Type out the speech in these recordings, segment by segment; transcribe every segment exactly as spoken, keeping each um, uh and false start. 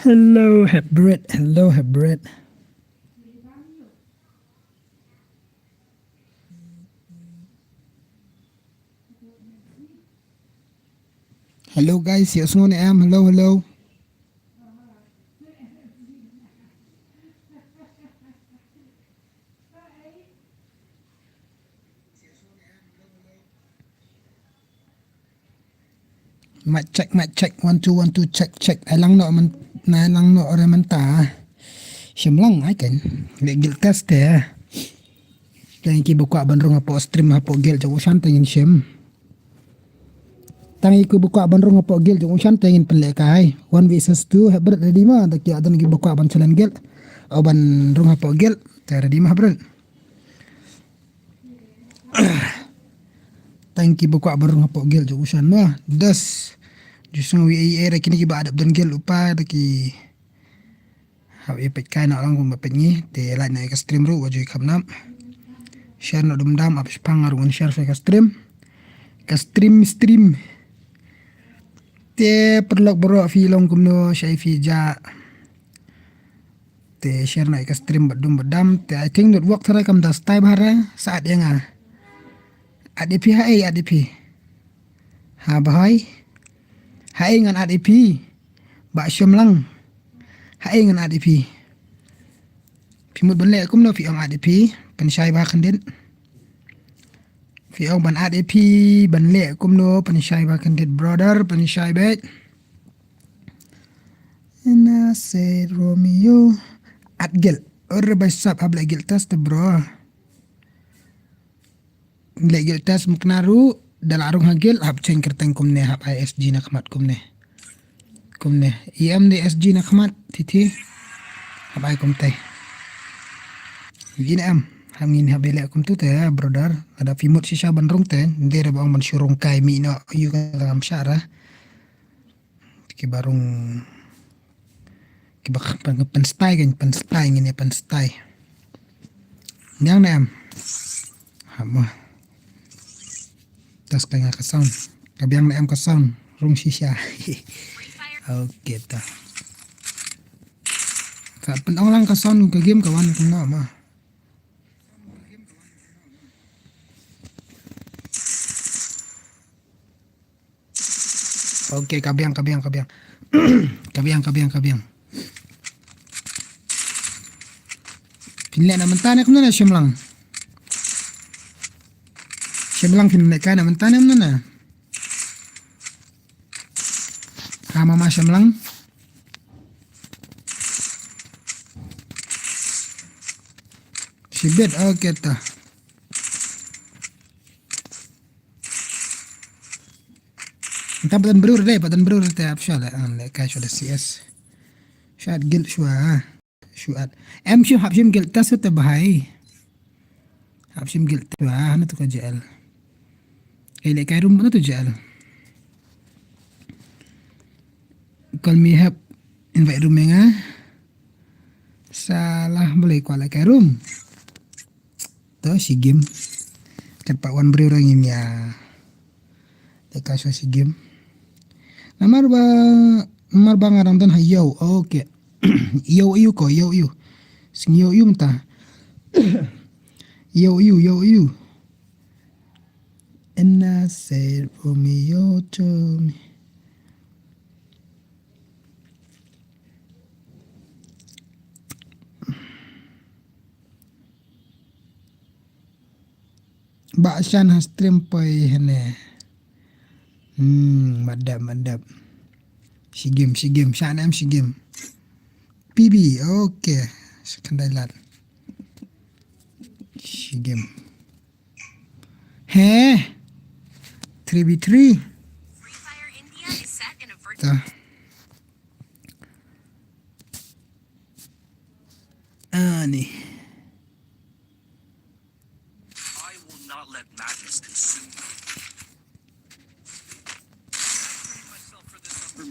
Hello, Hebret. Hello, Hebret. Hello, guys. Ïa sngew ne em? Hello, hello. Mic check, mic check, one, two, one, two, check, check. Ai lang noh man, na ai lang noh re mynta. Shim lang ai kan. Leh guild test te. Tang kiba kwah ban rung hapoh stream hapoh guild jong u Shan te ngin shim. Tang kiba kwah ban rung hapoh guild jong u Shan te ngin pynleh kai. One versus two, Hebret ready ma, da ki don kiba kwah ban challenge guild. O ban rung hapoh guild, te ready ma Hebret. Tang kiba kwah ban rung hapoh guild jong u Shan ma. Dos. Ju sngew ïa ïa da kine kiba dep don guild u pa da ki. Hap ïa peit kai noh lang kumba peit ngi te like noh ïa ka stream ruh wat ju kham nap. Share noh dum dam ap shipang nga ruh ngan share sha ka stream. Ka stream stream. Te paralok baroh phi long kumno shai phi ja. Te share noh ïa ka stream bad dum bad dam. Te I think network tharai kam da stai bha re sa at ïa nga. At ïa phi ha ei at ïa phi. Ha Bhoi. Ha ei ngan at ïa phi. Bah Shemlang. Ha ei ngan at ïa phi. Phi mut ban leh kumno phi ong at ïa phi. Pynshai bha khyndiat. Phi ong ban at ïa phi ban leh kumno pynshai bha khyndiat brother pynshai beit. Ena se Romeo. At guild. Or bai sap hap leh guild test bro. Leh guild test mukna ruh da la rung ha guild hap cheng kyrteng kumne hap ai S G na khmat kumne. Kumne. I em de S G na khmat tithi. Hap ai kumte. Gin em. Ham ngin hap leh kumtu te brother. Lada phi mut shisha ban rung te. Nde re ba ong ban shu rung kai mi no. Yu ka ngam shara. Kiba rung kiba pyn- pynstai kan pynstai ngin ïa pynstai. Biang ne em? Hamo. Tas ka nga ka sound. Ka biang ne em ka sound. Rung shisha. Okay ta. Ka pyn ong lang ka sound ka game ka wan kumno ma. Okay, ka biang, ka biang, ka biang. Ka biang, ka biang, ka biang. Phin leh na mynta ne kumno na Shemlang. Shemlang phin leh kai na mynta ne kumno na. Ha mama Shemlang. Shibit, okay ta. Nta patan brur dei, patan brur te ap shuwa le, an le kai shuwa le C S. Shuwa at guild shuwa, ha. Shuwa at. Em shuwa hap shim guild test te bahai. Hap shim guild test shuwa, ha, na tu ka J L. Kai le kai room, na tu J L. Call me hap invite room nga. Salah boleh kwah le kai room. To shi game. Kat pat wan briew ra ngin ïa. Te ka shu shi game. Namar ba, namar ba nga dang don ha ïew. Okay. Ïew ïew ko, ïew ïew. Sing ïew ïew mynta. Ïew ïew, ïew ïew. And I said, Romeo to me. Ba shan ha stream poi hene. Hmm, madap, madap. Shi game, shi game, shan em shi game. P B, okay. Second dai lat. Shi game. He. Three v three. Free Fire India is set in a virtual Ta. Ani. I will not let madness consume me. I trained myself for this upper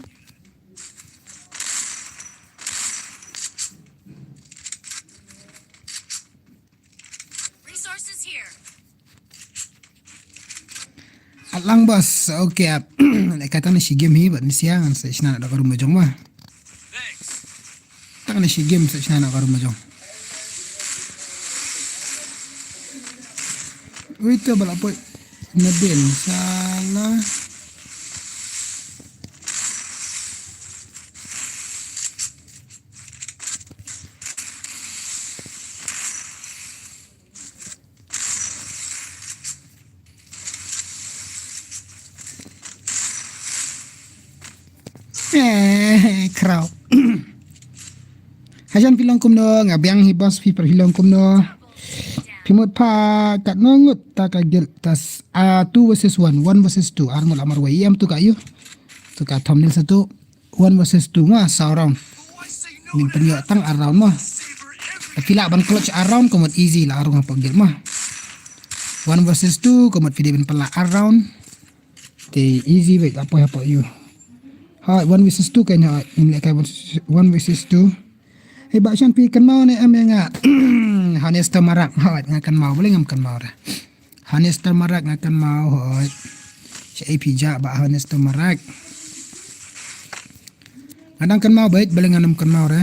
Resources here. At lang boss, okay ap. Leh kata na shi game hi, bad ni siang, an sa shna na da ka room jong ma. Thanks. Ana shi game sa shna na ka rum jong. Ui, to ba la poi. Nadin sala. Eh, khraw. Hajan phi long kumno, nga biang hi boss, phi pyrshah long kumno. Phi mut pha katno ngut ta ka guild, ta s-, ah, two versus one, one versus two, ar ngut la marwei, ïa tu ka ïu. Tu ka thumbnail sa tu. One versus two ma, saw round. Ngin pynïoh tang ar round ma. Te phi lah ban clutch ar round ka mut easy la, ar round hapoh guild ma. One versus two ka mut phi dei ban pynlah ar round. Te easy beit, la poi hapoh ïu. Hooid, one versus two ka ïa, ngin leh kai one versus two. Hei, Bah Shan, phi kynmaw ne em ïa nga? Honest Marak, hooid, nga kynmaw, balei ngam kynmaw re. Honest Marak nga kynmaw, hooid. Sha A P ja Bah Honest Marak. Nga dang kynmaw beit, balei ngam kynmaw re.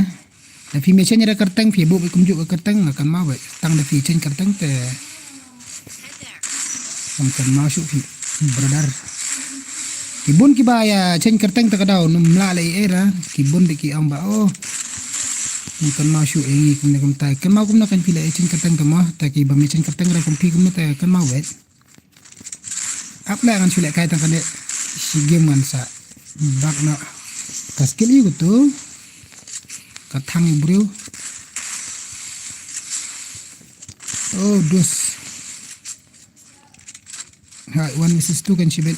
Da phi me change re kyrteng, phi buh kumjuh ka kyrteng, nga kynmaw beit. Tang da phi change kyrteng te ngam kynmaw shuh phi, brother. Ki bun kiba ïa change kyrteng te ka daw, ym lah leh ei ei ra. Ki bun de ki ong ba, oh. Ngam kynmaw shuh ïa ngi kumne kumtai. Kynmaw kumno kan phi leh change kyrteng te mo, te kiba me change kyrteng re kum phi kumne te kynmaw beit. Ap leh ngan shu leh kai tang kane shi game ngan sa bak noh. Ka skill ïa u tu. Ka thang ïa u briew. Oh, dus. Hai, one versus two kan shibit.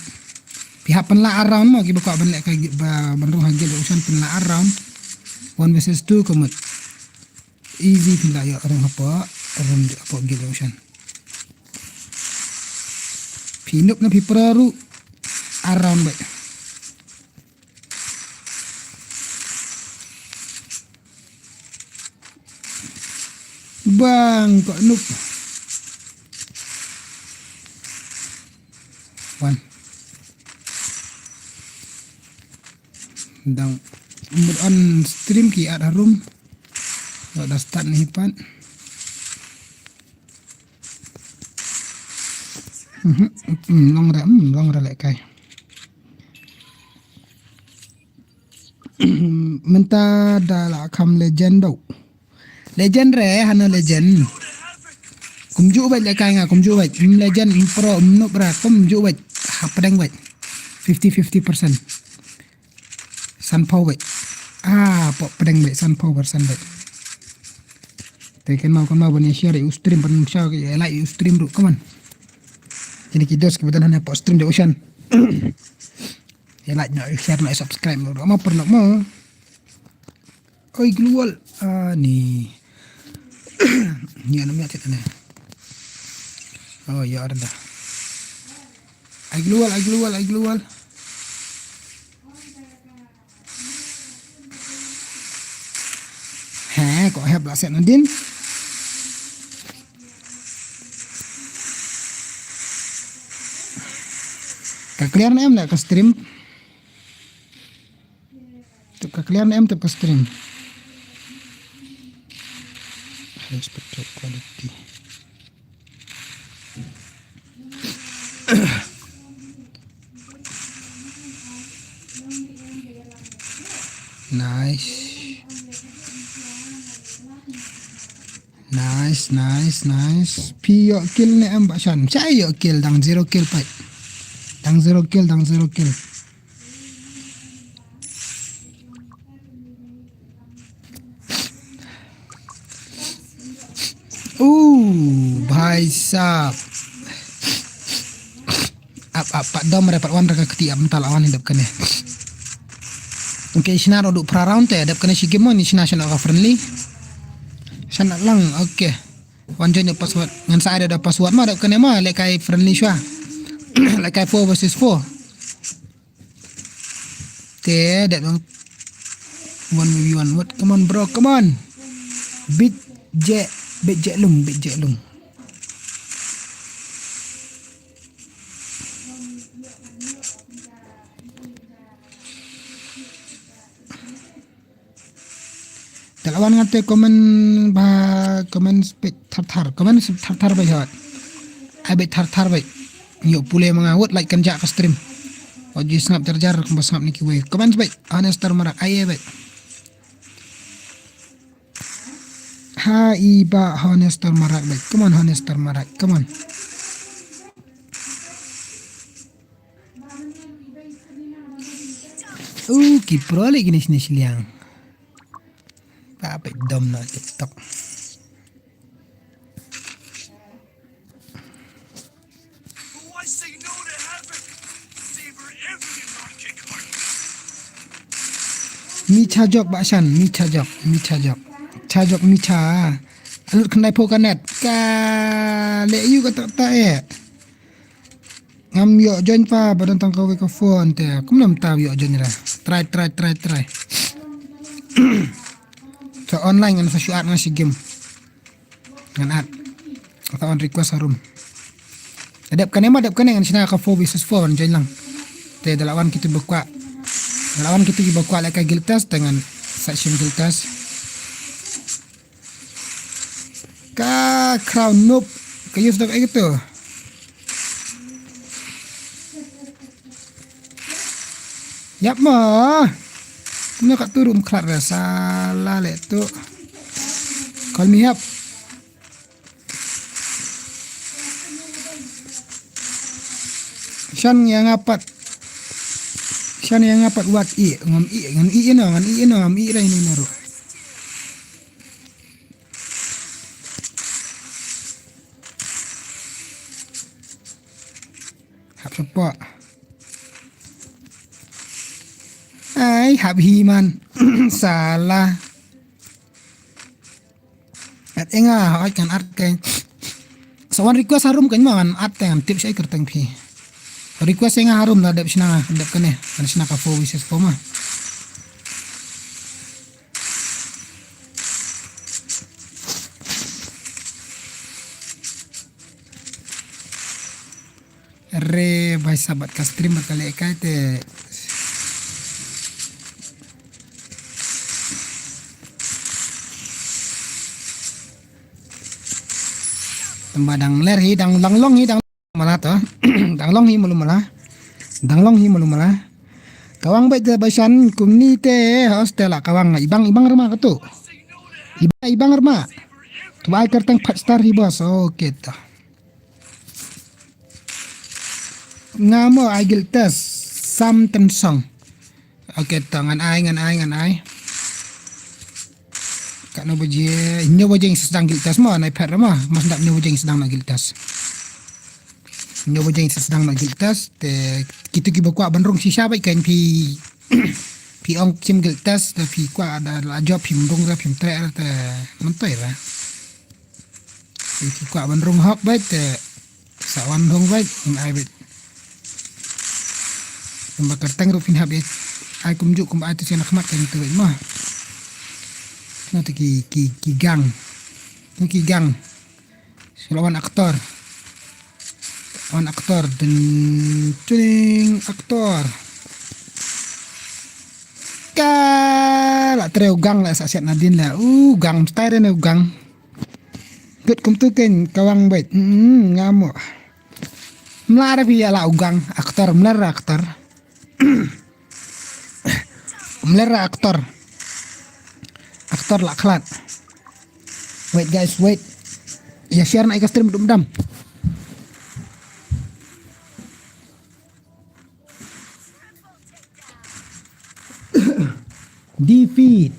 Phi hap pynlah ar round mo, kiba kwah ban leh ka gi-, ba, ban rung ha guild option pynlah ar round. One versus two ka mut. Easy phi lah ïoh rung hapoh, rung hapoh guild option. Phi noob ne phi pro ruh, ar round beit. Bang, kok noob. Wan. Dang mut on stream ki at harum. Wat da start ne hi pat. Mhm, mm, long re, mm, long re leh kai. Mynta da la kham legend daw. Legend re, hana legend. Kumjuh beit leh kai nga, kumjuh beit. Mm, legend, mm, pro, mm, noob ra, kumjuh beit. Hapdeng beit. Fifty fifty percent. Sanphew beit. Ah, pok pdeng beit, sanphew percent beit. Te kynmaw, kynmaw ban ïa share ïa u stream, ban share ïa like ïa u stream ruh, come on. Kine ki dos kiba don hangne hapoh stream da u shan. Ïa like noh, ïa share noh, ïa subscribe noh ruh. Ama pernah mo. Oi global. Ah, ni. Ni ana miat tit ane. Oh, ya ada. Ai global, ai global, ai global. He, kok hep la set nadin. Ka clear ne em la ka stream. Tip ka clear ne em tip ka stream. High spectral quality. Nice. Nice, nice, nice. Phi ïoh kill ne em Bah Shan? Shai ïoh kill, dang zero kill pat. Dang zero kill, dang zero kill. Uh, bhai sahab. Ap, ap, pat dom re, pat wan re ka kti ap, mynta la wan dep kane. Okay, shna ruh duh phra round te, dep kane shi game mo, ni shna, shna ka friendly. Shna lang, okay. Wan join da password. Ngan sa ai da password ma, dep kane ma, lehkai friendly shwa. Lehkai four versus four. Te, dep dong. One v one. What? Come on, bro, come on. Bit je, bit je lung, bit je lung. Te la wan nga te comment ba comment spek thar thar, comment spek thar thar ba hot. Ai bek thar thar bek. Yo pule manga wot like kan ja ka stream. Oji snap jar jar kumba snap ni kiwei. Comment spek Honester Marak ai bek. Ha i ba Honester Marak bek. Come on Honester Marak. Come on. Uh, ki pro lagi ni sini siliang. Ba bek dom na TikTok. Mi cha jok ba shan, mi cha jok, mi cha jok. Cha jok mi cha. Alut khnai pho ka net. Ka le yu ka tak tak eh. Ngam yo join pa ba don tang ka wei ka phone te. Kum nam ta yo join ra. Try, try, try, try. So online ngan sa shu at ngan shi game. Ngan at. Ka on request harum. Dep kane ma dep kane ngan shna ka four versus four ngan join lang. Te da la wan kitu ba kwah. Da la wan kitu ba kwah leka guild test te ngan sa shim guild test. Ka crown noob ka use da ka gitu. Yap mo. Kumno ka turum khlat ra sala le tu. Call me up. Shan ïa nga pat. Shan ïa nga pat wat i ngam i ngan i ino ngan i ino ngam i rai ni naru. Hap support. Ai hap hi man. Sala. At enga hoi kan at kai. Sa wan request harum kan ma wan at kan tip shai kerteng phi. Request enga harum la dep shna dep kane kan shna ka four versus four ma. Re bai sabat ka stream ba ka leh kai te. Tamba dang ler hi dang dang long hi dang mala to. Dang long hi mulu mala. Dang long hi mulu mala. Kawang bai te bai shan kumni te hostel a kawang ibang ibang rma katu. Ibang ibang rma. Tu ai kertang pat star hi bos. Okay to. Nga mo ai guild test sam ten song. Okay to ngan ai ngan ai ngan ai. Ka no baje nyo baje sdang guild test mo nai pher mo mas dap nyo baje sdang na guild test. Nyo baje sdang na guild test te kitu ki ba kwah ban rung shisha bai kan phi phi ong kim guild test te phi kwah da la job phim rung ra phim tre ra te mentoi ra. Ki kwah ban rung hok bait te sa wan rung bait ngan ai bait. Kumba kerteng ruh phin hap bait ai kumjuh kumba ai tu sien khmat kan tu bait ma. Na tu ki ki ki gang. Tu ki gang. Sila wan aktor. Wan aktor den tuning aktor. Ka la treu gang la sa siat nadin la u gang style ne u gang. Kut kumtu ken kawang bait. Mm, ngamo. Mlar phi ala ugang aktor mlar aktor. Mlar aktor. Aktor la khlat. Wait guys, wait. Ya share na ika stream dum dam. Defeat.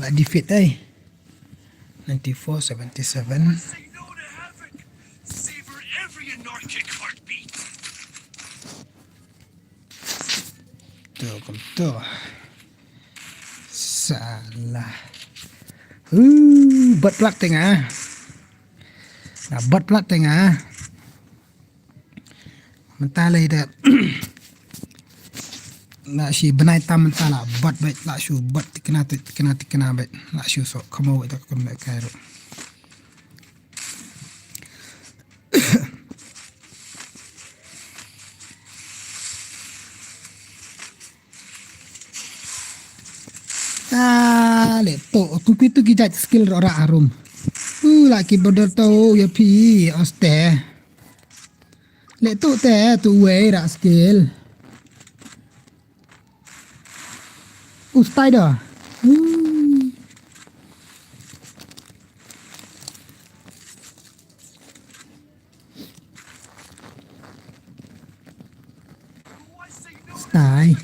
La defeat ai. Ninety-four seventy-seven. Tu kum tu. Salah. Uh, bad plak tengah. Nah, bad plak tengah. Mynta lei da. Na shi bnai tam mynta la bat bait la shu bat tikna tikna tikna bait la shu sok khamo bait da kun bait kai ru. Ale to, ku ki tu ki jait skill ro ra arum. U la ki border to ya pi oste. Le tu te tu wei ra skill. U stai da. Stai.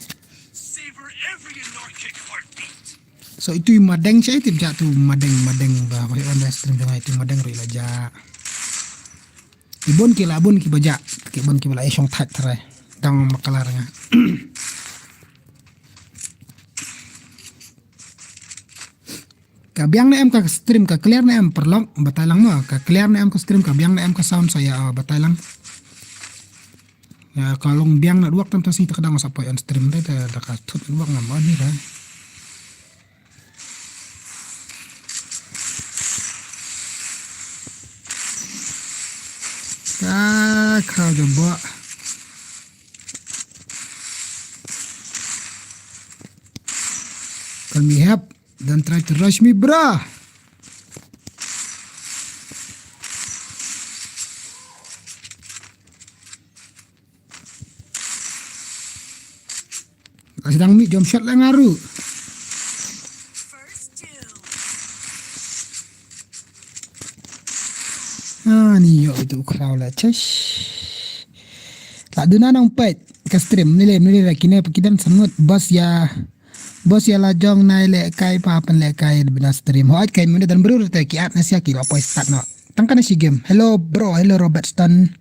So itu i madeng sha itu ja tu madeng madeng ba ba on stream jong itu madeng ri la ja. Ibun ki la bun ki ba ja ki bun ki ba la eshong thak tare. Dang makalar nga. Ka biang na em ka stream ka clear na em perlok batai lang mo ka clear na em ka stream ka biang na em ka sound saya batai lang. Ya ka long biang na duak tam ta si ta kadang sa poi on stream te ta da ka thut duak ngam on ni da. Ka kha jabo. Call me help. Don't try to rush me, bro. Ka sdang mi jom shot la ngaru. Ah, ni yo itu khraw la chesh. La duna nang pet ka stream ni le ni le kine pa kidan sangut bas ya. Bos ya la jong nai le kai pa pen le kai bina stream. Hoi kai mune dan bru te ki at na sia ki la poi start no. Tang kana si game. Hello bro, hello Robert Stone.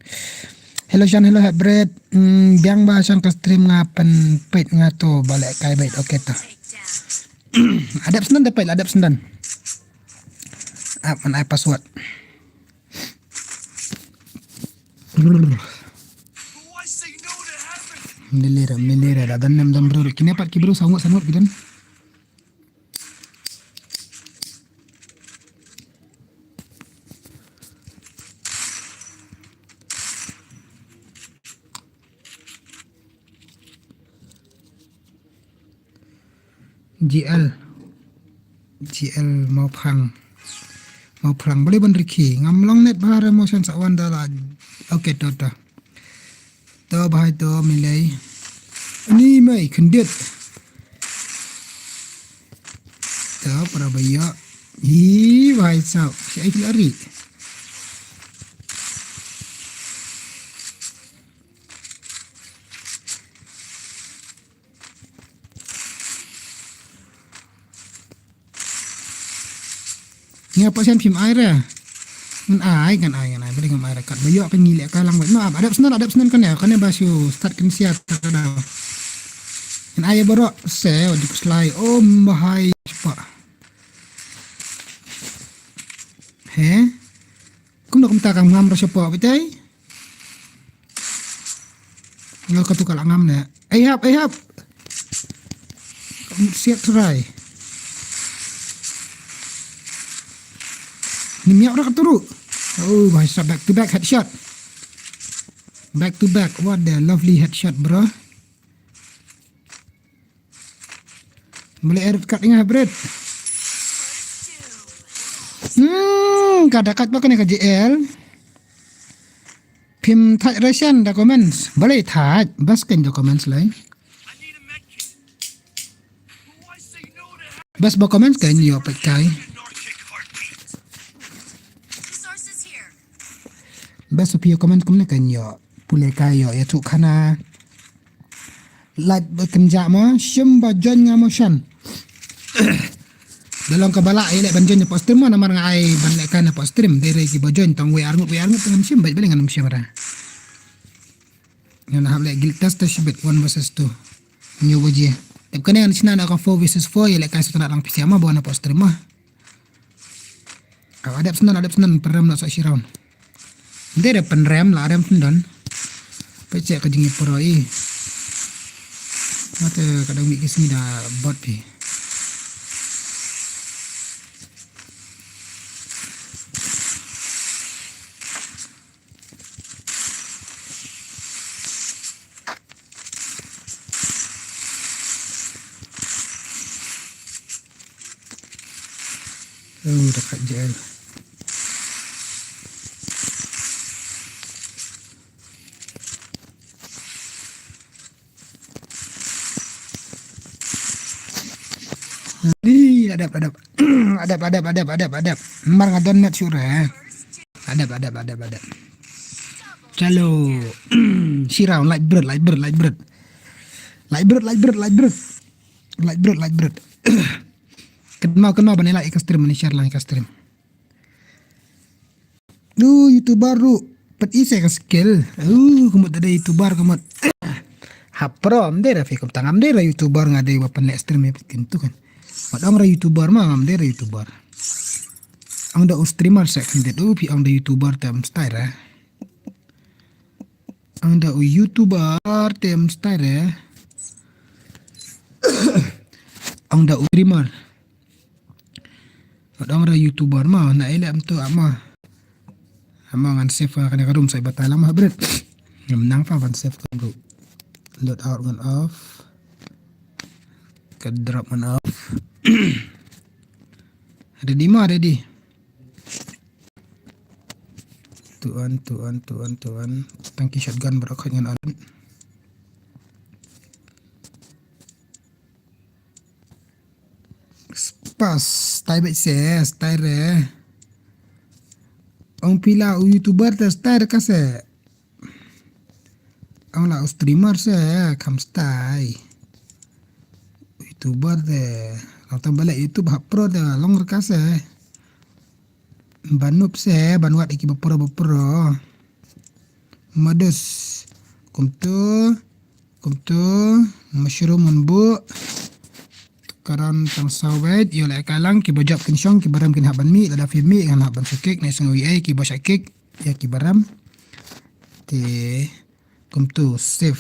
Hello Shan, hello Hebred. Hmm, biang ba Shan ka stream nga pen pet nga to ba le kai bait. Okay to. Adap sendan te pet, adap sendan. Ap man ai password. Melira, melira, da dan nem dan bro. Kine pat ki bro sangot sangot ki dan. G L. G L Mawphang. Mawphang. Boleh ban rikhi. Ngam long net bahar emotion sa wan da la. Okay, to, to. To bahai to milai. Ni mai kendit. To para baya. Hi bahai sa. Si ai lari. Nga pa sian phim ai re. Ngan ai, ngan ai, ngan ai. Beli ngam ai re kat. Bayo kan ngi leh ka lang. No, adap snan, adap snan kan ya. Kan ya ba shu start kan sia ta ka da. Ngan ai baro se, wajib slai. Oh, mahai pa. He? Kum da kum ta kam ngam ro sha pa bitai. Ngal ka tu ka la ngam ne. Ai hap, ai hap. Siat try. Ni miak rak turu. Oh, bahasa back to back headshot. Back to back. What the lovely headshot, bro. Boleh edit kat ingat, Brad. Hmm, kada kat pakai ni ka J L. Phim thaj Russian documents. Boleh thaj, bas kan documents lai. Bas documents kan yo pakai. Bas supaya comments kumne kan yo. Pule kai yo ya tu kana. Like ba kynja mo shim ba join nga mo shan. Da long ka bala ai le ban join na post stream mo namar nga ai ban le kai na post stream. Dei re ki ba join tang we arngut we arngut ngam shim ba bale ngam shim ra. Ngan hap le guild test ta shibit one versus two. New baje. Tep kane ngan shna na ka four versus four ya le kai sutana lang pisiama ba na post stream mo. Aw, adep snan, adep snan, pynrem la sa shi round. Nte da pynrem la rem snan. Pecek ka jingïapura i. Mate ka dang mih ki sngi da bot phi. Oh, dekat J L. Ih, adap, adap. Adap, adap, adap, adap, adap. Mar nga don net sure, eh. Adap, adap, adap, adap. Chalo. Shi round, light bread, light bread, light bread. Light bread, light bread, light bread. Light bread, light bread. Kynmaw, kynmaw ban like ïa ka stream, ban share lang ïa ka stream. Du YouTuber ruh pat ïa ka skill. Uh, ka mut da dei YouTuber ka mut. Ha pro, ym dei ra fi kum tang, ym dei ra YouTuber, nga dei ba pynleh stream ïa phi kyntu kan. Wat ong ra YouTuber ma, ym dei ra YouTuber. Ong da u streamer sa khyndiat, uh, phi ong da YouTuber te ym style ra. Ong da u YouTuber te ym style ra. Ong da u streamer. Wat ong ra YouTuber ma, na ei leh mynta ma. Ama ngan save ka kane ka room sa i batai lang ma hybrid. Ngam nang pa ban save ka room. Load out ngan off. Ka drop ngan off. Ready ma, ready. Tuan, tuan, tuan, tuan. Tang ki shotgun baroh khoit ngan on. Pas, tai beit se, tai re. Ong phi la u YouTuber te tai re ka se. Ong la u streamer se, kham tai. YouTuber te, ong tam balik YouTube ha pro te, long re ka se. Ban nup se, ban wad ïa ki ba pro ba pro. Modus. Kumtu, kumtu, mushroom un buh. Karon tang saw beit, ïoh leh ka lang, ki ba jop kin shong, ki ba rem kin hap ban mih, lada phi mih, kan hap ban shakik, ne sngew ei, ki ba shakik, ïa ki ba rem. Te, kumtu, save.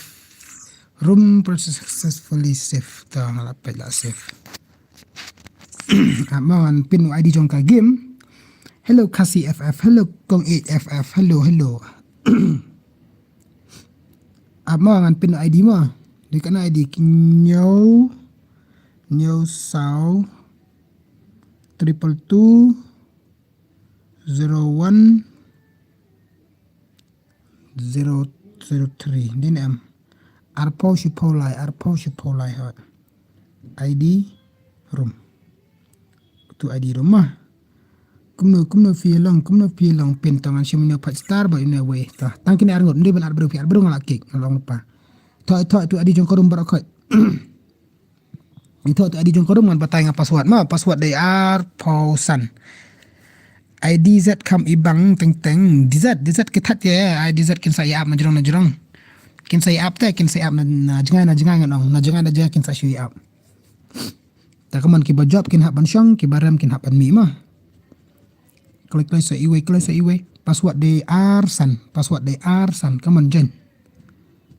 Room process successfully save. Ta nga la peit la save. Ah, mo ngan pin u I D jong ka game. Hello Khasi F F, hello Kong eight F F, hello, hello. Ah, mo ngan pin u I D mo. Dei kana I D ki ñiew, ñiew saw, triple two, zero one, zero zero three. Dei ne em. Arphew shiphew lai, arphew shiphew lai hot. I D room. Tu I D room ma. Kumno, kumno phi long, kumno phi long pin tang an shim ino pat star ba ino wei. Ta, tang kine ar ngut, ndi ban ar bru phi ar bru nga la kik, nga long pa. To, to, tu I D jong ka room baroh khoit. Ito tu I D jong ka room ngan batai nga password ma, password dei arphew san. I D Z kam i bang teng teng, D Z, D Z ki that ye, I D Z kin sa ïa ap na jrong na jrong. Kin sa ïa ap te, kin sa ïa ap na, na jngai na jngai ngan ong, na jngai na jngai kin sa shu ïa ap. Ta ka mon ki ba jop kin hap ban shong, ki ba rem kin hap ban mih ma. Kloi kloi sa iwei, kloi sa iwei. Password dei ar san, password dei ar san, ka mon jen.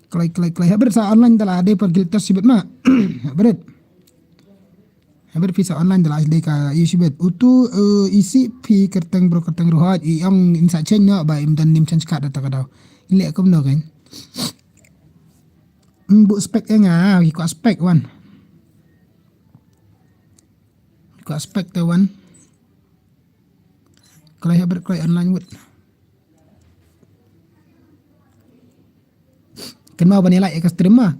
Kloi, kloi, kloi. Hybrid sa online da la dei pa guild test shibit ma. Hybrid. Hybrid phi sa online da la dei ka ïa shibit. Utu, eh, isi phi kyrteng bro kyrteng ruh hot. I ong in sa change no ba im don nim change card da ta ka daw. In leh kumno kan. Mbu spec ïa nga, i ko spec wan. I ko spec te wan. Kloi hybrid kloi online wut. Kynmaw ban ïa like ïa ka stream ma.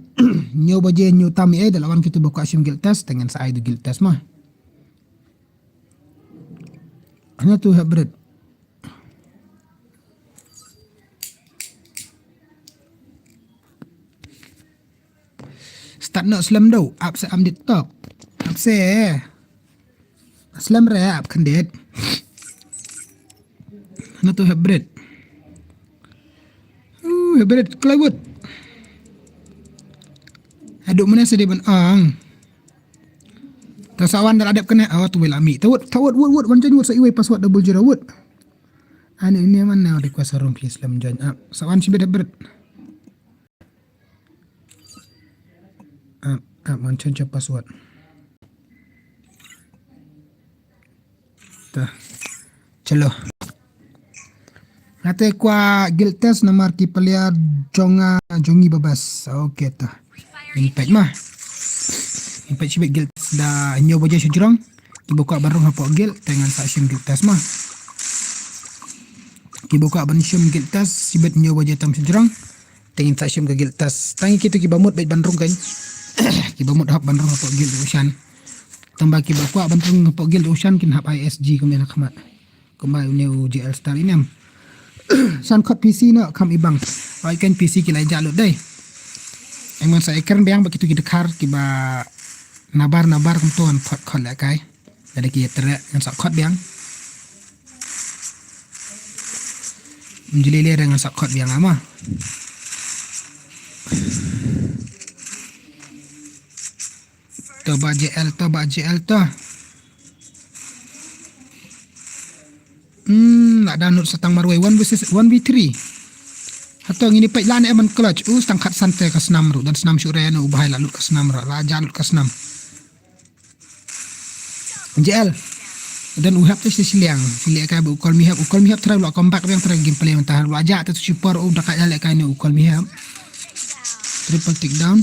Ñiew baje ñiew tam eh da la wan kitu ba kwah shim guild test, te ngan sa ai da guild test ma. Hana tu hybrid. Start noh slem do, ap se am dit tok. Ap se. Slem re ap khandit. Na tu hybrid. Uh, hybrid kloi wut. Aduh, mana sedih ban ang. Ta sa wan da la dep kane, oh, tu wei la mi. Ta wut, ta wut, wut, wut, wan join wut sa iwei password double zero wut. Ani ini mana request room please lam join up. Sa wan shibit hybrid. Ah, ah, man change password. Ta. Chalo. Nga te kwah guild test namar ki player jong nga jong ngi babas. Okay ta. Ngin peit ma. Ngin peit shibit guild test da hynñiew baje shu jrong. Kiba kwah ban rung hapoh guild te ngan sa shim guild test ma. Kiba kwah ban shim guild test, shibit hynñiew baje tam shajrong. Te ngin sa shim ka guild test. Tang kito kiba mut beit ban rung kan. Kiba mut hap ban rung hapoh guild u shan. Tang ba kiba kwah ban rung hapoh guild u shan kin hap ai S G kumne na khmat. Kumba une u J L Star inem. San khot P C noh kham ibang. Oi kan P C ki la jah lut dei. Eng man sa ikren biang ba kito ki dkhar kiba nabar nabar kumto ngan khot khot lehkai. Lada ki ïatreh ngan sa khot biang. Ym jyllei lei re ngan sa khot biang ama. To ba J L to ba J L to. Hmm, la download sa tang marwei one versus one v three. Hato ngin ïa peit lane em man clutch. U stang khat san te ka snam ruh, don snam shuh re, u bhai la lut ka snam ruh, la jah lut ka snam. J L. Don u hep te shi shiliang. Shi lehkai ba u Call Me Hep. U Call Me Hep trai la comeback biang trai gameplay mynta. La jah te tu shipor u da ka lehkai ne u Call Me Hep. Triple take down.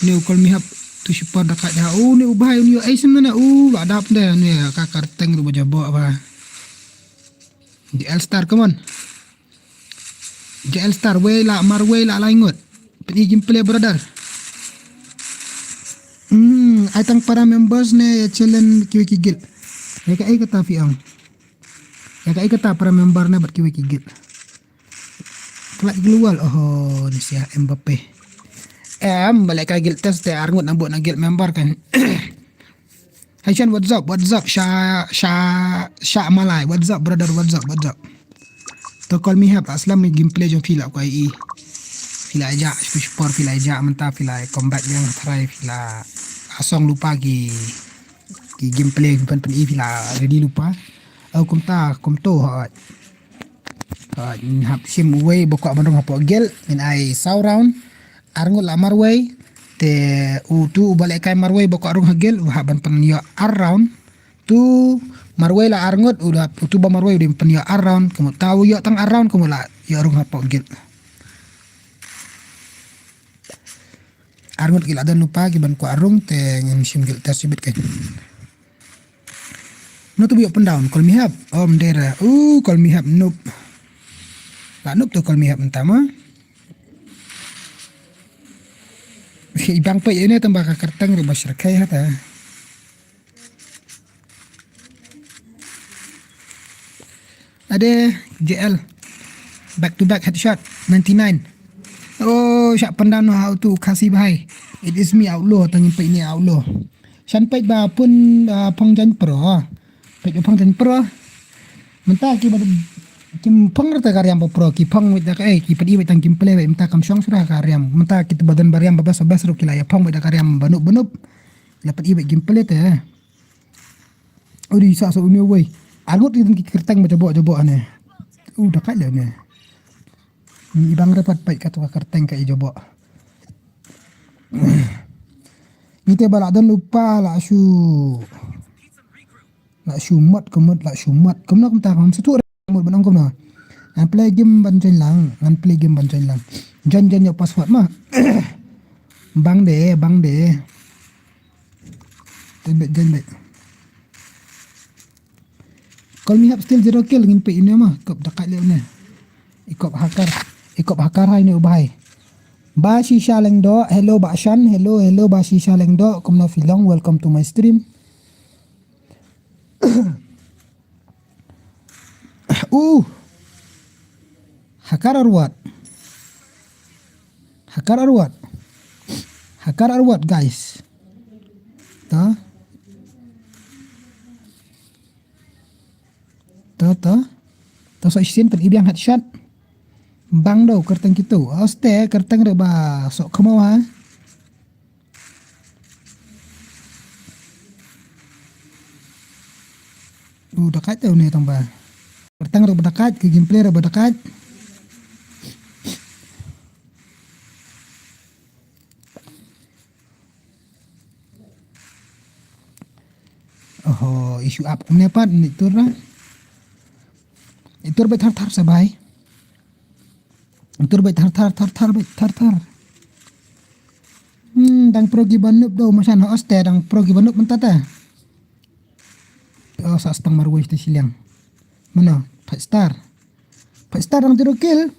Ne u Call Me Hep tu shipor da ka ja. U ne u bhai u ne u ai sim na u la dap de ne ka kyrteng ruh ba jaboh ba. J L Star, come on. J L Star, wei la, marwei la lai ngut. Pyn-i gameplay, brother. Hmm, ai tang para members ne ïa challenge kiwei ki guild. Ïa kaei kata phi ong. Ïa kaei kata para member ne bad kiwei ki guild. Khlad global, oho, ni sia Mbappe. Em, ba lehkai guild test te ar ngut nang buh na guild member kan. Hai Shan, what's up, what's up? Sha, Sha, Sha Malai, what's up, brother, what's up, what's up? To Call Me Hep, la slem gameplay jong phi la kwah i. Phi la jah, shu por phi la jah, mynta phi la comeback biang trai, phi la asong lypa ki, ki gameplay pyn pyn-i phi la ready lypa. Au kumta, kumto hoi. Hoi, ngin hap shim uwei ba kwah ban rung hapoh guild, ngin ai saw round. Ar ngut la marwei, te utu uba lehkai marwei ba kwah rung ha guild, u hap ban pynïoh ar round. Tu marwei la ar ngut, u da, utu ba marwei u dei pynïoh ar round, kumta u ïoh tang ar round, kumta la ïoh rung hapoh guild. Ar ngut ki la don lypa ki ban kwah rung, te ngin shim guild test shibit kan. No tu ba ïoh pyndown, Call Me Hep. Om dera. U Call Me Hep noob. La noob to Call Me Hep mynta ma. Ibang peit ine tang ba ka kyrteng ruh ba syrkhei hata. Ade J L. Back to back headshot ninety-nine. Oh, shah pyndown noh ha utu Khasi bhai. It is me Outlaw, tang ngin peit ine Outlaw. Shan peit ba pun, ah, phong jan pro. Peit ba phong jan pro. Mynta ki ba kim phong rta ka riam ba pro, ki phong wit da ka, eh, ki peit wit tang kim play wit mynta kam shong sura ka riam. Mynta ki ba don ba riam ba bas ba bas ruh ki la ïa phong wit da ka riam ba nup ba nup. La peit wit kim play te. Udi sa sa uni wei. Angut ki kyrteng ba jabo jabo ane. U da ka le ne. Ni bang rapat peit ka tu ka kyrteng ka i jabo. Ni te ba la don lypa la shu. La shu mot ka mot, la shu mot. Kumno kumta kam satu mot ban ong kumno. Ngan play game ban join lang, ngan play game ban join lang. Join join ïa password ma. Bang de, bang de. Join beit, join beit. Call Me Hep still zero kill, ngin peit ine ma, kop da kait leh une. I kop hacker, i kop hacker hai ne u bhai. Ba Shisha Lyngdoh, hello Ba Shan, hello, hello Ba Shisha Lyngdoh, kumno phi long, welcome to my stream. Uh. Hacker or what? Hacker or what? Hacker or what, guys? To. To, to. To, so shisien pyn-i biang headshot. Bang do kyrteng kitu. Oste kyrteng re ba sok khmo ha. U da kait te une tang ba. Kyrteng re ba da kait, ki gameplay re ba da kait. Oho, issue app kumne pat ni tur ra. Ni tur beit thar thar sa bhai. Ni tur beit thar thar thar thar beit thar thar. Hmm, dang pro ki ba nup do mashan ha oste dang pro ki ba nup mynta ta. Oh, sa stang marwei te shiliang. Mano, five star. Five star dang zero kill.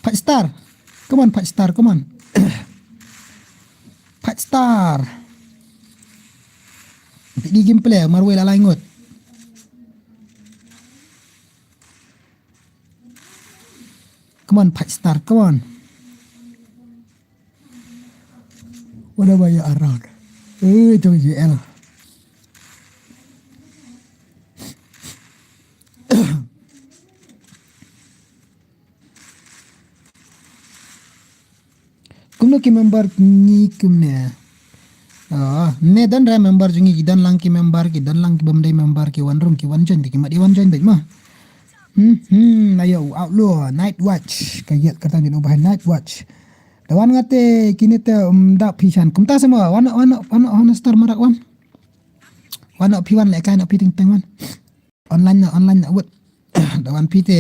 Five star. Come on, five star, come on. Five star. Di game play, marwei la lai ngut. Come on, five star, come on. What about your around? Eh, jong J L. Kumno ki member ngi kumne. Ah, ne don re member jong ngi, ki don lang ki member, ki don lang ki bym dei member, ki wan rung, ki wan join, ki mat, ki wan join beit ma. Hmm, hmm, ayo, outlaw, night watch. Ka yet kata ngi no bahai night watch. Da wan ngate kine te, um, da phi shan. Kumta sama, wan, wan, wan, wan star marak wan. Wan, phi wan le kai, phi ting ting wan. Online na, online na, wut. Da wan phi te.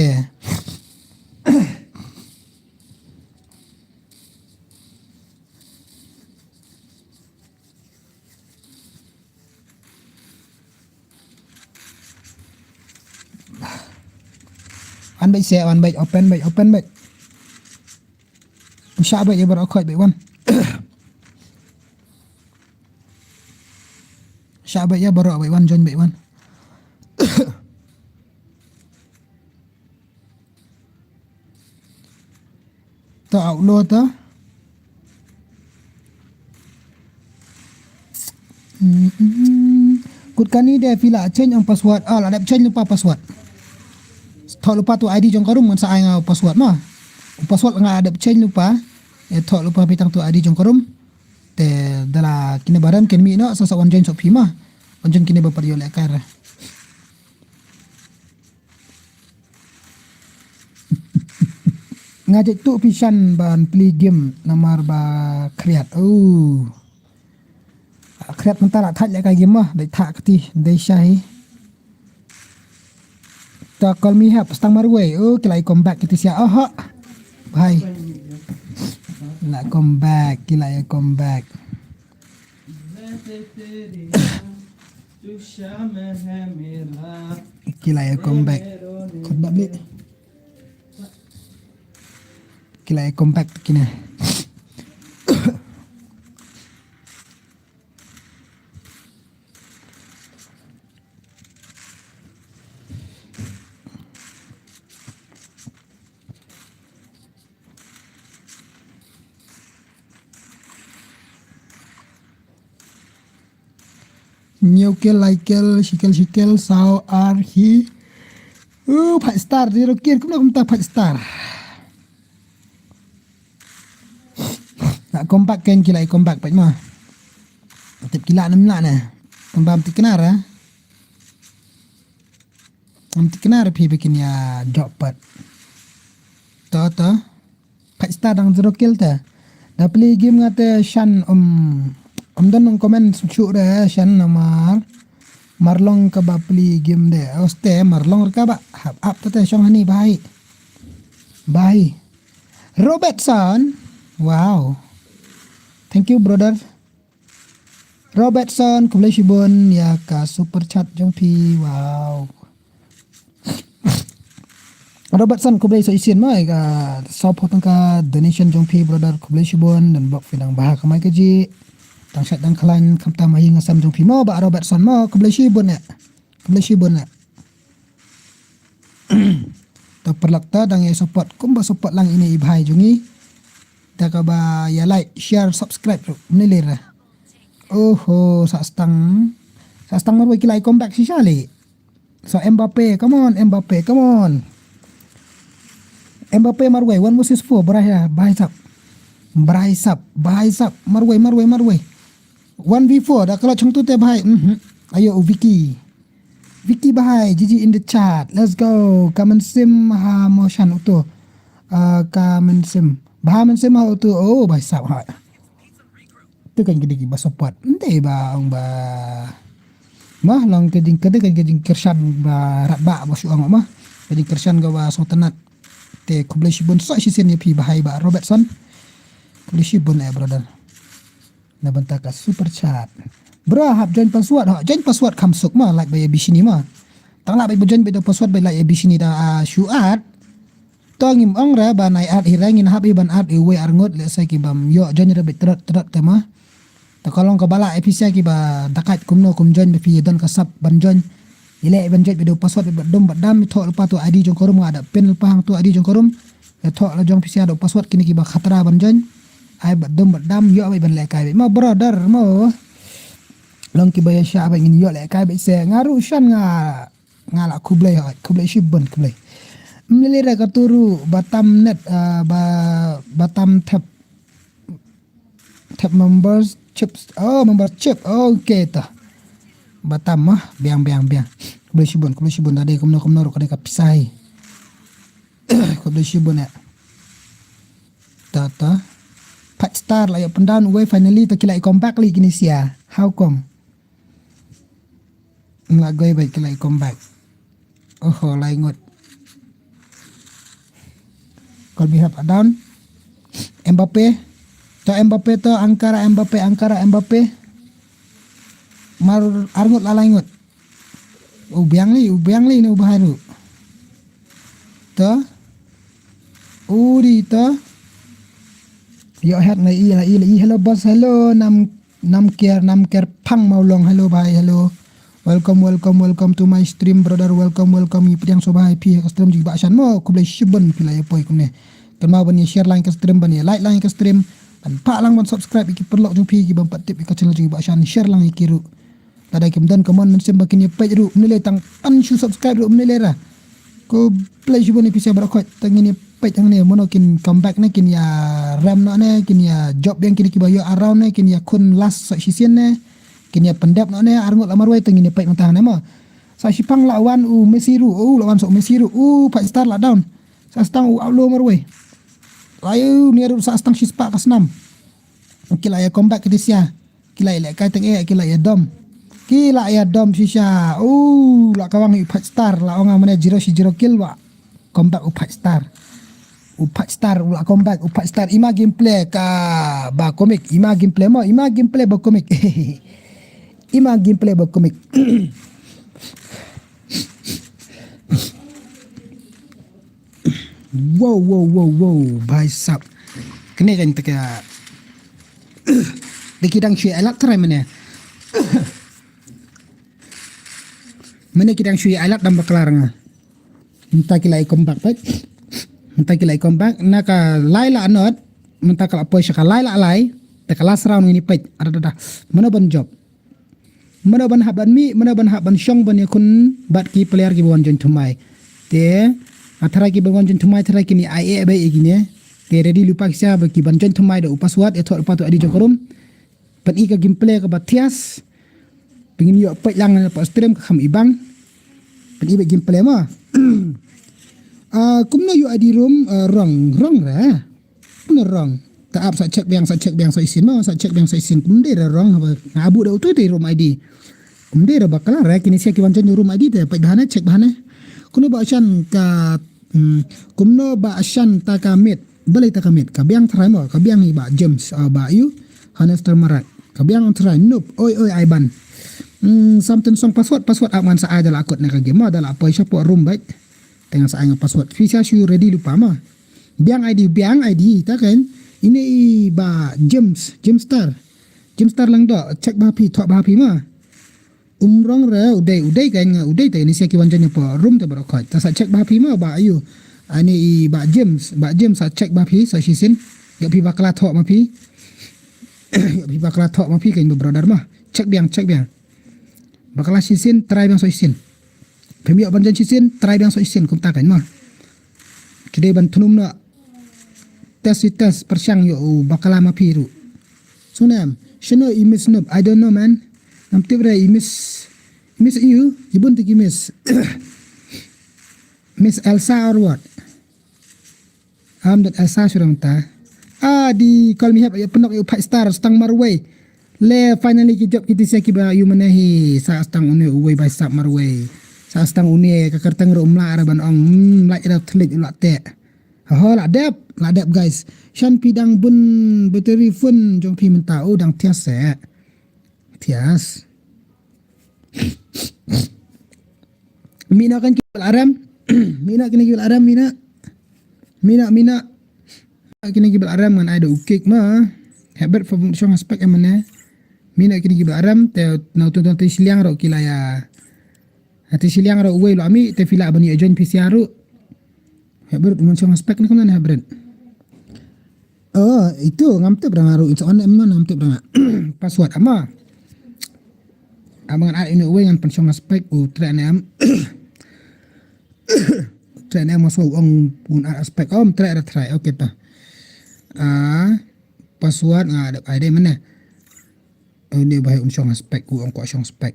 Wan beit se, wan beit, open beit, open beit. Sha beit ïa baroh khoit beit wan. Sha beit ïa baroh beit wan, join beit wan. Ta outlaw ta. Mm, mm. Kut kani de phi la change ong password. Ah, la dep change lypa password. Thoh lypa tu I D jong ka room ngan sa ai nga password ma. Password nga dep change lypa. Eh, thoh lypa phi tang tu I D jong ka room. Te da la kine baram kin mih noh sa sa wan join sop phi ma. Wan join kine ba par ïoh lehkai. Nga jait tu phi shan ban plie game namar ba khriat. Oh. Khriat mynta la thait lehkai game ma, dei thah kti, dei shai. Ta call me hep, stang marwei. Oh, ki la ïa come back kiti sia. Oh, ha. Bye. La come back, ki la ïa come back. Ki la ïa come back. Khot bab li. Ki la ïa come back kine. Hynñiew kill, lai kill, shi kill, shi kill, saw, ar, hi. Uh, five star, zero kill, kumno kumta five star. Nak compact kan ki la compact pat ma. Tip ki la nam la ne. Kembam ti knar eh. Am ti knar phi bikin ïa drop pat. To, to. Five star dang zero kill te. Da plie game nga te shan, um, um don nong comment shu re shan namar. Mar long kaba plie game de. Oste mar long re kaba. Hap, hap te te shong hani bhai. Bhai. Robertson. Wow. Thank you, brother. Robertson, khublei shibun ïa ka super chat jong phi. Wow. Robertson, khublei so isin mo ïa ka sawphew tyngka donation jong phi, brother, khublei shibun. Don bok phi dang bha kamai kajih. Tang shat dang khlaiñ khamtam ha ïing ha sem jong phi mo, Bah Robertson mo, khublei shibun eh. Khublei shibun eh. To paralok to dang ïa support, kumba support lang ine i bhai jong ngi. Da kaba ïa like, share, subscribe ruh. Mne lira. Oho, sa stang. Sa stang marwei ki la ïa come back shisha le. So Mbappe, come on, Mbappe, come on. Mbappe marwei, one versus four, bhai sab. Bhai sab, bhai sab, marwei, marwei, marwei. One v four, da ka la chong tu te bhai. Mhm. Ayo, u Vicky. Vicky bhai, G G in the chat. Let's go. Ka mynsiem ha mo shan uto. Ah, ka mynsiem. Bha mynsiem ha uto. Oh, bhai sab ha. Te kan kidi ba support. Nte ba ong ba. Mah long ka jing, ka jingkyrshan ba rat ba ba shu ong mah. Ka jingkyrshan ka ba sngewtynnat. Te khublei shibun sa shisien ïa phi bhai Bah Robertson. Khublei shibun eh brother. Na bynta ka super chat. Bro, hap join password, ha, join password kham suk ma, like ba ïa bishni ma. Tang lah ba join ba da password ba like ïa bishni da, ah, shu add. To ngim ong re ban ai add hi re, ngin hap ïa ban add ïa uwei ar ngut, lehse ki bym ïoh join re beit trot trot te ma. Te ka long kaba lah ïa phi sha kiba da kait kumno kum join ba phi don ka sap ban join. Ïa leh ban join ba da password ba dum ba dam, thoh lypa tu ID jong ka room, nga da pin lypa hangtu ID jong ka room. Ïa thoh la jong phi sha da password kine kiba khatra ban join. Ai ba dum ba dam ïoh ba ban lehkai beit ma brother mo. Long kiba ïa sha ba ngin ïoh lehkai beit se nga ruh shan nga nga la khublei hoi, khublei shibun, khublei. Mlili ra ka turu ba tam net, ah, ba, ba tam thep, thep members chips. Oh, member chip. Okay ta. Ba tam ma, biang, biang, biang. Khublei shibun, khublei shibun. Tadi kumno, kumno ruh ka dei ka pisa hi. Khublei shibun eh. Ta, ta. Five star la ïa pyndown uwei finally ta ki la ïa come back li kine sia. How come? Nga goi beit ki la ïa come back. Oho, lai ngut. Kol mi hap down. Mbappe. To Mbappe to Ankara Mbappe, Ankara Mbappe. Mar ar ngut la lai ngut. U biang li, u biang li ne u bahai ruh. To. U di to. Ïoh het ngai i la i la i. Hello boss, hello nam, nam ker, nam ker pang mau long, hello bhai, hello. Welcome, welcome, welcome to my stream brother, welcome, welcome. Ngi pdiang sngewbha ïa phi ha ka stream jong Bah Shan mo, khublei shibun phi la ïa poi kumne. Kynmaw ban ïa share lang ka stream, ban ïa like lang ka stream, ban phah lang ban subscribe ïa ki paralok jong phi ki bym pat tip ïa ka channel jong Bah Shan, share lang ïa ki ruh. Lada kim don ka mon mynsiem ba kin ïa peit ruh, ym lei lei tang pan shu subscribe ruh, ym lei lei ra. Khublei shibun ïa phi sa baroh khoit, tang ngin ïa peit hangne mano kin come back ne, kin ïa rem noh ne, kin ïa jop biang kine kiba ïoh around ne, kin ïa khun last sa shisien ne, kin ïa pyndep noh ne, ar ngut la marwei tang ngin ïa peit mynta hangne mo. Sa shiphang la wan u Messi ruh, u la wan sa u Messi ruh, u five star la down. Sa stang u Aulo marwei. La ïa u ne ruh sa stang shispah ka snam. Ki la ïa come back ki dei sia. Ki la ïa lehkai teng eh, ki la ïa dom. Ki la ïa dom shisha. U la kawang u five star, la ong nga mane zero shi zero kill wa. Come back u five star. U five star, u la come back u five star. Ima gameplay kaba komik, ima gameplay mo, ima gameplay ba komik. Ima gameplay ba komik. Wow, wow, wow, wow, bhai sab. Kane kan teka. Dei ki dang shu ïa alat trai mane. Mane ki dang shu ïa alat dang bakla ra nga. Mynta ki la ïa come back peit. Mynta ki la ïa come back. Na ka lai la not. Mynta ka la poi sha ka lai la lai. Te ka last round ngin ïa peit. Ada, ada, ada. Mano ban jop. Mano ban hap ban mih, mano ban hap ban shong ban ïakhun bad ki player kiba wan join thymmai. Te, ah, tharai kiba wan join thymmai, tharai kine ai eh beit ïa kine. Te ready lypa ki sa ba ki ban join thymmai da u password, ïathoh lypa tu ID jong ka room. Pyni ka gameplay kaba thias. Phin ïoh peit lang na pa stream ka kham ibang. Pyni beit gameplay ma. Ah, kumno ïoh ID room, ah, wrong, wrong re. Kumno wrong? Ta ap sa check biang, sa check biang, sa isin mo, sa check biang, sa isin. Kum dei re wrong, haba nga abu da utu dei room ID. Kum dei re bakla re, kine sia ki wan join room ID te, peit bahane, check bahane. Kumno ba shan ka, hmm, kumno ba shan ta ka mit, balei ta ka mit, ka biang tharai mo, ka biang i ba James, ah, ba yu, Hanester Marak. Ka biang tharai, noob, oi, oi, ai ban. Hmm, something song password, password ap ngan sa ai da la kut ne ka game mo, da la poi shapoh room beit. Te ngan sa ai nga password. Phi sa shu ready lypa mo. Biang ID, biang ID, ta kan. Ine i ba James, James Star. James Star Langdoh, check bha phi, thoh bha phi ma. Um wrong re, u dei, u dei kan nga, u dei te ine sia ki wan join hapoh room te baroh khoit. Ta sa check bha phi ma, ba ayu. Ane i ba James, ba James sa check bha phi, sa shisien. Ïoh phi bakla thoh ma phi. Ïoh phi bakla thoh ma phi kan ba brother ma. Check biang, check biang. Bakla shisien, try biang sa shisien. Phim ïoh ban join shisien, try biang sa shisien, kumta kan ma. Today ban thnum na. Test i test, pyrshang ïoh u bakla ma phi ruh. Sngewnem, shano i miss noob, I don't know man. Ngam tip re i miss, i miss ïa u, i bun te ki miss. Miss Elsa or what? Am dat asa surang ta. Ah, di call me hep, ïa pynok ïa u five star, stang marwei. Le finally ki jop ki tisa kiba ïa u mane hi, sa stang une uwei bai sap marwei. Sa stang une ka kyrteng ruh mla ra ban ong, hmm, mla ira thlik u la te. Ho, la dep, la dep guys. Shan phi dang bun battery phone jong phi mynta, u dang thias se. Thias. Mina kan ki bal aram. Mina kini ki bal aram mina. Mina mina. Kini ki bal aram ngan ai da u kick ma. Hebert fa bung shong aspek em ne. Mina kini ki bal aram te na tu tu te shiliang ro kila ya. Te shiliang ro uwe lo ami te fila bani ajon pisiaru. Hebert mun shong aspek ni kumna hebert. Oh, itu ngam tip ranga ru insa on em ngam tip ranga. Password ama. Ama ngan ai inu uwe ngan pynshong aspek u tre ne am. Tre ne am so ong un ai aspek om tre ra try. Okay ta. Ah, password nga ada ai de mana. Oh, ni bahai un shong aspek u ong ko shong aspek.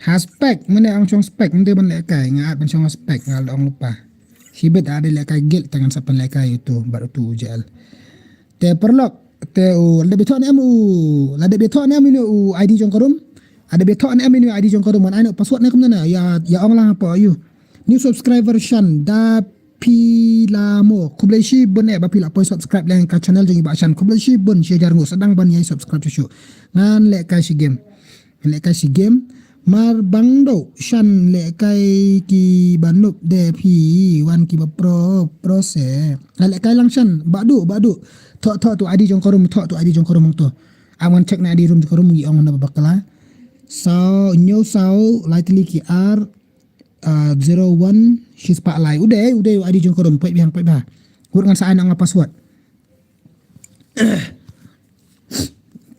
Aspek mana ang shong aspek mesti ban lekai nga at ban shong aspek nga long lupa. Sibit ada lekai gil tangan sa pan lekai itu baru tu ujal. Te perlok te u lada betho ne am u lada betho ne am ini u I D jong karum. Ada betho ne am ini u I D jong karum man ai no password ne kumna ya ya ong lang apa you. New subscriber shan da phi lamo khublei shibun eh ba phi la poi subscribe leng ka channel jong i ba shan khublei shibun shi jar ngu sedang ban yai subscribe shu ngan lekai shi game. Lehkai shi game mar bang do shan lehkai ki banup de phi wan ki ba pro pro se. Lehkai lang shan badu badu. Tho tho tu I D jong karum tho tu I D jong karum tu. Aman check na I D rum jong karum ngi ong na bakla. Sao nyau sao lai tili ki ar zero one shi spah lai ude ude I D jong karum poi biang poi ba. Wur ngan sa ai na nga password.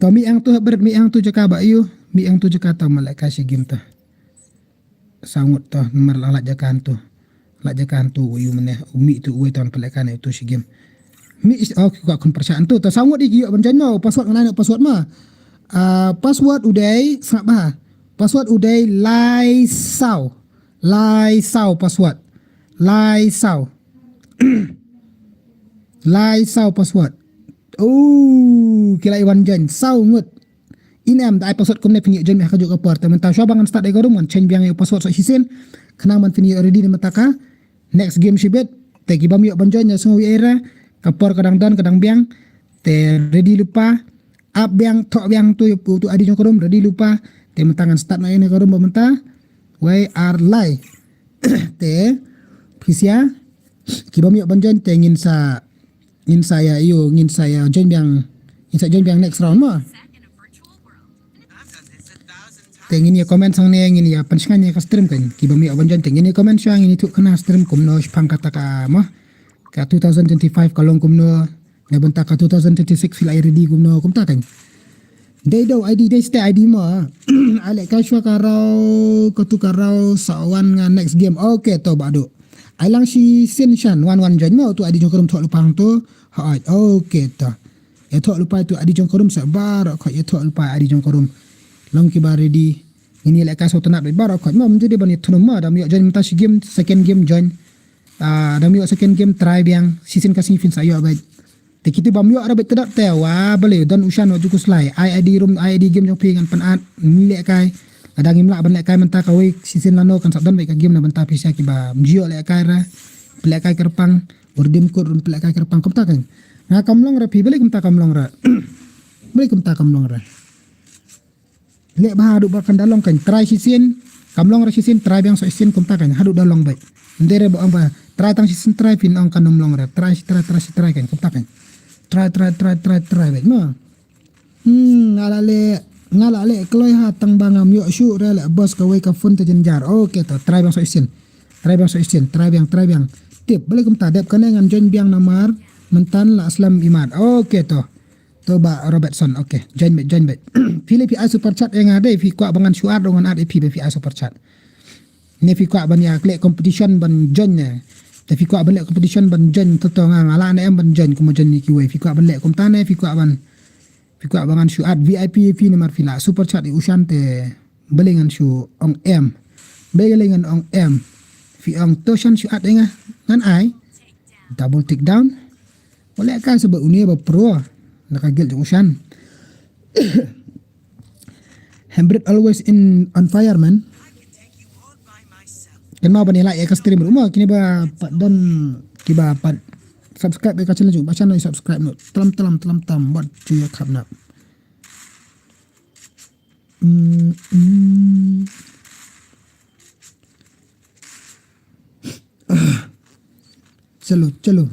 To mi ang tu bret mi ang tu jaka ba yu mi ang tu jaka to malaka shi gim ta. Sangut to mar la jaka tu. La jaka tu yu mene mi tu uwe ton palaka ne tu shi gim. Mi is ok ka kun persa tu to sangut iki yo ban jan no password ngan password ma. Ah, password ude sngap ba. Password ude lai sao. Lai sao password. Lai sao. Lai sao password. Oh, kila iwan jan sao ngut. Inem da ai password kumne pini jan ha ka juk apor te menta shwa bangan start ego rum ngan change biang yu password so sisen. Khnang man pini already ne menta ka. Next game shibet. Te ki bam yu ban join ya sungu era. Ka por kadang don kadang biang. Te ready lupa. Ap biang thok biang tu yu tu I D jong karum ready lupa. Te menta ngan start na ene karum ba menta. Wai ar lai. Te pisia ki bam yu ban join te ngin sa ngin sa ya yu ngin sa ya join biang ngin sa join biang next round ma. Te ngin ya comment sang ne ngin ya pensengan ya ka stream kan ki bam yu ban join te ngin ya comment sang ngin itu kena stream kumno shpang kata ka ma ka two thousand twenty-five ka long kumno. Na benta ka two thousand twenty-six fil ai ready kumno kumta kan. Dei do I D dei ste I D ma. Ale ka shwa ka rau ka tu ka rau sa wan nga next game. Okay to badu. Ai lang shi sin shan wan wan join ma tu I D jong karum thok lupang tu. Ha ai okay to. Ya thok lupa tu I D jong karum sa bar ko ya thok lupa I D jong karum. Long ki ba ready. Ini le ka so tanap bar ko ma mesti di ban ya thunum ma dam ya join menta shi game second game join. Ah, dam yu second game try biang sisen ka semi fin sa yu abet. Te kiti bam yu ara bet tedat te wa bale don ushan wa jukus lai. Ai I D rum ai I D game jong phi ngan pan at ni le kai. Ada ngim lah ban le kai menta ka wei sisen lano kan sab don wei ka game na benta pisa ki ba mjio le kai ra. Pele kai kerpang urdim kur rum pele kai kerpang kumta kan. Nga kamlong ra phi balik kumta kamlong ra. Balik kumta kamlong ra. Leh ba haduh ba kan da long kan try shisien. Kam long ra shisien try biang so shisien kumta kan haduh da long bai. Ndere ba ong ba try tang shisien try phin ong kan ym long ra try shi try try shi try kan kumta kan. Try try try try try bai ma. Hmm, nga la leh nga la leh kloi ha tang ba ngam ïoh shuh re leh bos kawei ka phone te jynjar. Okay to try biang so shisien. Try biang so shisien try biang try biang. Tip balik kumta dep kane ngan join biang namar myntan la slem imat. Okay to. To ba Robertson, okay. Join bet, join bet. Phi leh phi ai super chat ïa nga dei, phi kwah ba ngan shu ad ruh ngan ad ïa phi ba phi ai super chat. Ne phi kwah ban ïa leh competition ban join ne. Te phi kwah ban leh competition ban join to to nga nga lah ne em ban join kumno join ne kiwei. Phi kwah ban leh kumta ne, phi kwah ban phi kwah ba ngan shu ad V I P ïa phi namar phi la super chat ïa u Shan te balei ngan shu ong em. Balei ngan ong em. Phi ong to Shan shu ad ïa nga ngan ai. Double tick down. Wala ka sebab uni ba pro. Na ka guild jong u Shan. Hembrit always in on fire man. Kan mau bani like ïa ka stream ruh mo kini ba pat don kiba pat subscribe ïa ka channel jong ba Shan subscribe no. Telam telam telam tam bad ju ïa khap na. Mm, mm. Chalo, chalo.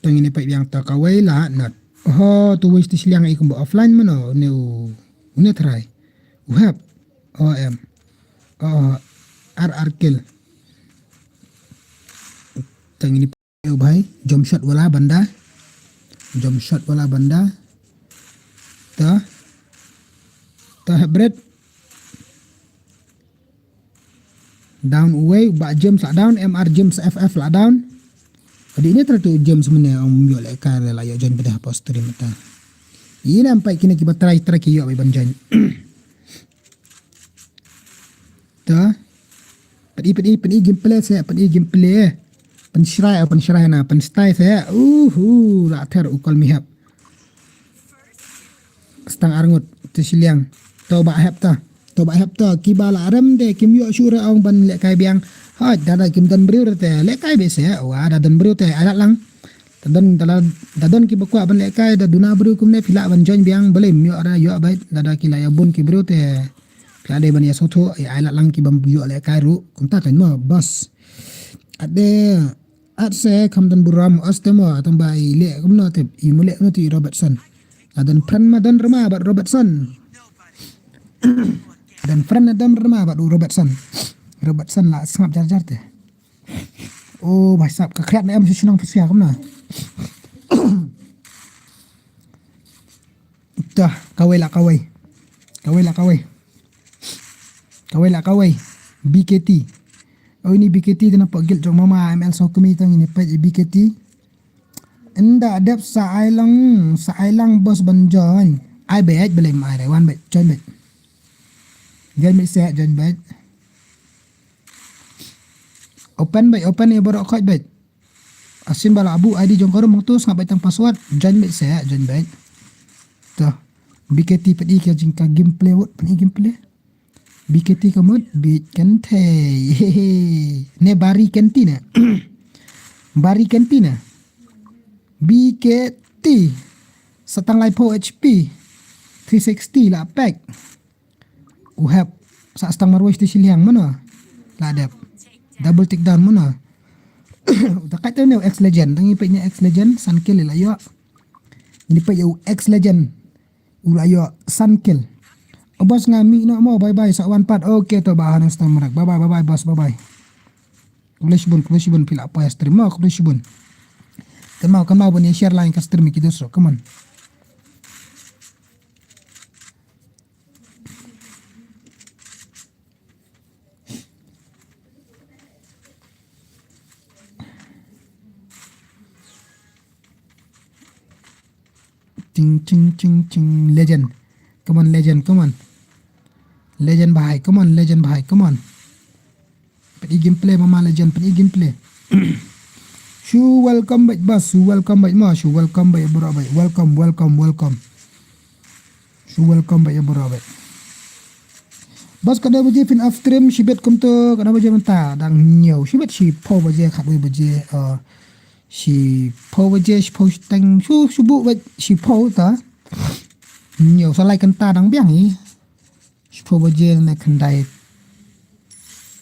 Tang ini peit biang ta kawei la nat. Ho tu wis ti sliang i kumba offline mano ne u ne try. U hap. O em. O ar ar kill. Tang ini peit u bhai. Jump shot wala banda. Jump shot wala banda. Ta. Ta hybrid. Down uwei, ba James la down, M R James F F la down. Adi ini teratu James mene ong yo le kare la yo join beda post tadi mata. Ini ampai kini kiba try try ki yo bai ban join. Ta. Pedi pedi pedi gameplay se, pedi gameplay. Pen shrai, pen shrai na, pen style se. Uhu, la ter u kol mihap. Stang arngut te shiliang. To ba hep ta. To ba hep ta. Kiba la rem de kim yo shu re ong ban lehkai biang. Haj dada kim don briew te lehkai be se. Wa da don briew te alat lang. Da don da don kiba kwah ban lehkai da duna briew kumne phi lah ban join biang bele yo da yo bai dada ki la ya bun ki briew te. Phi lah de ban ya sotho ai alat lang kiba yo lehkai ru. Kumta kan mo bas. Ade At se kham don burom os te mo tang ba i le kumno te i mu le no ti Robertson. La don friend ma don rema bad Robertson. Don friend na don rema bad u Robertson. Robertson la sngap jar jar te. Oh, ba sap ka kriat na em si shnong pisia kumno. Tah, kawei la kawei. Kawei la kawei. Kawei la kawei. B K T. Oh, ini B K T dina pok guild jong mama M L Sokmi tang ini page B K T. Enda dep sa ai lang, sa ai lang bos ban join. Ai bej bele mai re wan bej join bej. Join bej se join bej. Open bej open ya borok khoj bej. Asin bala abu I D jong ka room tu sngap bej tang password. Join bej se join bej. Tu. B K T pedi ka jingka gameplay wot pedi gameplay. B K T ka mut bit kan thei. Ne bari kan ti ne. Bari kan ti ne. B K T. Satang lai po H P. Three sixty la pack. U hep sa stang marwai sti shiliang mano. La dep. Double take down mano. Uta kait ne X legend. Tangi pe ne X legend. San kill la yo. Ini pe u X legend. U la yo san kill. Oh, boss nga mi no mo bye bye sa wan pat. Okay to ba hanas tang marak. Bye bye bye bye boss bye bye. Khublei shibun khublei shibun phi la poi stream mo khublei shibun. Kan mau kan mau bani share line ka stream ki dosro come on. Ching ching ching ching legend. Come on legend, come on. Legend bahai, come on legend bahai, come on. Pedi gameplay mama legend, pedi gameplay. Shu welcome back bas, shu welcome back ma, shu welcome back bro back. Welcome, welcome, welcome. Shu welcome back ya bro back. Bas kada baje phin off stream shibet kumto kada baje menta dang nyew shibet shi po baje khat baje. Shi pho baje shi pho teng shu shu bu ba shi pho ta. Nyo sa lai kanta dang biang i. Shi pho baje ne khandai.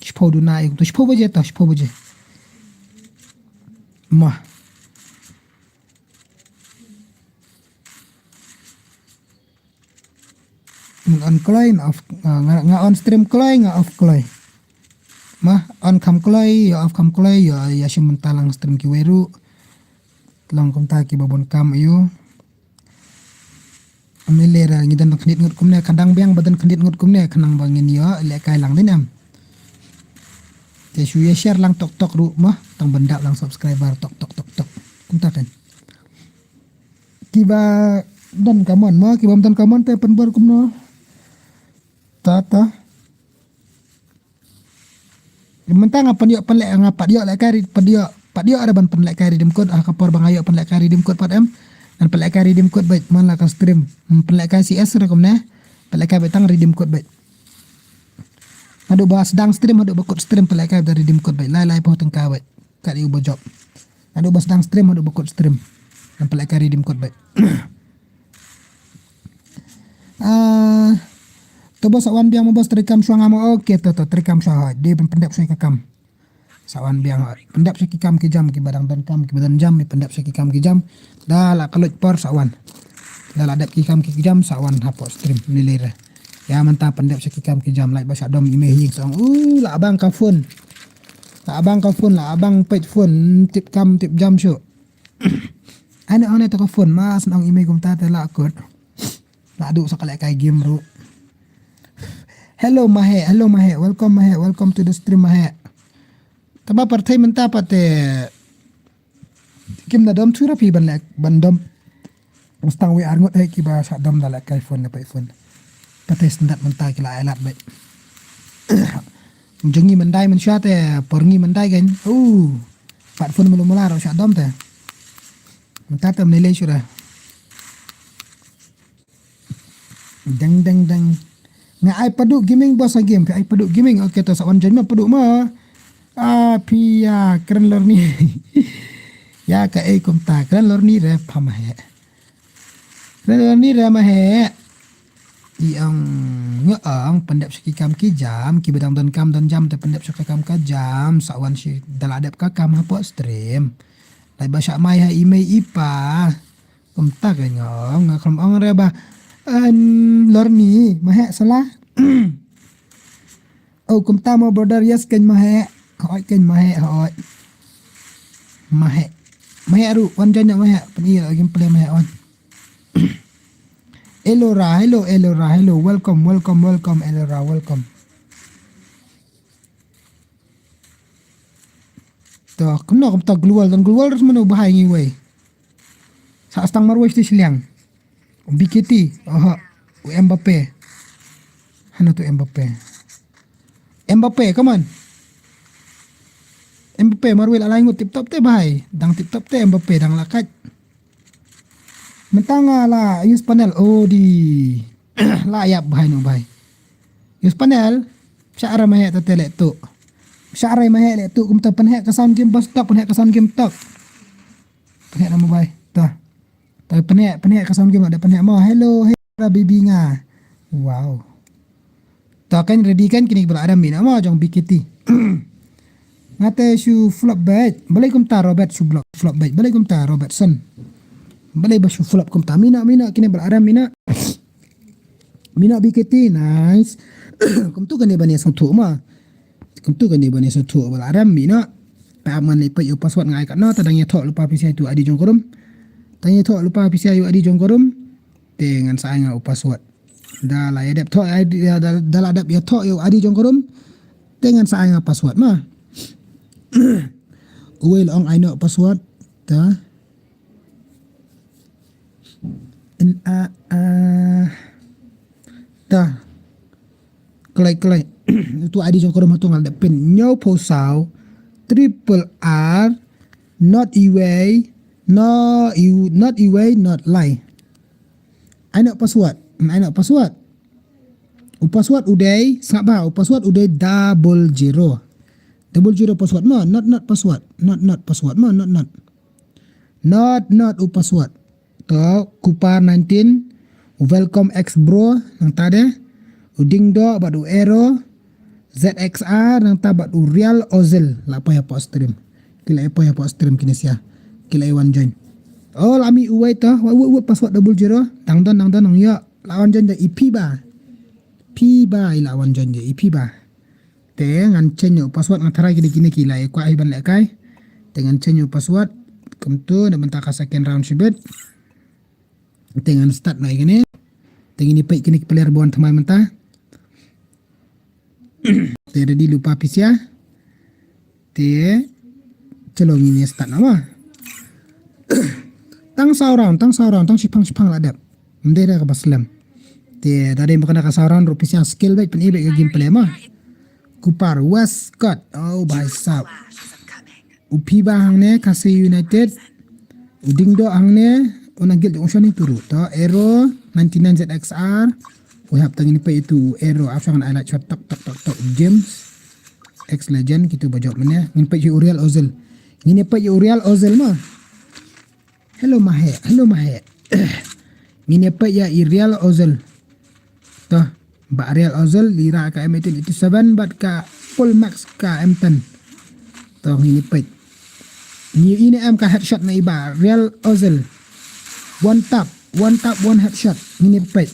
Shi pho duna i to shi pho baje ta shi pho baje. Ma. On kloi nga off nga on stream kloi nga off kloi. Ma on kham kloi ya off kham kloi ya ya shim talang stream ki weru. Long kumta ki babon kam ayu. Amile ra ngi dan khnit ngut kumne kadang biang badan khnit ngut kumne khnang ba ngin yo le kai lang din am. Te shu ya share lang tok tok ru ma tang bendap lang subscriber tok tok tok tok. Kumta kan. Kiba don kamon mo kiba don kamon te penbor kumno. Ta ta. Mentang apa dia pelek ngapa dia lek kari pedia pedia ada ban pelek kari dim kut ah kapor bang ayo pelek kari dim kut pat em. Dan pelek kari dim kut baik mana ka stream pelek kari C S ada kumne pelek kari tang ri dim kut baik. Adu ba sedang stream adu ba kut stream pelek kari dari dim kut baik lai lai poh tengka baik. Kat iu ba job. Adu ba sedang stream adu ba kut stream. Dan pelek kari dim kut baik. Ah, to boss, sa wan biang mo boss, treikam shuwa nga mo. Okay, to, to, treikam shuwa hoi. Dei ban pyndep shuwa ka kam. Sa wan biang hoi. Pyndep shuwa ki kam ki jam, kiba dang don kam, kiba don jam, pyndep shuwa ki kam ki jam. Da la kylluid por sa wan. Da la dep ki kam ki jam sa wan hapoh stream ni lei re. Ïa mynta pyndep shuwa ki kam ki jam, lait ba sha dom i mei hi ïing sa ong. Uh, la bang ka phone. La bang ka phone, la bang peit phone, tip kam, tip jam shuh. Ane, ane to ka phone, mas nong i mei kumta te la kut. La duh sa ka lehkai game ruh. Hello Mahe, hello Mahe, welcome Mahe, welcome to the stream Mahe. Taba pyrthei mynta pat te kim da dom, chura phi ban leh, ban dom. Mustang wei ar ngut eh kiba sa dom da lehkai phone na peit phone. Pyrthei syndat mynta ki la ai lad beit. Jong ngi myndai mynshuwa te por ngi myndai kan. Uh, pat phone mula mula ruh sa dom te. Mynta te mne lei shuh da. Deng, deng, deng. Nga ai Padu Gaming boss a game. Phi ai Padu Gaming. Okay, to sa wan join ma Padu ma. Ah, phi ïa kren lor ni. Ïa kaei kumta kren lor ni re pha Mahe. Kren lor ni re Mahe. I ong, nga ong pyndep shuwa ki kam ki jam, kiba dang don kam don jam te pyndep shuwa ka kam ka jam, sa wan shi da la dep ka kam hapoh stream. Lait ba sha mai ha i mei i pa. Kumta ka nga ong, nga khlem ong re ba. An lor ni, Mahe sala. Oh, kumta mo brother, yes kan Mahe. Hoi kan Mahe, hoi. Mahe. Mahe aru, wan join Mahe. Pyn-i lagi play Mahe wan. Elora, hello Elora, hello. Welcome, welcome, welcome Elora, welcome. To, kumno kumta global, don global terus mano bahai ngi wei. Sa stang marwei sti shiliang. B K T, oho, u Mbappe. Hana tu Mbappe. Mbappe, come on. Mbappe, marwei la lai ngut tip top te bahai. Dang tip top te Mbappe, dang la kat. Mynta nga la use panel, oh di. La ïap bahai no bahai. Use panel, sha ara Mahe ta te leh tu. Sha ara Mahe leh tu, kumta pynheh ka sound game bos tok, pynheh ka sound game tok. Pynheh na mobile, ta. Ta pynheh, pynheh ka sound game, da pynheh mo. Hello, hello, baby nga. Wow. Ta kan ready kan kini bala adam mina mo jong B K T. Ngate shu flop bait. Balai kumta Robert shu flop, flop bait. Balai kumta Robertson. Balai ba shu flop kumta mina, mina kini bala adam mina. Mina B K T, nice. Kumtu kane bane song thu ma. Kumtu kane bane song thu bala adam mina. Pa man le pa yo password ngai ka no ta dang ya tho lupa pisa tu adi jong korum. Tang ya tho lupa pisa yo adi jong korum. Te ngan sa ai nga u password. Da la ya dep tho ai da, da la dep ya tho yo adi jong korum. Te ngan sa ai nga password ma. Uwei la ong ai no password. Ta. In a a. Ta. Klai klai. Tu adi jong korum tu ngal dep pin. Nyau posau. Triple R. Not iwei. No iw, not iwei, not lai. Ai no password. Ai no password. U password u dei, sngap ba, u password u dei double zero. Double zero password mo, not not password. Not not password mo, not not. Not not u password. To Cooper nineteen, u Welcome X Bro nangta de. U Dingdo bad u Aero, Z X R nangta bad u Real Ozil la poi hapoh stream. Ki la poi hapoh stream kine sia. Ki la wan join. Oh la mi uwei to, wa wa wa password double zero. Dang don dang don nang yo. La wan join de i phi ba. Phi ba i la wan join de i phi ba. Te ngan change u password, ngan tharai kine kine ki la kwah hi ban lehkai. Te ngan change u password. Kumtu na mynta ka second round shibit. Te ngan start noh ïa kine. Te ngin ïa peit kine ki player ba wan thymmai mynta. Te ready lypa pisa. Te chalo ngin ïa start noh ma. Tang saw round, tang saw round, tang shipang shipang la dep. Ym dei re kaba slem. Te da dei ba kane ka saw round ruh pisa skill beit, pyn-i beit ka gameplay ma. Cooper, Westcott. Oh bhai sahab. U Phi ba hangne, Khasi United. U Dingdo hangne, u nang guild jong u shane turu. To Aero ninety-nine Z X R. U hap ta ngin peit itu u Aero, ap shang ai la shot tok tok tok tok. James X Legend kitu ba jop mane. Ngin peit ïa u Real Ozil. Ngin peit ïa u Real Ozil ma. Hello Mahe, hello Mahe. Ngin peit ïa i Real Ozil. To, Bah Real Ozil, Lira ka M eighteen eighty-seven, bad ka Full Max ka M ten. To, ngin ïa peit. Ngi ïohi ne em ka headshot na i Bah Real Ozil. One tap, one tap, one headshot. Ngin ïa peit.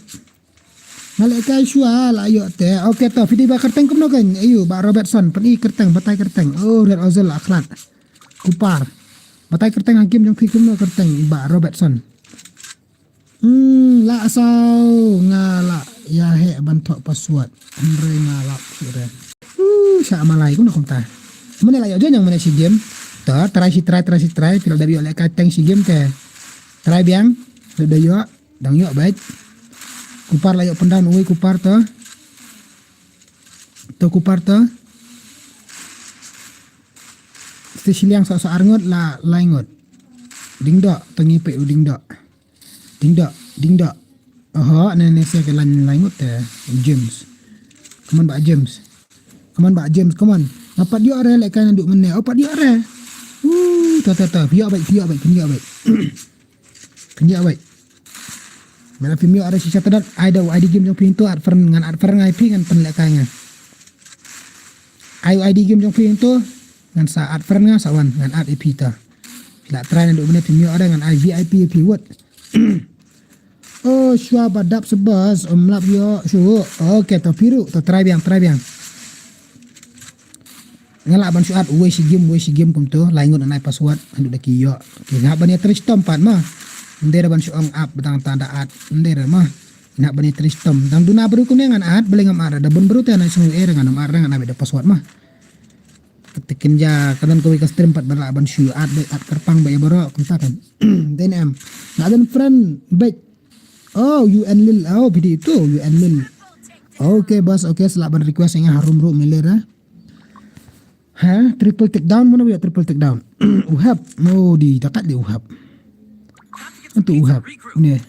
Nga leh kai shuwa la ïoh te. Okay to, phi dei ba kyrteng kumno kein? Ayu, Bah Robertson, pyni kyrteng, batai kyrteng. Oh, Real Ozil la khlad. Kupar. Batai kyrteng ha game jong phi kumno kyrteng, Bah Robertson. Hmm, la saw nga la ïa heh ban thoh password. Hynrei nga la phi re. Uh, sha malai kumno kumta. Mane la ïoh jong mane shi game. To, try shi try, try shi try. Phi la dep ïoh leh kai teng shi game te. Try biang. Dep da ïoh. Dang ïoh beit. Kupar la ïoh pyndown uwei Kupar to. To Kupar to. Sti shiliang sa sa arngot la laingot. Dingdok to ngi peit u dingdok. Dingdok, dingdok. Oho, ne ne sia ke lain laingot te James. Come on Bah James. Come on Bah James, come on. Nga pat ïoh re leh kai naduh mynne. Oh pat ïoh re. Uh, to to to. Phi ïoh beit, phi ïoh beit, phi ïoh beit. Phi ïoh beit. Mela phi ïoh re shisha tadot. Ai da u I D game jong phi to add friend ngan add friend ngai phi ngan pynleh kai nga. Ai u I D game jong phi to ngan sa add friend nga sa wan ngan add ïa phi to. Phi la try naduh mynne phi ïoh re ngan ai V I P ïa phi wot. Oh, shuwa ba dap sa bas, um lap ïoh, shu. Okay, to phi ruh, to try biang, try biang. Nga lah ban shu add, uwei shi game, uwei shi game kumto, lai ngut nai password, haduh da ki ïoh. Ki hap ban ïa try shitom pat ma. Ym dei ban shu ong app, ba dang tang da add, ym dei ma. Nga hap ban ïa try shitom. Dang duna briew kumne ngan add, balei ngam add, da bun briew te nai sngew eh, ngan ym add, ngan add da password ma. Kata kynja ka don kawei ka stream pat ba lah ban shu add beit, add kyrpang beit ïa baroh kumta kan. Dei ne em. Nga don friend beit. Oh, U N Lil. Oh, phi dei itu U N Lil. Okay boss, okay, sa lah ban request ïa nga harum ruh mele ra. Ha, triple takedown, mano ba ïoh triple takedown? U Hap. Oh, dei da kat dei U Hap. Itu U Hap. Une.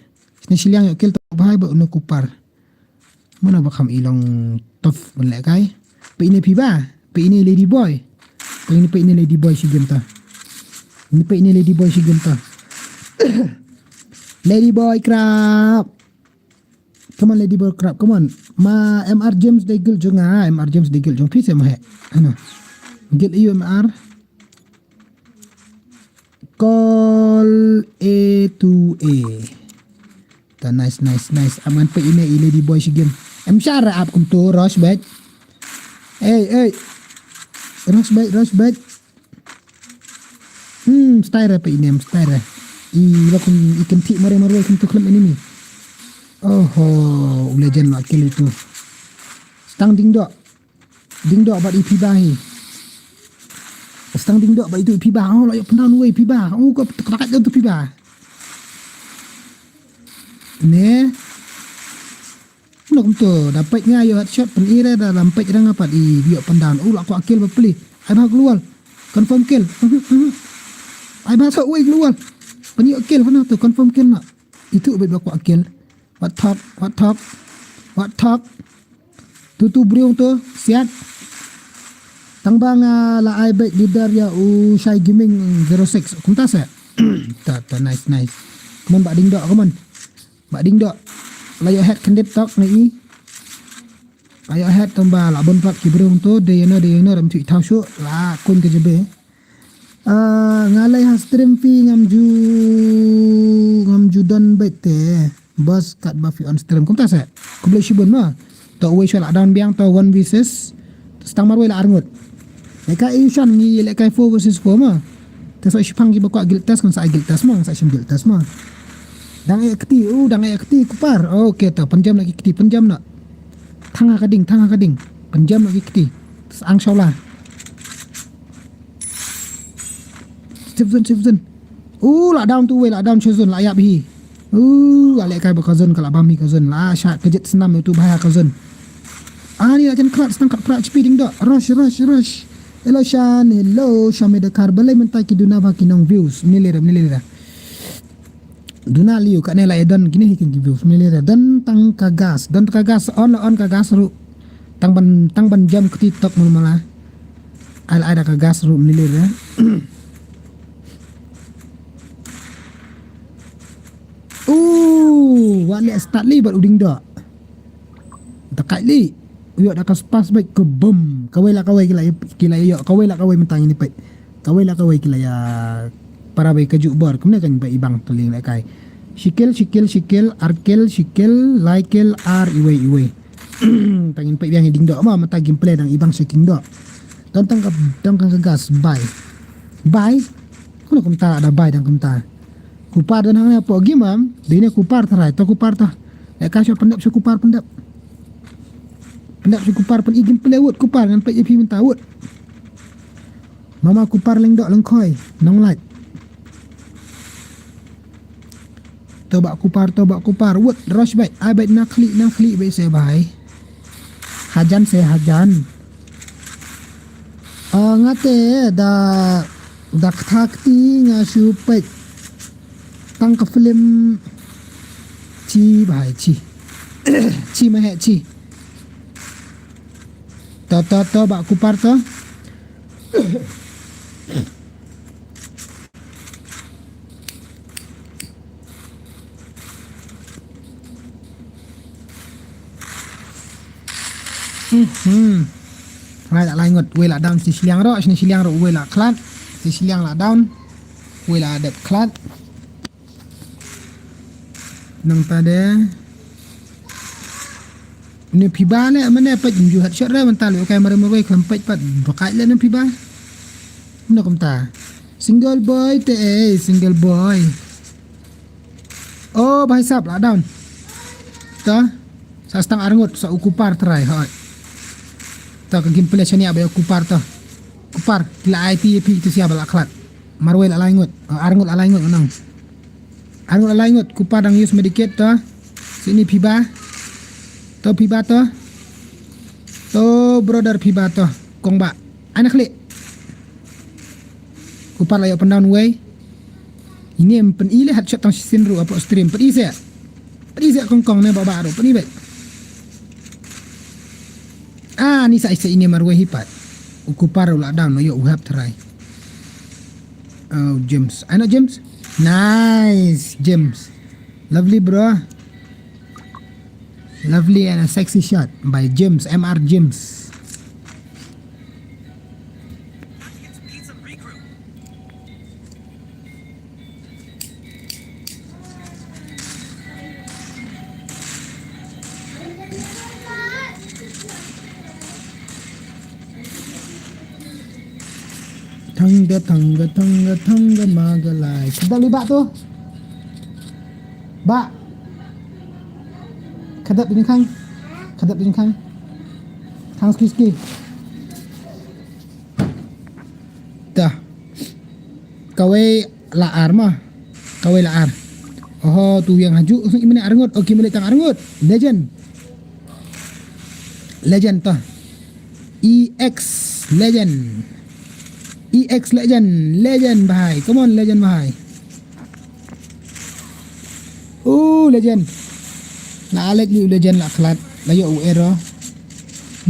Sne shiliang ïoh kill to bhai ba une Kupar. Mano ba kham i long tough ban leh kai. Peit ine phi ba. Peit ine Lady Boy. Peit ine, peit ine Lady Boy shi game ta. Ine peit ine Lady Boy shi game ta. Lady Boy Crab. Come on Lady Boy Crab, come on. Ma M R James dei guild jong nga, M R James dei guild jong phi se ma he. Hana. Guild U M R. Call A to A. Ta nice, nice, nice. Am ngan peit ine i Lady Boy shi game. Em shah ra ap kumto, rush beit. Ei, ei. Rush beit, rush beit. Hmm, style ra peit ine, em style ra. I la kum i kynthih mare mare kumto khlem enemy. Oho, u legend la kill itu. Stang ding dok. Ding dok bad i phi ba hi. Stang ding dok bad itu i phi ba. Oh, la ïoh pyndown wei phi ba. Oh, ko tak tak tu phi ba. Ne. Nok kumto, da peit nga ïoh headshot pyn i re da lam peit rang pat i ïoh pyndown. Oh, la kwah kill ba pli. Ai ba global. Confirm kill. Ai ba sa wei global. Pyn ïoh kill hana tu confirm kill na. Itu beit ba kwah kill. Wat thok, wat thok. Wat thok. Tu tu briew tu siat. Tang ba nga la ai beit leader ïa u Shai Gaming zero six. Kumta se. Ta ta nice nice. Kumon ba ding dok kumon. Ba ding dok. La ïoh head kendit tok ngi i. La ïoh head tang ba la bun pat ki briew tu de ïa no de ïa no ram tu i thaw shu la kun ka jebe. Ah, nga lei ha stream phi ngam ju ngam ju don beit te. Boss kat ba phi on stream kumta se. Khublei shibun ma. To uwei shu la down biang to one versus. Stang marwei la arngut. Leka i shan ngi leka four versus four ma. Te sa shipang ki ba kwah guild test kan sa guild test ma, sa shim guild test ma. Dang e kti, u dang e kti kupar. Okay to, pynjam lagi kti, pynjam na. Thang ha ka ding, thang ha ka ding. Pynjam lagi kti. Sa ang shawla. Safe zone, safe zone. Uh, la down tu wei, la down safe zone, la ïap hi. Uh, ale kai ba ka zone, ka la bam hi ka zone, la sha ka jet snam tu bha ka zone. Ani la jan krat, snam krat krat, speeding dok. Rush, rush, rush. Hello Shan, hello Shan me da kar balai mentai ki duna ba ki nong views. Ni lera, ni lera. Duna liu kane la ïa don kine hi kin ki views. Mele da don tang ka gas, don tang ka gas, on la on ka gas ruh. Tang ban, tang ban jam kti tok mul mala. Ai la ai da ka gas ruh mele da. Uh, wat le start li bad u ding dok. Li. Ïoh da ka spas bad ka bum. Kawei la kawei ki la, ki la ïoh. Kawei la kawei mynta ngin ïa peit. Kawei la kawei ki la ïa para bai ka juk bor. Kumne kan ba i bang ka lieng la kai. Shikel, shikel, shikel, arkel, shikel, laikel, ar iwei, iwei. Tang ngin peit biang i ding doh ma, mynta ngin play dang i bang shaking doh. Tang tang ka, tang ka gas, bai. Bai. Kumno kumta da bai dang kumta. Kupar don hangne hapoh game am, dei ne kupar tharai, to kupar to. Eh, ka shu pyndep shu kupar pyndep. Pyndep shu kupar pyn i game play wut kupar ngan peit ïa phi mynta wut. Mama kupar leng doh leng khoi, nong lait. To ba kupar, to ba kupar, wut, rush bait, ai bait na khlieh, na khlieh bait se bai. Hajan se hajan. Ah, nga te da, da kthakti nga shu peit. Tang ka film chi bai chi. Chi ma he chi. To, to, to, ba kupar to. Hmm. Lai la lai ngut, wei la down, sini shiliang ro, sini shiliang ro, wei la khlad, sini shiliang la down, wei la dep khlad. Nang ta de. Ne phi ba ne, mane peit ju hat shot re, mynta lu kai mare mare kham peit pat, ba kai le ne phi ba. Ne kumta. Single boy te, eh, single boy. Oh, bhai sab la down. To. Sa stang arngut, sa u kupar try, hoi. To ka game play shania ba u kupar to. Kupar, la I P P tu sia ba la khlad. Marwei la lai ngut, oh, arngut la lai ngut nang. Arngut la lai ngut, kupar dang use medikit to. Sini phi ba. To phi ba to. To brother phi ba to. Kong ba. Anak klik. Kupar la yok pendaun wei. Ini em pen ile hat shot tang sisin ru apo stream. Pen ise. Pen ise kong kong ne ba ba ru. Pen ibe. Ah, ni sa ise ini marwei hipat. U kupar u la down, no yo u hap try. Oh, James. Ano James? Nice, James. Lovely, bro. Lovely and a sexy shot by James, M R James. Thangga, thangga, thangga, thangga, magalai. Khadap li ba tu. Ba. Khadap di khang. Khadap di khang. Khang ski ski. Dah. Kawei la ar ma. Kawei la ar. Oho, tu yang haju. Imane arngut. Okey, mele tang arngut. Legend. Legend to. E X legend. E X legend. Legend bhai. Come on, legend bhai. Oh, legend. La alek ni legend la khlad. La yo u arrow.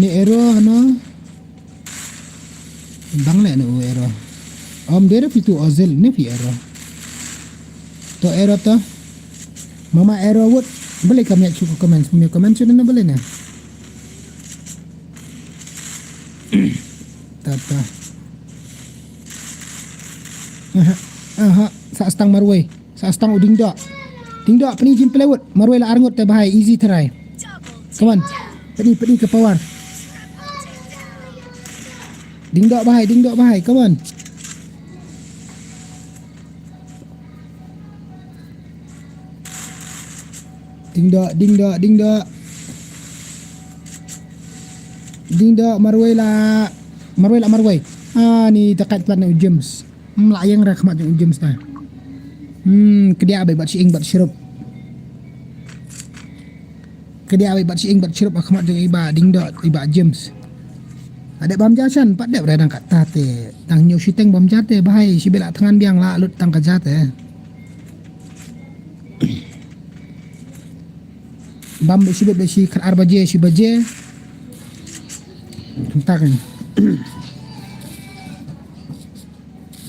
Ni arrow ano. Bang le no arrow. Om dere pitu ozil ne pi arrow. To arrow to. Mama arrow wood. Bele kam ya chuko comments. Punya comments sudah na bele na. Tata. Aha. Aha. Sa stang marwei. Sa stang u dingdok. Dingdok, peni jin pelewut. Marwei la arngut te bahai. Easy try. Come on. Peni, peni ke power. Dingdok bahai, dingdok bahai. Come on. Dingdok, dingdok, dingdok. Dingdok, marwei la. Marwei la, marwei. Ah, ni takat plat na u James. Hmm, la ïeng ra khmat jong u James ta. Hmm, kedia bai bat shi ing bat shirup. Kedia bai bat shi ing bat shirup ha khmat jong i ba dingdok i ba James. Ade bam ja shan pat dep ra dang kata te. Tang nyu shiteng bam ja te bahai shi bela thngan biang la lut tang ka ja te. Bam be shi bet be shi khat ar baje shi baje. Tang kan.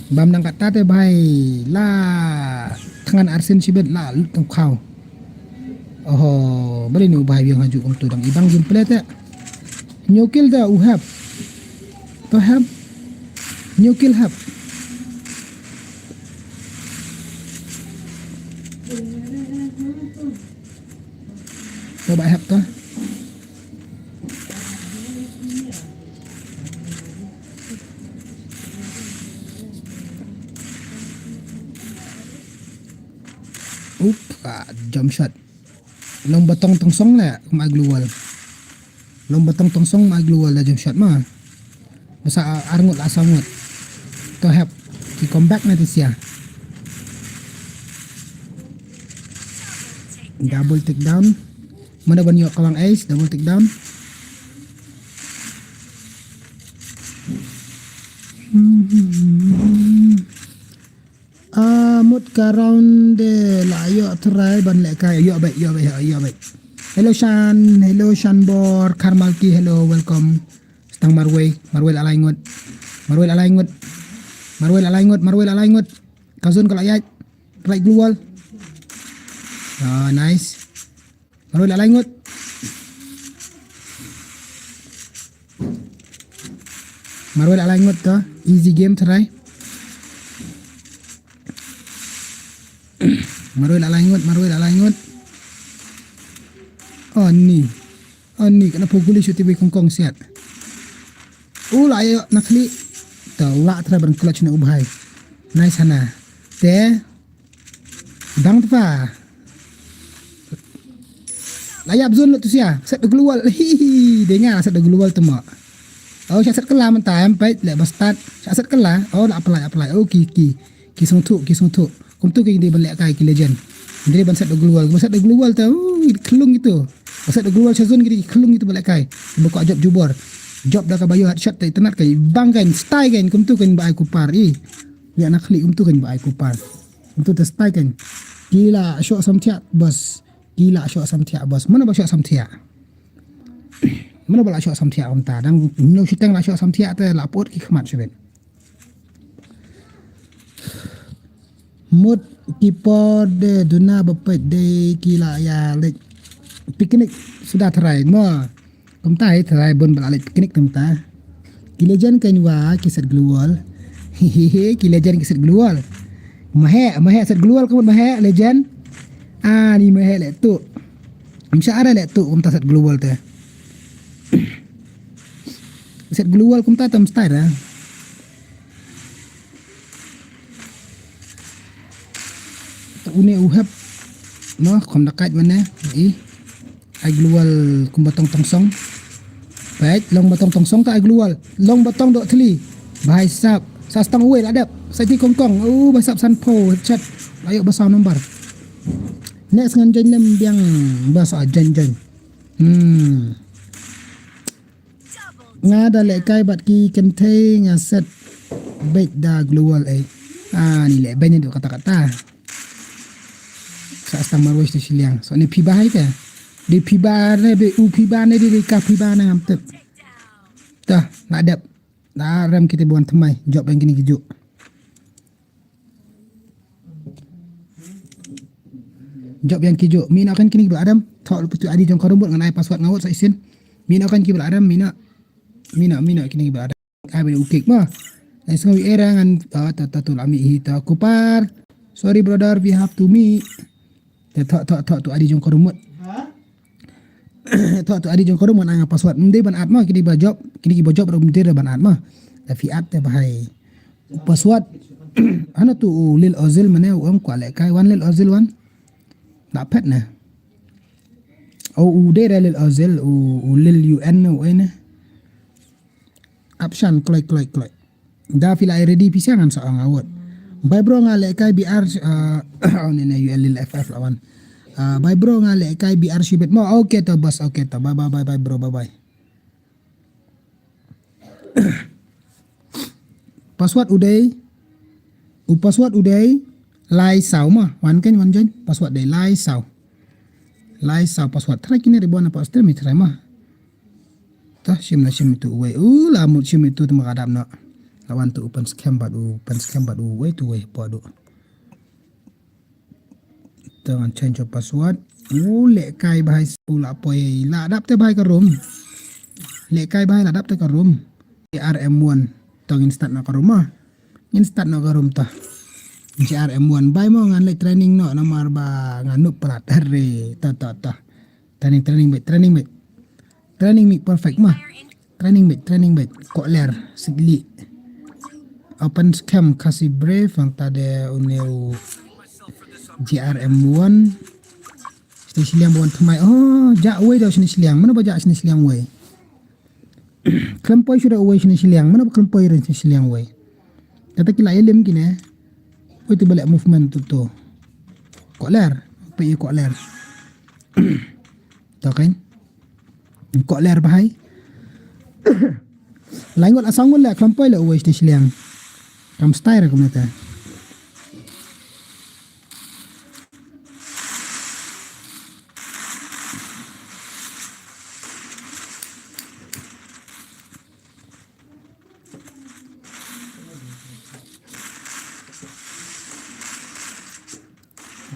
Bam nang kata te bai la thngan arsin shibit la lut tang khaw. Oho, bari ni u bai biang haju kum tu dang ibang jumple te. Nyokil da u hap. To hap. Nyokil hap. To ba hap to. Up, ah, jump shot. Long batong tongsong le, ma global. Long batong tongsong ma global da jump shot ma. Basa arngut la sangut. To hep. Ki comeback na tisia. Double take down. Mana ban yok kalang ace, double take down. Ah, mut ka round de la yok try ban lehkai, yok bek, yok bek, yok bek. Hello Shan, hello Shanbor, Karmalki, hello, welcome. Stang Marwei, Marwei la lai ngut. Marwei la lai ngut. Marwei la lai ngut, Marwei la lai ngut. Kazun ka la yaj. Right glue wall. Ah, nice. Marwei la lai ngut. Marwei la lai ngut to. Easy game try. Marwei la lai ngut, Marwei la lai ngut. Oh ni. Oh ni, kana puguli shuti bi kongkong siat. U la ayo nakli. To la try ban clutch na u bhai. Nice hana. Te. Bang tpa. La yap zone lut tu sia. Set da glue wall. Hi hi. Denga set da glue wall tu mo. Oh, sha set kala man time pait le ba start. Sha set kala. Oh, la apply, apply. Oh, ki ki. Ki song thu, ki song thu. Kum tu ki dei ban lehkai ki legend. Dei ban set da glue wall. Ban set da glue wall tu. Oh, khlung gitu. Ba set da glue wall sha zone ki dei khlung gitu ba lehkai. Ba ko job jubor. Job da ka ba yo hat shot te itanat kai. Bang kan, style kan. Kum tu kan ba ai kupar i. Ya nakli kum tu kan ba ai kupar. Ntu te stai kan. Ki la shoh samthiah bos. Ki la shoh samthiah bos. Mana ba shoh samthiah? Mana ba la shoh samthiah kumta? Dang nyu shiteng la shoh samthiah te la put ki khmat shibit. Mut ki por de duna ba pet de ki la ya lek picnic suda tharai mo. Kumta hi tharai bun ba la leit picnic kumta. Ki legend kan wa ki set glue wall. Hehehe, ki legend ki set glue wall. Mahe, mahe set glue wall kumut mahe legend. Ah, ni mahe le tu. Am sha ara le tu kumta set glue wall te. Set glue wall kumta tam style ah. Ta une u hep. No, khom da kait mane. I. Ai glue wall kum batong tongsong. Peit, long batong tongsong ta ai glue wall. Long batong dok thli. Bahai sap. Sa stang uwe la dep. Sa ti kongkong. U ba sap san po chat. Ayo ba sa number. Next ngan join nem biang ba sa join join. Hmm. Nga da lehkai bad ki kynthei nga set beit da glue wall ei. Ah, ni leh beit ni duk kata kata. Sa stang marwei tu shiliang. So ni phi ba hai te. Di phi ba ne, di u phi ba ne, di, di ka phi ba ne ngam tip. Ta, na dep. Da rem kita buan thymmai. Jop yang kini kijuk. Jop yang kijuk. Mina kan kini ba Adam. Thok lu putu adi jong ka rumbut ngan ai password ngawut sa isin. Mina kan ki ba Adam, mina. Mina, mina kini ba Adam. Ai ba u kik ma. Ai sngawi era ngan, ah, ta, ta tu lami hi ta kupar. Sorry brother, we have to meet. Te thok, thok, thok tu adi jong ka rumbut. Thok tu adi jong ka rumbut ngan ai password. Mdei ban at ma, kini ba jop, kini ki ba jop rum dei ban at ma. Ta fi at te bahai. Password. Hana tu u Lil Ozil mane u ong kwah lehkai wan Lil Ozil wan. Da phet ne. O u dei re Lil Ozil u, u Lil U N ne u ene. Apshan kloi kloi kloi. Da phi la ready pisa ngan sa ong awot. Bye bro nga lehkai B R uh, oh ne ne U L Lil F F lawan. Uh, bye bro nga lehkai B R shibit mo. Okay to boss, okay to. Bye bye bye bye bro, bye bye. Password u dei. U password u dei. Lai saw ma. Wan kan wan join. Password dei lai saw. Lai saw password. Try kini ribuan apa stream ni try ma. Ta shim na shim tu uwei. U la mut shim tu tu makadap na. Lawan tu u pen scam bad u pen scam bad uwei tu uwei padu. To ngan change your password. U leh kai bha, u la poi, la dap te bha ka room. Leh kai bha, la dap te ka room. R M one. To ngin start noh ka room ah. Ngin start noh ka room to. G R M one. Bye mo, ngan leh training noh namar ba ngan nup palat. Hare. To, to, to. Training, training beit, training beit. Training mih perfect ma. Training beit, training beit. Kokler, sikli. Open scam, Khasi Brave, hangta de une u G R M one. Shini shiliang ba wan thymmai. Oh, jah uwei da shini shiliang. Mano ba jah shini shiliang uwei? Khlem poi shuh da uwei shini shiliang. Mano ba khlem poi da shini shiliang uwei? Kata ki la ïalim kine. Uwei te ba leh movement tu tu. Kokler. Peit ïa kokler. To kan. Kokler bha. Lai ngut la saw ngut leh khlem poi leh uwei shini shiliang. Kam style ra kumne te.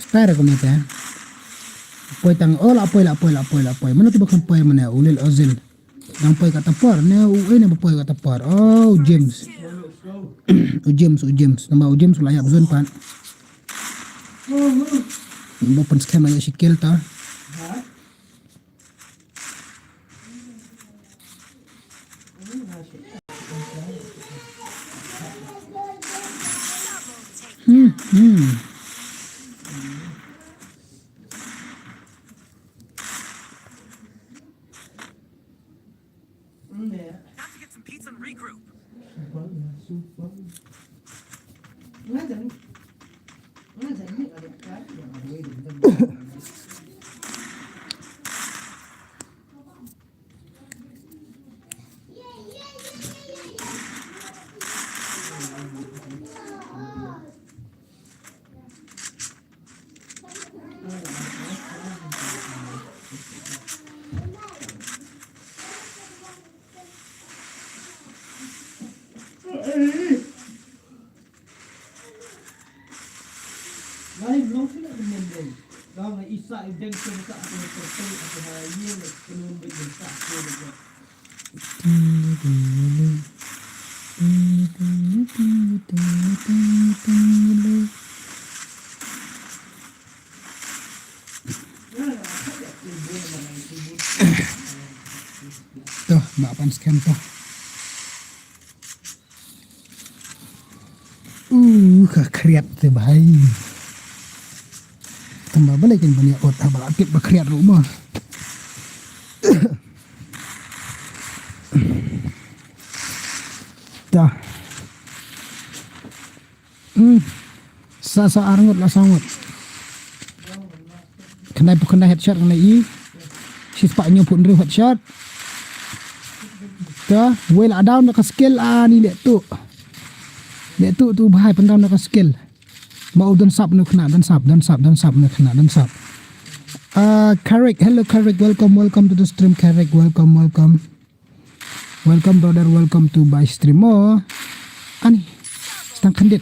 Style ra kumne te. Poi tang, oh, la poi, la poi, la poi, la poi. Mano te ba khlem poi mane, u Lil Ozil. Dang poi kata por, ne u, eh, ne ba poi kata por. Oh, u James. U James, u James. Namar u James u la ïap zone pat. Ba pynskhem la ïa shi kill ta. Hmm, hmm. Got to get some pizza and regroup. To, ba pynskhem to. Uh, ka khriat te bhai. Tang ba balei kin ban ïa ot haba la tip ba khriat ruh mo. Ta. Hmm. Sa sa ar ngut la sa ngut. Khyndai phew khyndai headshot ngan leh i. Shispah hynñiew phew hynriew headshot. Ta, wei la down da ka skill ani leh tu. Leh tu tu bhai pyndown da ka skill. Ba u don sap nu khna, don sap, don sap, don sap nu khna, don sap. Ah, Karik, hello Karik, welcome, welcome to the stream Karik, welcome, welcome. Welcome brother, welcome to my stream. Oh, ani, stang khyndit.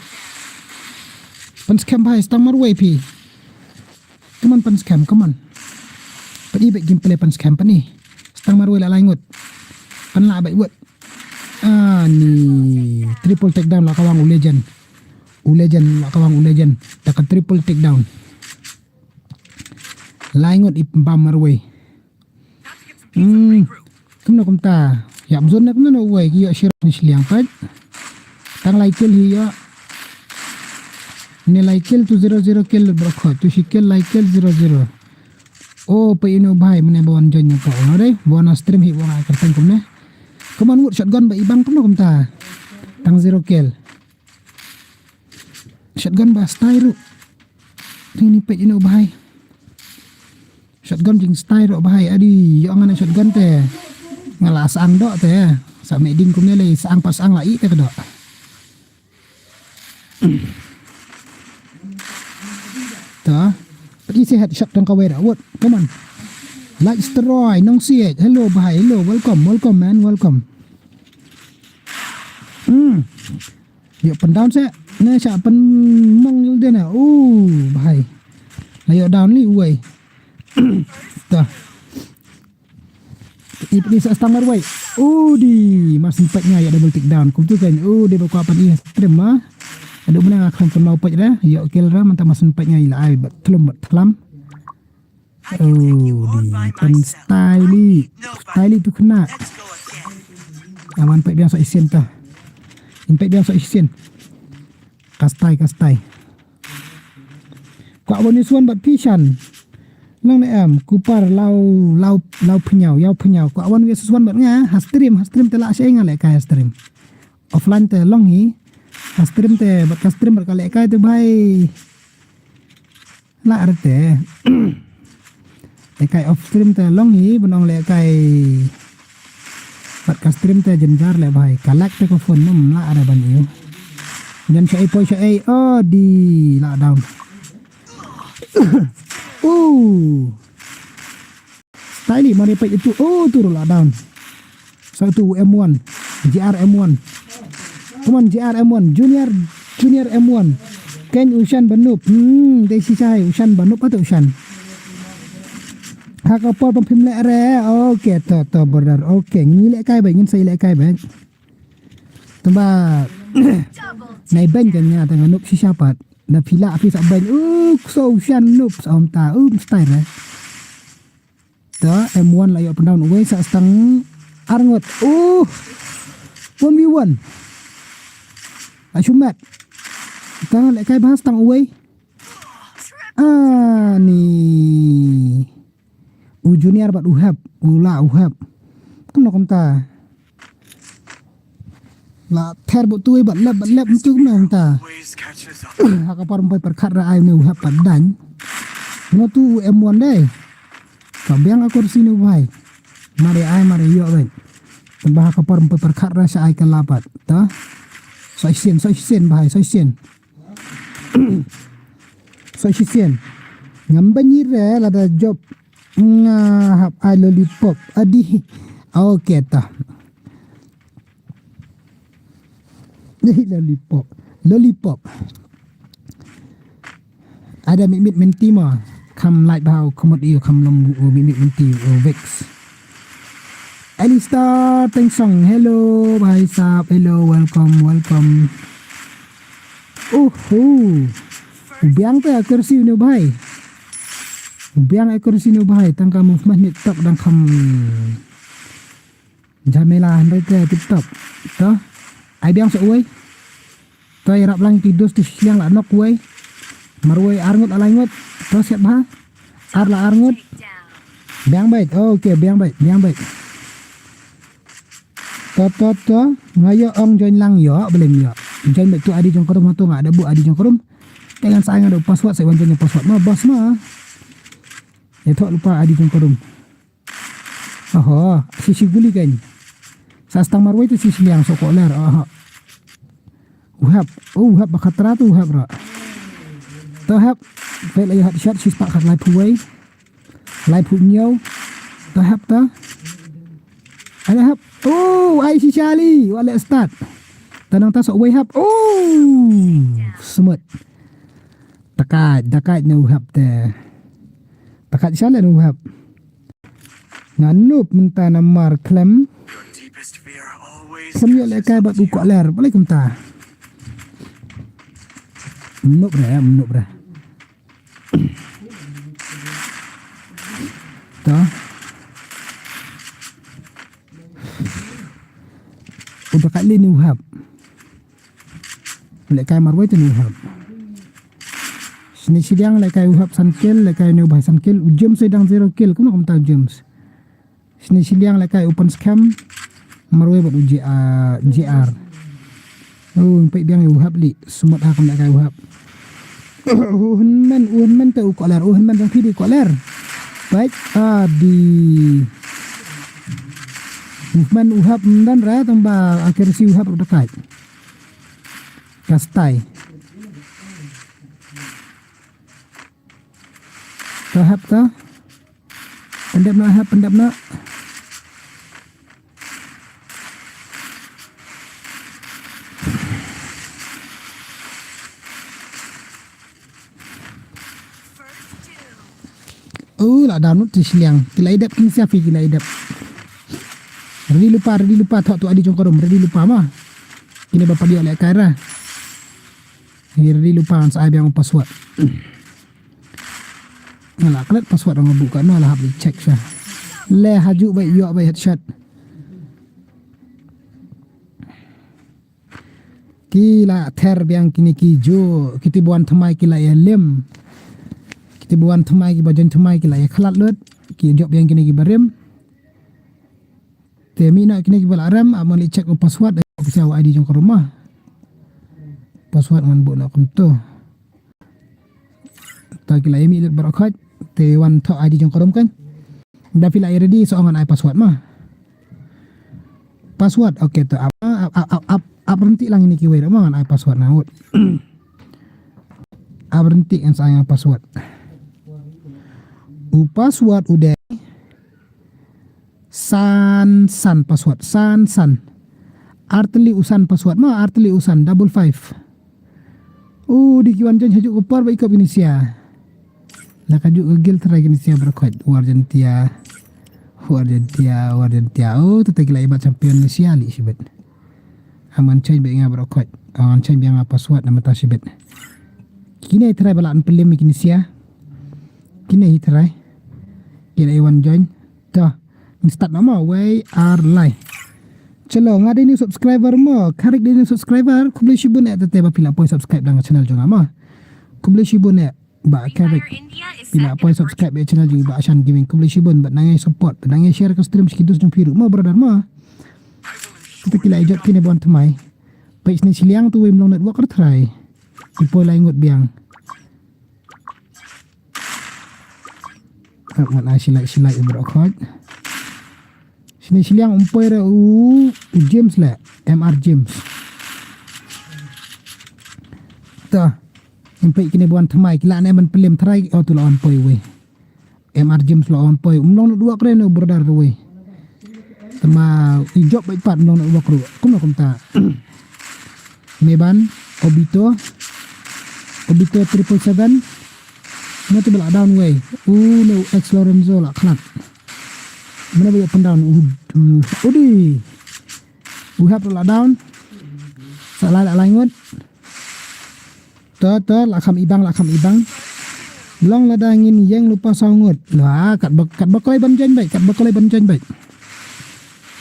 Pynskhem bhai, stang marwei phi. Come on, pynskhem, come on. Pyn-i bad gameplay pynskhem pyn-i. Stang marwei la lai ngut. Pynlah bad wut. Ani, triple takedown la kawang u legend. U legend la kawang u legend. Ta ka triple takedown. Lai ngut i pynbam marwei. Hmm. Kumno kumta. Ïap zone ne kumno wei ki ïoh shirok ni shiliang pat. Tang lai kill hi ïoh. Ne lai kill tu zero zero kill bro kho. Tu shi kill lai kill zero zero. Oh, pa inu bhai mane ba wan join ka ong dei. Ba wan stream hi ba wan kyrteng kumne. Kumno wut shotgun ba i bang kumno kumta. Tang zero kill. Shotgun ba style ruh. Teng ni peit ino bhai. Shotgun jing style ruh bhai. Adi, ïoh ngan shotgun te. Nga la sang doh te. Sa me ding kumne le sang pas sang la i te ka doh. Ta. Peit i se headshot tang ka wei ra. What? Come on. Like steroid nong siet. Hello bhai. Hello. Welcome. Welcome man. Welcome. Hmm. Ïoh pyndown se ne sha pynmong ïul de ne. Uh, bhai. La ïoh down li uwei. Ta. Ip di sa stang marwei. Udi, mar syn peit nga ïa double take down. Kumtu kan, udi ba kwah pan i stream ma. Adu mena nga khlem pynmaw peit re. Ïoh kill re, mynta mar syn peit nga ïa la ai, bat thlum, bat thlam. Udi, pyn style. Style tu kena. Awan peit biang sa isin ta. In peit biang sa isin. Kastai, kastai. Kwah wan ïa suan bad phi shan. Long ne em, kupar law, law, law pynïaw, ïaw pynïaw. Kwah wan ïa suan bad nga, ha stream, ha stream te lah sha nga lehkai ha stream. Offline te long hi. Ha stream te, bad ka stream bad ka lehkai te bhai. Lah re te. Lehkai off stream te long hi, ban ong lehkai. Bad ka stream te jynjar leh bhai. Ka lag te ka phone nym lah re ban ïoh. Jan sha ei poi sha ei. Oh, di lah down. Oh. Style mar ïa peit itu. Oh, tu ruh lah down. Sa tu M one. J R M one. Come on, J R M one. Junior, Junior M one. Ken u shan ba noob. Hmm, dei shi shai u shan ba noob, ata u shan. Ha ka por ban phim leh re. Okay, to, to, brother. Okay, ngi lehkai beit, ngin sa ïalehkai beit. Tangba nai beiñ kan nga tang noob shisha pat. Da phi lah phi sa beiñ. Uh, so u shan noob sa ong ta. Uh, mstai re. Ta M one la ïoh pyndown uwei sa stang ar ngut. Uh, one v one. A shumat. Ta lehkai ba stang uwei. Ani. U Junior bad u Hep, u la u Hep. Kumno kumta. La ther bad tuwi bad lep bad lep tu kumno kumta. Ha ka por ym poi pyrkhat re ai une u Hep pat dang. Kumno tu u M one dei. Ka biang a kursi ne u bhai. Mar ïa ai mar ïa ïoh beit. Tangba ha ka por ym poi pyrkhat re sha ai ka la pat. Ta. Soi sien, soi sien bhai, soi sien. Soi shisien. Ngam banyir re lada jop. Nga hap ai lollipop. Adi. Okay ta. Ih, lollipop. Lollipop. Ada mit mit menti ma. Kham lait bha u khmut ïa u kham lom u mit mit menti u Vex. Alistar Tengsong, hello, bhai sahab, hello, welcome, welcome. Uhu. U biang te accuracy une u bhai. U biang accuracy une u bhai, tang ka movement ne tok dang kham. Jhamela hynrei te tip top. To. Ai biang sa uwei. To ïarap lang ki dos tu shiliang la nok uwei. Marwei ar ngut, lai ngut. To siat bha. Ar la ar ngut. Biang beit. Okay, biang beit, biang beit. To, to, to. Nga ïoh ong join lang ïoh, balei ym ïoh. Join beit tu I D jong ka room, hato nga da buh I D jong ka room. Te ngan sa ai nga da password, sa wan join password ma, boss ma. Ïathoh lypa I D jong ka room. Oho, shi shi guli kan. Sa stang marwei tu shi shiliang, so koler, oho. U Hep, oh, u Hep ba khatra tu u Hep ra. To Hep, peit la ïa headshot, shispah khatlai phew wei. Lai phew hynñiew. To Hep to. Ai Hep. Oh, ai shi shali, wa leh start. To nangta sa uwei Hep. Oh, smooth. Takat, takat ne u Hep te. Takat shaleh ne u Hep. Nga noob mynta namar khlem. Khlem ïoh lehkai bad u koler. Balei kumta? Noob re, noob re. To. U da kat lei ne u Hep. Lehkai marwei te ne u Hep. Sne shiliang lehkai u Hep san kill, lehkai ne u bhai san kill, u James dang zero kill, kumno kumta u James. Sne shiliang lehkai u Pynskhem, marwei bad u J R, J R. Oh, peit biang u Hep lei, smooth ha kum lehkai u Hep. U Hynmen, u Hynmen te u koler, u Hynmen jong phi dei koler. Peit, adi. Movement u Hep ym don re, tangba accuracy u Hep ruh da kait. Ka style. To Hep to. Pyndep noh Hep, pyndep noh. Oh, la down lut te shiliang. Ki la ïadep ki Nesia phi, ki la ïadep. Ready lypa, ready lypa, thoh to ID jong ka room, ready lypa ma. Kine ba pat ïoh lehkai ra. Ready lypa, ngan sa ai biang u password. Nga la klet password nga buh katno, la hap check sha. Le haju beit, ïoh beit headshot. Ki la ther biang kine ki ju, kiti ba wan thymmai ki la ïalim. Kiti ba wan thymmai, ki ba join thymmai ki la ïakhlad lut. Ki jop biang kine ki barim. Te mih noh kine ki ba la rem, ap ngan leit check u password, da pisa u ID jong ka room ma. Password ngan buh noh kumto. Ta ki la ïa mih lut baroh khoit, te wan thoh ID jong ka room kan. Da phi la ïa ready, sa ngan ai password ma. Password, okay, to ap, ap, ap, ap, ap, ap ryntih lang ine kiwei ruh ma, ngan ai password na ngut. Ap ryntih ngan sa ai nga password. U password u dei san san password, san san. Artylli u san password ma, artylli u san, double five. U dei ki wan join hajuh ka por ba i kop i Nesia. Na kajuh ka guild trai ki Nesia baroh khoit. U Argentia. U Argentia, u Argentia. Oh, tata ki la ïa bat champion Nesia lei shibit. Ngan change beit nga baroh khoit. Ngan change beit nga password na mynta shibit. Kine hi trai ba la pynlem ïa ki Nesia. Kine hi trai. Ki la ïa wan join. Ta. Ngi start noh ma, wei ar lai. Chalo, nga dei new subscriber mo, Karik dei new subscriber, khublei shibun eh, tete ba phi la poi subscribe da ka channel jong nga mo. Khublei shibun eh, Bah Karik. Phi la poi subscribe ïa channel jong i Bah Ashan Gaming, khublei shibun, bad nang ai support, bad nang ai share ka stream sha ki dost jong phi ruh mo, brother mo. Kita ki la ïa jop kine ba wan thymmai. Peit shane shiliang tu wei, ym long network re trai. I poi lai ngut biang. Hap ngan ai shilai shilai u baroh khoit. Shane shiliang um poi re u, u James le, M R James. Ta, ngin peit kine ba wan thymmai, ki la ne ban pynlem trai, oh tu la wan poi wei. M R James la wan poi, um long network re ne u brother re wei. Te ma i jop beit pat, um long network ruh. Kumno kumta. Meban, Obito, Obito triple seven. Mo te ba la down wei. U ne u ex Lorenzo la khlad. Mane ba ïoh pyndown u, u, udi. U hap la down. Sa lai la lai ngut. To, to, la kham ibang, la kham ibang. Long lada ngin ïeng lypa saw ngut. La, katba, katba kloi ban join beit, katba kloi ban join beit.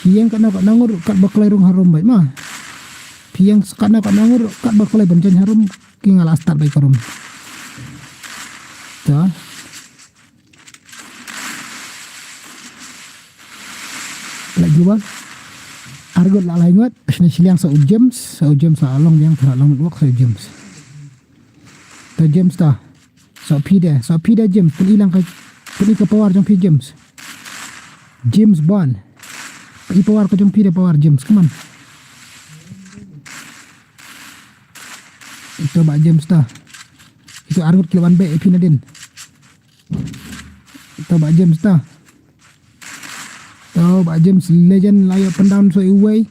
Phi ïeng katno katno ngut, katba kloi rung harum beit ma. Phi ïeng katno katno ngut, katba kloi ban join harum, ki nga la start beit ka room. To. Lait global. Ar ngut la lai ngut. Shane shiliang sa u James, sa u James la long biang, tara long network sa u James. Ta James ta. Sa phi de, sa phi de James, pyni lang ka, pyni ka power jong phi James. James Bond. Pyni power ka jong phi de power James, come on. Ito Bah James ta. Ito ar ngut ki la wan beh ïa phi nadien. To Bah James ta. To Bah James legend la ïoh pyndown sa iwei.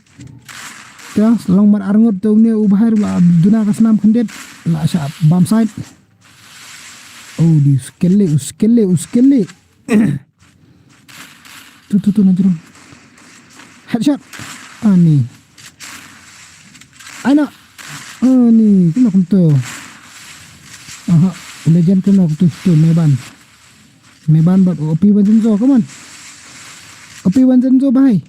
To long mar ar ngut to une u Bah Hair la duna ka snam khyndiat la shah bam side. Oh di u skele, u skele, u skele. Tu tu tu na jrong. Headshot. Ani. Aina. Ani, kumno kumto. Aha, legend kumno kumto tu Meban. Meban bad Opi Vincenzo, come on. Opi Vincenzo bhai.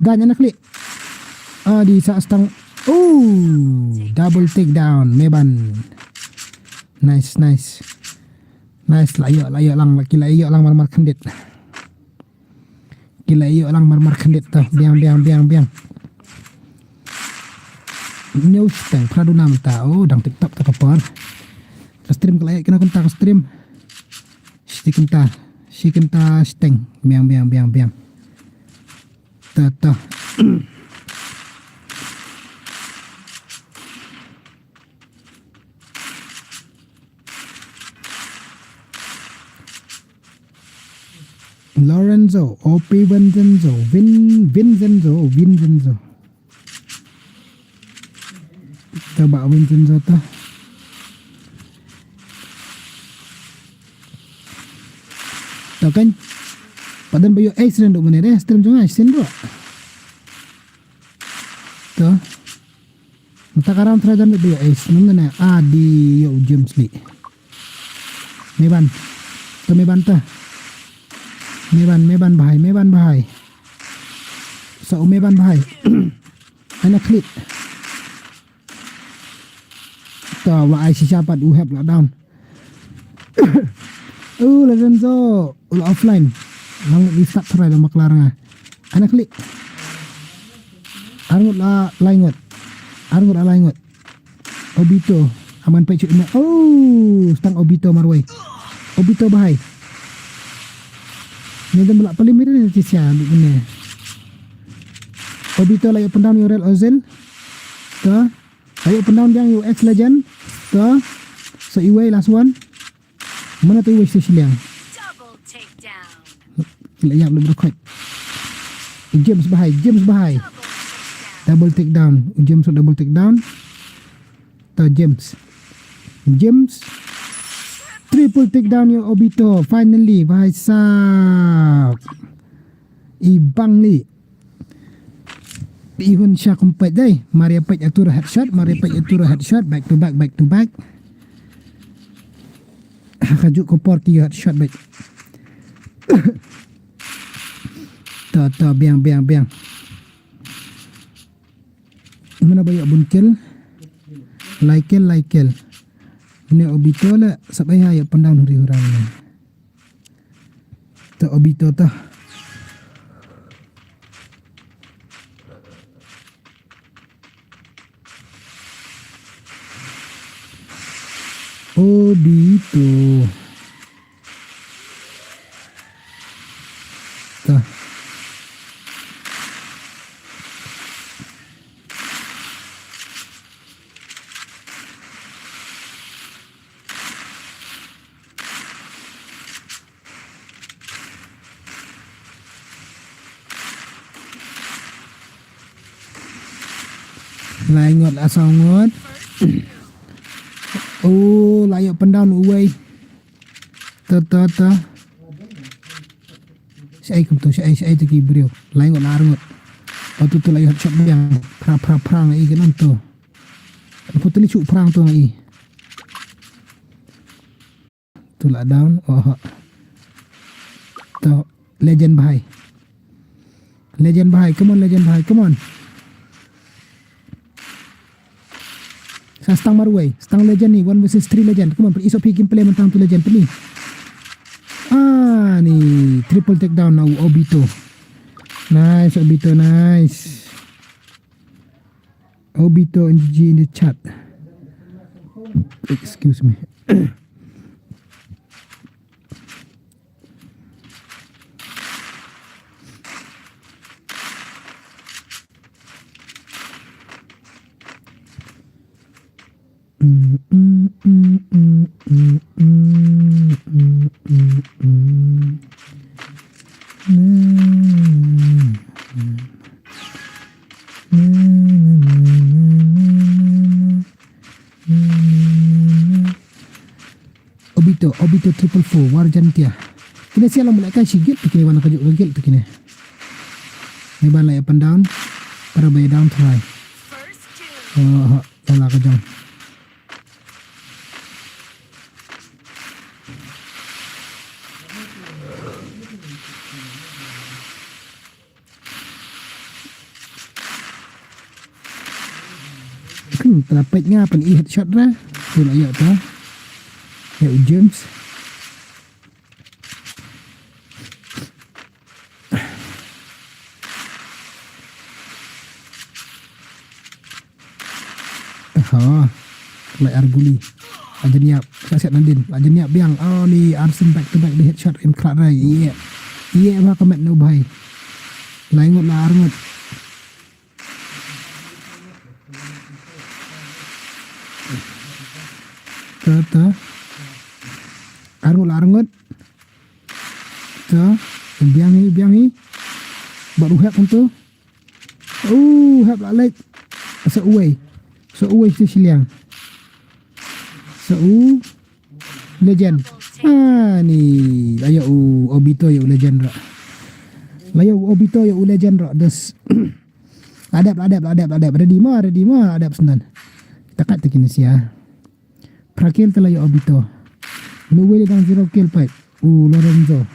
Gan anak klik. Ah, di sa stang. Oh, double takedown Meban. Nice, nice. Nice, la ïoh, la ïoh lang, la ki la ïoh lang mar mar khyndiat. Ki la ïoh lang mar mar khyndiat ta. Biang, biang, biang, biang. New stang, praduna mynta. Oh, dang TikTok ta ka por. Ka stream ka la ïoh kena kynta ka stream. Shi kynta, shi kynta steng. Biang, biang, biang, biang. Ta, ta. Lorenzo, Opi Vincenzo, Vin, Vincenzo, Vincenzo. Ta Bah Vincenzo ta. Kan. Pat don ba ïoh ace, ren duk mynne re, stream jong nga shisien ruh. To. Mynta ka round three don ba ïoh ace, num ne, ah, dei ïoh u James Lee. Meban. To Meban to. Meban, Meban bha ïa, Meban bha ïa. Sa u Meban bha ïa. Ana klik. To, wa ai shisha pat u hep la down. U Lorenzo, u la offline. Lang ni start try da maklar nga. Ana klik. Arngut la laingut. Arngut la laingut. Obito, aman peit shu ina. Oh, stang Obito marwei. Obito bahai. Ni dem la palim ni shisha ni. Obito la ïoh pyndown ïa u Real Ozil. To. Ayo pyndown biang ïa u X Legend. To. So iwei last one. Mana tu iwei shisha shiliang. Double takedown. Kila ïap lu berkhot. James bahai, James bahai. Double takedown. Double takedown. James double takedown. To James. James. Triple takedown ïa u Obito. Finally, bahai sap. I bang li. Ihun sha kum peit dei. Maria peit atur headshot, Maria peit atur headshot, back to back, back to back. Ha ka juk ko por ki headshot beit. To, to, biang, biang, biang. Mana ba ïoh bun kill. Lai kill, lai kill. Ni Obito la, sap ai ha ïoh pyndown huri hura ni. To Obito to. Obito. To. Lai ngut la saw ngut. Oh, la ïoh pyndown uwei. To, to, to. Shaei kumto, shaei, shaei to ki briew. Lai ngut la ar ngut. Oh, to, to la ïoh shot biang. Phrang, phrang, phrang, i ki nang to. Putli shu phrang to i. To la down. Oh. To Legend bahai. Legend bahai. Come on, Legend bahai. Come on. Sa stang marwei. Stang Legend ni. One versus three Legend. Come on. Pynlong sop phi gameplay mynta to Legend. Pynlong. Ah, ni. Triple takedown na u Obito. Nice, Obito. Nice. Obito N G G in the chat. Excuse me. Obito, Obito triple four, War Jantia. Kine sia long ba la kai shi guild tu kine, wan ka juk ka guild tu kine. Ni ban la ïa pyndown. Para ba ïa down try. Oh, ha, wan la ka jong. Hmm, tela peit nga pyn-i headshot ra. Tu la ïoh ta. Ïa u James. Ha. Lai ar guli. La jynïap. Siat siat nadin. La jynïap biang. Oh, ni ar sim back to back di headshot im khlad rai. Ïe. Ïe ba ka met nu bhai. Lai ngut la ar ngut. Ta ta. Ar ngut la ar ngut. Ta. Biang hi, biang hi. Bad u hep hangto. U hep la leit. Sa uwei. Sa uwei shi shiliang. Sa u Legend. Ah, ni. La ïoh u Obito ïa u legend ruh. La ïoh u Obito ïa u legend ruh. Des. La dep, la dep, la dep, la dep. Ready ma, ready ma, la dep sngewbha. Takat te kine sia. Phra kill te la ïoh Obito. Uwei dang zero kill pat. U Lorenzo.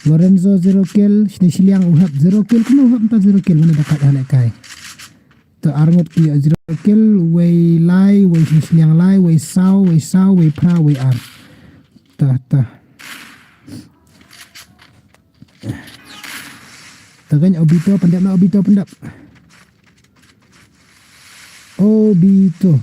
Lorenzo zero kill, shini shiliang u Hep zero kill, kumno u Hep mynta zero kill, mane da kat ha lehkai. To ar ngut ki ïoh zero kill, uwei lai, uwei shini shiliang lai, uwei saw, uwei saw, uwei phra, uwei ar. To, to. To kan Obito pyndep na Obito pyndep. Obito.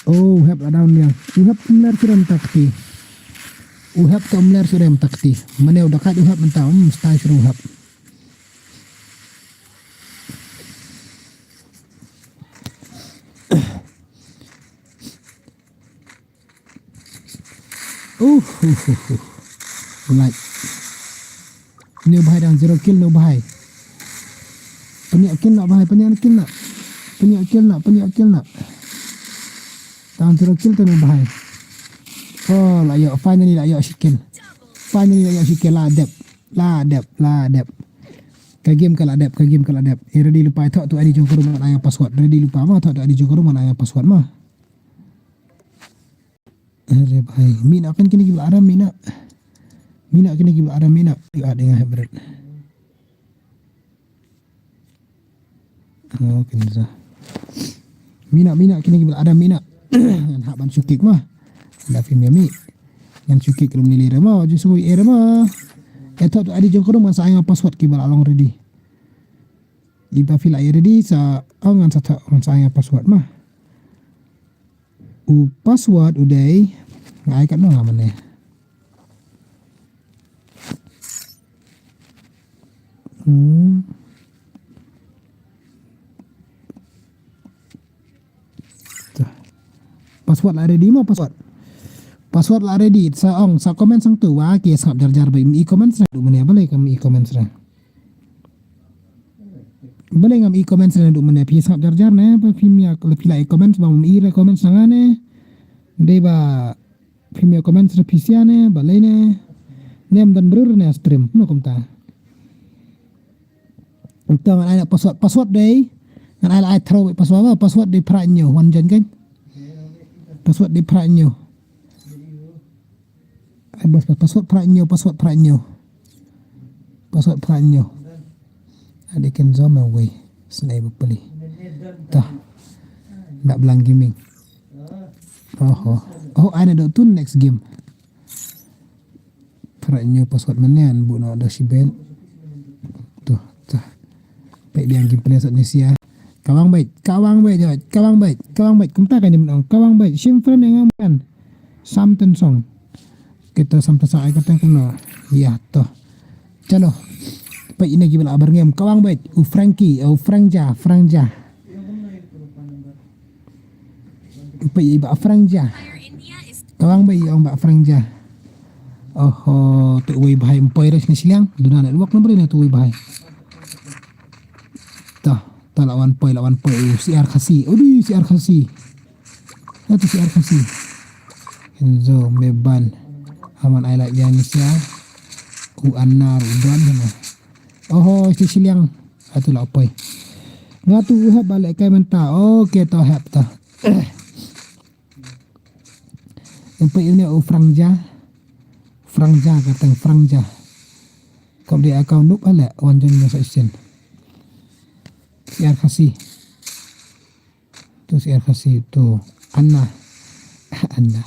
Oh, u Hep la down liang. U Hep ym ler shuh re mynta kti. U Hep te ym ler shuh re mynta kti. Mane u da kat u Hep mynta, hmm, stai shuh re u Hep. Uh, uh, uh, uh. Like. New bahai dang zero kill, new bahai. Pynïoh kill na bahai, pynïoh kill na. Pynïoh kill na, pynïoh kill na. Dang zero kill te new bahai. Oh, la ïoh, finally la ïoh shi kill. Finally la ïoh shi kill, la dep. La dep, la dep. Ka game ka la dep, ka game ka la dep. Eh, ready lypa, thoh tu I D jong ka ruh ngan ai password. Ready lypa ma, thoh tu I D jong ka ruh ngan ai password ma. Are bhai, mina kan kine ki ba la ram mina. Mina kine ki ba la ram mina. Yu adeng ah bret. Oh, kine sa. Mina, mina kine ki ba la ram mina. Ngan hap ban shukik ma. Da phim ïa mi. Ngan shukik rum ni le re ma, ju sui e re ma. E thoh tu I D jong ka ruh ngan sa ai nga password ki ba la long ready. Iba phi la ïa ready sa, oh, ngan sa thoh, ngan sa ai nga password ma. U password u dei, nga ai katno nga mane. Hmm. Tuh. Password la ready mo password. Password la ready. Sa ong, sa comment sangtu wa ki sngap jar jar ba i comment sangtu mane balei kam i comment sangtu. Balei ngam i comments re naduh mynne phi sngap jar jar ne, ba phi mia, phi la i comments ba ngam i re comments na nga ne. Dei ba phi mia comments re phi sia ne, balei ne. Ne ym don briew ne stream, no kumta. Nto ngan ai la password, password dei. Ngan ai la ai throw password ba, password dei phra hynñiew, wan jan kan. Password dei phra hynñiew. Ai bas, bas, password phra hynñiew, password phra hynñiew. Password phra hynñiew. Ade ken zom away. Snai ba peli. Tah. Dak blang gaming. Oho. Oh, ai naduh tu next game. Phra hynñiew password mane an bu no da shi ben. Tuh, tah. Peit biang game play sat ni sia. Kawang bait, kawang bait, kawang bait, kawang bait. Kumta kan dim ong, kawang bait. Shim friend ïa nga man. Sam ten song. Kita sam ta sa ai kata kumno. Ya, to. Chalo. Peit ine ki ba la bar ngem. Kawang bait. U Frankie, u Frangja, Frangja. Peit i ba Frangja. Kawang bait i ong ba Frangja. Oho, tu wei bahai ym poi re shini shiliang. Duna network number ine tu wei bahai. Tah, tah la wan poi, la wan poi. U C R Khasi. Odi, C R Khasi. Atu C R Khasi. Enzo, Meban. Aman ai la jan sia. U Anar, u Don, hana. Oho, shini shiliang. Atu la poi. Nga tu u hep ba lehkai mynta. Okay, to hep to. Em peit une u Frangja. Frangja ka teng Frangja. Kop dei account nup ale wan join nga sa isin. C R Khasi. Tu C R Khasi tu Anna. Anna.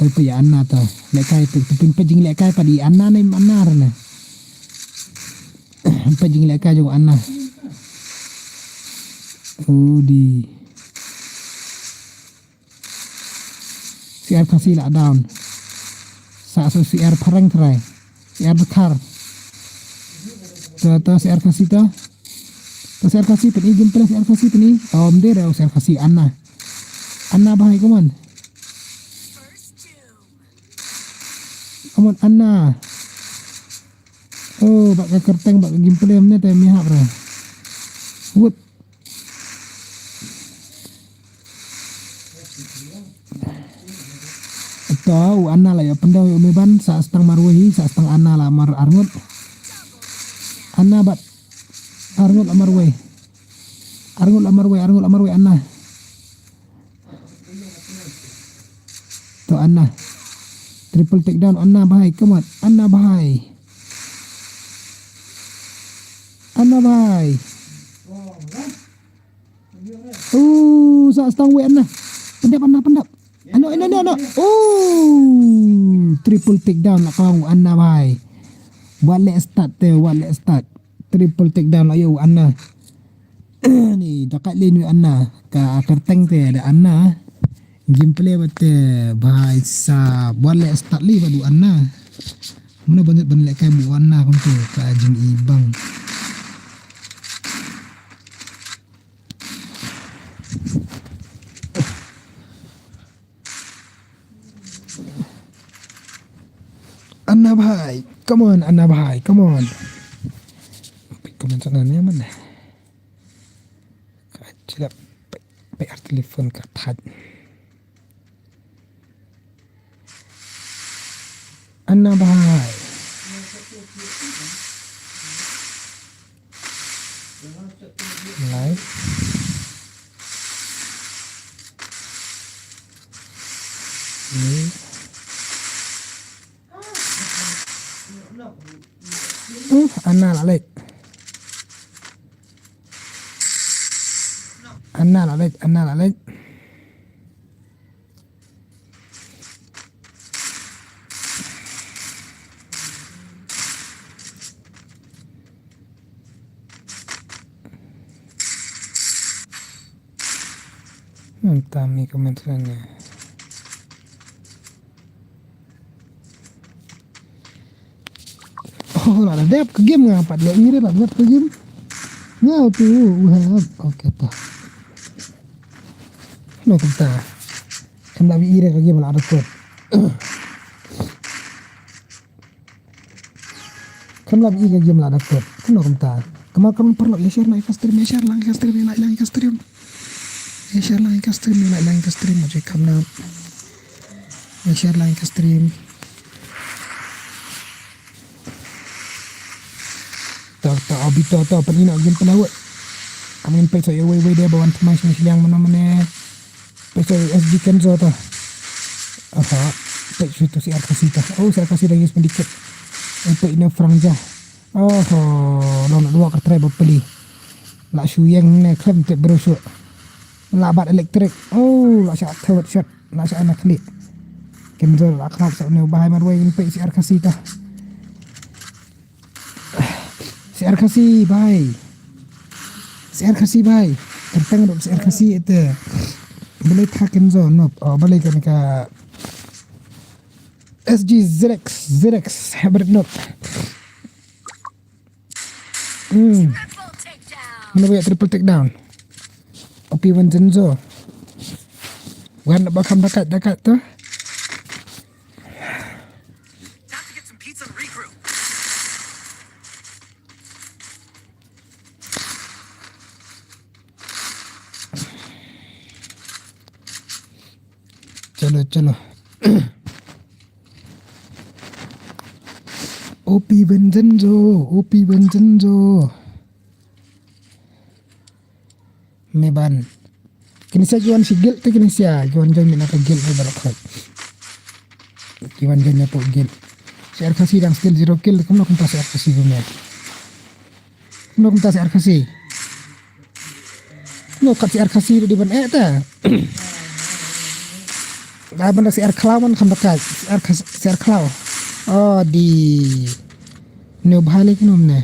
Peit peit ïa Anna tu. Lehkai tu, tu peit peit jinglehkai pat i Anna ne Anna re ne. Peit jinglehkai jong Anna. Udi. C R Khasi la down. Sa so C R Phareng trai. C R Dkhar. To, to C R Khasi to. To C R Khasi pyni, game play C R Khasi pyni. Om de reo C R Khasi Anna. Anna bahai, come on. Come on, Anna. Oh, bad ka kyrteng bad ka gameplay mynne te mi hap re. Wut. To u Anna la ïa pyndaw ïa u Meban, sa stang marwei hi, sa stang Anna la mar arngut. Anna bad arngut la marwei. Arngut la marwei, arngut la marwei Anna. To Anna. Triple takedown Anna bhai, come on Anna bhai. Anna bhai. Uh, sa stang wei Anna. Pyndep Anna, pyndep. Ano, ano, ano, ano. Uh, triple takedown la kong Anna bhai. Wat leh start te, wat leh start. Triple takedown la ïa u Anna. Ni da ka leh ni Anna ka kyrteng te da Anna. Gameplay bad te bhai sa wat leh start li bad u Anna. Mano ban ban leh kai bu Anna kumte ka jing i bang. Anna bhai, come on Anna bhai, come on. Comment sana ne man. Ka chila pe pe ar telefon ka thaj. Anna bhai. Live. Ni. Uh, Anna la leit. Anna la leit, Anna la leit. Nang tami comment sana. Oh, la dep ka game nga pat lo ire la dep ka game. Nga tu u ha. Okay pa. No kumta. Kam la bi ire ka game la da kot. Kam la bi ire ka game la da kot. Kam no kumta. Kamar kam parlo ya share na ka stream, ya share lang ka stream, ya like lang ka stream. Ya share lang ka stream, ya like lang ka stream, aje kam na. Ya share lang ka stream. Ta ta abi ta ta pan ina game pala wei. Amin pei so ya wei wei dia bawan teman sini silang mana mana. Pei so S G Kenzo ta. Aha. Pei so tu si R K C ta. Oh si R K C dah use medikit. Pei ina franja. Oh, long dua ka trai bapeli. La shu yang ne klem te bro shu. La bat elektrik. Oh, la sha thewet shat. La sha anak klik. Kenzo la khlak sa ne bahai marwei in pei si R K C ta. Si R K C bhai. Si R K C bhai. Kyrteng ruh si R K C ite. Balei tha Kenzo nop. Oh, balei kan ka S G Zirex, Zirex, Hybrid Note. Hmm. Mana ba ïa triple takedown. Opi Vincenzo. Wan ba kham dekat dekat tu. Chalo, chalo. Opi Vincenzo, Opi Vincenzo. Meban. Kine sia ki wan shi guild te kine sia ki wan join na ka guild te baroh khot. Ki wan join na pok guild. Si R K C dang still zero kill, kumno kumta si R K C kumne. Kumno kumta si R K C. Kumno kat si R K C di ban eh ta. Dah ban si R Klaw man kham dekat. Si R K C, si R Klaw. Oh di. Neu bha lei ki num ne.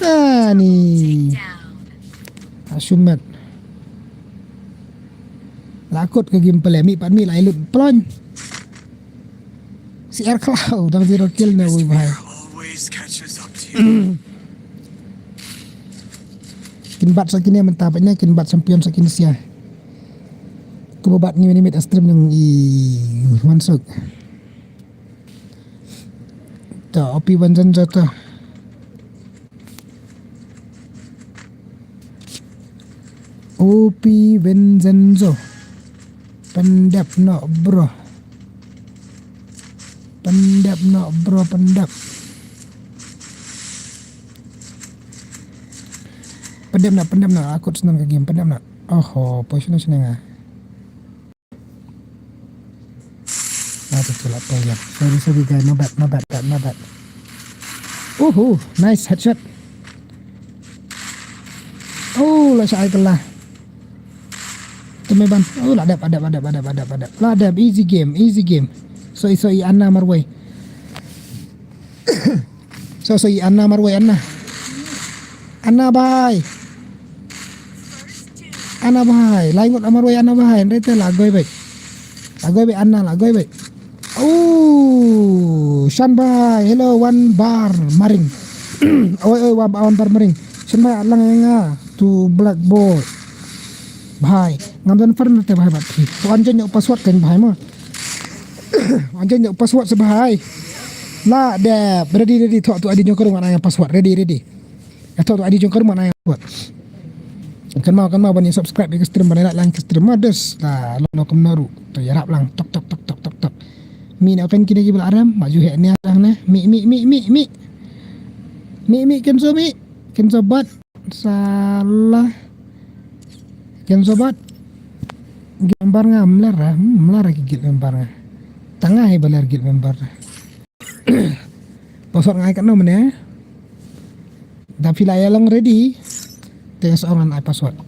Ani. Ashumat. Lakut ka game pele mi pat mi lai lut plon. Si R Klaw dang zero kill ne wui bhai. Kin bat sa kine mynta pat ne kin bat champion sa kine sia. Ku ba bat ngi ni mit stream nang i mansuk. Opi Vincenzo to. Opi Vincenzo. Pyndep noh bro. Pyndep noh bro, pyndep. Pyndep noh, pyndep noh. Akut snan ka game, pyndep noh. Oho, position snan nga. Ah, tu lah pun ya. Sorry, sorry guys, no bad, no bad, no bad. Uhu, nice headshot. Oh, la shai kelah. Teme ban. Oh, la dep, la dep, la dep, la dep, la dep, la dep. La dep, easy game, easy game. Soi, soi, Anna marwei. Soi, soi, Anna marwei, Anna. Anna bhai. Anna bhai, lai ngut marwei Anna bhai, hynrei te la goi beit. La goi beit Anna, la goi beit. Oh, Shan bhai, hello, wan bar maring. Oi, oi, wan, wan bar maring. Shan bhai, lang ïa nga to blackboard. Bhai, ngam don friend te bhai bad phi. To wan join ïa u password kan bhai mo. Wan join ïa u password se bhai. La dep, ready, ready, to, to adi jong ka rung ana ïa password, ready, ready. Ïa to, to adi jong ka rung ana ïa password. Kan mau, kan mau ban ïa subscribe ïa ka stream, ban ïa like lang ka stream, ma des la lo lo kum naru. To ïarap lang, tok, tok, tok, tok, tok, tok. Mi na kan kine ki bla aram, maju he ne lang ne. Mi, mi, mi, mi, mi. Mi, mi, ken so mi. Ken so bat. Salah. Ken so bat. Gil member nga mlar ah, hmm, mlar ah ki gil member nga. Tanga hi balar gil member. Password nga ai kat no mene. Da phi la ïa long ready. Te sa ong ai password.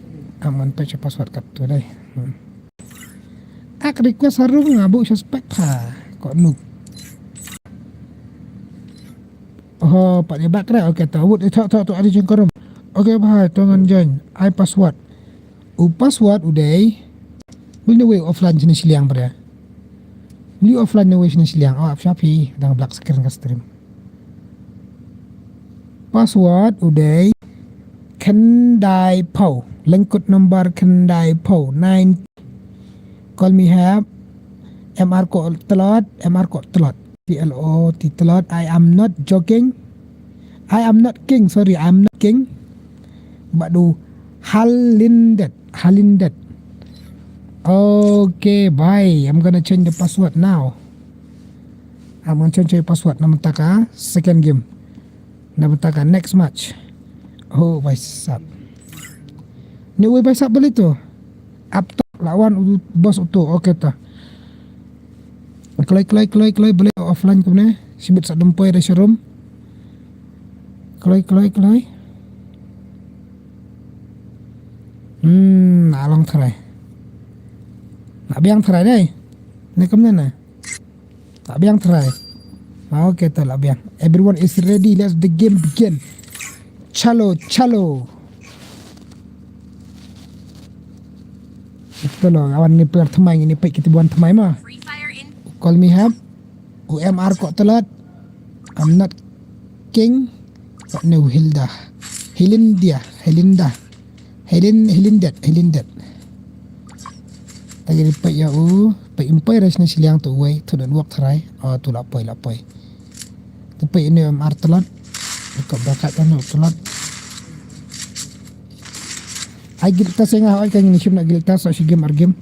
Aman page password kat tu dai. Hmm. Ak request harum nga bu suspect ha. Kok nuk. Oh, pat ni bak re. Okay, to wut, to, to, to, adi jingkarum. Okay, bhai, to ngan join. Ai password. U password u dei. Beli wei offline sini siliang pada. Beli offline ni wei sini siliang. Oh, ap siapi dang black screen ka stream. Password u dei. Khyndai phew. Lengkut number khyndai phew. Nine. Call me hap. M R ko tlot. M R ko tlot. T L O T tlot. I am not joking. I am not king. Sorry, I am not king. Badu halindet. Halindet. Okay, bye. I'm gonna change the password now. I'm gonna change the password. Naman taka second game. Na bynta ka next match. Oh, bhai sab. Ni wei bhai sab beli tu. Up top la wan u boss u tu. Okay ta. Kloi, kloi, kloi, kloi, beli offline kumne. Sibit sa dempoi da showroom. Kloi, kloi, kloi. Hmm, na long tharai. Na biang tharai dai. Ni kumne na. La biang try. Okay, to la biang. Everyone is ready. Let's the game begin. Chalo, chalo. Ito lo, awan ni player thymmai, ni peit kita buan thymmai ma. Call me hap. U M R ko tlot. I'm not king. Kat ne u Hilda. Hilindia, Hilinda. Hilin, Hilindet, Hilindet. Tagi ni peit ïa u, peit im poi res ne siliang tu wei, tu dan wak tharai. Oh, tu la poi, la poi. Tu peit ini M R tlot. Ko bakat anu tlot. Ai gil tas nga, ai kan ni shim na gil tas, so shi game ar game.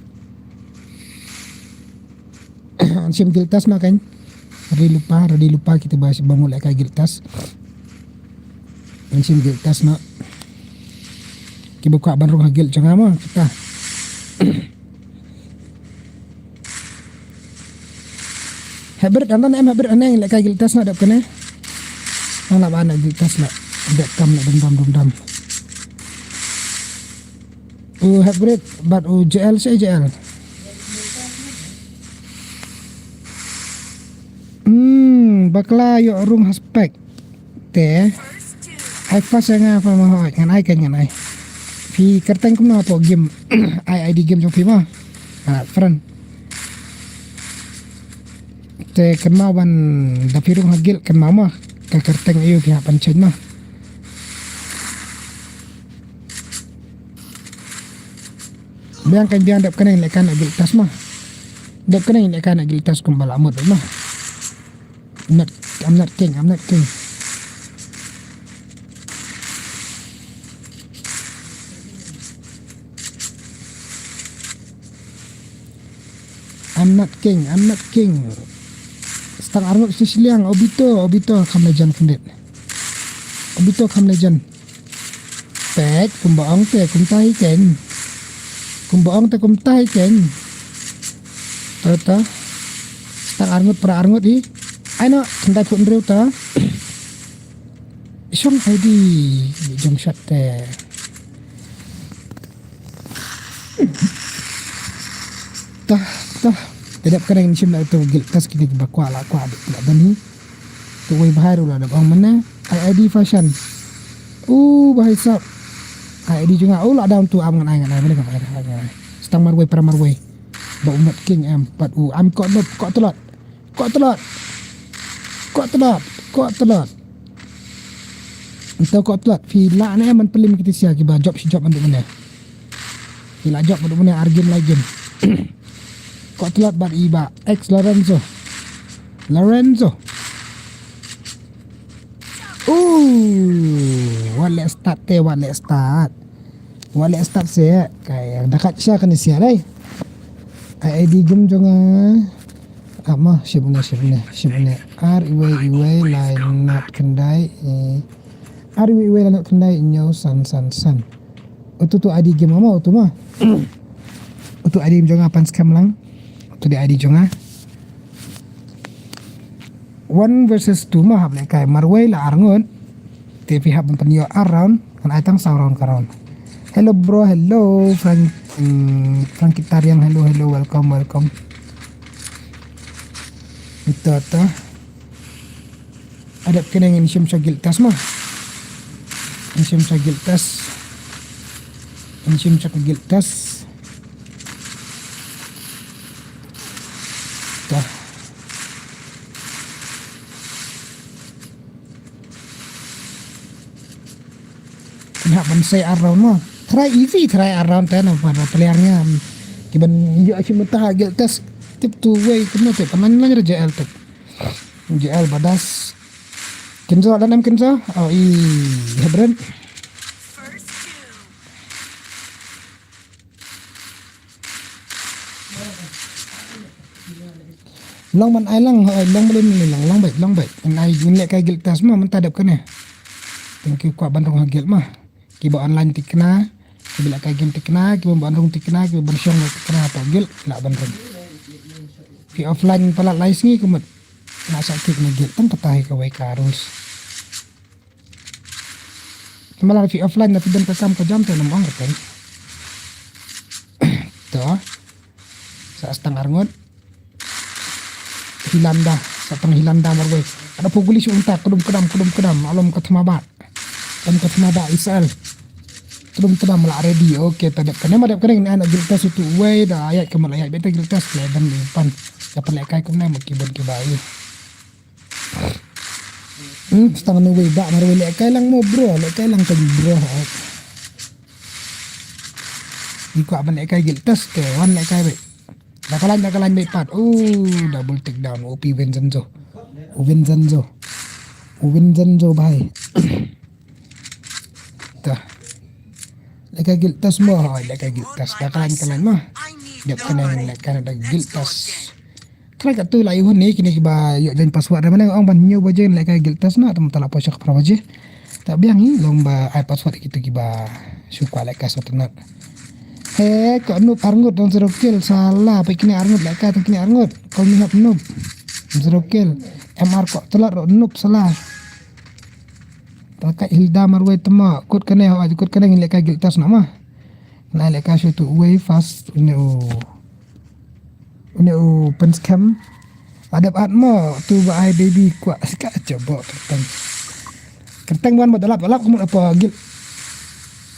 An shim gil tas na kan. Ready lupa, ready lupa kita ba shi bangun leka gil tas. An shim gil tas na. Ki buka ban rung ha gil janga ma kita. Hybrid anda na em hybrid anda leka gil tas na dap kene. Ang la ba na gil tas na. Dap kam na dum dam dum dam. U hybrid bad u J L, si J L. Hmm, bakla ïoh rung ha spec. Te. Ai pas nga pa ma hoi ngan ai kan ngan ai. Phi kyrteng kumno hapoh game. Ai I D game jong phi ma. Ah, friend. Te kynmaw ban da phi rung ha guild kynmaw ma. Ka kyrteng aïu phi hap ban change ma. Biang kan biang dep kane lehkai na guild tas ma. Dep kane lehkai na guild tas kumba la mut ma. Not I'm not king, I'm not king. I'm not king, I'm not king. Stang arngut shisliang, Obito, Obito, kham legend khyndiat. Obito, kham legend. Peit, kumba ong te, kumta hi ken. Kumba ong te, kumta hi ken. To, to. Stang arngut, pra arngut i. Ai no, khyndai phew hynriew to. Shong ai di, jong shot te. Tah, tah. Te dep kane ngin shim la utu guild test kine kiba kwah la kwah dep la don hi. Tu wei bahai ruh la dep ong mane. Ai ID fashion. U bahai sap. Ai ID jong nga. U la down tu am ngan ai ngan ai mane kam ai ai ai. Stang marwei para marwei. Ba u mat king em pat u am ko dep ko telot. Ko telot. Ko telot. Ko telot. Nto ko telot. Phi la ne man pelim kiti sia kiba job shi job andu mane. Phi la job andu mane ar game lai game. Ko telot bad iba ex Lorenzo. Lorenzo. Uh, wat leh start te, wat leh start. Wat leh start se, kai da kat sha kane sia dai. Ai ID game jong nga. Ama shim ne, shim ne, shim ne. Ar iwei iwei lai nat khyndai. Eh. Ar iwei iwei lai nat khyndai nyo san san san. Utu tu ID game ama utu ma. Utu ID game jong nga pan scam lang. Utu di ID jong nga. One versus two ma hap lehkai marwei la arngut. Te phi hap ban pynïoh ar round. Ngan ai tang saw round ka round. Hello bro, hello Frank, mm, Frankie Tariang, hello, hello, welcome, welcome. Ito to. Adep kene ngin shim sha guild test ma. Ngin shim sha guild test. Ngin shim sha guild test. Tah. Kena ban sei around mo. Try easy, try around ten apa player nya. Kiban yo ashi muta guild test. Tip tu way kena tip. Kaman lang JL tip. JL badas. Kinzo dan em kinzo. Oh i hebren. Long man ai lang, eh, long balen ni lang, long bait, long bait. Ngan ai ngin lehkai guild test ma mynta dep kane. Thank you kwah ban rung ha guild ma. Kiba online tikna, kiba lehkai game tikna, kiba ban rung tikna, kiba ban shong tikna pa guild lah ban rung. Phi offline palat lai sngi kumut. Na sa kik na guild tang kata hi kawei ka rules. Te ma la phi offline na phi don ka kam ka jam te nam ong ka. To. Sa stang arngut. Hilanda, sa tang Hilanda marwei. Ada puguli shu unta kudum kudam kudum kudam alom ka thma ba. Tam ka thma ba Israel. Kudum kudam la ready. Okay, ta dep kane ma dep kane ngin ana guild test utu wei da ayat ka ma la ayat beta guild test le ban ni pan. Ya pan lehkai kumne ma kibon kiba i. Hmm, stang nu wei ba marwei lehkai lang mo bro, lehkai lang ka bro. Ni kwah ban lehkai guild test te, wan lehkai wei. Da ka lain, da ka lain beit pat. Oh, double take down. O P Vincenzo. O Vincenzo. O Vincenzo bhai. Tah. Lehkai guild test mo, hoi, lehkai guild test. Da ka lain, ka lain mo. Dep kane lehkai da guild test. Try katto la ïoh ne kine kiba ïoh join password. Mane ong ban hynñiew baje lehkai guild test na, tam tala poi sha ka phra baje. Ta biang hi long ba ai password kito kiba shu kwah lehkai sot nat. He, ko noob arngut dang zero kill, sala, peit kine arngut lehkai tang kine arngut. Ko ni hap noob. Zero kill. M R ko telat ro noob sala. Ta ka Hilda marwei tama, kut kane, kut kane ngin lehkai guild test na ma. Nai lehkai shu tu wei fast, ne u. Une u pynskhem. Adep at mo tu ba ai baby kwah ka coba kerteng. Kerteng wan ba dalap dalap kumut apa guild.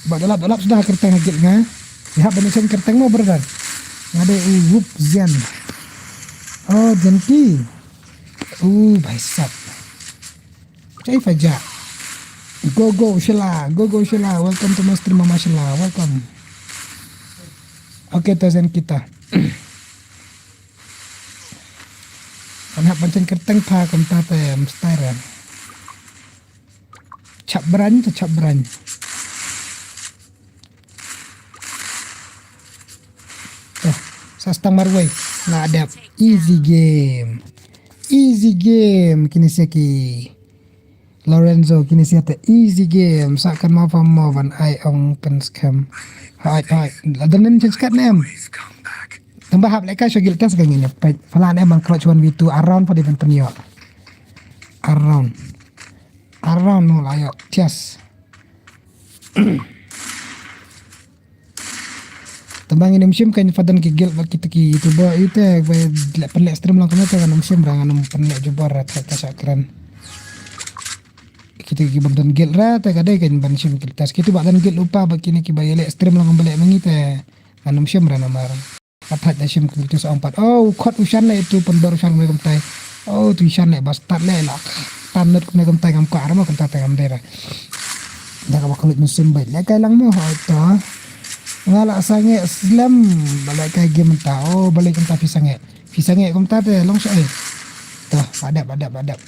Ba dalap dalap sudah kerteng guild nga. Ya ban isen kerteng mo brother. Nga dei u wup zian. Oh, Jenti. Uh, bhai sab. Cai faja. Go go Sheila, go go Sheila. Welcome to my stream Mama Sheila. Welcome. Okay, tazen kita. Kan hap ban chen kyrteng pha kumta te mstai re. Chap brand te chap brand. Te sa stang marwei. Nga dep. Easy game. Easy game. Kine sia ki Lorenzo, kine sia te easy game. Sa kan ma pha mo ban ai ong pen skhem. Hai hai. Ladan nen chen skat nem. Tang ba hap leh ka sha guild test ka ngin peit. Phalan em ban clutch one v two around pha di ban pynïoh. Around. Around no la ïoh. Cheers. Tang ba ngin ym shim kan pha don ki guild bad kita ki YouTuber ite ba leh pynleh stream lang kumne te ngan ym shim ra ngan ym pynleh jubor ra thait ta sha kren. Kita ki bym don guild ra te ka dei kan ban shim guild test. Kita ba don guild lypa ba kine ki ba ïaleh stream lang ba leh ma ngi te ngan ym shim ra namar. Ka thait da shim kumtu sa ong pat. Oh, u khot u shan leh tu pynbor u shan kumne kumtai. Oh, tu shan leh ba start leh la. Tan nut kumne kumtai ngam kwah ra mo kumta te ngam dei ra. Da kaba khulit mynsiem beit. Leh kai lang mo hoi to. Nga la sangeh slem ba leh kai game mynta. Oh, balei kumta phi sangeh. Phi sangeh kumta te long sha ai. To, adep, adep, adep.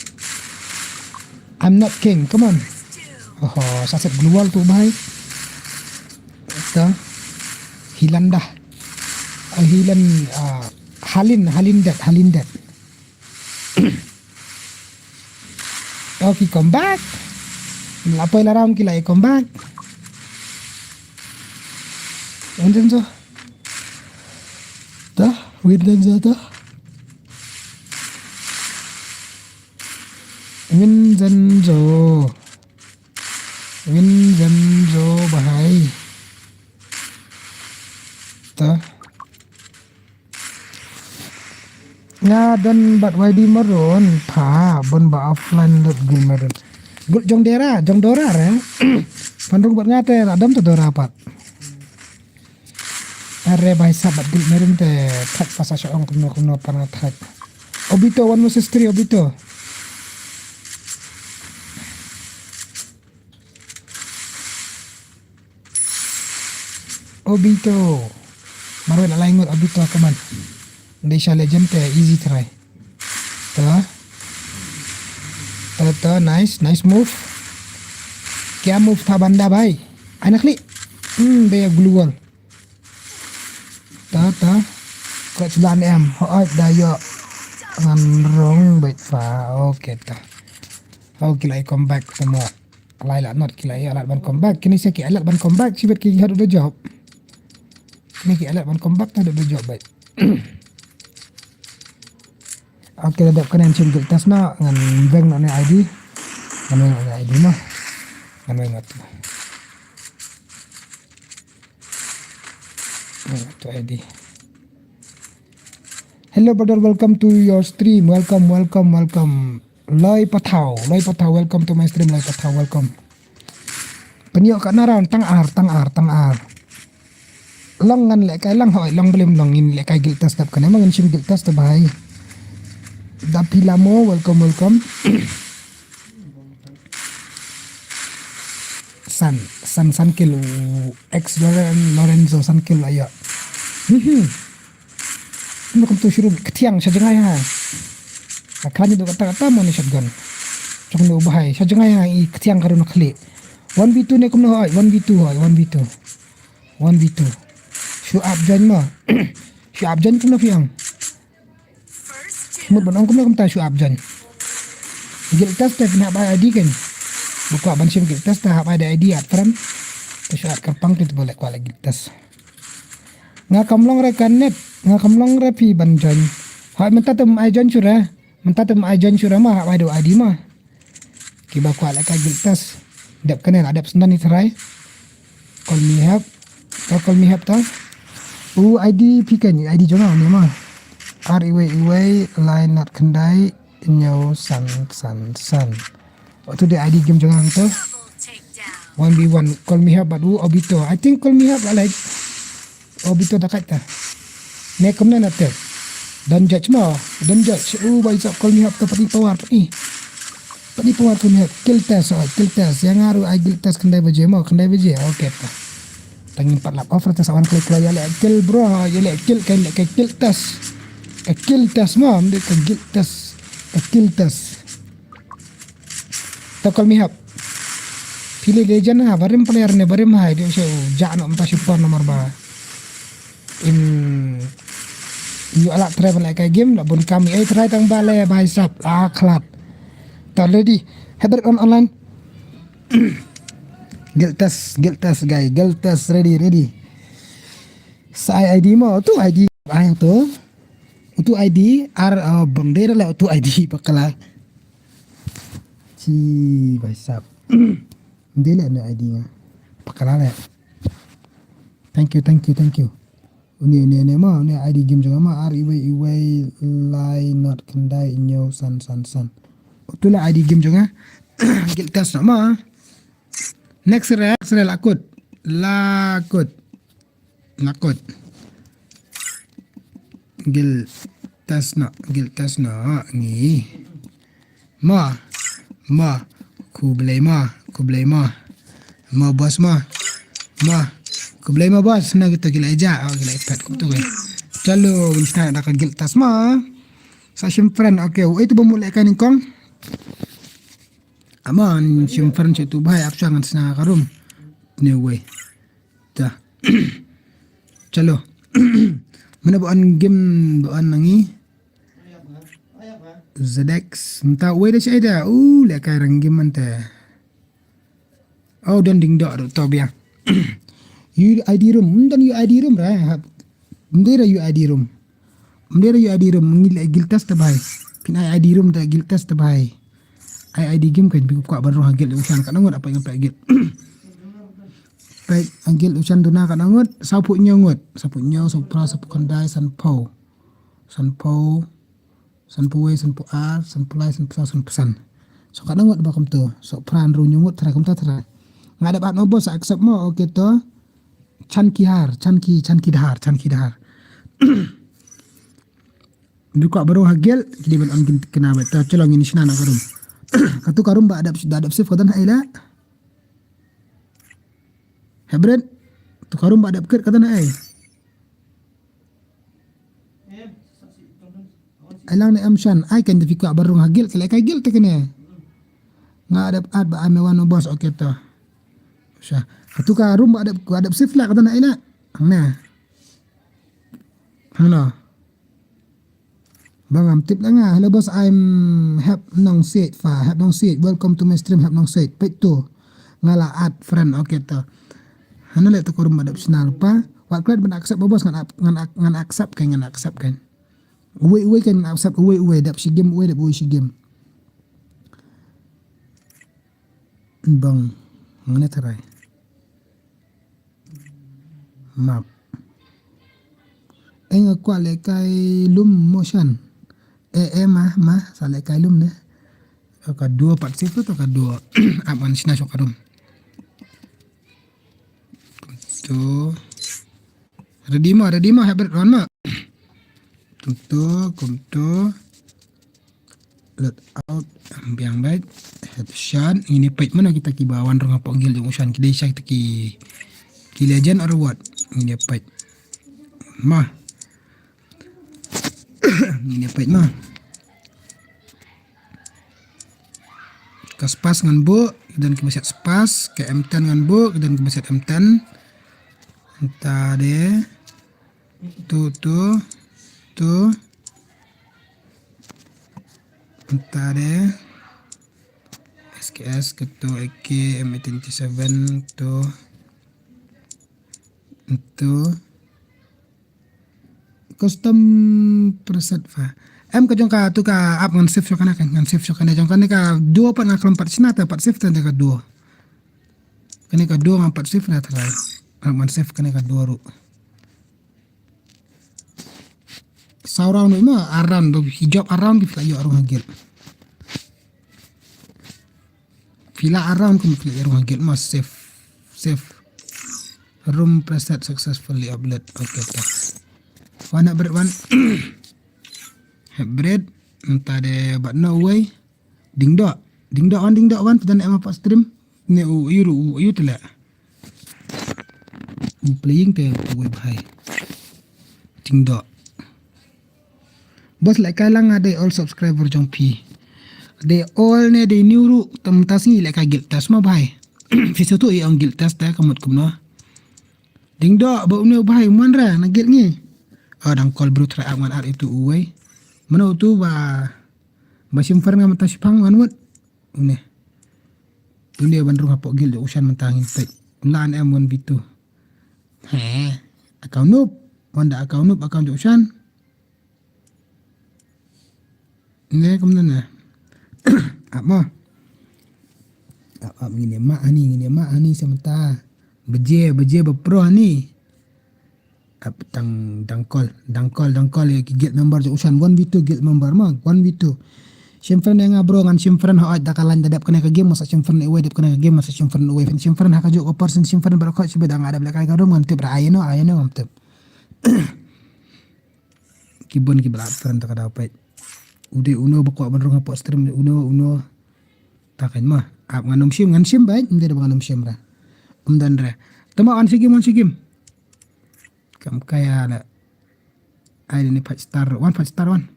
I'm not king. Come on. Oh, sa set global tu bhai. To. Hilanda. Ah, Hilan, ah, Halin, Halin det, Halin det. Oh, ki come back. La poi la round ki la come back. Win Zenzo. Ta, Win Zenzo ta. Win Zenzo. Win Zenzo bahai. Ta. Nga don bad Y D Maroon, pha, bun ba offline lut Gul Maroon. Gul jong Dora, jong Dora re. Phan rung bad nga te, la dam te Dora pat. Are bai sa bad Gul Maroon te, thak pasa sha ong kumno kumno pan nga thak. Obito, one versus three, Obito. Obito. Marwei la lai ngut Obito kaman. Dei sha legend te easy try. Ta. Ta ta nice, nice move. Kya move tha banda bhai. Ai na khlieh. Hmm, dei glue wall. Ta ta. Ka chlan em. Hooid da ïoh. Ngan rung beit pha. Okay ta. Okay, la i comeback semua. Lai la not ki la ïa lad ban comeback. Kine sa ki lad ban comeback. Sibet ki haduh da jop. Kine ki lad ban comeback ta haduh da jop beit. Okay, da dep kane shim guild test na ngan weng na ne I D. Ngan weng na ne I D ma. Ngan weng na tu. Ngan weng na tu I D. Hello brother, welcome to your stream. Welcome, welcome, welcome. Loi Pathaw, Loi Pathaw, welcome to my stream, Loi Pathaw, welcome. Pynïoh ka na round, tang ar, tang ar, tang ar. Long ngan leh kai lang hoi, long blim long ngin leh kai guild test dap kane, ma ngin shim guild test bhai. Dapi lamo, welcome, welcome. San, San, San Kil, ex Loren-, Lorenzo San Kil ayo. Hmm. Kumno kumtu shurum, kthiang sha jngai ha. Ka klan ngi duk kata kata mo ni shotgun. Jong no bahai, sha jngai ha i kthiang ka runa khlieh. One v two ne kumno hoi, one v two hoi, one v two. One v two. Shu ap join mo. Shu ap join kumno phi ong. Mut ban ong kumno kumta shu ap join. Guild test te phin hap ai I D kan. Ba kwah ban shim guild test te hap ai da I D at friend. Te shu ap kyrpang te ba leh kwah leh guild test. Nga kam long re ka net, nga kam long re phi ban join. Hoi mynta te ym ai join shuh re. Mynta te ym ai join shuh re ma, hap ai da I D ma. Kiba kwah leh ka guild test. Dep kane la dep sngewdon i tharai. Call me help. Ka call me help ta. U I D phi kan I D jong nga ne ma. Ar iwei iwei lai nat khyndai hynñiew san san san. Oto de I D game jong nga to. One v one, call me help bad u Obito. I think call me help la like. Obito da kait ta. Ne kumne na te. Don't judge mo, don't judge. U bai sa call me help to, pati power pati. Pati power call me help. Guild test, oh, guild test. Yang aru ai guild test khyndai baje mo, khyndai baje. Okay ta. Tang ngim pat lap offer test awan khlei khlei ïa leh guild bro, ïa leh guild kai leh kai guild test. Ka guild test mo, ym dei ka guild test. Ka Guild Test. Ta call me hap. Phi leh legend ha, barim player ne, barim hai, dei shu ja no mynta shu pon namar ba. Im, ïoh la try ban leh kai game, la bun kam ei try tang ba leh bhai sab, la khlad. Ta ready. Hap bret on online. Guild Test, Guild Test guy, Guild Test ready, ready. Sa ai ID mo, tu ID ai tu. Utu ID ar, uh, bang dei la utu ID pakala. Chi bhai sab. Dei la ne ID nga. Pakala la. Thank you, thank you, thank you. Une, une, une ma, une ID game jong nga ma, ar iwei, iwei, lai, not, khyndai, hynñiew, san, san, san. Utu la ID game jong nga. Guild Test na ma. Next re, next re la kut. La kut. Nakut. Guild Test na, Guild Test na ngi. Ma, ma, khublei ma, khublei ma. Ma boss ma, ma, khublei ma boss. Na kita ki la ïa ja, oh, ki la ïa phet kum tu kan. Chalo, ngin sna da ka Guild Test ma. Sa shim friend, okay. Oi tu ba mut leh kai nyngkong. Aman shim friend sha tu bhai, ap sha ngan sna ka room. Ne wei. Ta. Chalo. Mana ba on game ba on nangi. Zedex. Mynta wei da shi ai da. U, leh kai rang game mynta. Oh, don ding dok to bia. U ID room. Don U ID room ra. Mynta ra U ID room. Mynta ra U ID room. Ngi leh Guild Test ta bhai. Phin ai ID room ta Guild Test ta bhai. Ai ID game kan bi kwah ban rung ha Guild u shan ka ngut apa ngan pek Guild. Pek Guild u shan duna ka ngut, saw phew hynñiew ngut, saw phew hynñiew, saw phew phra, saw phew khyndai, san phew. San phew, san phew wei, san phew ar, san phew lai, san phew saw, san phew san. So ka ngut ba kumto, so phra hynriew hynñiew ngut trai kumta trai. Nga dep add mo boss accept mo, okay to. Chan ki har, chan ki, chan ki dhar, chan ki dhar. Bi kwah ba rung ha Guild, ki dei ban on kin kena ba. Ta chalo ngin shna na ka room. Katu ka room ba adap, da adap save ka don ha ila. Hybrid. Tu ka room ba adap kit ka don ha ai. Ai lang ne am shan, ai kan da bi kwah ba rung ha Guild, ka leh kai Guild te kane. Nga adap add ba ai me wan boss, okay to. Sha. Katu ka room ba adap, ba adap save la ka don ha ila. Ang na. Hangno. Ba ngam tip la nga. Hello boss, I'm Hep Nongsiej fa. Hep Nongsiej. Welcome to my stream, Hep Nongsiej. Peit tu. Nga la add friend, okay to. Hana leh tu ka room ba dap sna pa. Wat klet ban accept ba boss ngan ap-, ngan ac-, ngan accept kan, ngan accept kan. Uwei uwei kan ngan accept, uwei uwei dap shi game, uwei dap uwei shi game. Bang. Ngane try. Map. Eng kwah leh kai lum motion. Eh, eh, ma, ma, sa leh kai lum ne. Ka duo pat sip tu ka duo. Aman shna sho ka room. Tu. Ready ma, ready ma, hybrid run ma. Tum tu, kum tu. Let out, biang bait, headshot, ngin ïa peit mano kita kiba wan rung hapoh guild jong u Shan, ki dei sha kita ki, ki legend or what, ngin ïa peit. Ma. Ngin ïa peit ma. Ka spas ngan buh, ki don kiba set spas, ka M ten ngan buh, ki don kiba set M ten. Enta de. Tu, tu, tu. Enta de. S K S, ke tu, A K, M eighteen eighty-seven, tu. Tu. Custom preset fa. Em ka jong ka tu ka app ngan save shuh kane kan, ngan save shuh kane jong kane ka duo pat nga khlem pat shna te pat save te ka duo. Kane ka duo ngam pat save na trai. App ngan save kane ka duo ruh. Saw round ma, ar round, ba ki jop ar round ki phi la ïoh rung ha guild. Phi la ar round kum phi la ïoh rung ha guild ma save. Save. Room preset successfully upload. Okay, ta. Wan hybrid wan. Hybrid. Enta de bad no way. Ding dok. Ding dok wan, ding dok wan. Phi don em pat stream. Ne u, u, u, u, tele. U playing te u web hai. Ding dok. Bos lehkai lang nga dei old subscriber jong phi. Dei old ne dei new ruh, tam ta sngi lehkai guild test ma bhai. Phi sngewthuh i ong guild test te ka mut kumno. Ding doh ba une u bhai u man ra na guild ngi. Oh, dang call bro try ak man ar itu uwei. Mano utu ba, ba shim far nga mata shipang wan wut. Une. Une ban rung hapoh guild jong u Shan mynta ngin peit. Lan em wan bitu. He. Account noob. Wan da account noob account jong u Shan. Ne kumno ne. Ap mo. Ap ap ngin ïa mah hani ngin ïa mah hani sa mynta. Beje beje ba pro hani. Ap tang dang call dang call dang call ïa ki guild member jong u Shan one v two guild member ma one v two. Shim friend ïa nga bro ngan shim friend hooid da ka line da dep kane ka game masa shim friend iwei dep kane ka game masa shim friend iwei shim friend ha ka juh ka por sien shim friend baroh khoit shibit da nga dep lehkai ka room ngan tip ra ai no ai no ngam tip. Ki bun ki ba la friend ta ka daw peit. U dei uno ba kwah ban rung hapoh stream uno uno. Ta kan ma ap ngan ym shim ngan shim beit ym dei da ba ngan ym shim ra. Ym don re. Tama wan shigim wan shigim. Kam kaya la. Ai ni five star wan five star wan.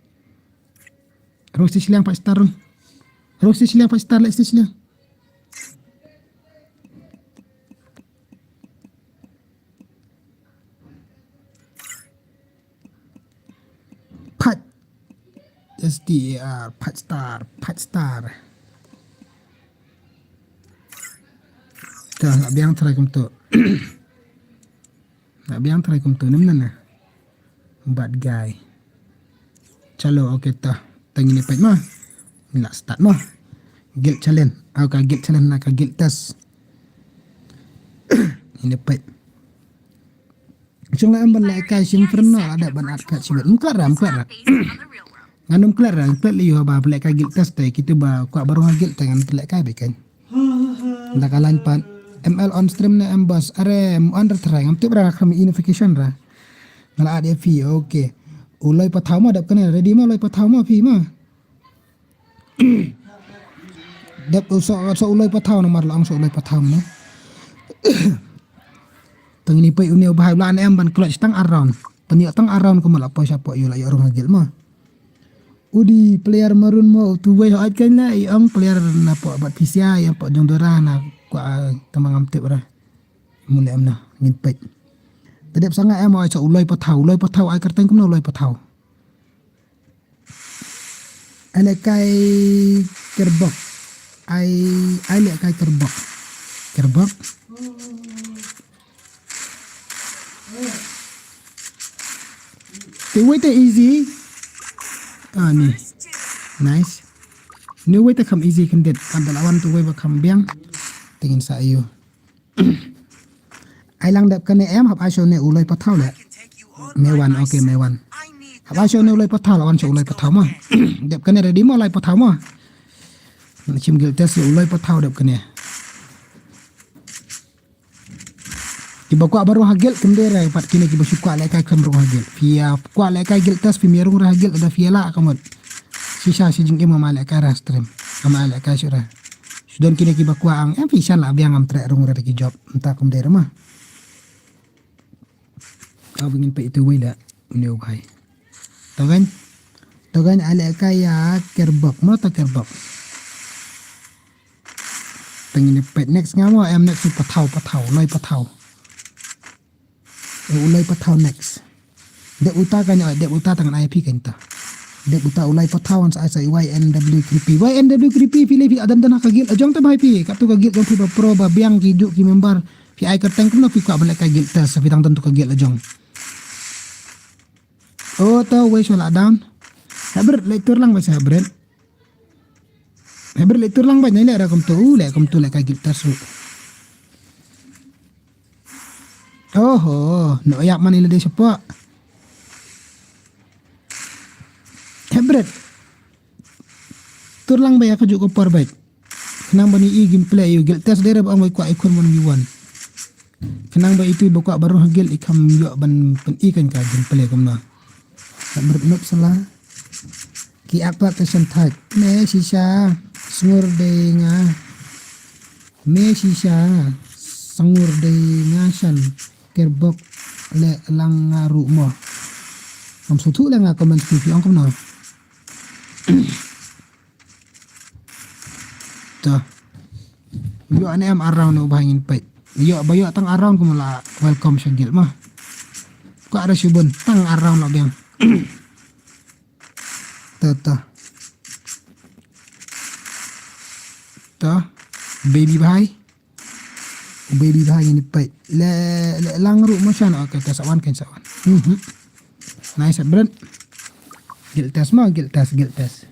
Rung stage liang five star rung. Rung stage liang five star leh stage liang. Pat. S T A R, Pat Star, Pat Star. Ka la biang try kumto. La biang try kumto nem nana. Bad guy. Chalo okay ta. Tang ini pet ma. Ni la start ma. Guild challenge. Au ka guild challenge na ka guild test. Ini pet. Chung la em ban lehkai shim friend no la dep ban add pet shim. Mklat ra mklat ra. Ngan ym klet ra klet leh ïoh ba pynlehkai guild test te kitu ba kwah ba rung ha guild te ngan pynlehkai beit kan. Da ka line pat M L on stream ne em bos are em on ra try ngam tip ra kham notification ra. Nga la add ïa phi okay. U Loi Pathaw ma dep kane ready ma Loi Pathaw ma phi ma. Dep u so so u Loi Pathaw namar la ong so u Loi Pathaw ma. Tang ini pei une u bahai u la ne em ban clutch tang around. Pynïoh tang around kumba la poi shapoh ïoh la ïoh rung ha guild ma. U dei player maroon mo utu wei hooid kan la i ong player na poh bad P C I ïa poh jong dora na kwah tang ba ngam tip ra. Mule em na ngin peit. Te dep sanga em hooid sa u Loi Pathaw, u Loi Pathaw ai kyrteng kumno u Loi Pathaw. Ai lehkai kerbok. Ai ai lehkai kerbok. Kerbok. Te wei te easy. Ah ni. Nice. Ni wei te kham easy khyndiat. Kan da la wan tu wei ba kham biang. Te ngin sa ïoh. Ai lang dep kane em hap ai sha une u Loi Pathaw le. Me wan okay me wan. Hap ai sha une u Loi Pathaw la wan sha u Loi Pathaw ma. Dep kane ready ma Loi Pathaw ma. Shim guild test u Loi Pathaw dep kane. Kiba kwah ba rung ha guild kim dei re pat kine kiba shu kwah lehkai kim rung ha guild. Phi ïa kwah lehkai guild test phim ïa rung re ha guild lada phi ïa lah ka mut. Shisha shi jingim ngam ai lehkai re ha stream. Ngam ai lehkai shuh re. Shu don kine kiba kwah ang em phi shan la biang ngam treh rung re da ki job. Mynta kum dei re ma. Ka ba ngin peit ïa uwei la une u bhai. To kan. To kan ai lehkai ïa kerbok mo to kerbok. Tang ini peit next nga mo em next u Pathaw Pathaw Loi Pathaw. U Loi Pathaw next. Dep uta kan ïa dep uta tang ai phi kan ta. Dep uta u Loi Pathaw an sa ai sa Y N W creepy Y N W creepy phi le phi adam dan ha ka guild jong te bhai phi katu ka guild jong phi ba pro ba biang ki juk ki member phi ai kyrteng kumno phi kwah ban lehkai guild test sa phi tang dan tu ka guild jong. Oh to wei shu la down. Hybrid leh tur lang ba sa hybrid. Hybrid leh tur lang ba nyai leh ra kumtu u leh kumtu lehkai guild test ruh. Oho, no yak mani leh dei shapoh. Hybrid. Tur lang ba ïa ka juk ka por bad. Khnang ba ni i gameplay ïa u guild test dei re ba ong ba kwah i khun one v one. Khnang ba itu ba kwah ba rung ha guild i kham ïoh ban pyn i kan ka gameplay kumno. Ka mrut nup sala. Ki ak pat ka shan thait. Me shisha sngur dei nga. Me shisha sngur dei nga shan. Kerbok le lang nga ruh mo. Ngam sngewthuh le nga comment phi phi ong kumno. To. Ïoh ne em ar round u bha ngin peit. Ïoh ba ïoh tang ar round kumno la welcome sha guild ma. Kwah re shibun tang ar round la biang. To to. To. Baby bhai. Baby bhai ngin peit. Le le lang ruh mo shan. Okay, to sa wan kan sa wan. Mhm. Nice bret. Guild test ma, guild test, guild test.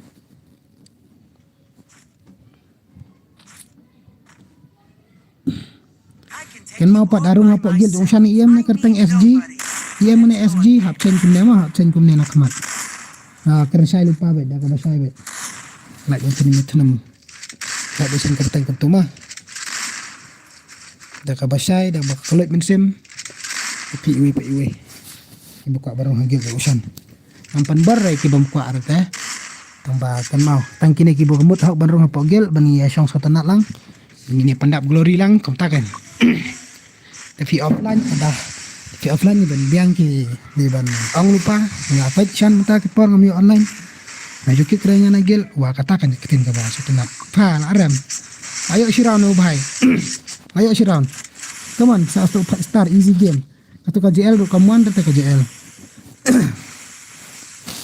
Kynmaw pat arung hapoh guild u shan ïem ne kyrteng S G. Ïem ne S G hap chen kumne ma, hap chen kumne na khmat. Ah, kren shai lypa beit, da kaba shai beit. Lait beit sini thnam. Lait beit sini kyrteng kumtu ma. Da kaba shai, da ba khlot mynsiem. Phi iwei, phi iwei. Kiba kwah ba rung ha guild u shan. Ngam pynbor re ki bym kwah re te. Tang ba kynmaw. Tang kine kiba mut hok ban rung hapoh guild ban ïa shong sngewtynnat lang. Ngin ïa pyndap glory lang kumta kan. Te phi offline, da phi offline ni ban biang ki ni ban ong lypa. Nga peit shan mynta ki por ngam ïoh online. Nga ju kit kren nga na guild wa kata kan ktien kaba sngewtynnat. Pha la rem. Ayo shi round u bhai. Ayo shi round. Come on, sa stok five star easy game. Katu ka J L ruh ka mon te ka J L.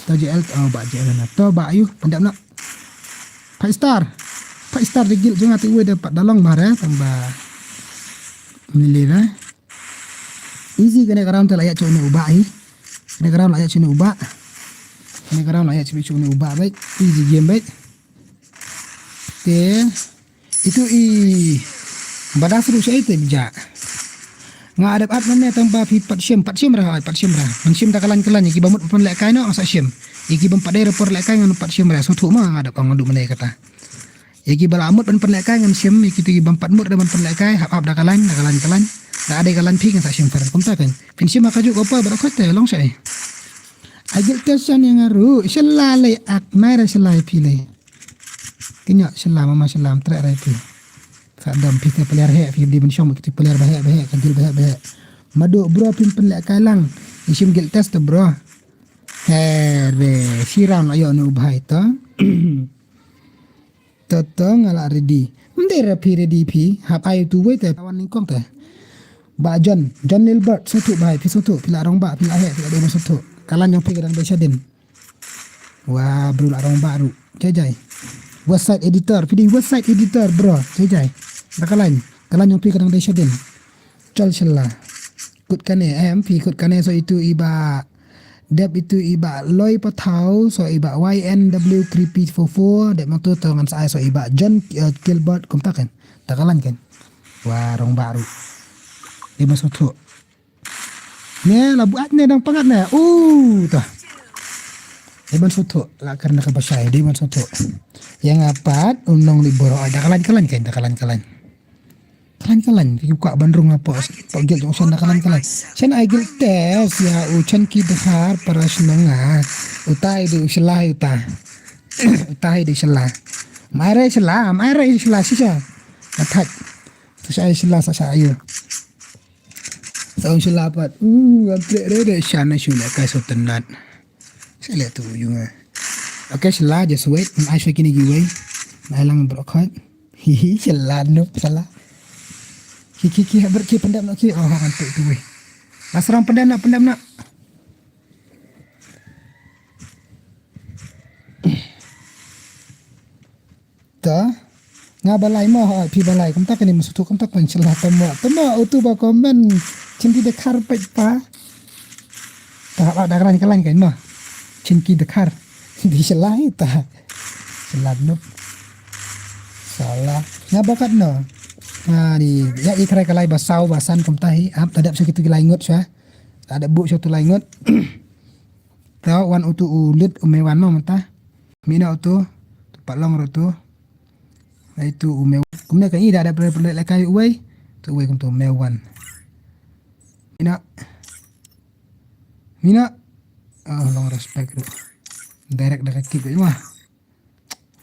Ta J L, oh, ba J L na. To ba ayu, pyndap na. Five star. Five star de guild jong nga te uwei de pat da long mar eh, tang ba. Ni le na. Easy kane ka round te la ïa chu ne u ba hi. Kane ka round la ïa chu ne u ba. Kane ka round la ïa chu ne u ba bai. Easy game bai. Te itu i badas ruh sha ite bija. Nga adep at mane tang ba phi pat shim, pat shim ra, pat shim ra. Man shim da kalan kalan, ki ba mut pynlehkai no sa shim. Ki bym pat dei report lehkai ngan pat shim ra. Sngewthuh ma nga adep ong du mane kata. Ki ba la mut ban pynlehkai ngan shim, ki tu ki bym pat mut da ban pynlehkai, hap hap da kalan, da kalan kalan. Da dei kalan phi ngan sa shim fer. Kumta kan. Phin shim ha kajuh ko pa ba da khot te long sha. Agil te shan yang aru, shala lei ak, nai ra shala phi lei. Kynjah shala mama shala am treh rai phi. Sa dam phi te player heh, phi di ban shong ki player ba heh ba heh, ka dil ba heh ba heh. Madu bro phin pynlehkai lang. Ishim guild test bro. He re, shi round la ïoh ne u bhai to. To to nga la ready. Mdei ra phi ready phi. Hap ai tu wei te. Tawan nyngkong te. Ba John, John Lilbert, sngewthuh bhai, phi sngewthuh, phi la rong ba, phi la heh, phi la dei ban sngewthuh. Kalan jong phi ka dang dei shadien. Wa bro la rong ba ruh. Jai jai. West Side Editor, phi dei West Side Editor bro. Jai jai. Da kalan, kalan jong phi ka dang dei shadien. Chol shala. Kut kane em, phi kut kane so itu i ba dep itu i ba loi pathaw, so i ba Y N W three P four four, dep ma tu to ngan sa ai so i ba John, eh, Gilbert kumta kan. Da kalan kan. Wa rong ba ruh. Dei ban sngewthuh. Ne la buat ne dang pangat ne. Uh, ta. Dei ban sngewthuh, la kar na ka ba shai, dei ban sngewthuh. Yang apat, u nong di boro, da kalan kalan kan, da kalan kalan. Kalan kalan, ki kwah ban rung hapoh, hapoh guild jong u shan da kalan kalan. Shan ai guild test, ïa u Chan Ki Dkhar, para shnong nga. Utai di u shalai uta. Utai di shala. Mai rai shala, mai rai shala, shisha. Athak. Sa sha ai shala, sa sha ayu. Sa un shala pat. Uh, ngan treh re re, shan na shu lehkai sngewtynnat. Sa leh tu yu nga. Okay, shala, just wait. Ngan ai sha kine kiwei. Ngan ai lang bro khot. Hi hi, shala, noob, shala. Ki, ki, ki, ber, ki, pyndam na, ki. Oh, ngan treh tu wei. Last round pyndam na, pyndam na. Ta. Nga balai mo, ha, phi balai. Kumta kane ma sngewthuh, kumta kane shala tamo. Tamo, utu ba comment. Chin Ki Dkhar peit pa. Ta, ha, da kalan kalan kan mo. Chin Ki Dkhar. Di shala hi ta. Shala noob. Shala. Nga ba katno. Nga ni, ïa i krai kalai ba saw ba san kumta hi. Ap, ta dep sha kitu ki lai ngut sha. Ta dep bu sha tu lai ngut. Ta wan utu u lit u me wan mo mynta. Mina utu, tu pat long ruh tu. Ai tu u me. Kumne ka i da da pre pre le kai uwei. Tu uwei kum tu me wan. Mina. Mina. Ah, long respect ruh. Direct da ka kick ruh ma.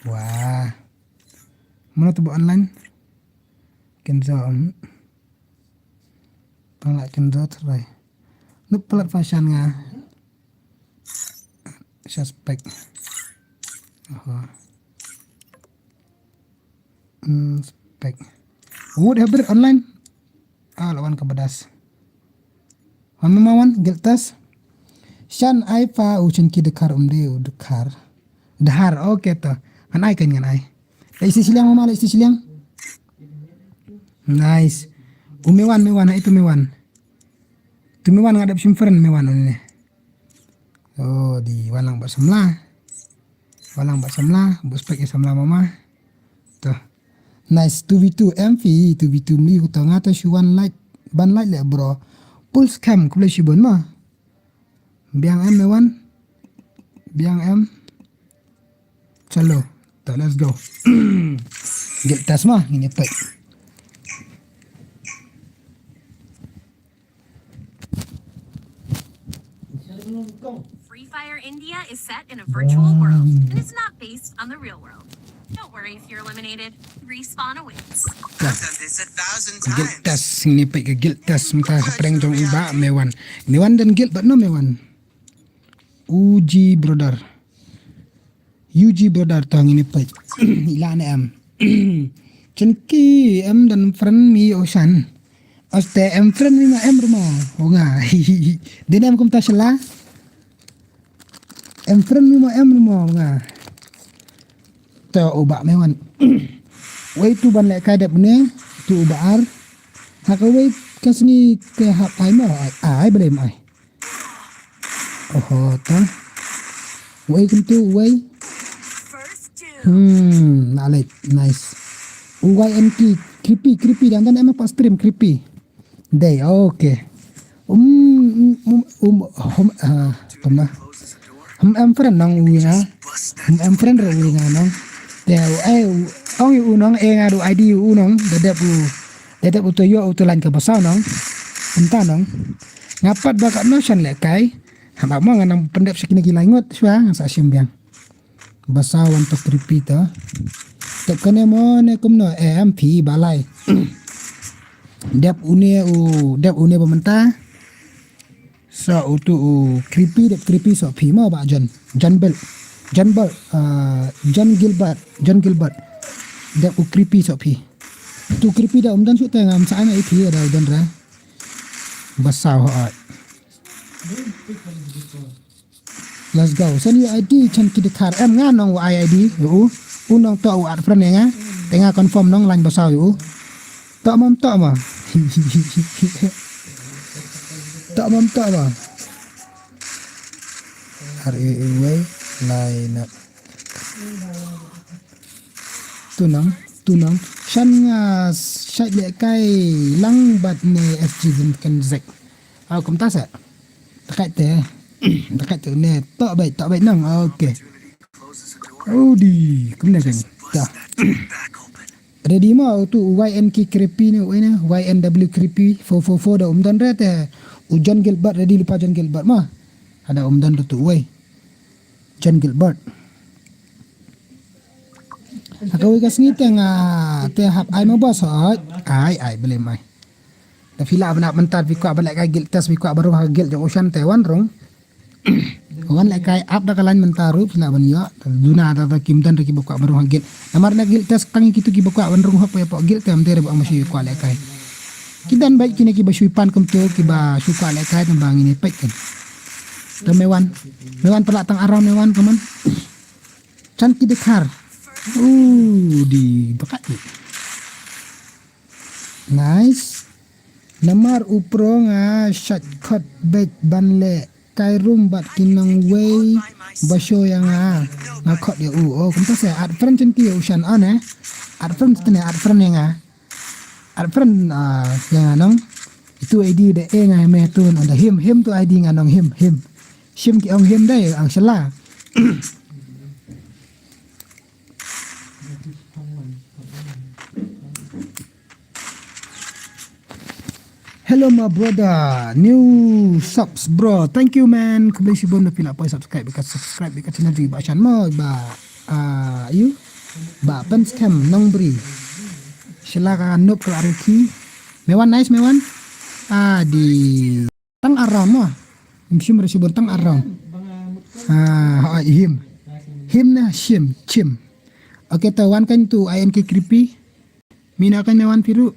Wah. Mana tu ba online? Kenzo. Tang la kenzo trai. Nup pelat fashion nga. Suspect. Aha. Hmm, spek. Wood haber online. Ah, lawan ka badas. Wan mama wan, guild test. Shan ai pa u chen ki dkhar um de u dkhar. Dhar, okay to. Ngan ai kan ngan ai. Lai isi shiliang mama, lai isi shiliang. Nice. U Mewan, Mewan, hai tu Mewan. Tu Mewan nga dep shim friend Mewan une. Oh, di walang ba samla. Walang ba samla, bu spek ya samla mama. To. Nice, two v two, M V, two v two, mli ku to nga to shu wan like, ban like le bro. Pulse cam, khublei shibun ma. Biang em Mewan. Biang em. Chalo. To, let's go. Guild test ma, ngin ïa peit. Free Fire India is set in a virtual world and is not based on the real world. Don't worry if you're eliminated. Respawn awaits. I've done this a thousand times. Guild test, ngin ïa peit ka guild test mynta ha prank jong i Bah Mewan. Mewan don guild bad no Mewan. U G brother. U G brother to ngin ïa peit. Ila ne em. Chen ki em dan friend mi Ocean. Oste em friend mi ma em ruh ma. O nga. Dei ne em kumta shala. Em friend mi ma em ruh ma o nga. To u Bah Mewan. Wei tu ban lehkai dep ne. Tu u Bah Ar. Ha kawei ka sngi te hap ai ma ai. Ai, balei ma ai. Oho, ta. Wei kumtu, wei. Hmm, na leh, nice. U Y N K, creepy, creepy, dan dan em pat stream, creepy. Dei, okay. Um, um, um, um, um, ah, kumno. Hum em friend nong u nga. Hum em friend ro u nga nong. Te u, eh, u, ong u nong, eh, nga du I D u nong, da dep u. Da dep u to ïoh u to line ka basaw nong. Kumta nong. Nga pat ba ka no shan lehkai. Haba mo nga nang pyndep sha kine ki lai ngut shuwa nga sa shim biang. Basaw wan to creepy to. Tep kane mo ne kumno em phi balai. Dep une u, dep une ba mynta. Sa utu u creepy dep creepy so phi mo ba John. John Bell. John Bell, ah, John Gilbert. John Gilbert. Dep u creepy so phi. Tu creepy da um don shu te ngam sa ana i phi da u don ra. Basaw ho ai. Let's go. Send your I D chan ki dkhar em nga nong u I D u. U nong to u add friend nga. Te nga confirm nong line basaw u. To mam to ma. To mam to ma. Are you away? Line up. Tu nong, tu nong. Shan nga shait lehkai lang bad ne F G zin kan zek. Au kumta sa. Takai te. Takai te ne. Tok bait, tok bait nong. Okay. Udi, kumne kan. Ta. Ready mo tu Y N K creepy ne, Y N W creepy four four four da um don re te. U John Gilbert ready lupa John Gilbert mo. Ada um don tu wei. John Gilbert. Ka wei ka sngi te nga te hap ai ma boss hoi. Ai ai bele mai. Da phi lah ban ap mynta phi kwah ban lehkai guild test phi kwah ban rung ha guild jong Ocean te wan rung. Wan lehkai ap da ka line mynta ruh phi lah ban ïoh. Duna da da kim don da ki ba kwah ban rung ha guild. Namar na guild test tang kitu ki ba kwah ban rung hok pa ïa pok guild te am te re ba ma shu kwah lehkai. Ki don bait kine ki ba shu pan kumtu ki ba shu kwah lehkai tang ba ngin peit kan. Te Mewan. Mewan pala tang aram Mewan kaman. Chan ki dkhar. Uh, di bakat ni. Nice. Namar u pro nga shot khot bek ban lehkai rum bad ki nongwei ba show ïa nga. Nga khot ïa u. Oh, kumta se add friend chan ki ïa u shan on eh. Add friend tene add friend ïa nga. Add friend ah ïa nga nong. Itu I D de eh nga me tu nong da him him tu I D nga nong him him. Shim ki ong him dai ang shala. Hello my brother, new subs bro. Thank you man. Khublei shibun na phi la poi subscribe ka subscribe ka channel jong i Bah Shan mo ba ah you ba pen scam nong bri. Shala ka nup ka arki. Mewan nice Mewan. Ah di tang aram mo. Im shim re shibun tang aram. Ah ha ihim. Him na shim, chim. Okay, ta wan kan tu I N K creepy. Mina kan wan piru.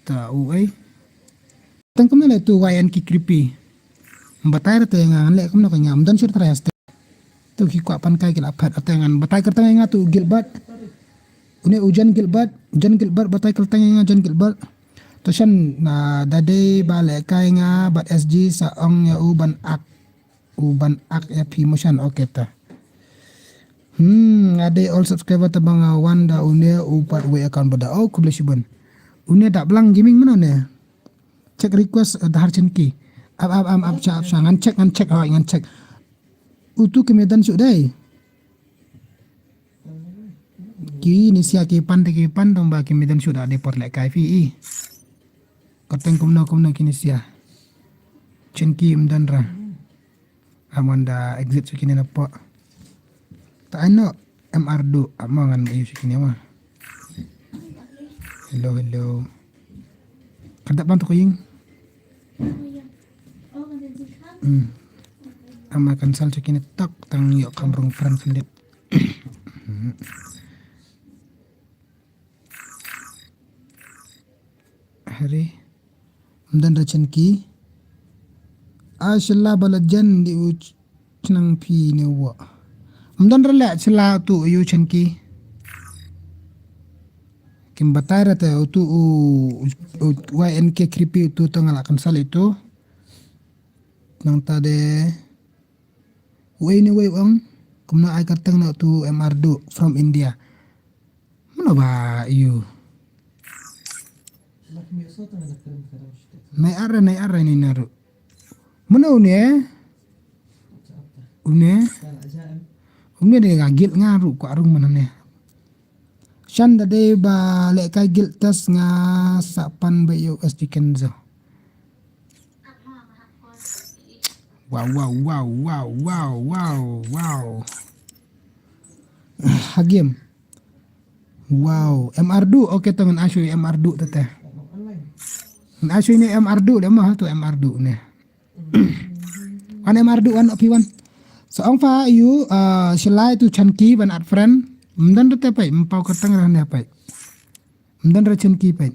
Ta u ai. Tang kumna le tu Y N K creepy. Batai rate nga ngan le kumna ka nga mdan sur trai aste. Tu ki kwa pan kai ki la phat ate ngan batai kertang nga tu Gilbert. Une ujan Gilbert, ujan Gilbert batai kertang nga jan Gilbert. To shan na dade ba le kai nga bat S G sa ong ya u ban ak. U ban ak ya phi mo shan okay ta. Hmm, ade all subscriber ta bang wan da une u pat we account bada. Oh, khublei shibun. Une da blang gaming mana ne. Check request, uh, dahar chen ki. Ap ap ap ap cha ap cha ngan check ngan check hoi ngan check. Utu ki medan shu dai. Ki ni sia ki pan te ki pan dong ba ki medan shu da de por le kai fi i. Koteng kumno kumno ki ni sia. Chen ki medan ra. Amon da exit shu kine na po. Ta ano M R du amon ngan ayu shu kine ma. Hello hello. Kada ban to ko ying. Hmm. Ama kan sal shu kine tok tang yo kam rung friend sendit. Hari. Mdan ra chen ki. A shilla bala jan di u chnang phi ne wa. Mdan ra le shilla tu yu chen ki. Kim batai ra te utu u, u Y N K creepy utu to ngala kan sal itu. Nang ta de. Wei ni wei ong. Kumna ai katang na tu M R du from India. Mano ba yu. Nai ara nai ara ni naru. Mano une? Une? Une de ga gil nga ru ko arung mana ne. Shan da de ba le kai gil tas nga sa pan ba yu S D Kenzo. Wow wow wow wow wow wow wow. Hagim. Wow, M R du. Okay, to ngan ashu M R du tete. Ngan ashu ni M R du le ma tu M R du ne. Wan M R du wan opi wan. So ong fa yu uh, shalai tu chan ki ban at friend. Mdan tete pai, mpau katang ra ne pai. Mdan ra chan ki pai.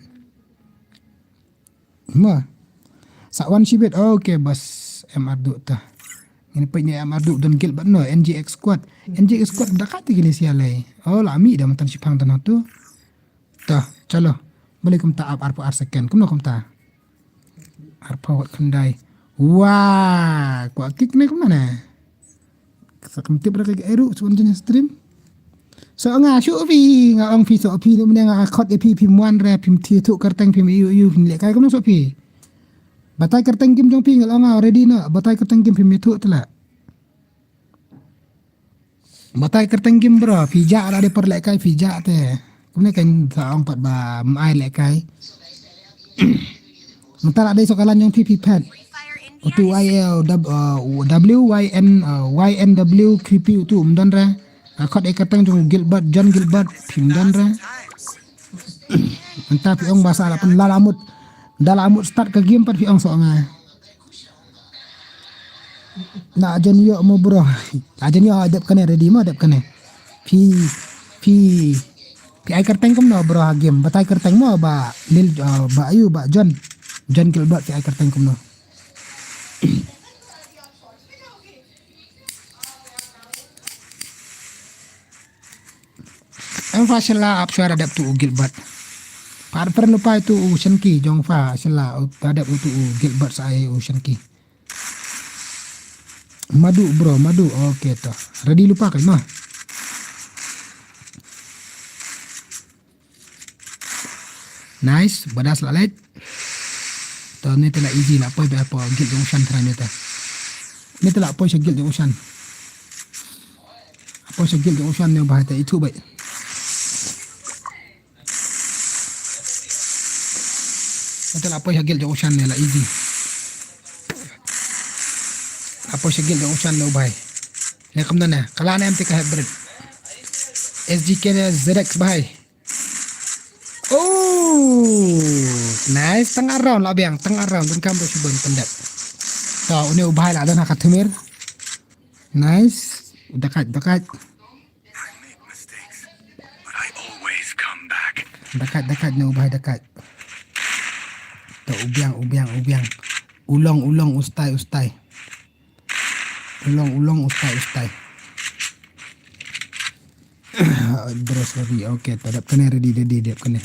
Ma. Sa wan shibit. Okay, bas M R du ta. Ngin peit ni M R du don gil bat no N G X squad. N G X squad da ka ti gili sia lei. Oh, la mi da matan shipang tan tu. Ta, chalo. Balik kumta ap arphew ar second. Kumno kumta? Arphew wat khyndai. Wah, kwa kick ne kumno ne? Sa kam tip ra ka eru suan jenis stream. So nga shu phi nga ong phi so phi ne nga khot e phi phi muan re phi thi thu kerteng phi yu yu phi le kai kumno so phi. Batai kerteng kim jong phi nga ong already no batai kerteng kim phi mi thu tla. Batai kerteng kim bro phi ja ra de per le kai phi ja te. Kumne kan sa ong pat ba mai le kai. Mynta la dei sokalan jong phi phi phet. Utu Y L W Y N Y N W creepy utu um don re. Ka khot e katang jong Gilbert John Gilbert phi um don re. Mynta phi ong ba sa la pen la la mut. Da la mut start ka game pat phi ong so nga. Na jen yo mo bro. La jen yo dep kane ready mo dep kane. Phi phi phi ai kerteng kumno bro ha game. Batai kerteng mo ba lil uh, ba ayu ba John. John Gilbert phi ai kerteng kumno. Em fa shela ap shwa da dep tu u Gilbert. Par per lupa tu u Shenki jong fa shela da dep tu u Gilbert sa ai u Shenki. Madu bro, madu. Okay to. Ready lupa kai ma. Nice, badas la leit. To ni te la easy la poi ba poi gil jong shan tra ni te. Ni te la poi sha gil jong shan. Poi sha gil jong shan ne ba te itu bai. Ni te la poi sha gil jong shan ne la easy. La poi sha gil jong shan ne bai. Ne kam na ne. Kala ne em te ka hybrid. S G K ne Z X bai. Oh, nice. Tang around la biang, tang around. Don kam do shibun pendek. To, une u bai la don ha ka thumir. Nice. Dakat, dakat. Dakat, dakat, ne u bhai dakat. To u biang, u biang, u biang. U long, u long, u stai, u stai. U long, u long, u stai, u stai. Bro, sorry. Okay, to dep kane ready, ready, dep kane.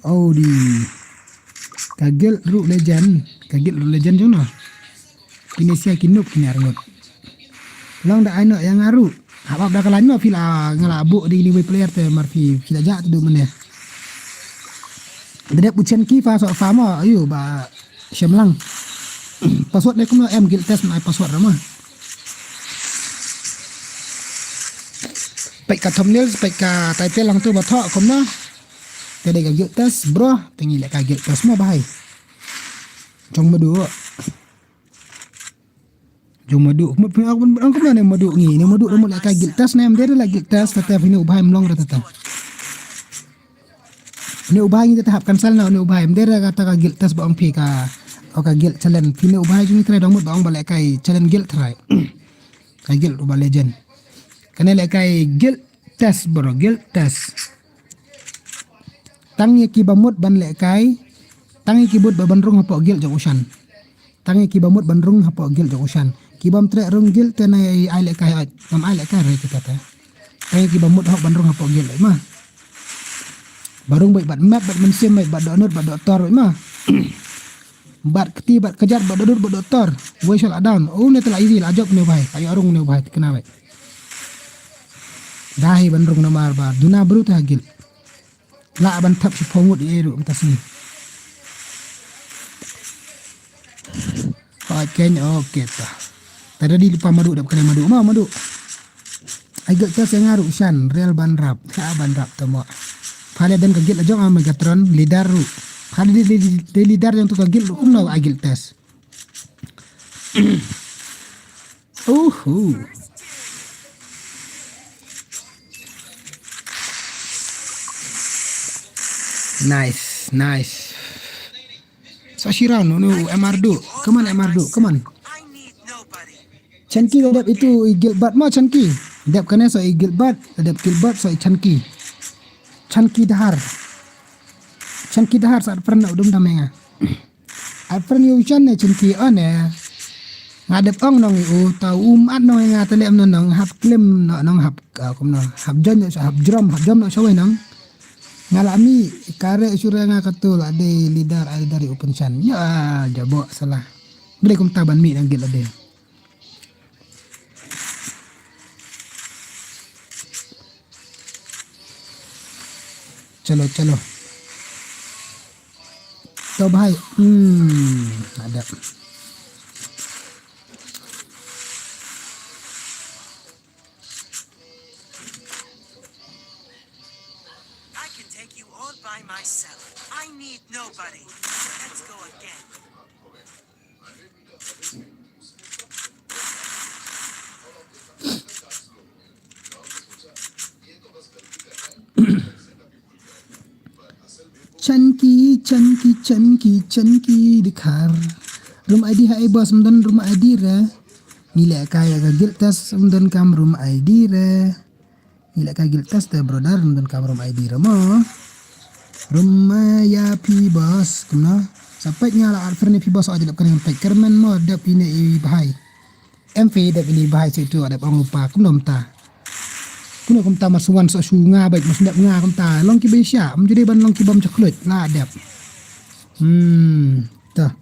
Oh, di. Ka guild ruh legend. Ka guild ruh legend jong no. Kine sia ki noob kine arngut. Long da ai no ïa nga ruh. Hap hap da ka line no phi la nga la buh di ni wei player te mar phi phi la jah te du mane. Da dep u chen ki fa so fa mo ayu ba shem lang. Password ne kumno em guild test na ai password ra ma. Peit ka thumbnail, peit ka title lang tu ba thoh kumno. Te dei ka guild test bro, te ngi leh ka guild test mo bahai. Jong madu. Jong madu, mut pun aku pun aku mana madu ngi, ne madu mut leh ka guild test ne, em dei la guild test, tata phi ne u bahai mlong ra tata. Ne u bahai ngi tata hap cancel na ne u bahai, em dei ra kata ka guild test ba ong phi ka, o ka guild challenge, phi ne u bahai jong ngi trai dong mut ba ong ba leh kai challenge guild trai. Ka guild u ba legend. Kane leh kai guild test bro, guild test. Tang ïa ki ba mut ban leh kai, tang ïa ki mut ba ban rung hapoh guild jong u shan. Tang ïa ki ba mut ban rung hapoh guild jong u shan. Ki bam treh rung guild te na ai leh kai ai, ngam ai leh kai re kita te. Tang ïa ki ba mut hok ban rung hapoh guild ai ma. Ba rung bad map bad mynsiem bad dohnud bad dohtor ai ma. Bad kti bad kjat bad dohnud bad dohtor. Wei shol adown. U ne te la easy la jop ne u bahai. Ayo rung ne u bahai te kena bai. Dei ban rung namar ba duna bru te ha guild. Lah ban thap shi phew ngut ïa ruh mynta sngi. Hooid kein, okay ta. Ta ready lypa madu dap kane madu. Ma madu. Ai guild test ïa nga ruh shan, rel ban rap, ka ban rap ta mo. Pha leh don ka guild la jong a Megatron, leader ruh. Pha dei dei leader jong tu ka guild ruh kumno ai guild test. Uhu. Nice, nice. Sa shi round, no, no, M R du. Come on, M R du, come on. Chanki da dep itu i Gilbert mo Chanki. Dep kane so i Gilbert, dep Gilbert so i Chanki. Chanki Dahar. Chanki Dahar sa pernah udum damai nga. Ai friend ïa u Chan ne Chin ki ane. Nga dep ong nong ïa u ta um at nong ïa nga te lem nong hap klim no nong hap ka kum no hap jon no hap jrom hap jom no shawai nong. Nga la mi kare sure nga ka tu la dei leader ai leader ïa u Pynshang. Ya jabo salah. Bri kum ta ban mi nang gil la dei. Chalo, chalo. To bhai. Hmm, ada. I can take you all by myself. I need nobody. Let's go again. Chanki, chanki, chanki, chanki dikhar. Room I D ha i boss mdon room I D re. Ngi leh kai ka guild test mdon kam room I D re. Ngi leh kai guild test te brother mdon kam room I D re mo. Room ya pi boss kumno. Sa pek nga la ar ferne pi boss aja lep kane pek kermen mo dep ine i bahai. Em phi dep ini bahai situ dep ong lupa kumno mta. Kumno kumta mas wan so shu nga baik mas dep nga kumta long ki besha am jadi ban long ki bom chaklut la dep. Hmm, ta.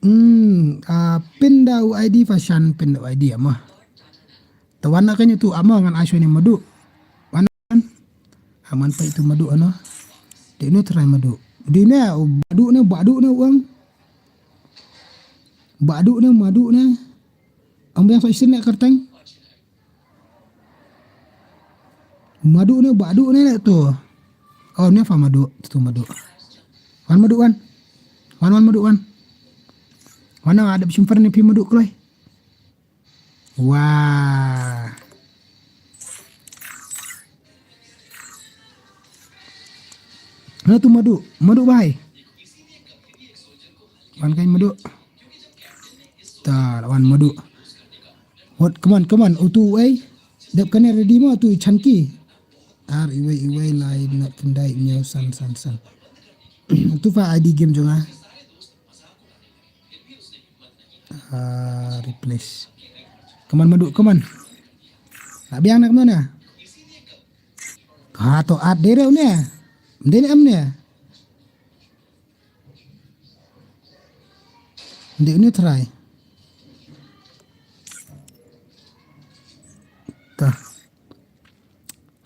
Hmm, ah, pinda u I D fashion pinda u I D ama. Tawan na kanyu tu ama ngan ashu ni madu. Wan aman pa itu madu ano. Dek nu try madu. Dek ne, badu ne, badu ne uang. Badu ne, madu ne. Ang biang so isin ne kerteng. Madu ne, badu ne tu. Oh ne fa madu, tu madu. Wan madu wan. Wan wan madu wan. Wan na adep simper ne pi madu kloi. Wah. Hana tu madu, madu bai. Wan kai madu. Ta wan madu. But come on, come on. Utu uei. Dep kane ready mo utu i Chanki. Ar iwei iwei lai na kendai nyo san san san. Utu fa I D game jong nga. Ah, replace. Come on, Madu, come on. Nak biang nak mana? Ha, to at dere une. Dene amne. Dene try. Ta.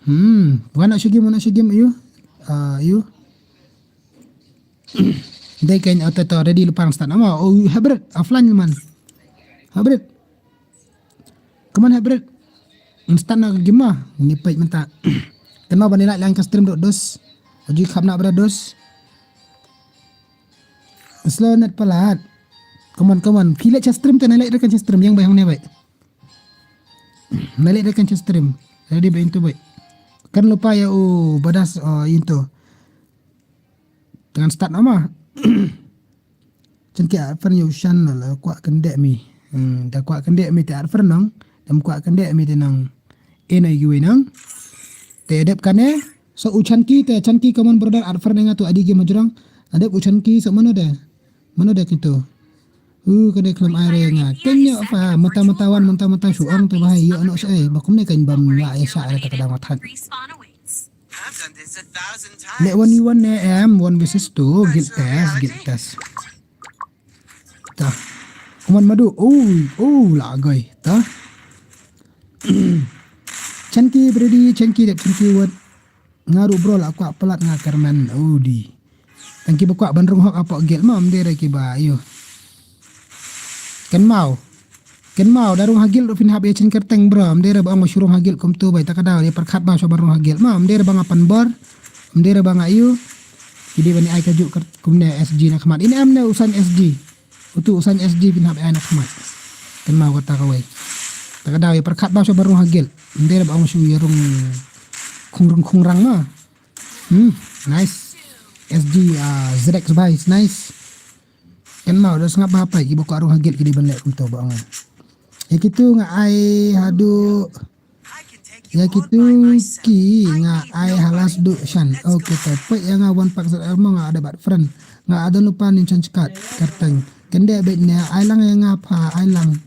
Hmm, wan nak shigim, wan nak shigim, ayu. Ah, ayu. Dei kein auto to ready lepas start nama. Oh, hybrid offline man. Hybrid. Come on, hybrid. Start na game ma. Ni page mynta. Kynmaw ban ïa like lang ka stream dok dos. Aju khap na bra dos. Slow net palat. Come on, come on. Phi leh cha stream te na leh rekan cha stream yang bai hong ne bai. Na leh rekan cha stream. Ready bai into bai. Kan lupa ïa u badas, uh, into. Tang start nama. Chanki ar fren ïa u shan la kwah kynde mi. Hmm, da kwah kynde mi te ar fren nang. Dam kwah kynde mi te nang. Ena yu nang. Te dep kane. So u Chanki te Chanki common brother ar fren nga tu adi gi majrang. Adep u Chanki so mano de. Mano de kintu. U kane khlem ai re nga. Kenya fa mata mata wan mata mata shu ang te bahai ïa ano sa eh. Bakum ne kan bam la ïa sa re ta kadang wathan. Leh one v one ne em, one versus two, guild test, guild test. Ta. Come on Madu, oh, oh, la goi, ta. Chanki ready, Chanki dep Chanki wat. Nga ruh bro la kwah palat nga kermen, oh di. Tang kiba kwah ban rung hok apok guild ma, mdei re kiba, ayo. Kynmaw. Kynmaw, da rung ha guild ruh phin hap ïa chen kyrteng bro. Mdei re ba ong ba shu rung ha guild kumtu bai ta ka daw ïa pyrkhat ba shu ban rung ha guild ma. Mdei re ba nga pynbor. Mdei re ba nga ïu. Ki dei ban ïa ai ka juk kyr-, kumne S G na khmat. Ine em ne u san S G. Utu u san S G phin hap ïa ai na khmat. Kynmaw kata kawei. Ta ka daw ïa pyrkhat ba shu ban rung ha guild. Mdei re ba ong shu ïa rung khung rung khung rang ma. Hmm, nice. S G, ah, Z X bai, nice. Kynmaw da sngap ba hapai kiba kwah rung ha guild ki dei ban leh kumto ba ong. Ïa kitu nga ai haduh. Ïa kitu ki nga ai halas duh shan. Okay, to peit ïa nga wan pak zat mo nga ada bad friend. Nga ada lupa nin chan chkat kyrteng. Kynde beit ne ai lang ïa nga pha ai lang.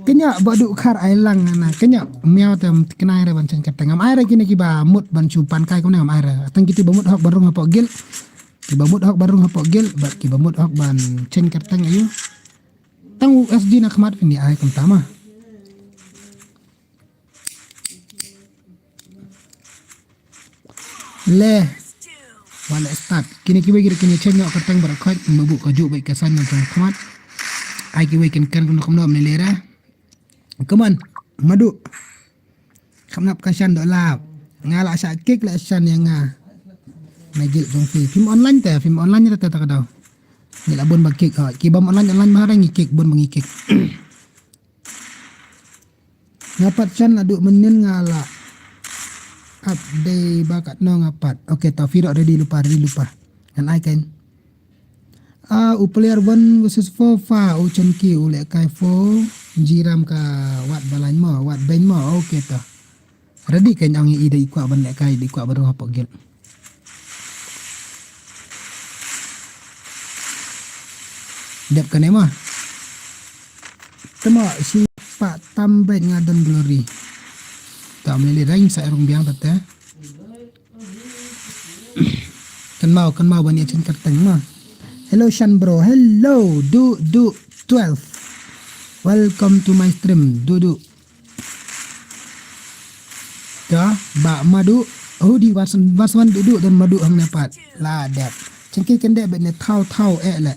Kynja ba duh khar ai lang na. Kynja miaw te kynai re ban chan kyrteng. Ngam ai re kine kiba mut ban shu pan kai kumne ngam ai re. Tang kitu ba mut hok ban rung hapoh guild. Kiba mut hok ban rung hapoh guild bad kiba mut hok ban chen kyrteng ayu. Tang u S G na khmat ni ai kumta ma. Le. Wala start. Kine kiwei kine kine chen nyok kyrteng barakhoit mabu ka juk bai ka san na khmat. Ai kiwei ken ken kumno kumno mne lera. Come on. Madu. Kham nap ka shan dok lap. Nga la sha kick la shan ïa nga. Na guild jong phi. Phim online te, phim online te ta ka daw. Ngi la bun ba kick ha. Ki bam online online ba ha ngi kick bun ba ngi kick. Nga pat shan la duk mynnin nga la. Ap dei ba kat no nga pat. Okay, ta phi dok ready lupa, ready lupa. Ngan ai kain. Ah, u player one versus four fa, u Chanki, u lehkai four, jiram ka wat balai mo, wat beng mo, okay to. Ready ka nyang i dei kwah ban lehkai, dei kwah ban rung hapoh guild. Dep kane ma. Tama si pa tam beng nga don glory. Tam lili reng sa rung biang tate. Kan mau, kan mau ban ïa chen kyrteng ma. Hello Shan bro. Hello Du Du twelve. Welcome to my stream Du Du. Ka ba Madu. Oh di warsan warsan Du Du dan Madu hang ne pat. La dep. Chengki kende bet ne thau thau eh le.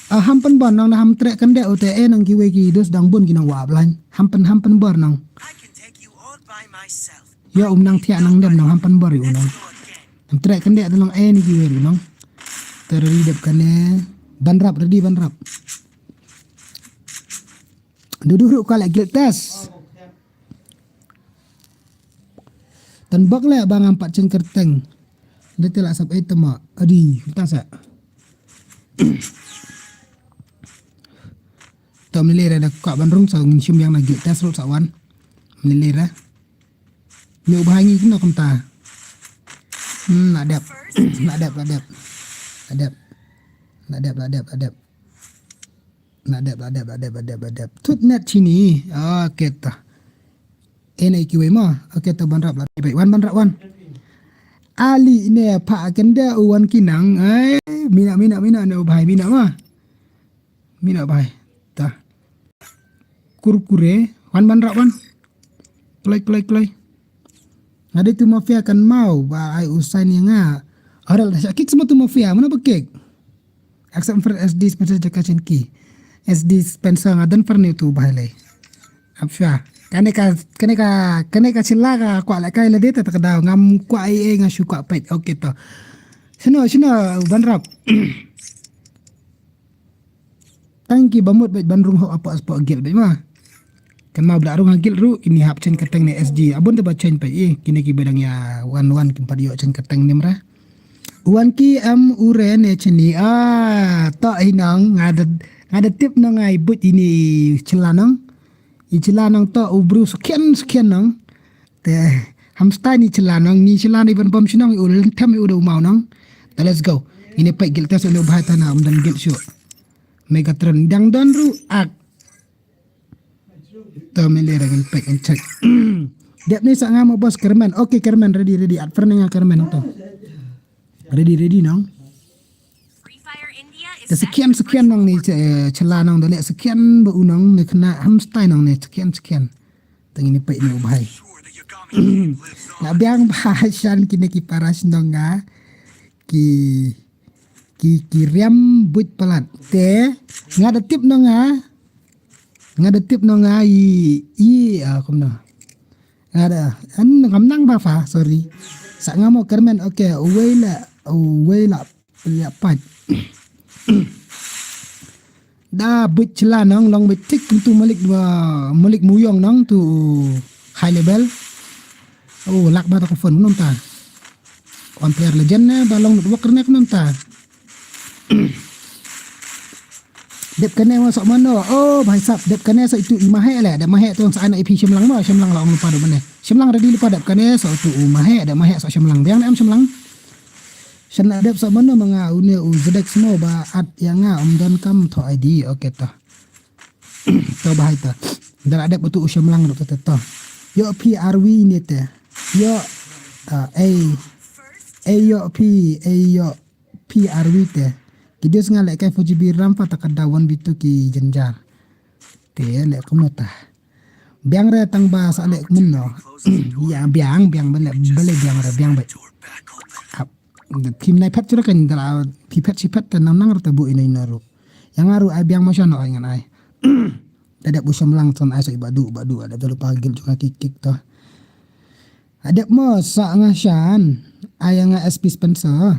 Ah, ham pynbor nong na ham treh kynde u te eh nong kiwei ki dus dang bun ki nong wa blan. Ham pyn ham pynbor nong. Ïa um nang thiah nang dem nong ham pynbor ïa u nong. Ham treh kynde te nong eh ni kiwei ru nong. Te ready dep kane. Ban rap, ready ban rap. Dudu ru ka leh guild test. Tan bok le ba ngam pat cheng kyrteng. Nda te la sap eh tema. Adi, mynta sa. To mlele re da kwah ban rung sa ngin shim biang na guild test ruh sa wan. Mlele re. Ni u bha ngi kino kumta. Hmm, la dep. La dep, la dep. La dep. La dep, la dep, la dep. La dep, la dep, la dep, la dep, la dep. Tut net chini. Okay to. Ene kiwei ma. Okay to ban rap la. Bai wan ban rap wan. Ali ne pha kende u wan kinang. Ai, mina, mina, mina ne u bhai mina ma. Mina bhai. Ta. Kurkure. Wan ban rap wan. Kloi, kloi, kloi. Nga dei tu mafia kan mau ba ai u sign ïa nga. Aral da sha kick semua tu mafia. Mana ba kick? Accept friend S D Spencer jaka chen ki. S D Spencer nga don friend tu bhai lei. Ap sha. Kane ka, kane ka, kane ka chila ka kwah lehkai lade ta ka daw. Ngam kwah ai ai nga shu kwah peit. Okay to. Shino, shino ban rap. Tang ki ba mut bad ban rung hok apo apo guild bad ma. Kan ma bla rung ha guild ru kini hap chen kateng ne S G. Abun te ba chen pa i kini ki ba dang ïa wan wan kim pat ïoh chen kateng nimra. Wan ki am u re ne chini a to i nang nga da nga da tip nang ai but ini chila nang. I chila nang to u bru sekian sekian nang. Te hamstai ni chila nang ni chila ni ban bom chinong i u lenthem i u da u mau nang. Te let's go. Ini pek guild test ulu bhai tana um dan guild shu. Megatron dang don ru ak. To mele ra ngin pek ngin check. Dep ni sa nga mo bos Kermen. Okay Kermen ready ready. At pernah nga Kermen to. Ready ready nang. Te sekian sekian nang ni eh, chela nang dale sekian ba u nang ni kena hamstai nang ni sekian sekian. Tang ini pek ni u bhai. Na biang bhai shan kini ki paras nang nga ki ki ki riam buit palat te nga da tip nang nga nga da tip nang nga i i ah, kumno nga da an ngam nang ba fa sorry sa nga mo Kermen okay uwei la uwei la ya pat da buit chila nang long buit tik tu malik dua malik muyong nang tu high level oh lak ba ta ko phone nang ta on player legend ne ba long dua kerne nang ta Dep kane wa sok mano. Oh, bhai sab, dep kane sok itu i mahe le. Dep mahe tu sa ana ipi shimlang ma, shimlang la ong lupa dep mane. Shimlang ready lupa dep kane sok tu u mahe, dep mahe sok shimlang. Biang dep shimlang. Shan la dep sok mano manga une u zedek semua ba at yang nga um don kam tho I D. Okay to. To bhai to. Dep dep tu u shimlang tu to. Yo P R V ni te. Yo uh, A A yo P A yo P R V te. Ki dus nga leh kai four G B RAM pa ta ka da one B two ki jenjar. Te leh kumno ta. Biang re tang ba sa leh kumno. Ya biang biang bele bele biang re biang be. Ap. Kim nai phet chura kan dala pi phet si phet ta nang nang re ta bu ina ina ru. Yang aru ai biang ma shano ai ngan ai. Te dep u shemlang ton ai sa i badu badu ada tu lupa gil juga kik kik to. Adep mo sa nga shan ai nga S P Spencer.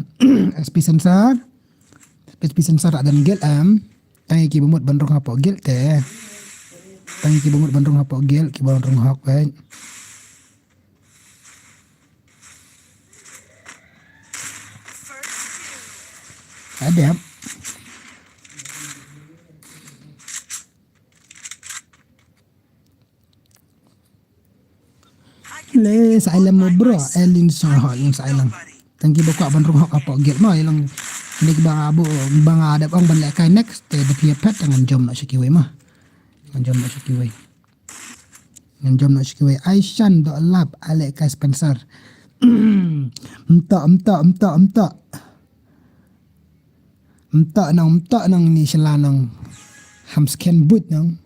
S P Spencer. S P Spencer adan gil am. Ai ki bamut ban rung hapo gil te. Tang ki bamut ban rung hapo gil ki ban rung hok wei. Adep. Le sa ilam mo bro, elin sa ha in sa ilam. Tang ki ba kwah ban rung hok hapo gate ma ilang. Nik ba abu ba nga adep ong ban leh kai next te da pia pet ngan jom na shiki wei ma. Ngan jom na shiki wei. Ngan jom na shiki wei. Ai shan do lap ale kai Spencer. Mto mto mto mto. Mto nang mto nang ni shela nang. Ham sken but nang.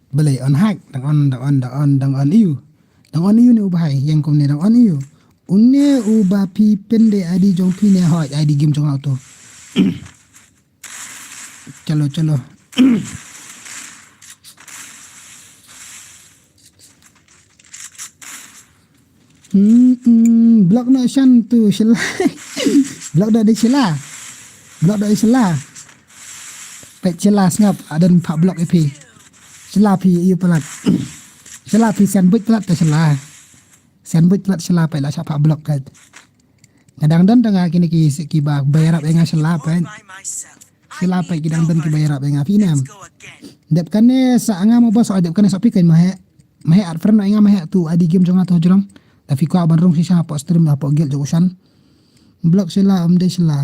Balei on hack dang on dang on dang on dang on iu. Dang on iu ne u bahai yang kumne dang on iu. Une u ba phi pende adi jong phi ne hoi adi game jong auto. Chalo chalo. Hmm, hmm, block no shan tu shila. Block da di shila. Block da di shila. Pet shila sngap adan pak block ipi. Shila pi iu pelat. Shila pi sandwich pelat ta shila. Sandwich pelat shila pet la sapa block kat. Nga dang don tang nga kine ki, ki ba, ba ïarap ïa nga sha la peit. Sha la peit ki dang don ki ba ïarap ïa nga phi ne em. Dep kane sa nga mo boss, dep kane sa phi kan ma heh. Ma heh ar friend ïa nga ma heh tu adi game jong nga tu jrong. Da phi kwah ban rung shisha hapoh stream hapoh guild jong u Shan. Block sha la, um dei sha la.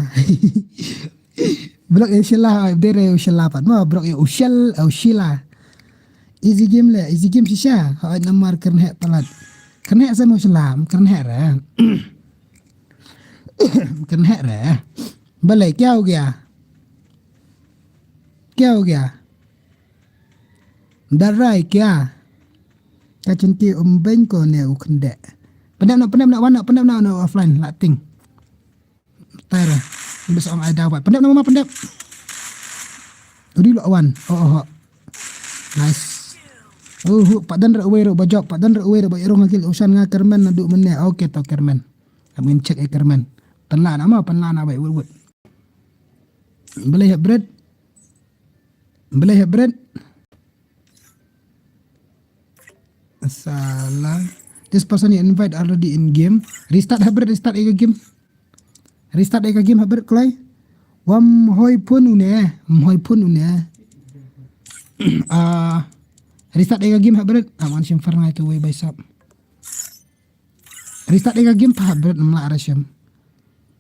Block ïa u Shila, dei re u Shila pat. Mo block ïa u Shil, u Shila. Easy game le, easy game shisha. Hooid namar kren heh palat. Kren heh sa mo Shila, kren heh re. Kren heh re. Balei kya ho gaya? Kya ho gaya? Darai kya? Ka chinti um beng ko ne u khyndeh. Pyndep na, pyndep na, wan na, pyndep na, na offline, la ting. Tyra. Iba sa ong ai daw pat. Pyndep na mama pyndep. Udi lo wan. Oh, oh, oh. Nice. Oh, hu, pat dan ra uwei ra ba jop, pat dan ra uwei ra ba irung hakil usan nga Kermen na du mene. Okay to Kermen. Am ngin check e Kermen. Pan la na ma, pan la na ba wut wut. Balei heh bret. Balei heh bret. Salah. This person you invite already in game. Restart heh bret, restart ïa ka game. Restart ïa ka game heh bret kloi. Wam hoi phone une, wam hoi phone une. Ah, restart ïa ka game heh bret. Ah, wan shim far ngai tu wei bai sap. Restart ïa ka game pa heh bret namla arashim.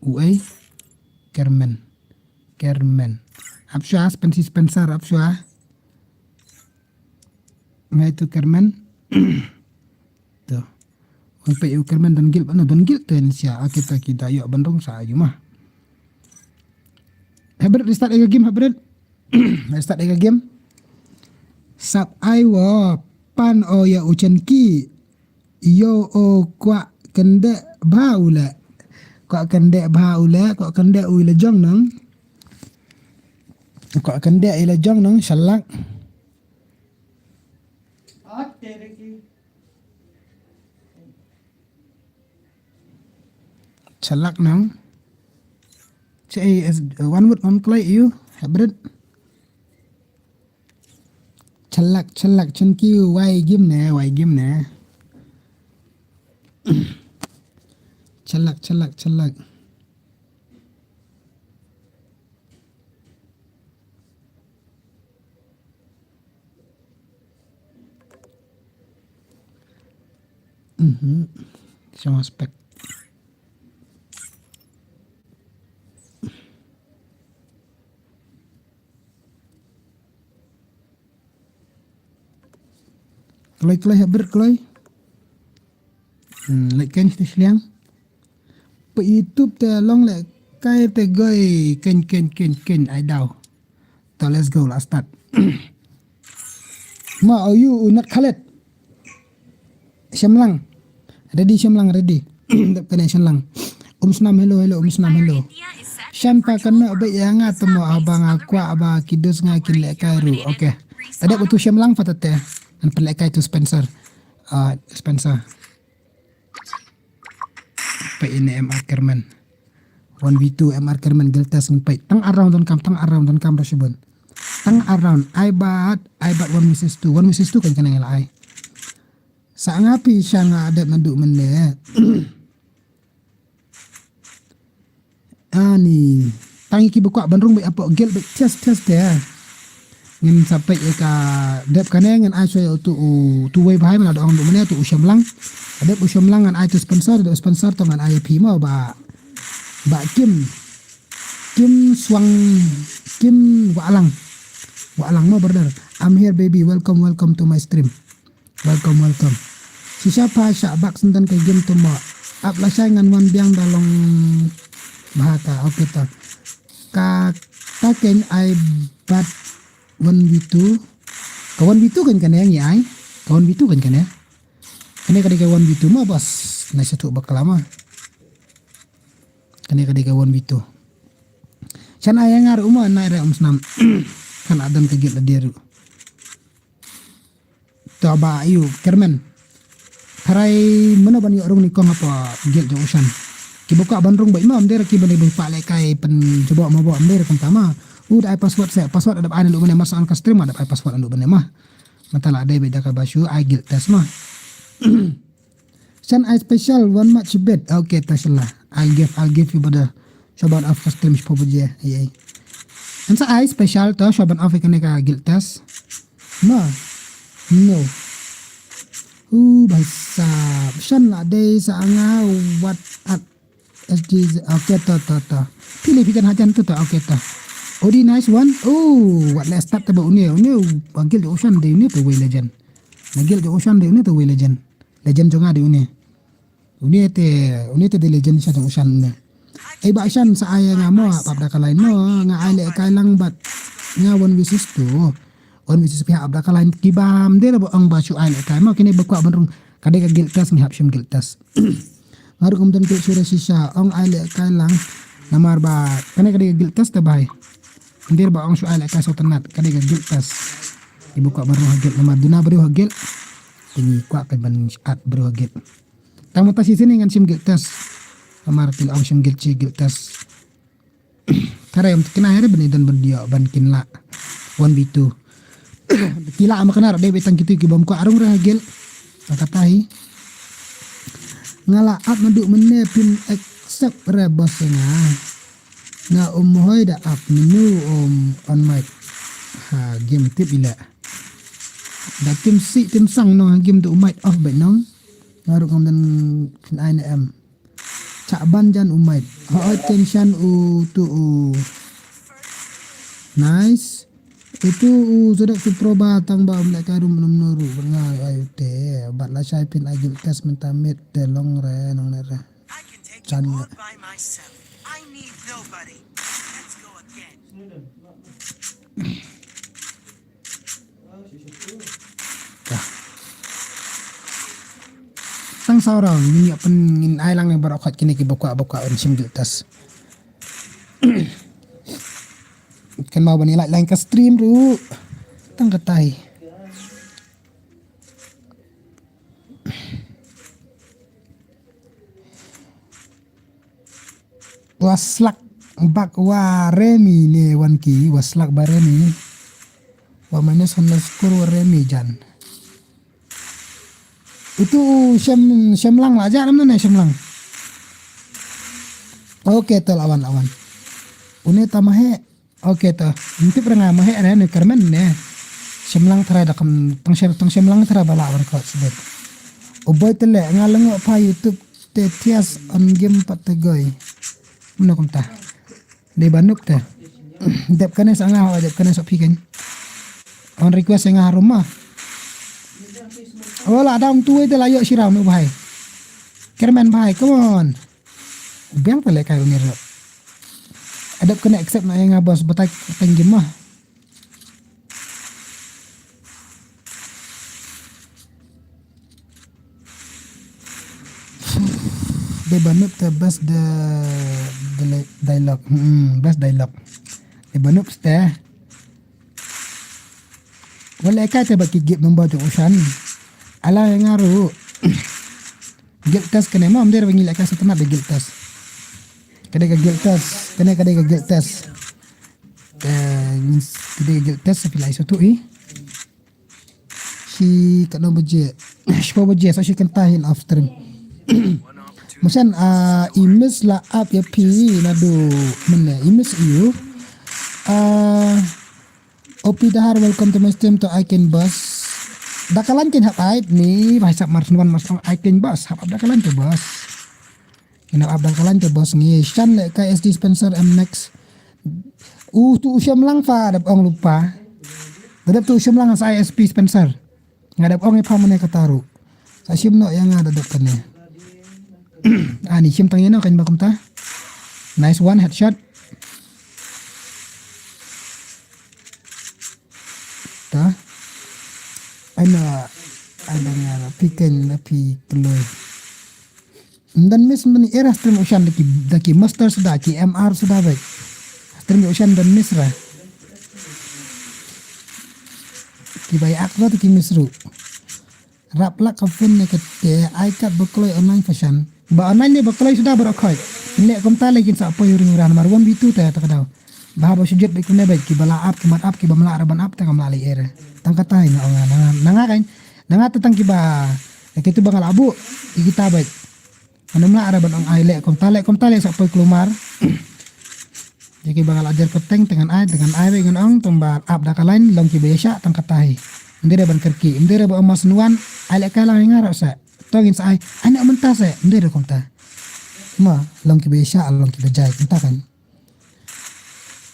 Uei. Kermen. Kermen. Ap shwa, Spencer, Spencer, ap shwa. Ngai tu Kermen. Tu. Wan peit u Kermen don guild, no don guild tu en sia. Ake ta ki da ïoh ban rung sa yu ma. Heh bret restart ïa ka game heh bret. Restart ïa ka game. Sap ai wo pan o ïa u chen ki. Ïo o kwah kyndeh bha u leh. Kwah kyndeh bha u leh, kwah kyndeh u leh jong nang. Kwah kyndeh i leh jong nang shalak. Shalak nang. Che, eh, wan wut wan kloi ïu, heh bret. Chalak, chalak, chan ki wai game ne, wai game ne. Chalak, chalak, chalak. Mhm. Shong aspect. Kloi, kloi, heh bret kloi. Hmm, like kan shliang. Pa YouTube te long le kai te goi ken, ken, ken, ken, ai daw. To, let's go, let's start. Ma, oh, you, u Nat Khaled. Shemlang. Ready, Shemlang, ready. Dep kane Shemlang. Um Snam, hello, hello, Um Snam, hello. Shan pa kano beit ïa nga temo aba nga kwah aba ki dos nga kin lehkai ruh. Okay. Adep utu Shemlang pa tate. Ngan pynlehkai tu Spencer. Ah, Spencer. Peit ine M R Kermen. One v two M R Kermen guild test ngan peit. Tang around donkam, tang around donkam da shibun. Tang around. Ai bat, ai bat one versus two. One versus two kan kane ngi la ai. Sa nga phi sha nga dep naduh mynne. Ani. Tang ki ba kwah ban rung beit hapoh guild beit test test te. Ngin sa peit ïa ka dep kane ngan ai shuwa ïa utu u, utu wei bahai man la da ong duh mynne utu u Shemlang. Dep u Shemlang ngan ai tu Spencer, dep Spencer to ngan ai ïa phi mo ba, ba Kim. Kim Swang, Kim Wahlang. Wahlang mo brother. I'm here baby. Welcome, welcome to my stream. Welcome, welcome. Shisha pha shah bak syntan ka game tu mo. Ap lashai ngan wan biang da long bha ka. Okay to. Ka ta ken ai bat one v two. Ka one v two kan kane ngi ai. Ka one v two kan kane. Kane ka dei ka one v two mo boss. Na sha tu bakla ma. Kane ka dei ka one v two. Shan ai ngar uma nai re Um Snam. Kan adan ka git la dia ru. To ba ïu Kermen. Tharai mano ban ïoh rung ni kong apa guild jong u Shan. Ki ba kwah ban rung beit ma, ym dei ra ki ban dei ba pah lehkai pynjubok mabok, ym dei ra kumta ma. U da ai password se, password adap ai naduh mynne mar sa on ka stream adap ai password naduh mynne ma. Mynta la dei beit da ka ba shu ai guild test ma. Shan ai special one match bet. Okay, ta shala. I'll give, I'll give you bada. Shuwa ban off ka stream shiphew baje. Ei, ei. Ngan sa ai special to, shuwa ban off ïa kane ka guild test. No. No. Uh, bhai sahab. Shan la dei sa nga wat at S D Z. Okay, to, to, to. Phi leh phi jan hajan to, to. Okay, to. Odi nice one. Oh, wat leh start te ba une, une, uh, guild jong u Shan dei une te wei legend. Na guild jong u Shan dei une te wei legend. Legend jong nga dei une. Une te, une te dei legend sha jong u Shan une. Ei Bah Shan sa ai nga mo, ap da ka line mo, nga ai lehkai lang bad nga one versus two. One versus two ap da ka line ki bam dei ba ong ba shu ai lehkai mo, kine ba kwah ban rung. Ka dei ka guild test, ngi hap shim guild test. Nga ruh ngam don guild shuh re shisha, ong ai lehkai lang. Namar ba kane ka dei ka guild test te bhai. Dei ba ong shu ai lehkai sngewtynnat, ka dei ka guild test. Ki ba kwah ban rung ha guild, namar duna briew ha guild. Te ngi kwah ka ban at briew ha guild. Tang mynta shisien ngan shim guild test. Namar ki la ong shim guild shi guild test. Tharai ym thikna hi re ban ïadon ban ïoh ban kin lah one v two. Ki lah ma kane ruh dei ba tang kito ki bym kwah rung re ha guild. Tang kata hi. Nga la ap naduh mynne, phin accept re boss ïa nga. Nga um hoi da ap menu um on mic. Ha game tip ila. Da tim si tim sang nong ha game tu u mic off bad nong. Nga ruh ngam don phin ai ne em. Chak ban jan u mic. Hooid tension u tu u. Nice. Itu u zedok tu proba tang ba um lehkai ruh menu ruh ba nga ai u te. Bad lashai phin ai guild test mynta mid te long re nong ne re. Chan ïa. Tang saw rong ngin ïa pyn ngin ai lang ne baroh khoit kine ki ba kwah ba kwah un shim guild test. Kan mau ban ïa like lang ka stream ruh. Tang katai. Wa slak bak wa remi ne wan ki, wa slak ba remi. Wa minus underscore wa remi jan. Itu shem, shemlang la jan amna ne shemlang. Okay, to lawan, lawan. Une tamahe. Okay, to. Ntip ranga mahe re ne kermen ne. Shemlang tara da kam tang shem, tang shemlang tara bala wan kot sibet. Uboi tele nga lengo pa YouTube te tias on game pat te goi. Mano kumta. Dei ba nuk te. Dep kane sa nga, dep kane sa phi kan. On request nga harum ma. Wala dang tu te la yo shira nu bhai. Kermen bhai, come on. Biang pale kai ni ro. Adap kena accept na nga boss batai tenggi mah. Dei ba nup te best de, de dialogue. Hmm, best dialogue. Dei ba nup ste. Wala kai te ba ki gip number tu usan. Ala nga ru. Guild test kane ma, ym dei ba ngi leh ka sngewtynnat da guild test. Ka dei ka guild test, kane ka dei ka guild test. Ka dei ka guild test sa phi la ïoh shuh i. Shi katno baje? Shiphew baje, sa shi kynta hi off stream. Masan, ah, i miss la ap ïa phi naduh mynne, i miss ïa u. Ah, O P Dahar, welcome to my stream to Icon Boss. Da ka line kin hap ai ni, ba hisap mar snwan mar snwan Icon Boss, hap ap da ka line te boss. Kin hap ap da ka line te boss ngi, shan le ka S D Spencer M Next. U tu u shemlang fa dap ong lupa. Da dap tu u shemlang sa S P Spencer. Nga dap ong i pha mane ka taru. Sa shim no ïa nga da dap kane. Ani shim tang ïa no kan ba kumta. Nice one, headshot. Ta. Ai na, ai na nga na phi ken na phi kloi. Ndan miss mani era stream ocean da ki, da ki master suda ki M R suda bai. Stream ocean dan miss ra. Ki bai ak suda ki miss ru. Rap lak ka phone ne kate ai kat ba kloi online fashion. Ba online ne ba kloi suda ba rakhoi. Lek kumta lek kin sa poi ring ran mar one v two ta ta ka daw. Ba haba sujud ba kumne ba ki ba la ap ki mat ap ki ba mla ra ban ap ta ka mla lek era. Tang kata nga ong nga nanga kan. Nanga ta tang ki ba ki tu ba nga la bu. Ki kita ba. Ngan ym lah re ban ong ai leh kumta, leh kumta leh sa poi kulmar. Ïa kiba nga la jer kyrteng te ngan ai, te ngan ai beit ngan ong, tang ba ap da ka line long kiba ïa shah tang kata hi. Ym dei re ban kyrkieh, ym dei re ba ong mas nuan, ai leh kai lang ïa nga ruh sa. To ngin sa ai, ai noh mynta sa, ym dei re kumta. Mo, long kiba ïa shah, long kiba jai, kumta kan.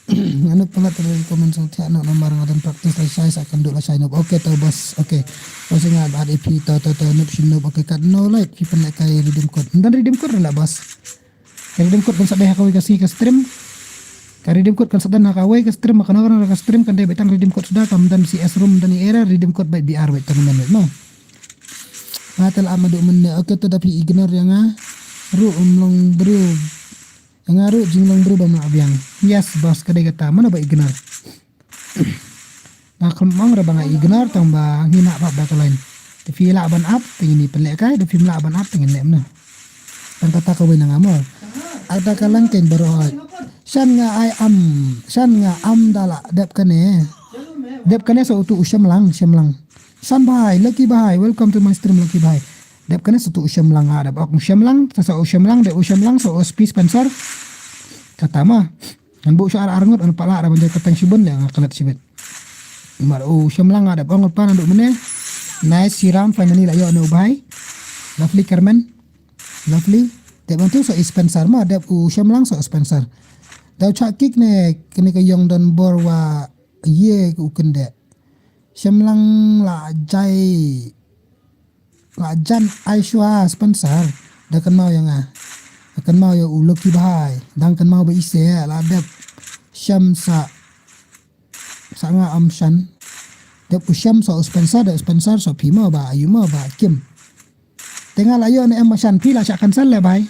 Nga nup palat re comment song thiah noh namar nga don practice lashai sa kan duh lashai nup. Okay to boss. Okay. Boss nga ba ap to to to nup shin nup. Okay kat no light phi pynleh kai redeem code. Ym don redeem code re la boss. Ka redeem code kan sa dei ha kawei ka sngi ka stream. Ka redeem code kan sa don ha kawei ka stream, ha kano kano ka stream kan dei beit tang redeem code suda, kam don C S room, don i era redeem code beit B R beit tournament beit mo. Nga te la ap ma duh mynne. Okay to da phi ignore ïa nga. Ruh ym long bru. Nga ruh jinglong bru bym lah biang. Yes boss, ka dei kata, mano ba ignore. Nga khlem ong re ba nga ignore tang ba ngi nah pap da ka line. Te phi lah ban ap te ngin ïa pynleh kai, te phim lah ban ap te ngin leh mano. Tang kata kawei na nga mo. Ata ka lang kein baroh hoi. Shan nga ai am, shan nga am da la dep kane. Dep kane sa utu u Shemlang, Shemlang. San bhai, Lucky bhai, welcome to my stream Lucky bhai. Dep kane sa utu u Shemlang, ah, dep ok u Shemlang, sa sa u Shemlang, dep u Shemlang, sa u S P Spencer. Kata ma. Ngan buh shuh ar ar ngut, ngan pat lah, da ban jer kyrteng shibun, da nga klet shibit. Mar u Shemlang, ah, dep ong pat naduh mynne. Nice, Shiram family la ïoh ne u bhai. Lovely Carmen. Lovely. Dep ong tu sa i Spencer ma, dep u Shemlang sa u Spencer. Daw chak kik ne, kane ka ïong don bor wa ye u kyndeh. Shemlang la jai, la jan ai shuwa Spencer. Da kynmaw ïa nga. Da kynmaw ïa u Lucky bhai. Dang kynmaw ba ise la dep. Shem sa, sa nga am shan. Dep u Shem sa u Spencer, dep Spencer sa phi mo ba ayu mo ba kim. Te nga la ïoh ne em ba shan phi la shah cancel le bhai.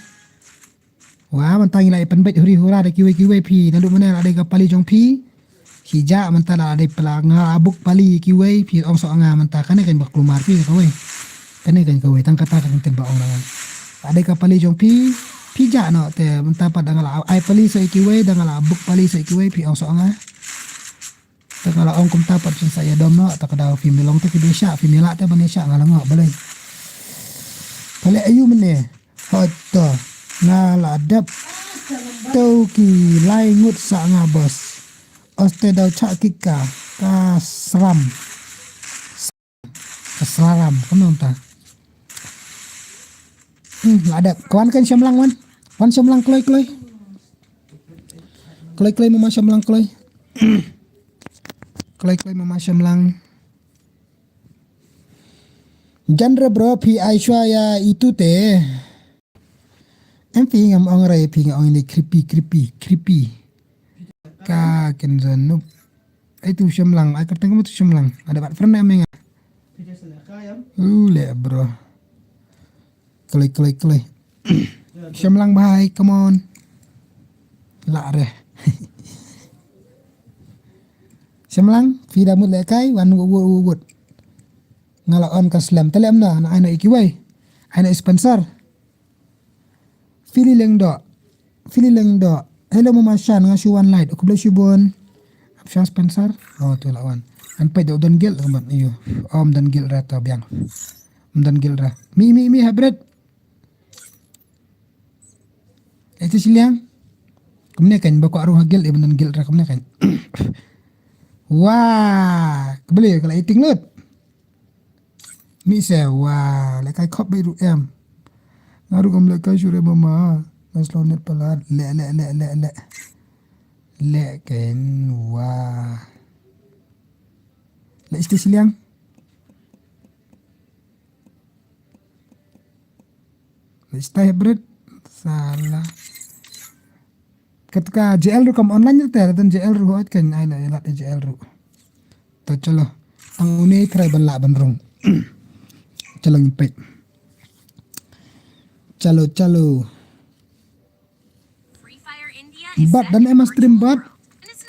Wa, mynta ngi la ïa pynbeit huri hura da kiwei kiwei phi, naduh mynne la dei ka pali jong phi. Ki jah mynta la dei pala nga buk pali kiwei phi ong soh nga mynta kane kan ba kulmar phi kawei. Kane kan kawei tang kata kan ten ba ong nga. La dei ka pali jong phi, phi jah noh te mynta pat da nga la ai pali soh kiwei, da nga la buk pali soh kiwei phi ong soh nga. Te nga la ong kumta pat shen sa ïa dom noh, te ka daw phim ïa long te ki bishah, phim ïa lah te ban ïa shah nga la ngok balei. Pale ayu mynne. Hot to. Nga la dep. Tau ki lai ngut sa nga bos. Oste daw chak kika. Ka sram. Ka sraram. Kumno ta. Hmm, la dep. Kwan kan Shemlang wan. Wan Shemlang kloi kloi. Kloi kloi mama Shemlang kloi. Kloi kloi mama Shemlang. Genre bro phi ai shuwa ïa itu te. Em phi ngam ong rai phi ngam ong ini creepy creepy creepy. Ka ken zon nup. Ai tu Shemlang, ai kyrteng kamu tu Shemlang. Ada bat friend em nga. Uh le bro. Klik klik klik. Shemlang bhai, come on. La re. Shemlang, phi da mut le kai, wan wut wut wut wut. Nga la on ka slem. Te lem na, na ai no i kiwei. Ai no i Spencer. Philly Lengdo. Philly Lengdo. Hello mama Shan, nga shu wan light. Khublei shibun. Ap Shan Spencer. Oh, tu la wan. An peit da u Don Gil, ka mat, iyo. Om Don Gil ra ta biang. Om Don Gil ra. Mi, mi, mi, hybrid. Itu siliang. Kumne kan, ba ko aru ha Gil, iban Don Gil ra, kumne kan. Wah, khublei, ka la iting lut. Mi se wa le kai khop bei ruh em. Nga ruh ngam le kai shure mama. Nga slow net palat. Le le le le le. Le ken wa. Le isti siliang. Le isti hybrid. Salah. Katka J L ruh kam online te, dan J L ruh hot kan ai na lat J L ruh. To chalo. Ang une try ban lah ban rung. Chalo ngin peit. Chalo chalo. Bat dan em stream bat.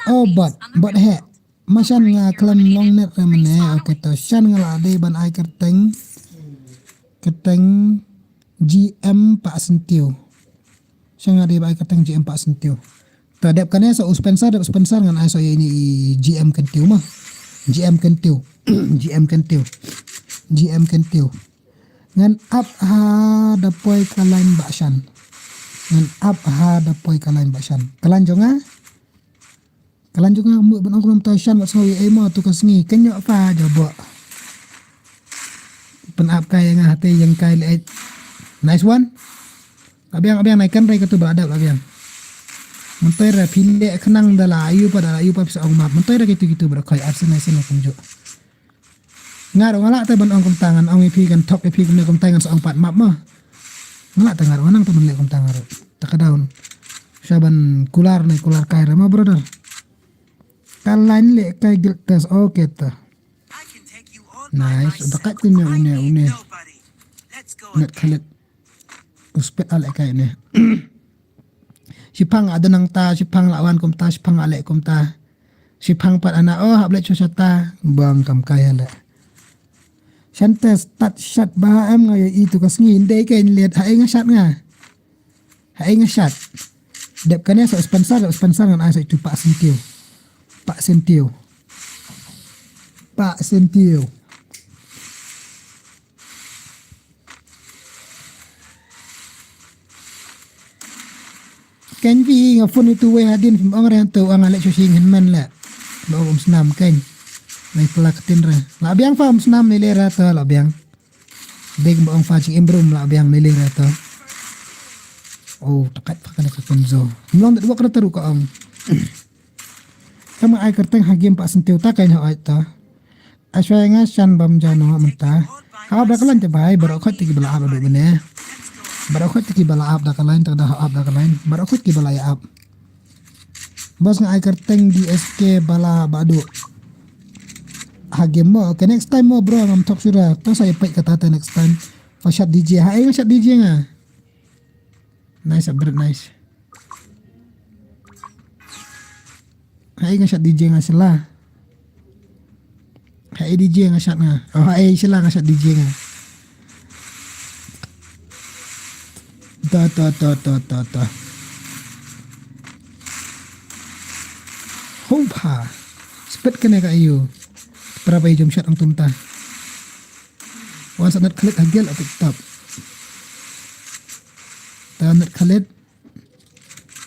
Oh bat, bat he. Ma shan nga klam long net re mane. Okay to shan nga la dei ban ai kyrteng. Kyrteng G M pa sentio. Shan nga dei ban ai kyrteng G M pa sentio. Ta dep kane sa u Spencer, dep Spencer ngan ai sa ini i G M kentio ma. G M kentio. G M kentio. G M kentio. Ngan ap ha da poi ka line ba shan. Ngan ap ha da poi ka line ba shan. Ka line jong nga. Ka line jong nga mut ban ong kumta shan wat sngew ei mo tu ka sngi. Kynjoh pa jabo. Pynap kai nga hate yang kai le. Nice one. Abiang abiang nai kan rai katu ba adap abiang. Mentoi ra phi le khnang da la ayu pa da la ayu pa pisa ong map. Mentoi ra kitu kitu ba khoi arsen ai sen kumjuh. Nga ruh nga lah te ban ong kumta ngan ong ïa phi kan thok ïa phi kumne kumta ngan sa ong pat map ma. Nga lah te nga ruh nga nang te ban leh kumta nga ruh. Ta ka down. Sha ban kular ne kular kai re ma brother. Ka line leh kai guild test okay ta. Nice. Da kat une une une. Net khalet. U spet aleh kai ne. Shiphang adon nangta, shiphang la wan kumta, shiphang aleh kumta. Shiphang pat ana oh hap leh chosata, bang kam kai aleh. Shante stat shat ba em nga ïohi tu ka sngi ndei kein let ha ei nga shat nga. Ha ei nga shat. Dep kane sa sponsor, sponsor ngan ai sa itu pak sentio. Pak sentio. Pak sentio. Kein phi nga phone itu wei hadien phim ong re hantu ong ale shu shing hen men le. Ba ong um snam kein. Nai pla ktin re. La biang pha um snam ni le ra to la biang. Dei ba ong pha jing im brum la biang ni le ra to. Oh, takat pha kane ka kunzo. Mlong da dua kra taru ka ong. Kama ai kerteng ha game pa sentiu ta kein ha ai ta. Ashwaya nga shan bam jano mynta. Ha ap da ka line te bai, baroh khot te ki ba la ap da duk mene. Baroh khot te ki ba la ap da ka line, te da ha ap da ka line. Baroh khot ki ba la ïa ap. Bos nga ai kerteng D S K ba la ba duk. Ha game mo, okay, next time mo bro ngam thok sura. To sa ïa peit kata te next time. Fa shat D J, ha ai nga shat D J nga. Nice upgrade, nice. Hai nga shat D J nga sela. Hai D J nga shat nga. Oh, hai sela nga shat D J nga. To, to, to, to, to, to. Hopha. Spet kane ka ayu. Para bai jom shat ang tumta. Wan sa net khalit hagel atik tap. Ta net khalit.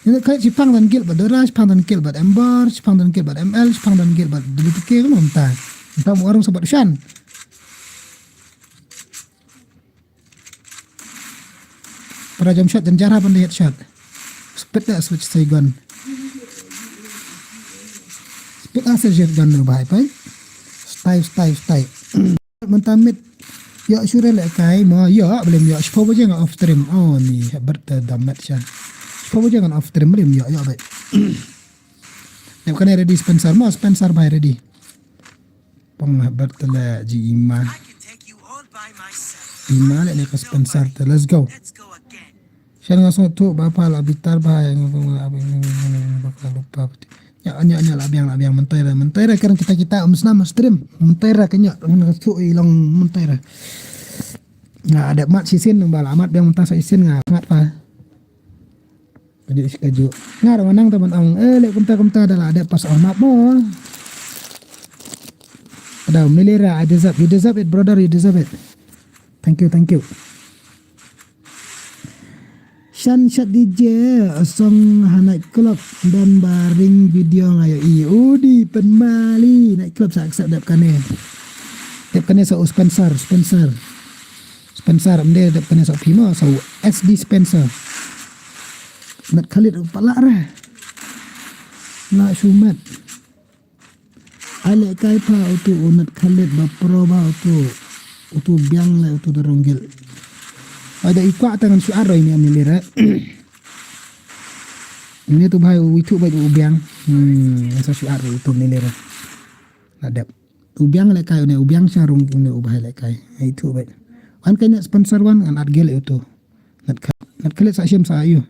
Net khalit shipang dan gil bad Dora, shipang dan gil bad Ember, shipang dan gil bad M L, shipang dan gil bad W P K kan mynta. Mynta mu arung sa bad Shan. Para jam shot dan jara ban headshot. Spit da switch sai gun. Spit da switch gun no bai pai. Style, style, style. Mynta mit. Yo shure le kai mo yo blem yo shpo baje nga off stream. Oh ni hebat da mat sha. Shpo baje nga off stream blem yo yo bai. Dep kane ready Spencer mo Spencer bai ready. Pong hebat tele ji ima. Ima le ne ka Spencer te let's go. Shan nga sngewthuh ba pha la bitar ba nga ba nga ba nga ba ka lupa pati. Nya nya nya la biang la biang mentai ra mentai ra kerang kita kita um snam stream mentai ra kenya nga sngewthuh i long mentai ra. Nga ada mat sisin ba la mat biang mentai sa isin nga ngat pa. Kaju kaju. Nga ra manang ta ban ong eh lek kumta kumta da la ada pas ong map mo. Ada milira I deserve you deserve it brother you deserve it. Thank you thank you. Shan shat D J song ha night club dan ba ring video nga yo i udi pen mali night club sa accept dep kane. Dep kane sa u Spencer Spencer Spencer mde dep kane sa pima sa u S D Spencer. Nat khalit pala re. Na shumat. Ai leh kai pha utu u nat khalit ba pro ba utu utu biang le utu da ronggil. Ai da i kwah ta ngan shu ar roi ni ani lira. Ni tu bhai u ithu bai u biang. Hmm, sa shu ar roi utu ni lira. Na dep. U biang le kai une u biang sha rong une u bhai le kai. Ai ithu bai. An kai ne sponsor wan an at gel utu. Nat khalit sa shim sa ayu.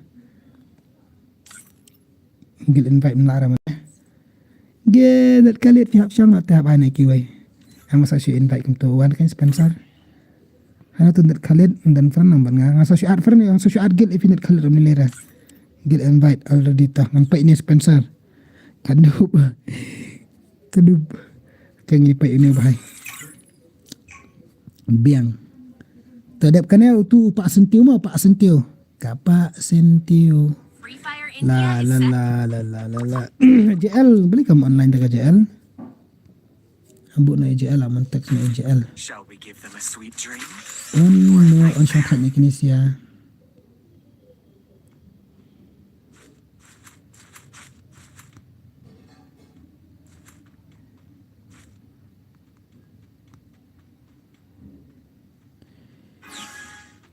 Gil invite mla ra mane. Ge dat kalit ki hap shang at hap ai na ki wai. Ang sa shu invite kum tu wan kan sponsor. Hana tu dat kalit dan friend nang ban nga. Nga sa shu at friend nga sa shu at gil if net kalit ram ni lera. Gil invite already ta ngan pai ni sponsor. Kadup. Kadup. Kangi pai ini bahai. Biang. Te dep kane utu u Pak Sentiew mo, Pak Sentiew. Ka Pak Sentiew. La la la la la la la. J L, beli kam online da ka J L. Ambu na J L, aman text na J L. Shall we give them a sweet dream? Un no, un shong thait ni kini sia.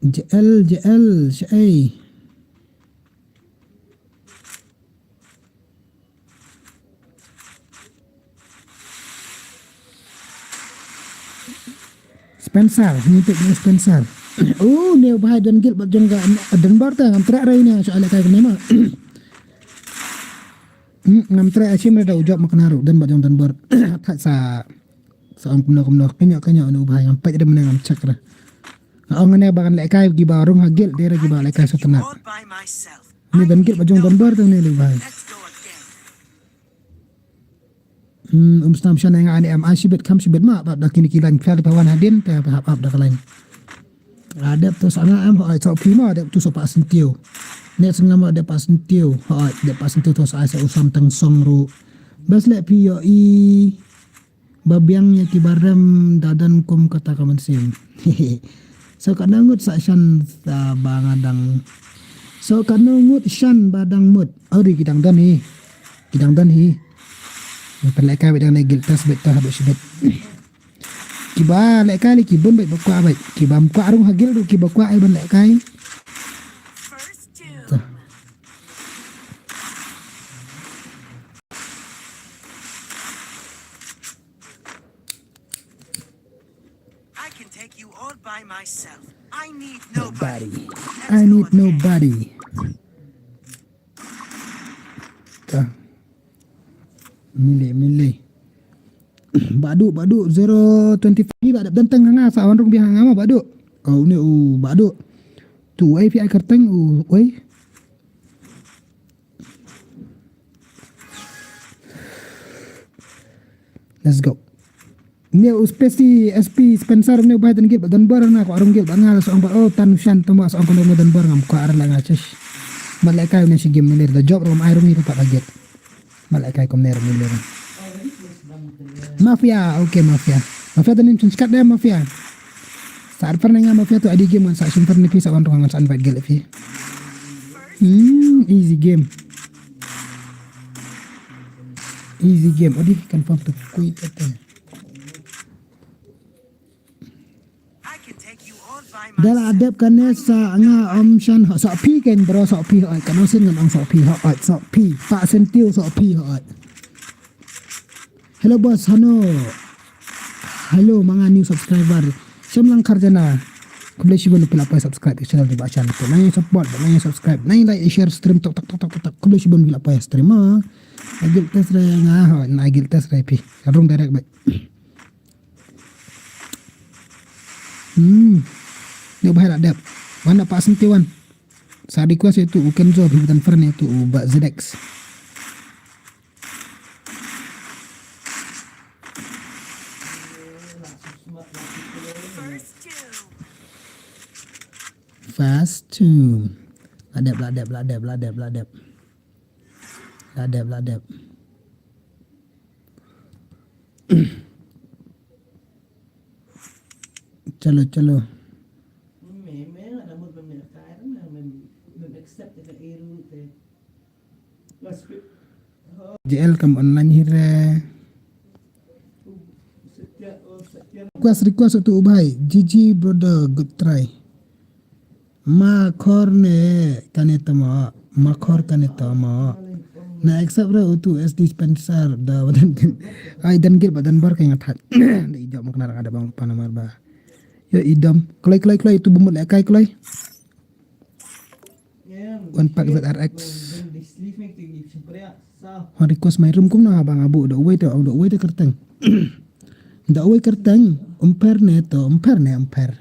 J L, J L, shaei. Spencer, ngi peit ïa u Spencer. Oh, ne u bhai don guild bad jong ka Denver te ngam treh re ne, shu ai lehkai kumne ma. Hmm, ngam treh, shim re da u job ma kane ruh, don bad jong Denver. Thait sa, sa ong kumno kumno, kynnoh kynnoh ne u bhai, ngam peit re mane, ngam check re. Nga ong ne ba ngan lehkai kiba rung ha guild, de re kiba lehkai sngewtynnat. Ne don guild bad jong Denver te ne le u bhai. Hmm, um snam shan nga ani em, ai shibit kham shibit ma, bad da kine ki line phi da phi wan hadien te phi hap hap da ka line. Ah, dep to sa nga em, hooid, soh phi ma, dep to soh Pak Sentiew. Ne sa nga ma, dep Pak Sentiew, hooid, dep Pak Sentiew to sa ai sa u Sam Tang Song ruh. Bas leh phi ïohi ba biang ïa kiba rem da don kum kata ka mynsiem. So katno ngut sa shan sa ba nga dang. So katno ngut shan ba dang mut. Oh, ri ki dang don hi. Ki dang don hi. Pynlehkai beit dang ne guild test beit ta haduh shibit. Kiba lehkai lei ki bun beit ba kwah beit. Kiba ym kwah rung ha guild ruh kiba kwah ai ban lehkai. First doom. I can take you all by myself. I need nobody. Nobody. I need nobody. Ta. Mile, mile. Badu, badu, zero twenty five. Ba dep don teng nga sa wan rung biang nga ma badu. Oh, une u badu. Tu ai phi ai kyrteng u, oi. Let's go. Une u Spacey S P Spencer, une u bhai don guild bad Denver, nga kwah rung guild bad nga la sa ong ba, oh, tan shan tang ba sa ong kumno Denver, ngam kwah re la nga, shish. Mat lehkai une shi game ne le da job ruh ngam ai rung hi pat ha guild. Mat lehkai kumne ruh ne le. Mafia, okay, Mafia. Mafia, don nim chun skat de, Mafia. Sa ar par ne nga Mafia tu adi game ngan sa shim par ne phi sa wan rung ngan sa invite guild phi. Hmm, easy game. Easy game. Adi confirm tu kui kata. Da la dep kane sa nga ym shan, soh phi ken bro, soh phi hooid, kano sien ngan ong soh phi hooid, soh phi, Pak Sentiew soh phi hooid. Hello boss, hano. Hello, ma nga new subscriber. Shem lang kharjana. Khublei shibun phi la poi subscribe channel jong Bah Shan. Nang ïa support, nang ïa subscribe, nang ïa like, share stream tok tok tok tok tok. Khublei shibun phi la poi stream ma. Ai guild test re nga hooid, ai guild test re phi. Rung direct beit. Hmm. Ïa u bhai la dep. Wan da Pak Sentiew wan. Sa request ïa tu u Kenzo, phi bad friend ïa tu u Bah Zedex. Fast two. La dep, la dep, la dep, la dep, la dep. La dep, la dep. Chalo, chalo. J L kam online hi re. Request, request tu u bhai. G G brother, good try. Makhor ne kane tamo, makhor kane tamo. Na accept re utu S D Spencer da wadan kin. Ai don guild bad Denver ka nga thait. Da i jop ma kane ra da bang pan namar ba. Yo i dom. Kloi, kloi, kloi, tu bumut lehkai kloi. One pack Z R X. Hon request my room kumno haba nga buh da uwei te, da uwei te kyrteng. Da uwei kyrteng, um pher ne to, um pher ne, um pher.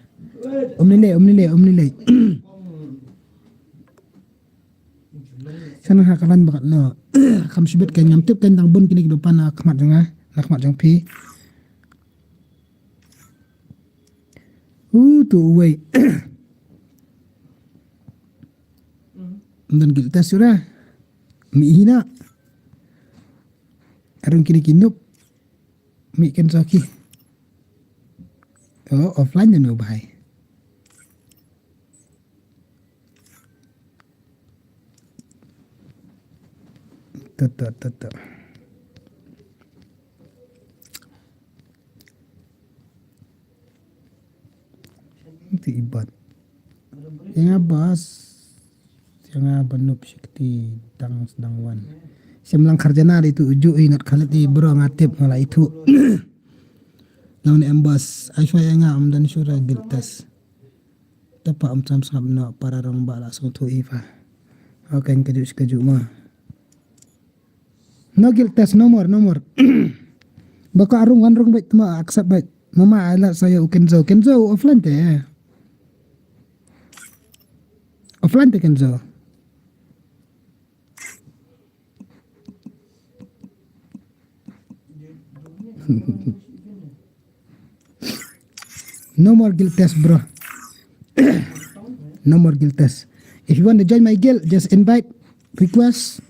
Um ne le, um ne le, um ne le. Shan ha ka lan bakat no. Kham shibit kan ngam tip kan dang bun kine ki ba pan na khmat jong nga, na khmat jong phi. U tu uwei. Ym don guild test shuh re. Mih hi na. Arung kine ki noob. Mih ken soki. Oh, offline na noob hai. Tut, tut, tut, tut. Ti ibat. Ïa nga bas. Ïa nga ba noob shikti dang sdang wan. Shem lang kharjana di tu uju i ngat khalet i bro nga tip nga la itu. Long ne em bas. Ai shwa ïa nga ym don shuh re guild test. Tapa ym sam sngap no para rong ba la song tu i fa. Okay, ka ju ka ju ma. No guild test, no more, no more. Ba ka arung wan rung bait ma accept bait. Mama ala saya u Kenzo, Kenzo offline te. Offline te Kenzo. No more guild test, bro. No more guild test. If you want to join my guild, just invite, request,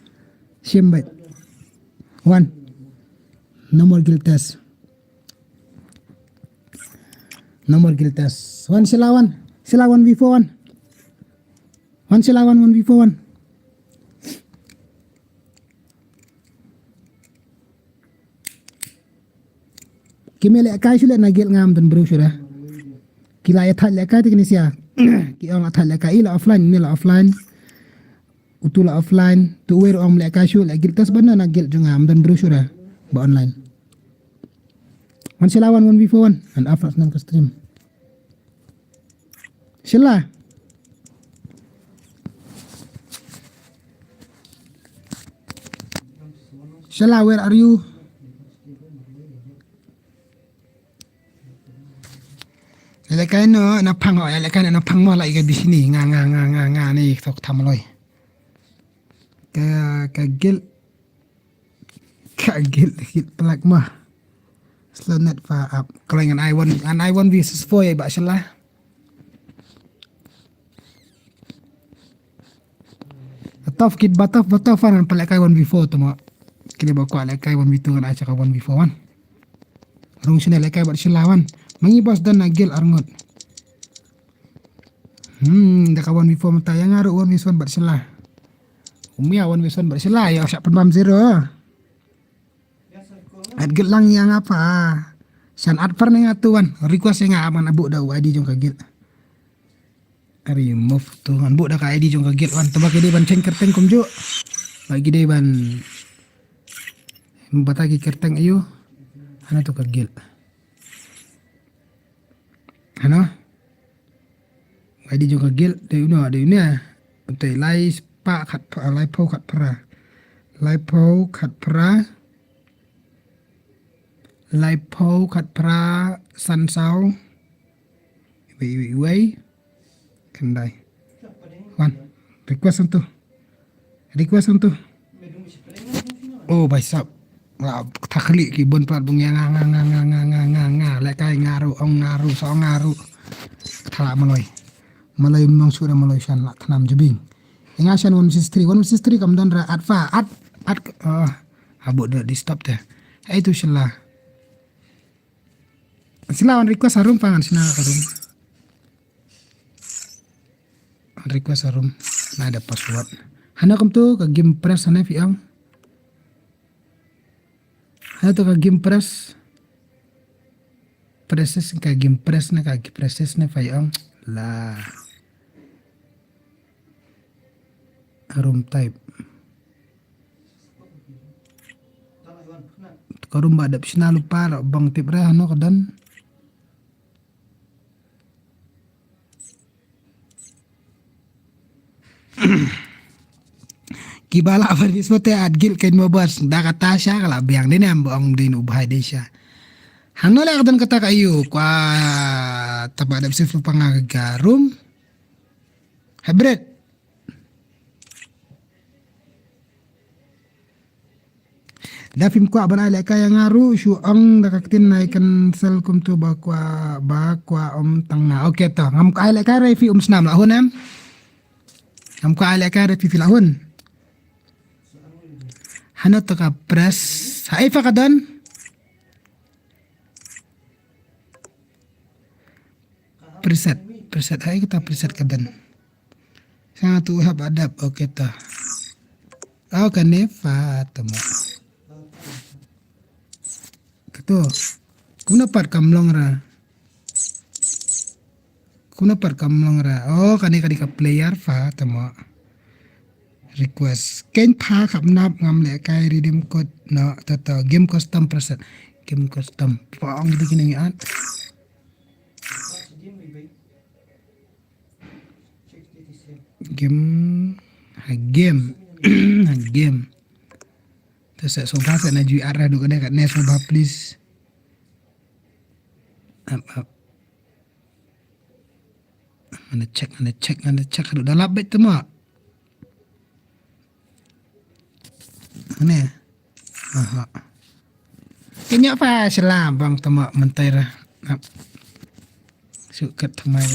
share invite. One. No more guild test. No more guild test. One, sila one. Sila one v four one. One, sila one, one v four one. Ki me lehkai shuh leh na guild ngam don bru shuh da. Ki la ïa thait lehkai te kine sia. Ki ong la thait lehkai i la offline, ne la offline. Utu la offline, tu wer ong lehkai shuh leh guild test ban na guild jong ngam don bru shuh da. Ba online. Man sila wan one v four one. An afras nan ka stream. Sheila. Sheila, where are you? Lehkai no na phang, lehkai no na phang mo la iga bisini nga nga nga nga nga ni tok thamloi. Ka ka guild. Ka guild, guild plak ma. Slow net fa up. Kalau ngan i one, ngan i one versus four ya ba Sheila. Tough kit ba tough ba tough fan pala kai one v four tu ma. Kini ba kwa la kai one v two ngan i chaka one v four one. Rung sini la kai ba Sheila one. Mangi bos dan na guild arngut. Hmm, da ka one v four mata yang aru one v one ba Sheila. Umia one v one ba Sheila ya syak pun bam zero. At guild lang ïa nga pa. Shan at par ne nga tu wan. Request ïa nga man abu da u I D jong ka guild. Ari move tu ngan bu da ka I D jong ka guild wan. Taba ki dei ban cheng kerteng kumju. Ba ki dei ban bata ki kerteng ayu. Hana tu ka guild. Hana. Ai di jong ka guild dei uno dei uno. Te lai spah khat phra, lai phew khat phra. Lai phew khat phra. Lai phew khat phra san saw. Wei wei wei. Khyndai. Wan. Request tu. Request tu. Oh, bhai sahab. Nga thakli ki bun plat bung ya nga nga nga nga nga nga nga nga. Lehkai nga ruh, ong nga ruh, so nga ruh. Thala maloi. Maloi mong sura maloi shan la thnam jebing. Nga shan one versus three, one versus three kam don ra at fa, at, at, ah, abu da disturb te. Ai tu Sheila. Sheila wan request harum pangan Sheila ka room. Request a room. Na da password. Hana kum tu ka game press hana phi ong. Hana tu ka game press. Presses ka game press na ka game presses na phi ong. La. Room type. Ka room ba dep Sheila lypa bang tip re hano ka don. Kiba lah ban bis mate at guild kein mo bas da kata sha ka la biang dei ne am bong dei nu bhai dei sha. Hano le ka don kata ka ayu kwa taba dep sif panga ka room. Hybrid. Da phim kwah ban ai lehkai ïa nga ruh, shu ong da ka ktien nai cancel kumto ba kwah, ba kwah um tang na. Okay to, ngam kwah ai lehkai re phi um snam la hun em. Ngam kwah ai lehkai re phi phi la hun. Hano to ka press. Ha, ai pha ka don. Preset, preset, hai kita preset ka don. Sa tu hap adap, okay ta. Au kane pha tama. Kato. Kumno pat kam long ra. Kumno pat kam long ra. Oh, kane kane ka player pha tama. Request. Ken pha khap nap ngam lehkai redeem code. No, tato. Game custom preset. Game custom. Pha ong di kine ngi at. Game, ha game, ha game. Te sa sngewbha sa na ju ar ra du kane kane sngewbha please. Ap ap. Ngana check, ngana check, ngana check. Haduh da lap beit tama. Ngana. Aha. Kenyap pha shala bang tama mentai ra. Ap. Sukat thamai.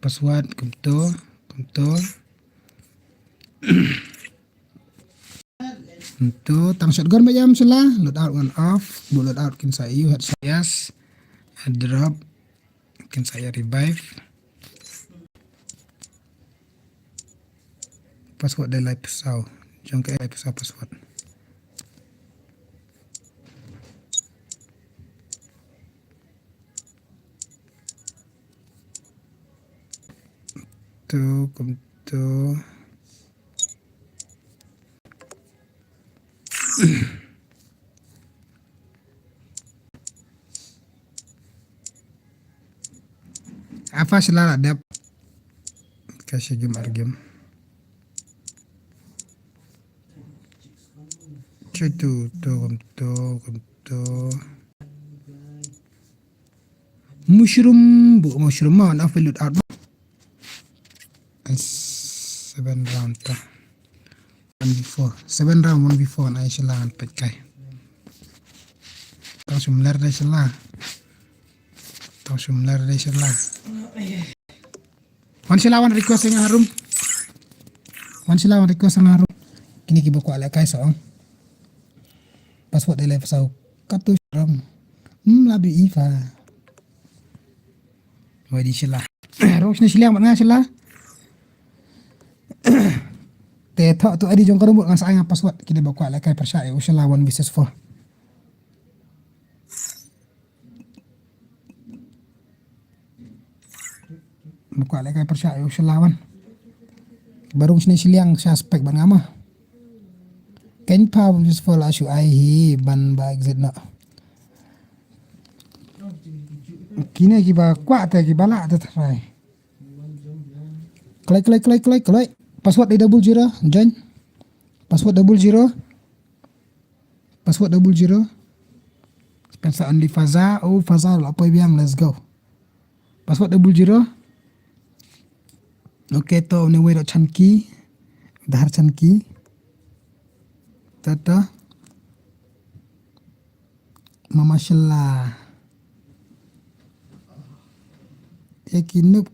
Password kumto, kumto. Kumto, tang shotgun ba jam shala, load out ngan off, bu load out kin sa ïa u headshot yes, head drop, kin sa ïa revive. Password dei lai phew saw. Jong ka lai phew saw password. Tu, kumtu. Apa shala la dep. Ka shi game ar game. Check tu, tu, kumtu, kumtu. Mushroom, bu mushroom ma, na load out. Seven round ta. One v four. Seven round, one v four, na shala ngan peit kai. Tang sumler de shala. Tang sumler de shala. Wan shala wan request nga harum. Wan shala wan request nga harum. Kini ki ba kwah lehkai song. Password dei lai phew saw. Katu shrong. Hmm, labi ifa. Wai di shala. Rong sini shiliang mat nga shala. Te thok tu adi jong ka rumbut ngan sa ai nga password. Kini ba kwah lehkai pyrshah ïa u shala one versus four. Ba kwah lehkai pyrshah ïa u shala wan. Ba rung sini shiliang sha spek ban ngama. Ken pha bam shu sfol la shu ai hi ban ba exit na. Kine ki ba kwah te ki ba lah te try. Kloi, kloi, kloi, kloi, kloi. Password di double zero, join. Password double zero. Password double zero. Spencer only Faza. Oh, Faza la poi biang, let's go. Password double zero. Okay, to ne wei ro chanki. Dahar chanki. Tata. Mama shela. Ïa ki nup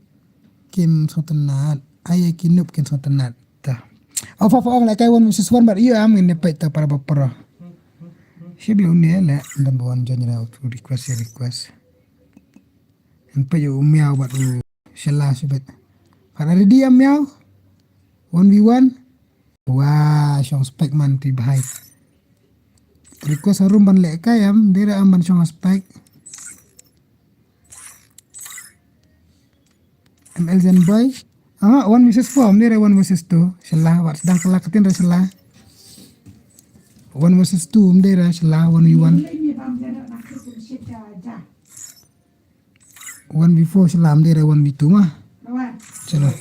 kin sngewtynnat. Ai ïa ki nup kin sngewtynnat. Ta. Au pha pha ong lehkai one versus one bad ïa am ngin ïa peit ta para ba para. Shi bla une le dan ba wan jan ïa u request ïa request. Ngin peit ïa u miaw bad u shela shi bad. Pha ready am miaw. One v one. Wa shong spek man ti bhai. Request harum ban lehkai am dei re am ban shong spek. M L Zen boy. Ah, one versus four, am dei re one versus two. Shela, wat sdang kala katin re shela. One versus two, am dei re shela, one v one. One v four shela, am dei re one v two ma. Shela.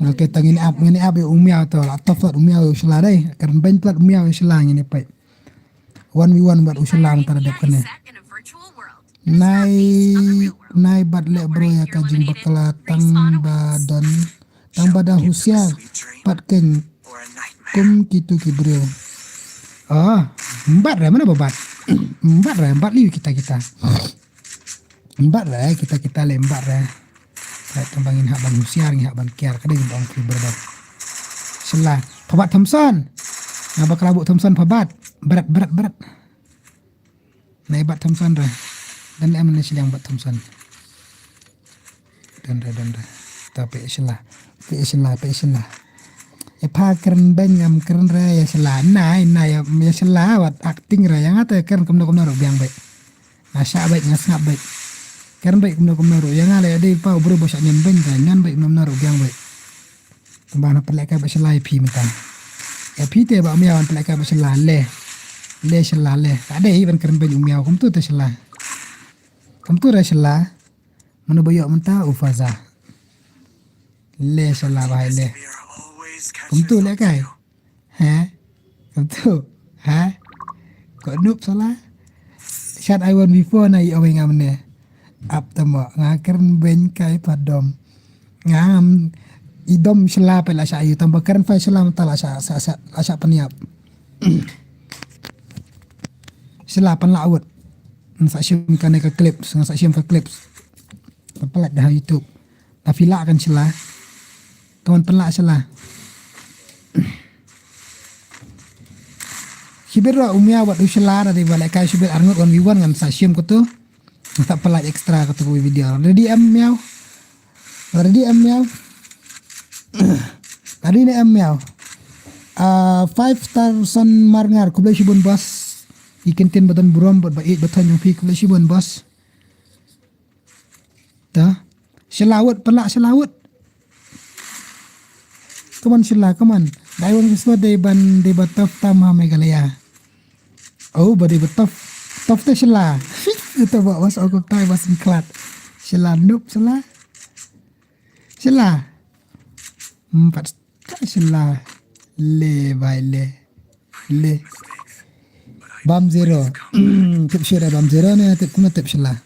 Okay, ta ngin ap, ngin ap ïa u miaw to, la top tot u miaw ïa u shela dei. Kan beiñ plat u miaw ïa u shela ngin ïa peit. One v one bad u shela mynta da dep kane. Nai, nai bad leh bro ïa ka jingbakla tang ba don, tang ba da husiar pat keiñ. kum kitu ki briew. Oh, mbat re, mana ba bat? Mbat re, mbat liu kita kita. Mbat re, kita kita le mbat re. Re, tang ba ngin hap ban husiar, ngin hap ban kiar, ka dei ba ong ki briew. Shala, phabat Thompson. Nga ba kala bu Thompson phabat. Bret, bret, bret. Nai bat Thompson re. Dan em ne shiliang bat Thompson. Dan re, dan re. Ta pe shala. Pe shala, pe shala. E pha kren beng ngam kren re ya shala. Nai, nai ya, ya shala wat acting re. Yang ata kren kumno kumno ro biang bai. Nga sha bai, nga sngap bai. Kren bai kumno kumno ro. Yang ale dei pa ubru bo sha nyan beng ka. Nyan bai kumno kumno ro biang bai. Tang ba na pynlehkai ba shala ïa phi mynta. Ïa phi te ba miaw pynlehkai ba shala le. Le shala le. Ka dei ban kren beiñ u miaw kumtu te shala. Kumtu re shala. Mano ba ïoh mynta u Faza. Le shala ba hai le. Kumtu lehkai. He? Kumtu. He? Ko nup shala. Shat ai wan before na i ong nga mene. Ap tama nga kren beiñ kai padom. Nga ngam i dom shala pe la sha ayu tamba kren fai shala mata la sha sha sha la sha peniap. Shala pan la awut. Nga sa shim kane ka clips, nga sa shim ka clips. Palat da ha YouTube. Ta phi lah kan shala. Kawan pynlah shala. Shibit ruh u miaw bad u shala da dei ba lehkai shibit arngut wan wi wan ngan sa shim kutu. Ngan sa pynlah extra kutu video. Ready em miaw? Ready em miaw? Ready ne em miaw? Ah, five star son marngar khublei shibun boss. I kin tin ba don burom bad ba eit ba thon jong phi khublei shibun boss. Ta. Shala wut, pynlah shala wut. Come on, shala, come on. Dai wan shala dei ban, dei ba tough tam ha Meghalaya. Oh, ba dei ba tough. Tough te shala. Ito ba was okop tai was in klat. Shala nup shala. Shala. Hmm, pat ka shala. Le bai le. Le. Bam zero. Tip shala bam zero ne, tip kuna tip shala.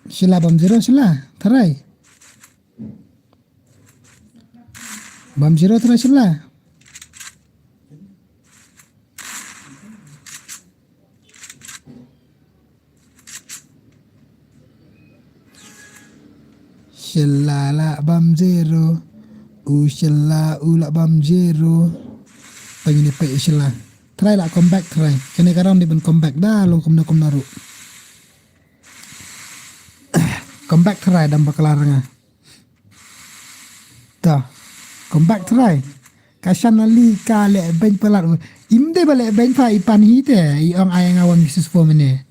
Shala bam zero shala. Tharai. Bam zero tharai shala. Shala la bam zero. U shala u la bam zero. Tang ini pe shala. Try la come back try. Kane ka round dei ban come back da long kumno kumno ruh. Come back try dam bakla ranga. Ta. Come back try. Ka shan ali ka le beng palat. Im de ba le beng pa i pan hi te. I ong ai nga wan misis fo mene.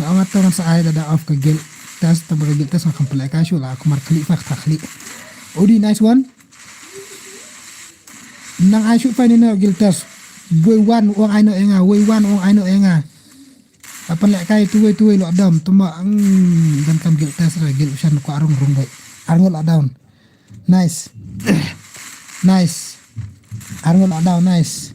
Nga ong ato ngan sa ai da da off ka guild test, ta ba ka guild test nga kam pele ka shu la kumar klik fa ta klik. Odi nice one. Nang ai shu fa ni no guild test. Wei wan ong ai no enga, wei wan ong ai no enga. Apan leh kai tuwei tuwei lockdown tuma ang dan kam guild test ra guild shan ko arung rung bai. Arung lockdown. Nice. Nice. Arngut lockdown, nice.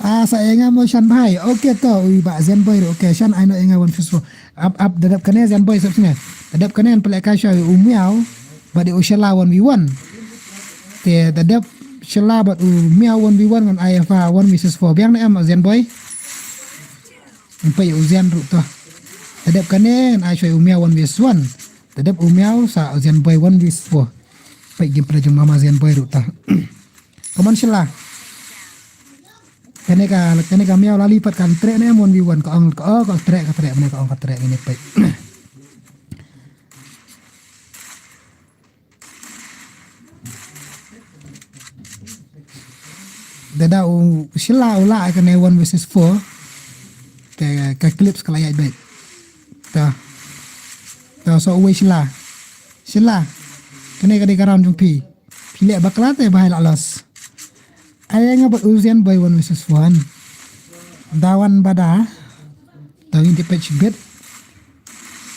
Ah, sa enga mo shan bhai. Okay to, ui ba Zen Boy, okay, shan ai no enga wan fis fo. Up, up, dadap kane Zen Boy sap sine. Dadap kane an pelek ka sha u miau. Ba di u shala wan wi wan. Te dadap shala ba u miau wan wi wan ngan ai fa wan wi sis fo. Biang na em Zen Boy. Empai u Zen ru to. Dadap kane an ai sha u miau wan wi sis wan. Dadap u miau sa Zen Boy wan wi spo. Pai game play jong mama Zen Boy ruh ta. Come on shala. Kane ka, kane ka miau lali pat kan trek ne wan wi wan ka ong ka, oh, ka trek, ka trek, mane ka ong ka trek ini pai. Dada u shala u la kane one versus four. Ka, ka clips ka la ïaid beit. Ta. Ta so uwei shala. Shala. Kane ka dei ka round jong phi. Phi leh bakla te bhai la los. Ai nga bad u Zen Boy one versus one. Da wan bada. Ta ngin tip peit shibit.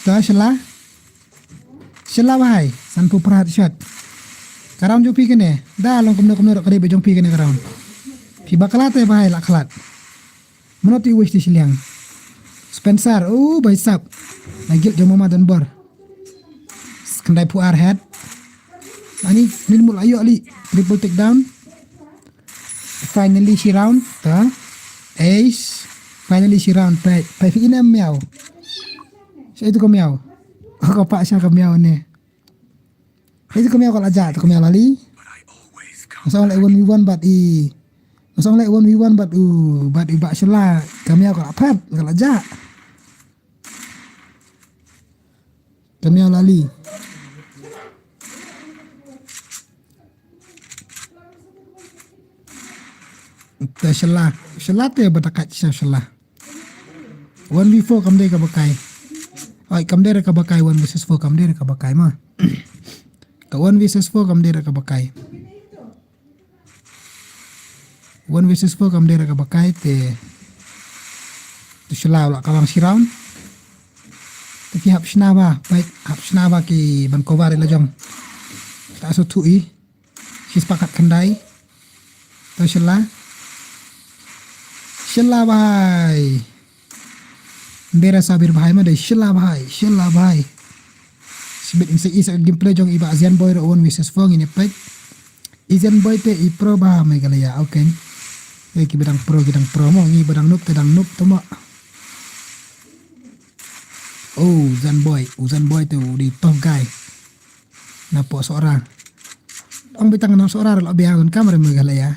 Ta shala. Shala bhai, sanphew phra shot. Ka round jong phi kane. Da long kumno kumno ka dei ba jong phi kane ka round. Phi bakla te bhai la khlad. Mano ti wish ti shiliang. Spencer, oh bhai sap. Na guild jong mama don bor. Khyndai phew ar head. Ani, ni mul ayo ali. Triple takedown. Finally shi round. Ta. Ace. Finally shi round. Peit, peit phi ine miaw. Sa itu ka miaw. Ka pa sa ka miaw ne. Itu ka miaw ka la ja, tu ka miaw lali. Masong le one v one bad i. Masong le one v one bad u, bad i ba shela. Ka miaw ka la phat, ka la ja. Ka miaw lali. Te shela, shela te ba ta kat sha shela. One v four kam dei kaba kai. Oi, kam dei re kaba kai, one versus four kam dei re kaba kai ma. Ka one versus four kam dei re kaba kai. One versus four kam dei re kaba kai te. Tu shela u la ka long shi round. Te ki hap shna ba, bai hap shna ba ki ban cover la jong. Ta so tu i. Shi spah khatkhyndai. To shela. Shela bhai. Ndera sabir bhai ma dei shela bhai, shela bhai. Sibit in sa isa gameplay jong i ba Zen Boy ro one versus four ngin ïa peit. I Zen Boy te i pro ba Meghalaya, okay. Eh, ki ba dang pro, ki dang pro mo, ngi ba dang noob te dang noob to mo. Oh, Zen Boy, u Zen Boy te u dei tough guy. Na po Sohra. Ong bitang na Sohra lo biang don kamera Meghalaya.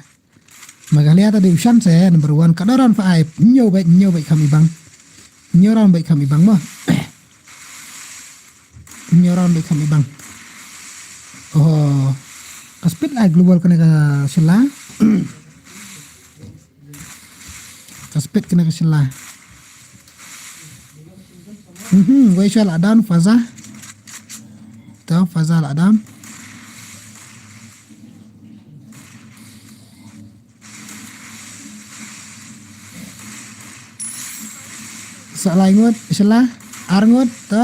Meghalaya ta dei u shan se number one ka doran fa ai nyo bai nyo bai kham ibang. Nyo ran bai kham ibang mo. Nyo ran bai kham ibang. Oh. Ka speed la global kane ka shela. Ka speed kane ka shela. Mhm, wei shwa la down Faza. To Faza la down. Sa lai ngut, shela, ar ngut, to.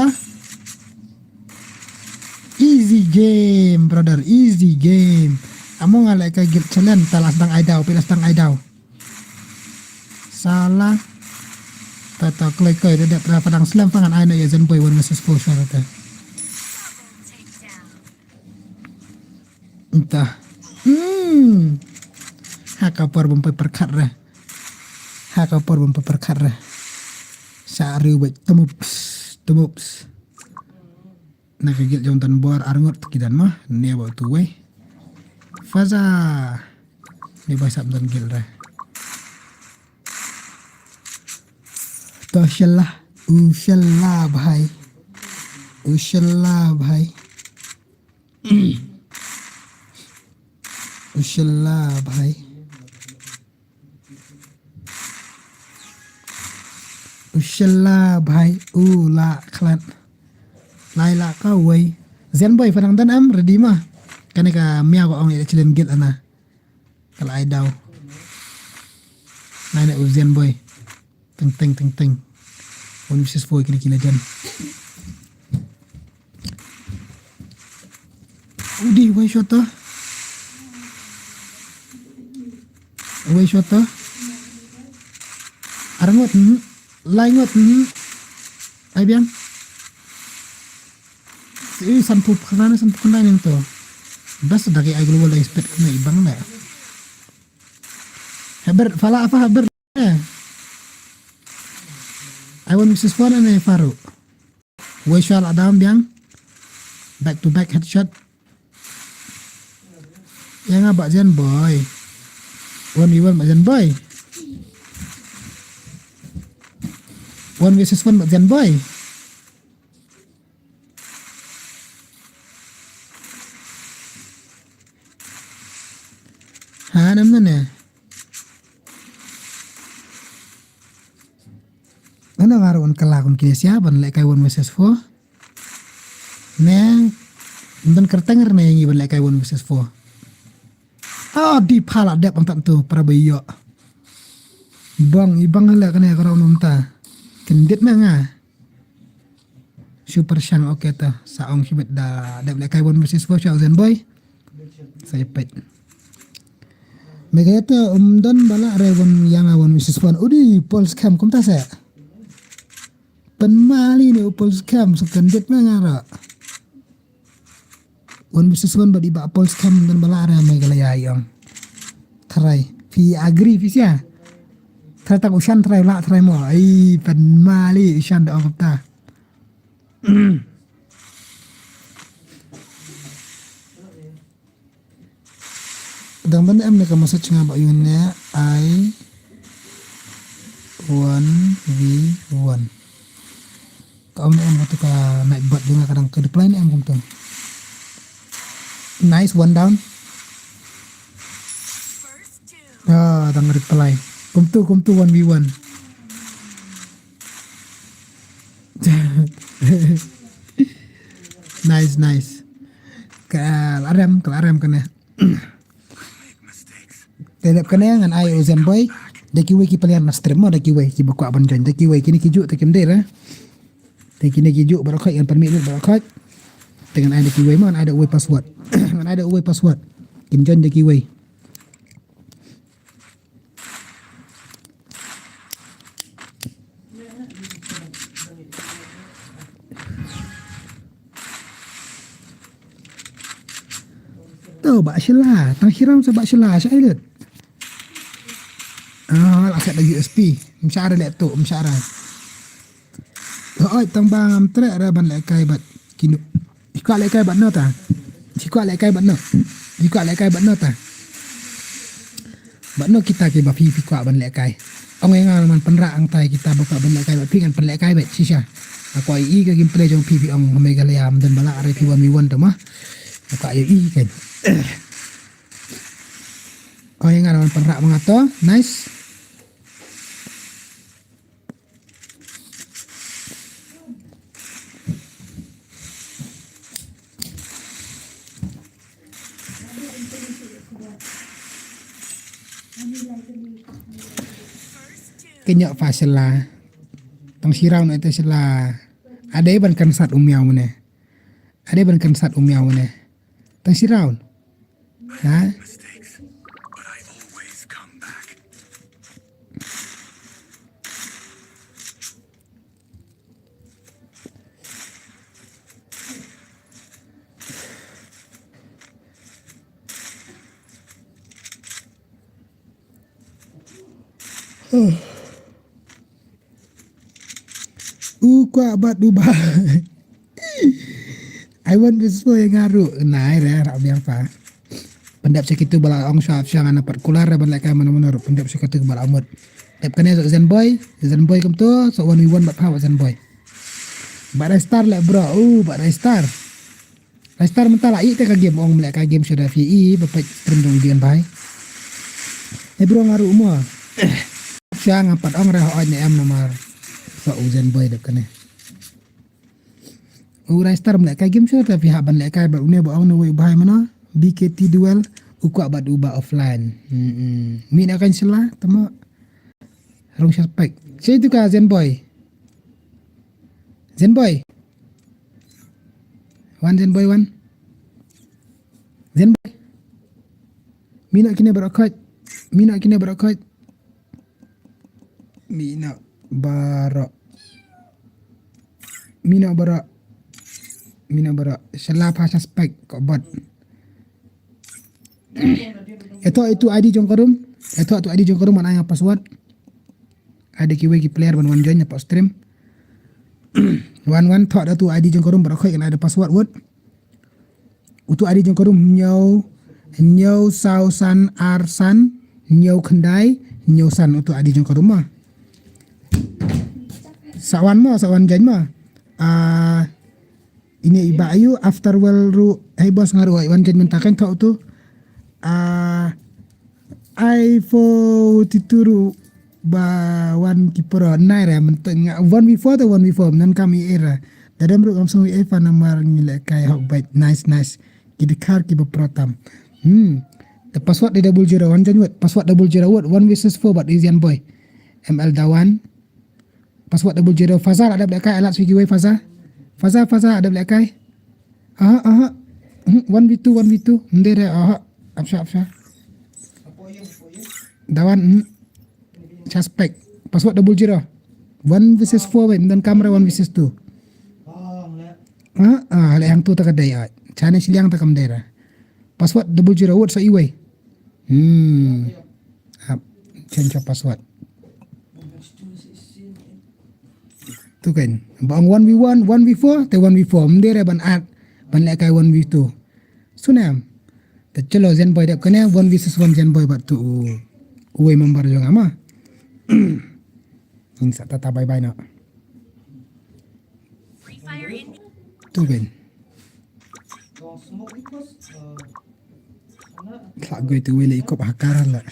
Easy game, brother, easy game. Amo nga leh ka guild challenge, ta la sdang ai daw, phi la sdang ai daw. Sala. Ta ta kloi kloi da dep ra padang slam pangan ai na ya Zen Boy one versus four shwa ta. Entah. Hmm. Ha ka por bym poi pyrkhat re. Ha ka por bym poi pyrkhat re. Sa riu bait tumups. Tumups. Na ka guild jong Tanbor ar ngut ki don ma ne ba tu wei. Faza. Ni ba sap don guild re. To shela, u shela bhai. U shela bhai. U shela bhai. U shela bhai, u la khlad. Lai la ka wei. Zen Boy pha dang don em, ready ma. Kane ka miaw ka ong ïa challenge guild ana. Ka la ai daw. Nai na u Zen Boy. Teng teng teng teng. One versus four kine kine jan. Udi wei shot to. Wei shot to. Ar ngut, hmm. Lai ngut, hmm. Ai biang. Si sanphew khyndai, sanphew khyndai nang to. Bas da ki ai global expert khyndai ibang la. Haber, phala apa haber. Ai one versus four ne Farouk. Wei shwa la down biang. Back to back headshot. Ïa nga ba Zen Boy. One v one ba Zen Boy. One versus one ba Zen Boy. Ha, nam na ne. Nga nga ruh un kylla kum kine sia ban lehkai one versus four. Ne, ban kyrteng ne ngi ban lehkai one versus four. Ah, di phala dep ang tantu para ba ïoh. Bang, ibang leh kane ka round mynta. Kyndit me nga. Super shang, okay ta. Sa ong shibit da dep lehkai one versus four sha u Zen Boy. Sa ïa peit. Me kata um don ba lah re wan ïa nga one versus one. Udi, Paul Scam kumta sa. Pynmali ne u Paul Scam sa kyndit me nga ra. One versus one bad i Bah Paul Skhem, don ba lah re Meghalaya i ong. Trai. Phi agree phi sia. Trai tang u Shan trai lah trai mo. Ai, pan mali u Shan da ong ta. Dang ban em ne ka message nga ba yun ne ai one v one. Ka ong ne em katu ka night bot jong nga ka dang ka reply ne em kumtu. Nice, one down. Ah, dang reply. Kumtu, kumtu one v one. Nice, nice. Ka larem, ka larem kane. Te dep kane ngan ai u Zen Boy. Da kiwei ki player na stream mo, da kiwei ki ba kwah ban join. Da kiwei kine ki juh te kim dei ra. Te kine ki juh baroh khoit ngan pynmih lut baroh khoit. Te ngan ai da kiwei mo, ngan ai da uwei password. Ngan ai da uwei password. Kin join da kiwei. To ba shila, tang shiram sa ba shila, sa ilut. Ah, la khat da U S P. Msyara le tu, msyara. Oi, tang ba ngam treh ra ban lehkai bad kino. Phi kwah lehkai bad no ta. Phi kwah lehkai bad no. Phi kwah lehkai bad no ta. Bad no kita ki ba phi phi kwah ban lehkai. Ong ïa nga man pynrah ang tai kita ba kwah ban lehkai bad phi ngan pynlehkai bad shisha. Nga kwah ïohi ka gameplay jong phi phi ong ha Meghalaya ym don ba lah re phi one v one to ma. Nga kwah ïohi kan. Ong ïa nga man pynrah ma nga to. Nice. Kenyok pa sela. Tang sirau na ita sela. Ada ban kan sat umiau mane. Ada ban kan sat umiau mane. Tang sirau. Ha? U kwah bat u ba. Ai wan bispo yang ngaru. Nai re rap biang pa. Pyndep sa kitu ba la ong sha sha ngan pat kular re ban lehkai mano mano ruh pyndep sa kitu ba la mut. Dep kane sa Zen Boy, Zen Boy kumtu, sa one v one bat pha bat Zen Boy. Bat Rai Star le bro, uh bat Rai Star. Rai Star mynta la i te ka game ong mleh ka game sha da phi i ba peit stream dong dien bai. Eh bro ngaru mo. Sha nga pat ong re hoi ne em namar. Sa u Zen Boy dep kane. U Rai Star mleh kai game sha da phi ha ban leh kai ba une ba ong ne wei bai mana. B K T duel u kwah bat u ba offline. Hmm. Mi na kan sela tama. Rong suspect. Sa itu ka Zen Boy. Zen Boy. Wan Zen Boy wan. Zen Boy. Mi na kine baroh khoit. Mi na kine baroh khoit. Mi na baroh. Mi na baroh. Mi na baroh. Sela pa suspect ko bot. Etoh itu I D jong ka room. Etoh itu I D jong ka room man ai password. Ada kiwei ki player ban wan join na pa stream. Wan wan thoh da tu I D jong ka room baroh khoit kan ada password wut. Utu I D jong ka room hynñiew hynñiew saw san ar san hynñiew khyndai hynñiew san utu I D jong ka room ma. Sa wan ma sa wan join ma. Ah, Ine i ba ayu after well ru hei bos nga ru ai wan jen mynta kan thoh tu. Ah, ai fo tituru ba wan ki pro nai ra mynta nga one v four to one v four nan kam i era. Dadam ru kam sung i fa namar ngi le kai hok bait nice nice. Ki dikhar ki ba pro tam. Hmm. The password di double zero wan jen wet password double zero wet one versus four bat Asian boy. M L Dawan. Password double zero. Faza la dep leh kai alat swiki wei Faza. Faza Faza la dep leh kai. Aha aha. Hmm, one v two one v two. Mde re aha. Apsha apsha. Dawan hmm. Suspect. Password double zero. One versus four wei. Mdan kamera one versus two. Ah, ah, leh hang tu tak ada ya. China shiliang ta kam dera. Password double zero word sa iwei. Hmm. Ap, change of password. Tu kan. Ba ong one v one, one v four, te one v four. Mdera ban at, ban lehkai one v two. Sunem. Te chalo Zenboy dep kane, one versus one Zenboy bad tu u, uwei member jong nga ma. Ngin sa tata bye bye na. Tu kan. Tla goi tu uwei le ikop hakar la.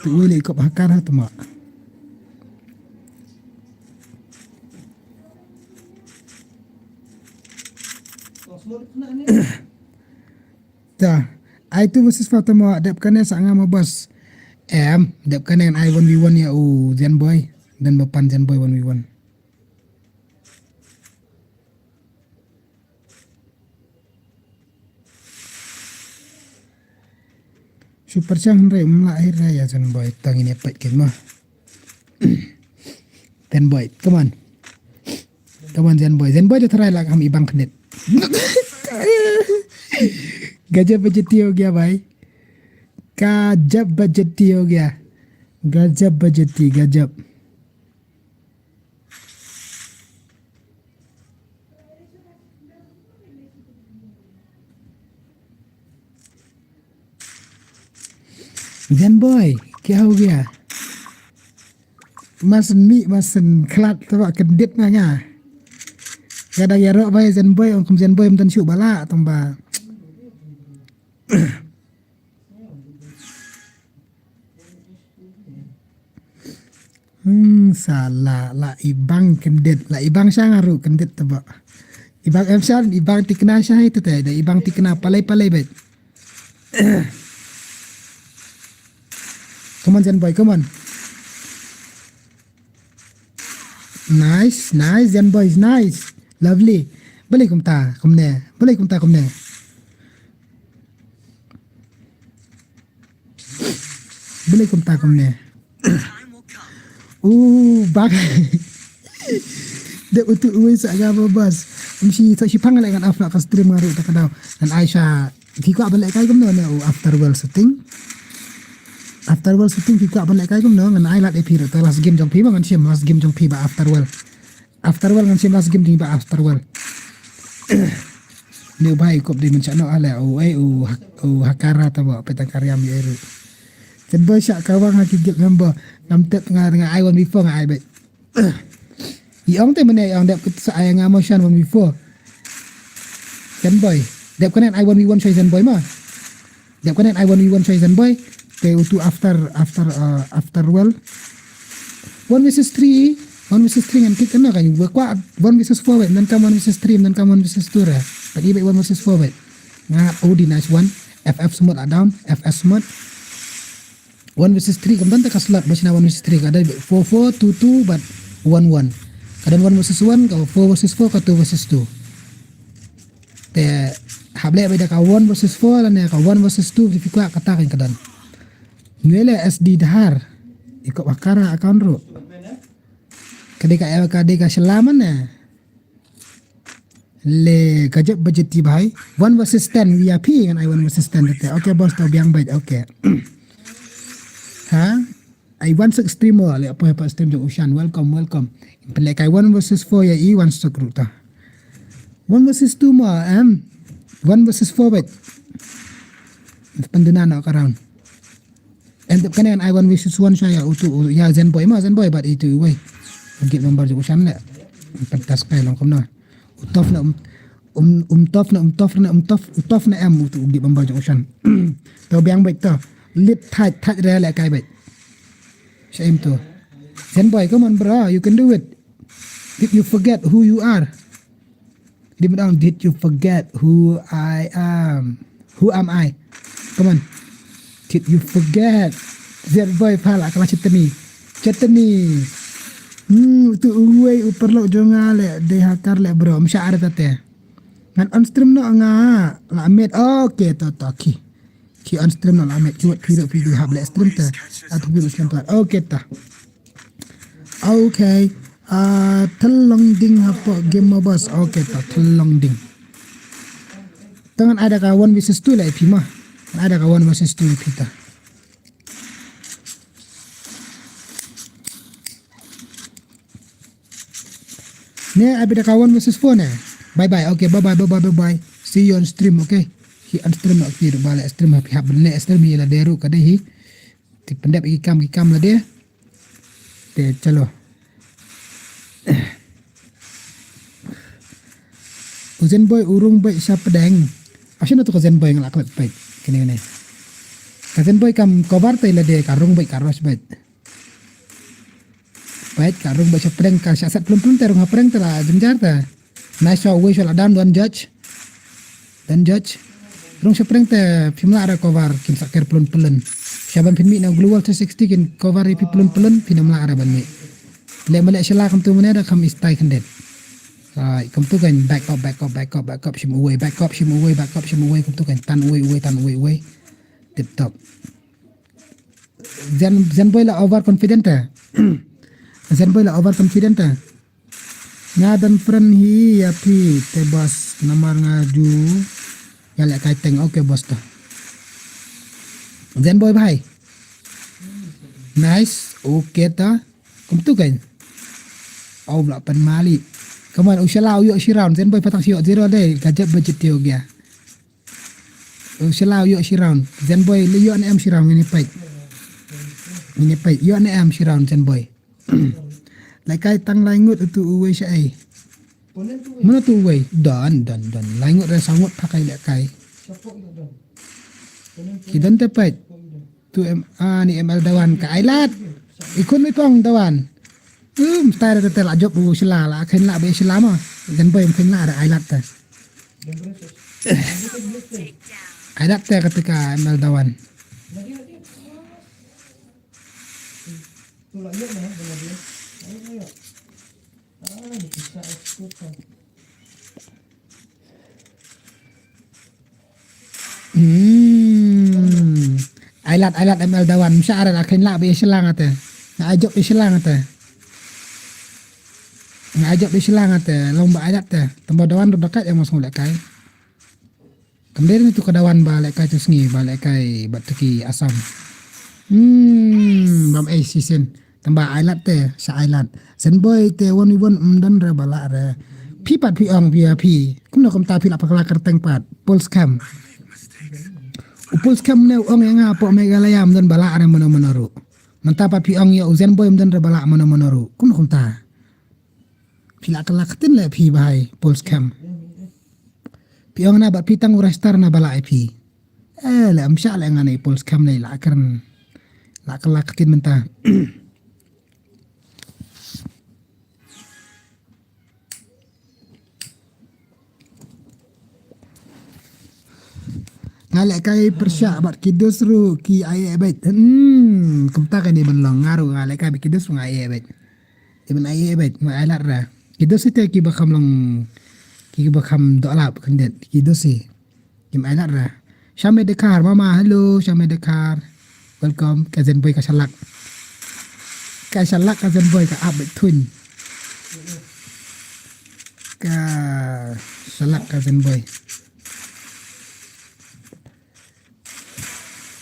Tu uwei le ikop hakar ha tma. Ta, ai tu versus Fatima, dep kane sa nga ma bas. Em, dep kane ai one v one ya u Zenboy. Dan ba pan Zenboy one v one. Super chang re mla ai re ya Zenboy tang ini pet kin ma. Zenboy, come on. Come on, Zenboy. Zenboy da try la kam ibang khnit. Gajab bajeti ho gaya, bhai. Gajab bajeti ho gaya. Gajab bajeti, gajab. Zenboy, kya ho gaya? Masen mi, masen khlad, taba kyndit na nga. Gada ya ro bai Zenboy, ong kum Zenboy mtan shu bala, tamba. Hmm, sala, la ibang kyndit, la ibang sha nga ruh kyndit taba. Ibang em shan, ibang tikna sha hai tete, da ibang tikna palai palai bet. Come on, Zenboy, come on. Nice, nice, Zenboy, nice. Lovely. Balei kumta, kumne. Balei kumta, kumne. Balei kumta, kumne. Uh, bak. Dep utu uwei sa ga ba bas. Mshi sa shipang le ngan afla ka stream ngaru ta ka daw. Ngan Aisha. Phi kwah ban lehkai kumno ne u After World setting. After World setting phi kwah ban lehkai kumno, ngan ai lad ïa phi ruh, te last game jong phi ba ngan shim, last game jong phi ba After World. After World ngan shim last game jong phi ba After World. Ne u bhai kop dei mynta noh ale u, eh, u hak-, u hakara ta ba petang karyam ïa ruh. Zenboy shah kawang ha ki guild member. Ngam tep nga nga ai one before nga ai bet. I ong te mane i ong dep kut sa ai nga motion one before. Zenboy. Dep kane ai one v one shoi Zenboy ma. Dep kane ai one v one shoi Zenboy. Te utu After, After, uh, After World. One versus three. One versus three ngan kit kane kan. Wa kwa one versus four wait. Nan kam one versus three. Nan kam one versus two ra. Pagi wait one versus four wait. Nga udi nice one. F F smooth a down. F F smooth. One versus three, kam don te ka slot, ba shna one versus three, ka don four four, two two, bad one one. Ka don one versus one, ka four versus four, ka two versus two. Te, hap leh ba da ka one versus four, lane ka one versus two, phi kwah kata kan ka don. Ngi le S D Dhar. Iko bakara account ru. Ka dei ka, ka dei ka selaman ne. Le ka jep budget ti bhai. One versus ten, V I P ngan ai one versus ten te. Okay, boss, to biang bait. Okay. Ha? Ai one six stream mo, le apa apa stream jong Ushan. Welcome, welcome. Pele kai one versus four ya i one six ruta. One versus two mo, em. One versus four bait. Pendena na ka round. And kane ai one versus one sha ya utu, ya Zenboy ma, Zenboy bad itu wei. Git member jong Ushan le. Pentas kai long kumno. Utof na um, um, um tof na, um tof na, um tof, utof na em utu git member jong Ushan. To biang bait to. Lit thait, thait re le kai bait. Sha em to. Zenboy, come on bro, you can do it. Did you forget who you are? Dim down, did you forget who I am? Who am I? Come on. Did you forget? Zenboy pala kala chetni. Chetni. Hmm, tu uwei u paralok jong nga le, dei hakar le bro. Msha are tate. Ngan on stream no nga la met. Okay, to to ki. Ki on stream no la met. Ki wat ki ro ki hap le stream te. At bi stream te. Okay ta. Okay. Ah, thelong ding hapoh game mo boss. Okay ta, thelong ding. Te ngan ai da ka one versus two la ïa phi ma. Ngan ai da ka one versus two ïa phi ta. Ne ai beit da ka one versus four ne. Bye bye. Okay, bye bye, bye bye, bye bye. See you on stream, okay? Hi on stream, okay, ba la stream, happy hap ne stream hi la deru ka dei hi. Te pyndep ki kam ki kam la de. Te chalo. U Zen Boy u rung beit sha pdeng. Ashin tu ka Zen Boy nga la klet beit. Kene kene. Ka Zen Boy kam cover te la de ka rung beit ka rush beit. Beit ka rung beit sha pdeng ka sha set plum plum te rung ha pdeng te la jynjar te. Nice shot, uwei shot la down, don judge. Don judge. Rung sha pdeng te phim lah re cover, kim sa ker plun plun. Sha ban phin mih na global three sixty kin cover ïa phi plun plun, phin ym lah re ban mih. Leh ma leh shala kumtu mane da kham istai khyndiat. Ai, kumtu kan back up, back up, back up, back up, shim uwei, back up, shim uwei, back up, shim uwei, kumtu kan tan uwei, uwei, tan uwei, uwei. Tip top. Zen, Zen Boy la overconfident te. Zen Boy la overconfident te. Nga don friend hi ïa phi te boss, namar nga ju ïalehkai teng. Okay boss ta. Zen Boy bhai. Nice. Okay ta. Kumtu kan. Aw bla pan mali. Kaman u shala u ïoh shi round. Zen Boy patang shi ïoh zero dei. Ka jep budget tio gya. U shala u ïoh shi round. Zen Boy le ïoh ne em shi round ngin ïa peit. Ngin ïa peit. Ïoh ne em shi round Zen Boy. Lehkai tang lai ngut utu uwei sha ei. Mano tu uwei? Don, don, don. Lai ngut re saw ngut pha kai lehkai. Ki don te peit. Tu em, ah, ni M L Dawan ka ai lad. I khun mi pong Dawan. Um, stai re te la jop u shala la khein la be shala ma. Zen Boy khein la re ai lad te. Ai lad te kata ka M L Dawan. Hmm. Ai lad, ai lad M L Dawan. Msha ara la khein la be shala te. Nga ai jop be shala te. Nga ai jop be shala te. Long ba ai lad te. Tang ba Dawan ruh da kat ïa mos ngulehkai. Kam dei tu ka Dawan ba lehkai tu sngi ba lehkai bad tu ki Assam. Hmm, bam ei sisen. Tang ba ai lad te, sa ai lad. Zen Boy te one v one ym don re ba lah re. Phi pat phi ong phi ïa phi. Kumno kumta phi la pakla kyrteng pat. Pulse Cam. U Pulse Cam ne u ong ïa nga hapoh Meghalaya ym don ba lah re mano mano ruh. Mynta pat phi ong ïa u Zen Boy ym don re ba lah mano mano ruh. Kumno kumta. Phi la kylla ktien leh phi bhai Pulse Cam. Phi ong na bad phi tang u register na ba la ïa phi. Eh, leh ym shah leh ngan ïa Pulse Cam leh la kren. La kylla ktien mynta. Nga lehkai pyrshah bad ki dos ruh ki ai eh beit. Hmm, kumta kane ban long nga ruh nga lehkai bad ki dos ruh nga ai eh beit. Iban ai eh beit, nga ai lad ra. Ki dos ite ki ba kham long, ki ba kham doh lap khyndiat, ki dos i. Kim ai lad ra. Shame Dekhar, mama, hello, Shame Dekhar. Welcome, ka Zen Boy ka shalak. Ka shalak ka Zen Boy ka ap beit thun. Ka shalak ka Zen Boy.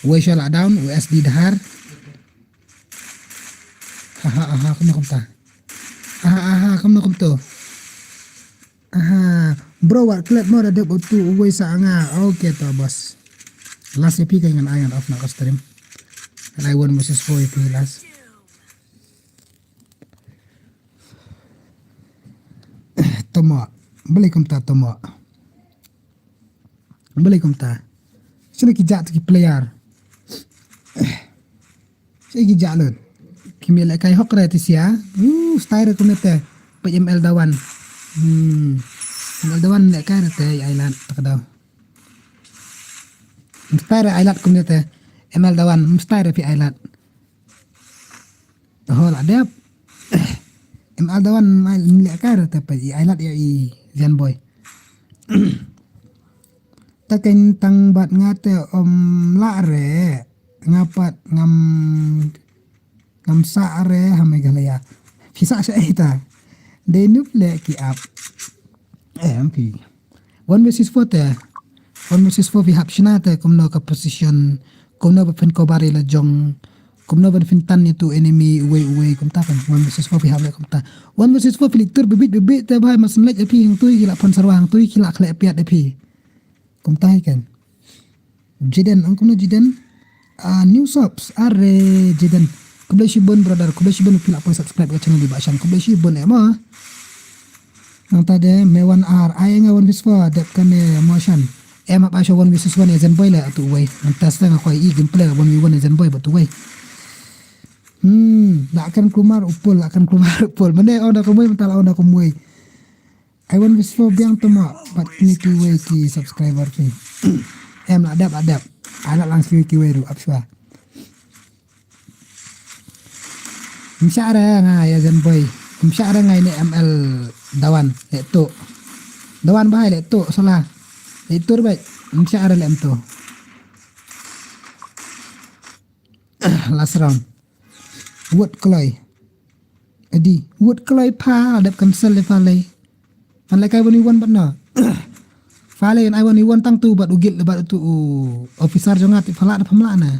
Wei shala down, U S D Dhar. Aha, aha, kumno kumta. Aha, aha, kumno kumto. Aha, bro, wat klet mo da dep utu uwei sa nga. Okay to, boss. Last A P ka ngan ai ngan off na ka stream. Ngan ai one versus four A P last. Tomo. Balei kumta tomo. Balei kumta. Sini ki jat ki player. Sini ki jat lut. Ki mih lehkai hok re ti sia. Uh, style re kumne te. Peit M L Dawan. Hmm. M L Dawan lehkai re te ai lad tak daw. Style re ai lad kumne te. M L Dawan, style re phi ai lad. Ho la dep. M L Dawan mai lehkai re te peit i ai lad ïa i Zen Boy. Ta kein tang bad nga te ym lah re, nga pat ngam, ngam sah re ha Meghalaya. Phi sah sha ei ta. Dei nup leh ki ap. Em phi. One versus four te. One versus four phi hap shna te kumno ka position, kumno ba phin cover ïa la jong, kumno ban phin tan ïa utu enemy uwei uwei kumta kan. One versus four phi hap leh kumta. One versus four phi leit tur bibit bibit te bhai, ma sngewleit ïa phi hangtui ki la pon sarwa hangtui ki la khleh piat ïa phi. Kumta hi kan. Jaden, ong kumno Jaden? Ah, new subs, are Jaden. Khublei shibun brother, khublei shibun phi la poi subscribe ka channel Bah Shan. Khublei shibun eh mo. Nangta de Mewan ar, ai nga one versus four dep kane mo Shan. Em hap ai sha one versus one ïa Zenboy leh utu uwei. Nangta sa nga kwah i gameplay one v one ïa Zenboy bad utu uwei. Hmm, la kan Kumar Upul, la kan Kumar Upul. Mane ong da kumwei, mynta la ong da kumwei. Ai one versus four biang to mo, bad kine kiwei ki subscriber phi. Em, la dep, la dep. Ai la lang kiwei kiwei ruh, ap shuwa. Ym shah re nga ïa Zenboy. Ym shah re nga ïa ne M L Dawan, leh to. Dawan bahai leh to, salah. Leh to re bai. Ym shah re leh em to. Last round. Wut kloi. Adi, wut kloi pha, dep cancel le pha lei. Phan leh kai one v one bad na. Pha lei ai one v one tang tu bad u guild bad tu u officer jong nga te pha lah da pha mlah na.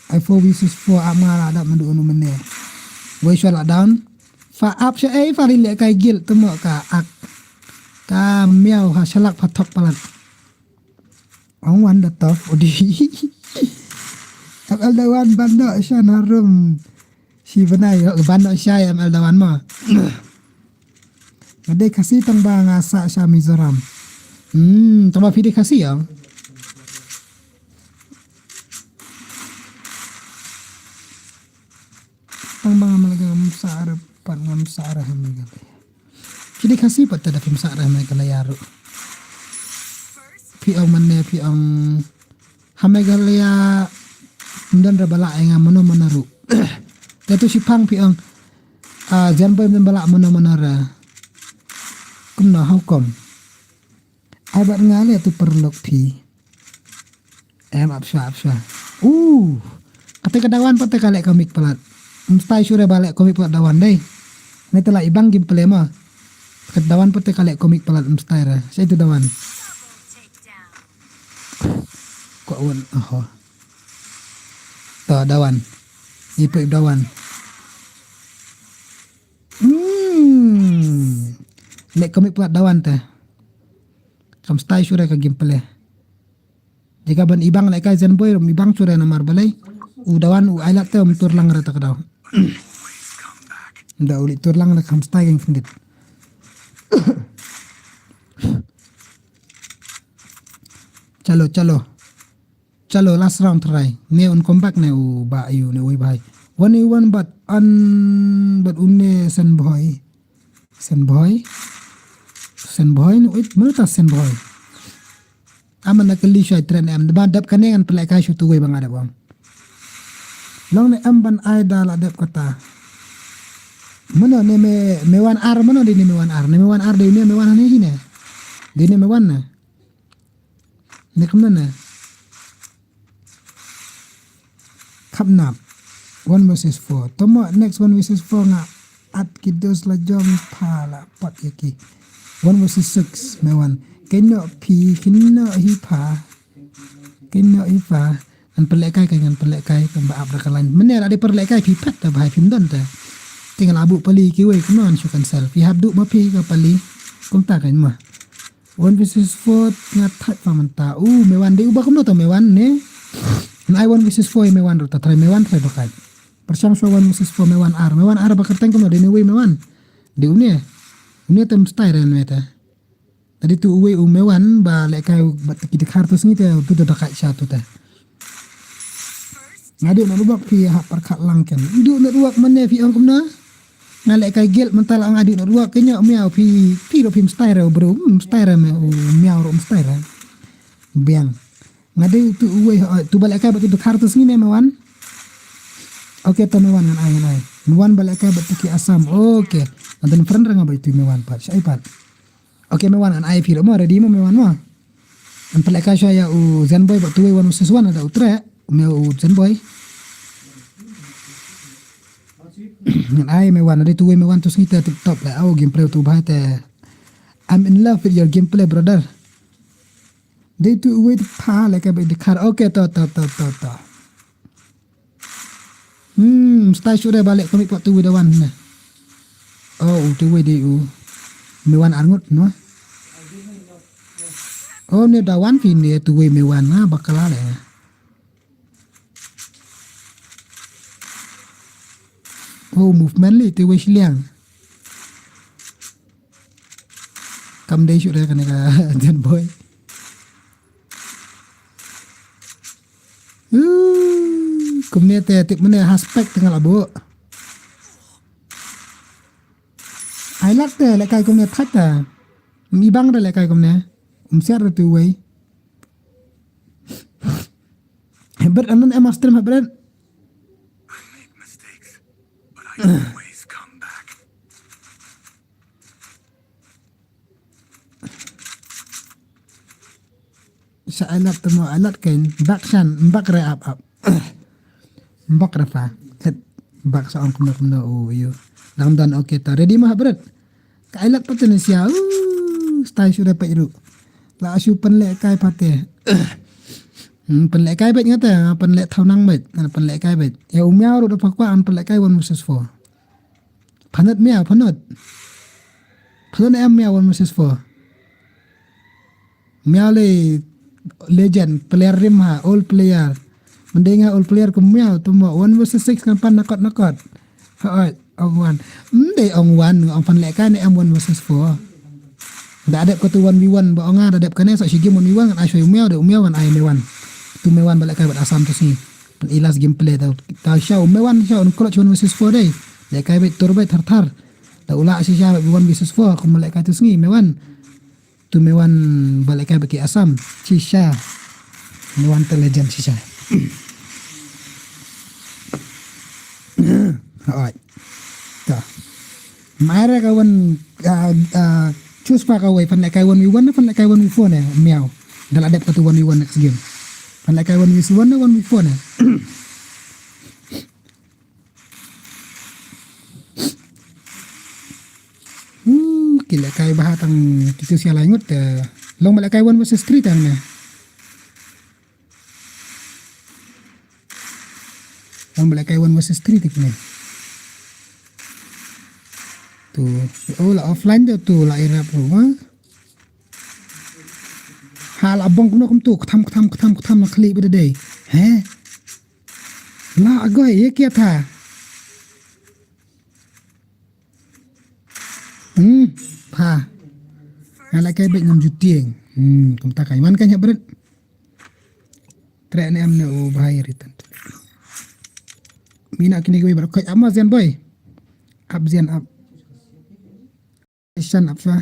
Ai four versus four ap nga la dap madu unu mene. Wei shwa la down. Pha ap sha ei pha lei leh kai guild te mo ka ak. Ka miaw ha shalak pha thok palat. Ong wan da tough odi. M L Dawan ban noh sha na room. Shi bnai ban noh sha M L Dawan mo. Nga dei Khasi tang ba nga sah sha Mizoram. Hmm, tang ba phi dei Khasi ïa. Tang ba nga Meghalaya ngam sah re pat ngam sah re ha Meghalaya. Phi dei Khasi pat te da phim sah re ha Meghalaya ruh. Phi ong mane phi ong ha Meghalaya ym don re ba lah ïa nga mano mano ruh. Te tu shiphang phi ong ah, Zenboy ym don ba lah mano mano re. Kumno, how come? Ai bad nga leh tu paralok phi. Em ap sha ap sha. Uh. Kata ka Dawan pat te ka leh comic palat. Mstai sure ba leh comic palat Dawan dei. Ni te la ibang gameplay ma. Ka Dawan pat te ka leh comic palat mstai ra. Sai tu Dawan. Ko wan oho. To Dawan. Ni pui Dawan. Hmm. Leh comic palat Dawan te. Kam stai sure ka gameplay. Jaka ban ibang leh kai Zenboy rum ibang sure namar balei. U Dawan u ai lat te um tur lang re ta ka daw. Da u leh tur lang re kam stai gang fendit. Chalo, chalo. Chalo, last round try. Ne un comeback ne u ba yu ne u bhai. One v one bad an bad une Senboy. Senboy. Senboy ne wait, mano ta Senboy. Aman na kali shai tren em. Ba dap kane ngan pelek kai shu tu wei ba nga dap bang. Long ne em ban ai da la dap kata. Mano ne me, me wan ar, mano de ne me wan ar. Ne me wan ar de ne me wan ne hi ne. De ne me wan ne. Ne kumno ne. Khapnap. One versus four. Tomo next one versus four nga at ki dos la jong pha la pat ya ki. One versus six me wan. Kino phi kino hi pha. Kino hi pha. Ngan pelek kai kan ngan pelek kai kan ba ap da ka line. Mene la de pelek kai phi pat ta bhai phim don ta. Tingal abu pali ki wei kino an shu cancel. Phi hap du ma phi ka pali. Kumta kan ma. One versus four nga thait pa mynta. U me wan de uba kumno to me wan ne. Nai one versus four me wan ruh ta try me wan try ba kai. Persang so one versus four me wan ar. Me wan ar ba kerteng kumno de ne wei me wan. De une. Une tem style ren me ta. Tadi tu uwei u me wan ba le kai ba tiki de kar tu sngi te tu da kai sha tu ta. Nga dei na ruwak phi ha perkhat lang kan. Dei na ruwak mane phi ong kumna. Nga le kai gel mental nga dei na ruwak kenya mia phi phi ro phi mstai re bro mstai re me u mia ro mstai re. Biang. Nga dei tu uwei tu ba le kai ba tu kar tu sini me wan. Oke to me wan ngan ai ngan ai. Me wan ba le kai ba tu ki Assam. Oke. Ngan friend re nga ba tu me wan pat. Sai pat. Oke me wan ngan ai phi ro mo ready mo me wan mo. An pelek ka sha ya u Zenboy ba tuwe one versus one ada u tre me u Zenboy. Ngan ai me wan ada tuwe me wan tu sngi te tip top la au game play tu bhai te. I'm in love with your gameplay, brother. Dei tu uwei tu pha le ka ba dei khar. Okay, to, to, to, to, to. Hmm, stai shu dei ba leh kumne pat tu uwei da wan ne. Oh, u tu uwei dei u. Me wan arngut no. Oh, ne da wan phi ne tu uwei me wan na bakla le. Oh, movement li tu uwei shiliang. Kam dei shu dei kane ka Jan Boy. Uh, kumne te tip mane ha spec te nga la buh. Ai lat te lehkai kumne thait te. Mi bang te lehkai kumne. Um siar te tu uwei. Hebret anan em stream hebret. I make mistakes, but I always come back. Sa alat temo alat kain bak san bak re ap ap. Bak re fa. Khet bak sa ong kumno kumno u yu. Dang dan okay ta ready mah bret. Ka alat pat ne sia. Uh, stai shu dapat ru. La shu pen lehkai pat te. Hmm, pen lehkai bet ngata, pen leh thaw nang bet, pen lehkai bet. Ya u miaw ru da pakwa an pen lehkai one versus four. Phanat miaw, phanat. Phanat em miaw one versus four. Miaw le legend, player rim ha, old player. Mending ha old player ku miaw, tu mo one versus six kan pan nakot nakot. Hoi, ong wan. Mending ong wan, ong pan lehkai ne em one versus four. Da dep ko tu one v one, ba ong da dep kane sa shigim one v one kan ai shoi miaw, da miaw kan ai me wan. Tu me wan ba lehkai bat Assam tu si. Ilas gameplay tau. Tau sha u me wan sha un clutch one versus four dei. Lehkai bet tur bet thar thar. Tau ula shisha bet one versus four kum lehkai tu sngi me wan. Tu me wan ba lehkai bet ki Assam shisha. Me wan te legend shisha. Alright. Ta. Mara ka wan ah, ah, choose pa ka wei fan lehkai one v one fan lehkai one v four ne miaw. Da la dep ka tu one v one next game. Fan lehkai one v one ne one v four ne. Hmm, ki lehkai bha tang kitu sia lai ngut te long ba lehkai one versus three tang ne. Long ba lehkai one versus three tik ne. Tu, oh la offline tu, tu la irap ru ha. Ha la bong kumno kumtu, ktham ktham ktham ktham na khali bida dei. He? La agoi ye kia tha. Hmm, pha. Nga la kai bek ngam ju tieng. Hmm, kumta kai man kan hap bret. Trek ne am ne u bhai ritan. Mina kini kawei baroh kai ama zian boy. Ap zian ap. Shan ap fa.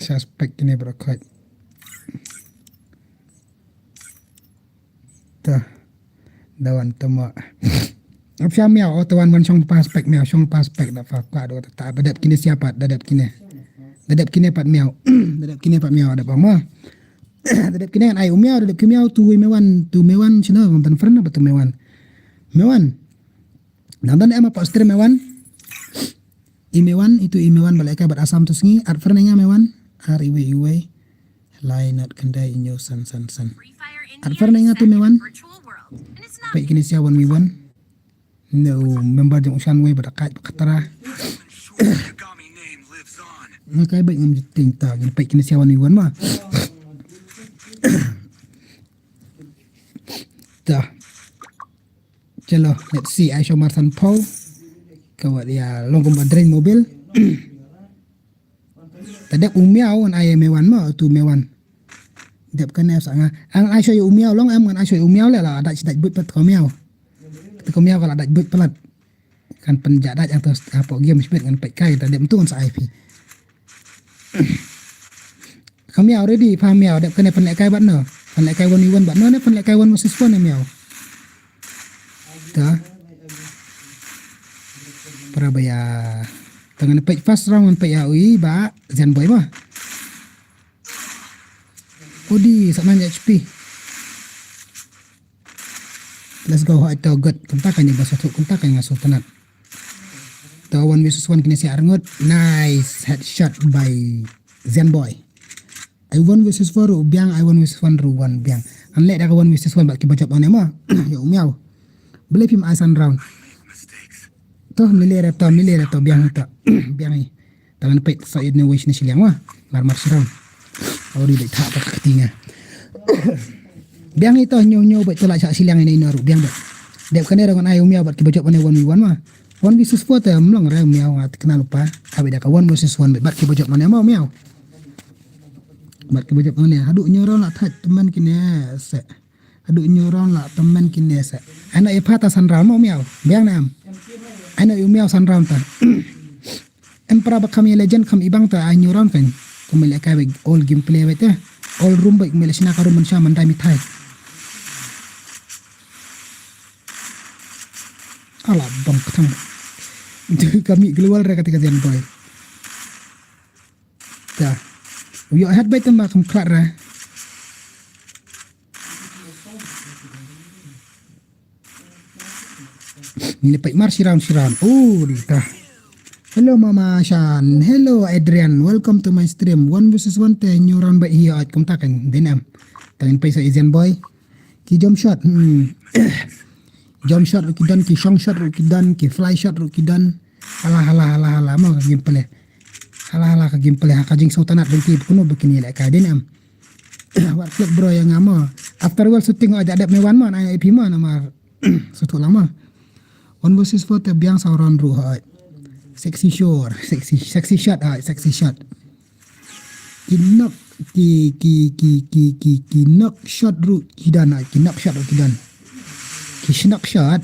Suspect kine baroh khoit. Tuh. Dawan temo. Ap sha miaw, oh, tuan wan shong pa spek miaw, shong pa spek da fa kwa do ta da dep kine siapa, da dep kine. Da dep kine pat miaw. Da dep kine pat miaw da bang mo. Da dep kine kan ai u miaw, da dep kine miaw tu me wan, tu me wan shino ngam tan friend apa tu me wan. Me wan. Nang dan em apa stream me wan. I me wan, itu i me wan balik ka bat Assam tu sngi, at friend nga me wan. Ar iwe iwe. Lai nat kendai inyo san san san. At friend nga tu me wan. Pek kine sia wan me wan. No member jong usan wei bada kaj bakatara. Nga kai baik ngam juting ta gini pek kine sia wan me wan ma. Ta. Chalo, let's see. Ai shomar san pau. Kawat ya long kumba drain mobil. Ta dep u miaw wan ai me wan ma, tu me wan. Dep kane sa nga. Ang ai shoi u miaw long em ngan ai shoi u miaw le la dach dach but pat ko miaw. Te ko miaw ka la dach but palat. Kan pen ja dach ang to hapo game shbet ngan pek kai ta dep tu ngan sa ai phi. Ka miaw ready pa miaw dep kane pen lek kai bat no. Pen lek kai one v one bat no ne pen lek kai one versus one ne miaw. Ta. Para baya. Tangan pek first round ngan pek ya ui ba Zen boy ma. Udi, sa nine H P. Let's go, hoi to, good. Kumta ka ni ba satu, kumta ka nga sultanat. To, one versus one kine si arngut. Nice headshot by Zen Boy. Ai one versus four ruh biang, ai one versus one ruh one biang. An leh da ka one versus one bad ki ba jop ane ma. Ya u miaw. Bele phim ai san round. To, mele re to, mele re to, biang to. Biang hi. Tangan peit sa id ne wish ne shiliang wa. Mar mar shirang. Ori dei thak tak ketinga. Biang ito nyu nyu bet tolak sak shiliang ini naru biang bet. Dep kane rangan ayu miau bat kiba jop ane one v one ma. One versus four te mlong re miau ngat kenal lupa. Abi daka one versus one bet bat kiba jop ane mau miau. Bat kiba jop ane hadu nyu ron la thak temen kine se. Hadu nyu ron la temen kine se. Ano ipata san round mau miau. Biang ne am. Ano yu miau san round ta. Emperor ba kham ïa legend kham ibang ta ai new round kan. Kumba leh kai bad all gameplay bad te. All room bad kumba leh sina ka room man sha man dai mithai. Ala bang kthang. Kami global re kata ka Zen Boy. Ta. Yo head bad tamba kham klat re. Ni pek mar siram siram. Oh, di ta. Hello Mama Shan. Hello Adrian. Welcome to my stream. One versus one te new round ba hi at kum takan. Denem. Tangin paisa Asian boy. Ki jump shot. Hmm. Jump shot ruh ki don, ki shong shot ruh ki don, ki fly shot ruh ki don. Hala hala hala hala. Mo ka gameplay. Hala hala ka gameplay. Ha ka jing sultanat dengki kuno bikini lek ka denem. Wat klik bro yang ngam mo. After well shooting aja dep me wan mo na ip mo namar. Satu lama. One versus four te biang sa round ruh hai. Sexy shot, sexy sexy shot hai, sexy shot. Ki knock ki ki ki ki ki ki knock shot ruh ki dan hai, ki knock shot ruh ki dan. Ki knock shot.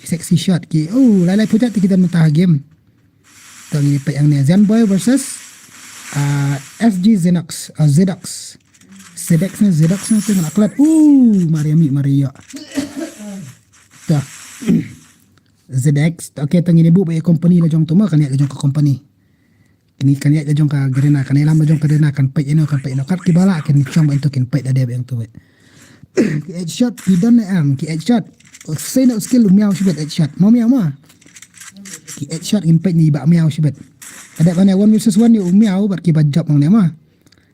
Sexy shot ki. Oh, lai lai pujat ki dan mentah game. Tang ini pek yang ni Zen Boy versus uh, S G Zenox, uh, Zedox. Zedex ni Zedox ni tu nak klat. Uh, Maria mi Maria. Dah. Zedex. Okay, tang ini bu baik company la jong tu mah kan ya la jong ka company. Kini kan ya la jong ka Garena kan ilam la jong ka Garena kan pek ino kan pek ino kat ki bala kan chong ba itu kin pek dah dia yang tu. Ki headshot ki don ne am ki headshot. Sei na skill miau sibet headshot. Mau miau ma. Ki headshot ngin peit ni ba miau sibet. Ada bane one versus one ni u miau bat ki ba jop mang ne ma.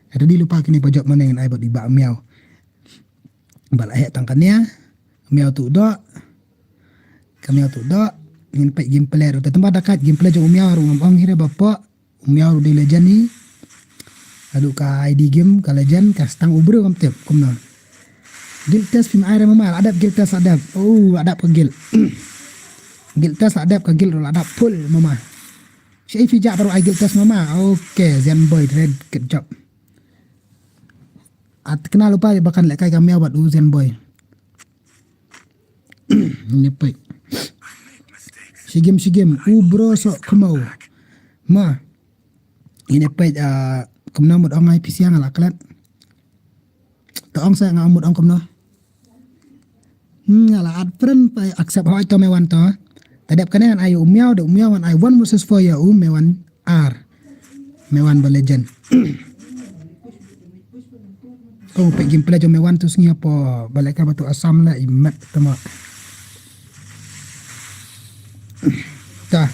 Ada di lupa kini ba jop mana ngin ai bat di ba miau. Bala he tang kania. Miau tu do. Ka miau tu do. Ngin peit gameplay ru. Tamba dakat gameplay jong u miau ru ngam ong hire ba po. Miau di legend ni. Aduh ka I D game ka legend ka stang ubru kam tip kumno. Guild test phim ai re mama adap guild test adap. Oh adap ka guild. Guild test adap ka guild adap full mama. Shi fi ja baru ai guild test mama. Okay Zen boy red good job. At kenal lupa bakan lekai ka miau bat u Zen boy. Ini pek. Sigim sigim u bro sok kemau. Ma. Ini pek ah kumno mut ong ai pisiang ala klet. To ong sa nga mut ong kumno. Hmm, ala at friend pa accept hoi to me wan to. Tadep kane an ai u miau de u miau an ai one versus four ya u me wan. Ar. Mewan ba legend. Ko pe gameplay jong Mewan tu sngi apa balik ka batu Assam la i met tama. Ta.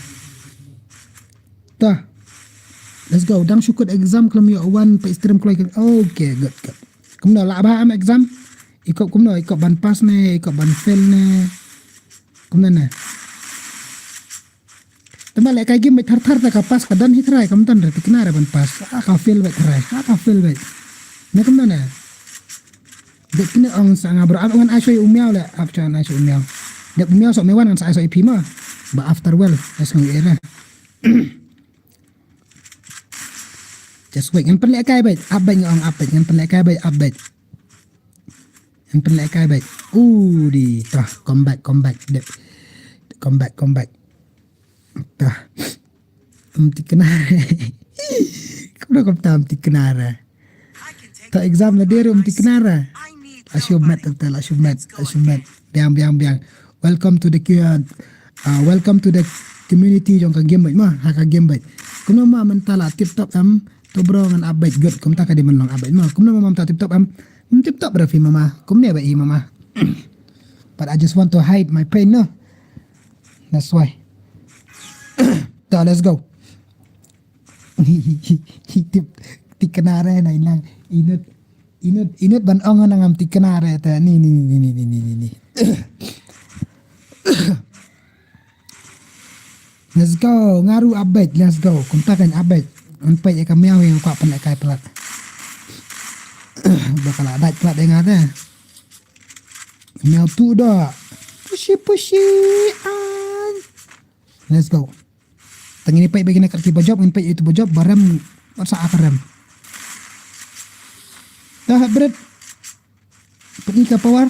Ta. Let's go. Dang shukut exam kelam yo wan pe stream kloi. Okay, good, good. Kumno la ba am exam? Ikop kumno? Ikop ban pass ne, ikop ban fail ne. Kumno ne? Tama le kai game thar thar ta ka pass ka dan hi trai kam tan re tikna re ban pass. A ka fail bet trai. A ka fail bet. Ne kam dan ne. Dek kine ong sa nga bro ap ngan ai soi u miau le ap chan ai soi u miau. Dek u miau sok Mewan ngan sa ai soi phi ma. Ba after well. Ai soi era. Just wait ngan pen le kai bet. Ap bet ngan ong ap bet ngan pen le kai bet ap bet. Ngan pen le kai bet. Uh di tah come back come back. Dek. Come back come back. Tah. Mti kenara. Kumno kumta mti kenara. Ta exam la dere mti kenara. Ashu met ta la ashu met ashu met. Biang biang biang. Welcome to the uh, uh, welcome to the community jong ka game ma ha ka game. Kumno ma menta la tip top am To bro ngan update good kumta ka dei ban long update mo. Kumno mama mynta tip top em. Hmm, tip top Rafi mama. Kumne ba i mama. But I just want to hide my pain no. That's why. To let's go. Tip tikna re na inang inut inut inut ban ong na ngam tikna re te ni ni ni ni ni ni ni ni. Let's go, nga ruh update, let's go. Kumta kan update. Ngan peit ïa ka miaw ïa nga kwah pynlehkai palat. Ba ka la dait palat ïa nga te. Miaw tu da. Pushi pushi an. Let's go. Tang ini peit ba kine kat ki ba jop, ngin peit itu ba jop, ba rem, ba sa ka rem. Dah bret. Pynlong ka power.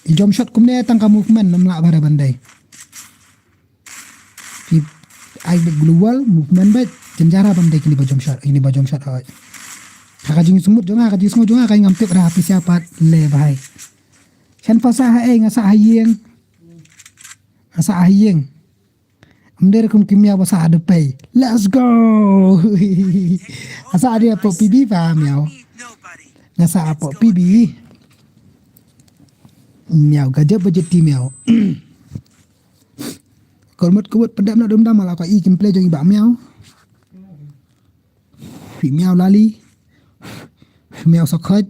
I jump shot kumne tang ka movement nam lah ba re ban dei. Ki ai bit global movement bit jynjar ban dei kini ba jump shot, ini ba jump shot hoi. Ka jingsngew jong nga, ka jingsngew jong nga ka ngam tip ra pisa pat le bhai. Shan pasa ha ei nga sa ha ïing. Nga sa ha ïing. Mder kum ki miaw ba sa ha depei. Let's go. Asa dia pok P B pa miaw. Nga sa pok P B. Miaw gajah bajet ti miaw. Kormot kobot pedap na dum dam ala ka i kim play jong i ba miaw. Phi miaw lali. Miaw sakhot.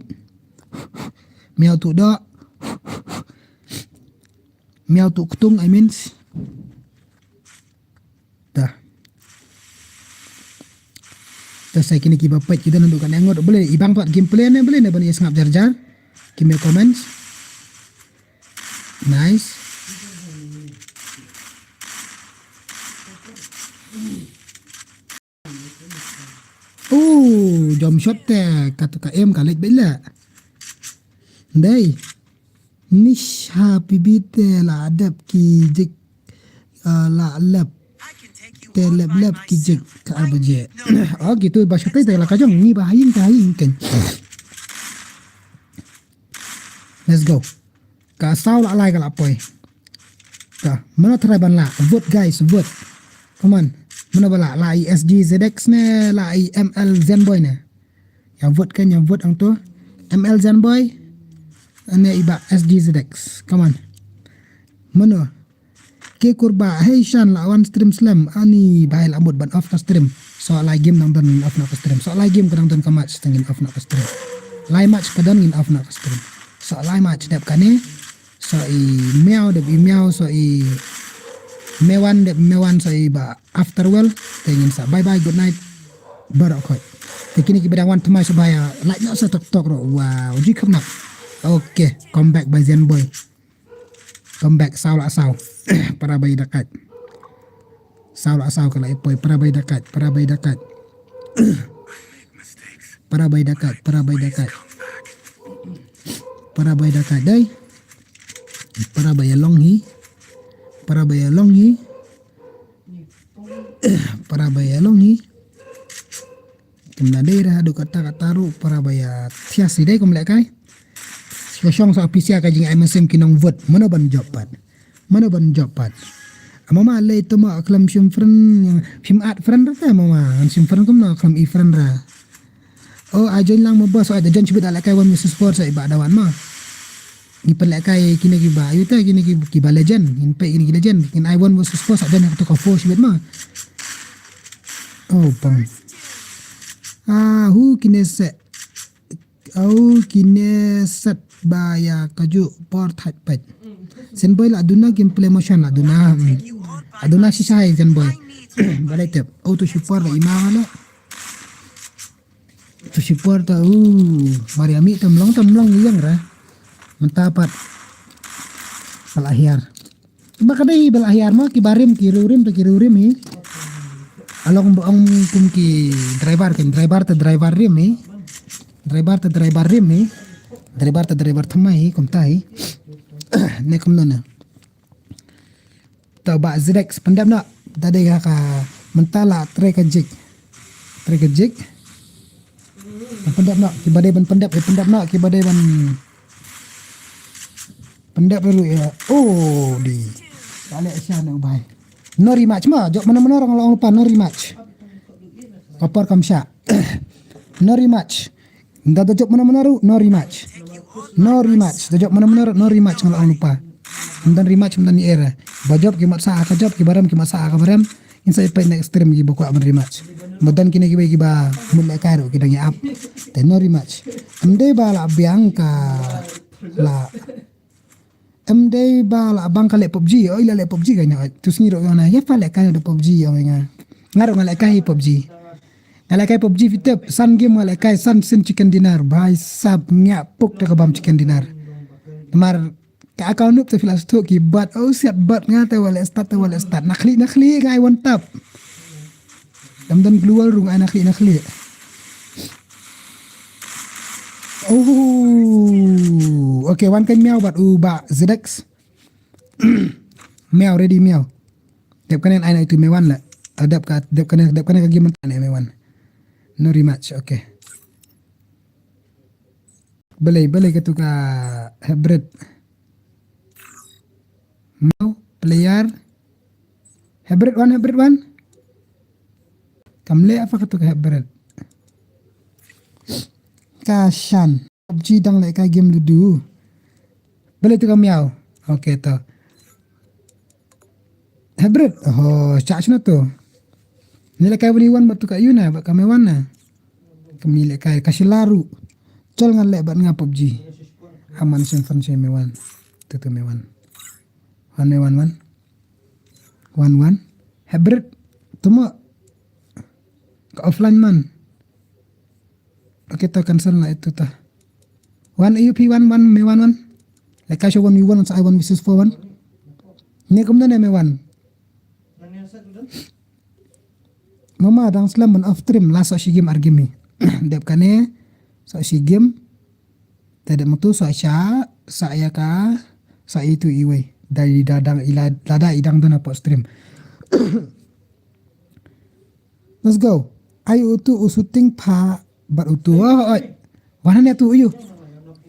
Miaw tu da. Miaw tu ktung I mean. Dah. Dah sai kini ki ba peit kita nanduk kan engot boleh ibang pat game play ne boleh ne bani sngap jar jar. Give me comments. Nice. Oh, jump shot te katu ka em ka lek bela. Dei. Nish ha P B te la dep ki jik, ah, la lep. Te lep lep ki jik ka arbaje. Oh, gitu ba shot te la ka jong ni ba hayin ka hayin ken. Let's go. Ka saw la lai ka la poi. Ka, mano try ban la. Vote guys, vote. Come on. Mano ba la, la i S G Z X ne, la i M L Zenboy ne. Ya vote kan, ya vote ang tu. M L Zenboy. Ane iba S G Z X. Come on. Mano. Ke kurba, hey Shan la wan stream slem, ani bahai la mut ban off ka stream. So lai game nang don off na ka stream. So lai game ka nang don ka match tang ngin off na ka stream. Lai match ka don ngin off na ka stream. So lai match dep kane. So i miaw dep i miaw, so i mewan dep mewan, so i ba after well. Te ngin sa bye bye, good night. Barok khoi. Te kini ki bidang wan tmai so baya. Like na sa tok tok ro. Wow, ji kham nak. Okay, come back by Zen Boy. Come back, saw la saw. Para bai dakat. Saw la saw ka la ipoi, para bai dakat, para bai dakat. Para bai dakat, para bai dakat. Para bai dakat dai. Para bai long hi. Para bai long hi. Para bai long hi. Kim na dei ra haduh katta katta ruh para ba ïa thiah sih dei kum lehkai. Shu shong sa pisa ka jing ai mynsiem ki nong vote. Mano ban jop pat. Mano ban jop pat. Mama lei to ma khlem shim friend, shim add friend ra ta mama. Ngan shim friend kumno khlem i friend ra. Oh, a join lang ma boss, a join shibit a lehkai one versus four sa i ba dawan ma. Ngi pynlehkai kine ki ba, yu te kine ki, ki ba legend, ngin peit kine ki legend, ngin ai one versus four sa jan ka to ka four shibit ma. Oh, pang. Ah, hu kine se. Au kine set ba ïa kajuh por thait peit. Sen boy la duna game play motion la duna. Hmm. La duna shisha hai sen boy. Balai tep. Au tu shipor ba ima wala. Tu shipor ta, uh, Mariami tam long tam long ïang ra. Mynta pat. Pala hiar. Ba ka dei bel ahiar ma ki barim ki riwrim te ki riwrim hi. Along ba ong kum ki driver kin driver te driver rim hi. Driver te driver rim hi. Driver te driver thamai hi kumta hi. Ne kumno ne. Ta ba zirek sependap nak. Ta dei ka mynta la trei ka jik. Trei ka jik. Ban pyndep noh, ki ba dei ban pyndep, eh, pyndep noh, ki ba dei ban pyndep dulu ïa. Oh, di. Balik Asia ne u bai. No rematch ma, jok mana mana orang long lupa no rematch. Ka por kam shah. No rematch. Nda da jop mano mano ruh, no rematch. No rematch. Da jop mano mano ruh, no rematch nga la ong lypa. Ym don rematch, ym don era. Ba jop ki mat sah ha ka jop, ki ba rem ki mat sah ha ka ba rem. Ngin sa ïa peit next stream kiba kwah ban rematch. Ba don kine kiwei kiba mut lehkai ruh ki dang ïa ap. Te no rematch. Ym dei ba la biang ka la Ym dei ba la bang ka leh PUBG, oi la leh PUBG ka ïa nga. Tu sngi ruh ïa nga, ïa pha lehkai da PUBG ïa nga. Nga ruh nga lehkai PUBG. Nga lehkai PUBG fi tep, san game nga lehkai, san sien chicken dinner. Bhai sab nga puk da ka bam chicken dinner. Namar ka account Noob te phi la sdang ki bot, oh siat bot nga te wa leh start, te wa leh start. Na khlieh, na khlieh nga ai one tap. Dam don global rung ai na khlieh, na khlieh. Oh. Okay, wan kan miaw bad u ba Zedex. Miaw, ready miaw. Dep kane ai na itu me wan la. Ah, dep ka, dep kane, dep kane ka game ta ne me wan. No rematch, okay. Balei, balei katu ka hybrid. Mau player. Hybrid one, hybrid one. Kam leh apa katu ka hybrid. Ka shan. PUBG dang leh ka game ludu. Balei tu ka miaw. Okay to. Hybrid. Oh, chak shna tu. Ni lehkai wani wan batu ka yu na, ba ka me wan na. Kami lehkai ka shilaru. Chol ngan leh bat nga PUBG. Aman sim fan sim me wan. Tu tu me wan. Wan me wan wan. Wan wan. Hybrid. Tuma. Ka offline man. Okay, ta cancel na itu ta. Wan ayu phi wan wan me wan wan. Lehkai shu wan yu wan sa ai wan versus four wan. Ni kumna ne me wan. Mama dang slem ban off stream la sa shi game ar game. Dep kane sa shi game. Te dep mutu sa sha sa ya ka sa itu iwei. Dari dadang ila lada idang dona pot stream. Let's go. Ai utu u shooting pha bat utu. Oh, oi. Wana ne tu uyu.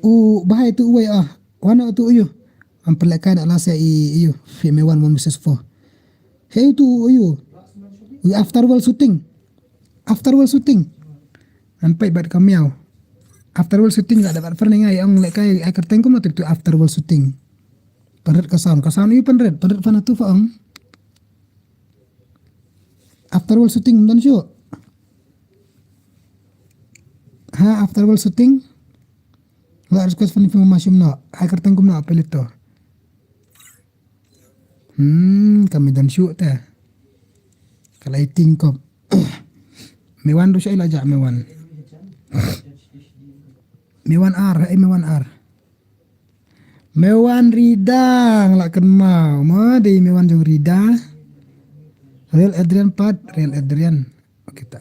U bahai tu uwei ah. Wana utu uyu. Am pelek kai na lasa i iu. Fi me wan one versus four. He utu uyu. U after world shooting. After world shooting. An pai bat kamiau. After world shooting la dapat pernah ngai ong lek kai ai kerteng kum tu after world shooting. Penret ka sound. Ka sound uyu penret. Penret fana tu fa ong. After world shooting don shu. Ha, after world shooting. La request fan film mashum no. Ai kerteng kum no apelito. Hmm, kami don shu ta. Kalai tingkop. Mewan du shai la ja mewan. Mewan ar, ai mewan ar. Mewan Rida, ngelak kenmau. Ma dei Mewan jong Rida. Real Adrian pat, Real Adrian. Okay, ta.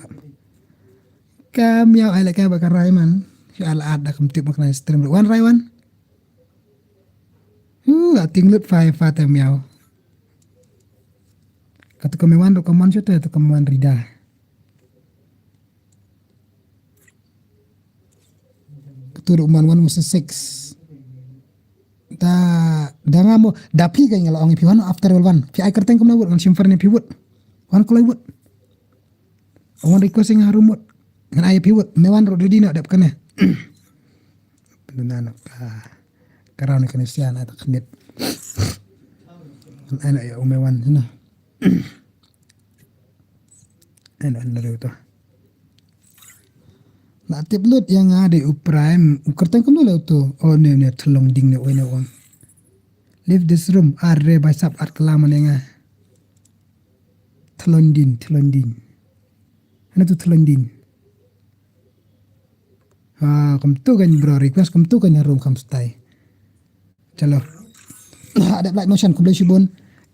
Ka miau ai lek kai ba ka rai man. Shu ala ada kem tip mak na stream. Wan rai wan. Hu, ating lut fai fa ta miau. Kata ka Mewan ru ka man shu ta, ta ka Mewan Rida. Ketu ruh man wan masa six. Da, da nga mo, da phi ka nga la ong phi wan after all wan. Phi ai kerteng kumna wut ngan shim fer ne phi wut. Wan kulai wut. Wan request nga harum wut. Ngan ai phi wut. Me wan ruh dudi na dep kane. Penduna na ka. Karau ni kane sia na ta khnit. Ngan ai na ya ume wan na. Ano, ano rin ito? Na tip lut yang ada u prime, u kerteng kum dulu tu. Oh, ne, ne, tolong ding ne, ne, wang. Leave this room, are by sap at kelaman yang. Tolong din, tolong din. Ano tu tolong din? Ah, kum tu kan bro request, kum tu kan room kam stay. Chalo. Ada black motion khublei shibun.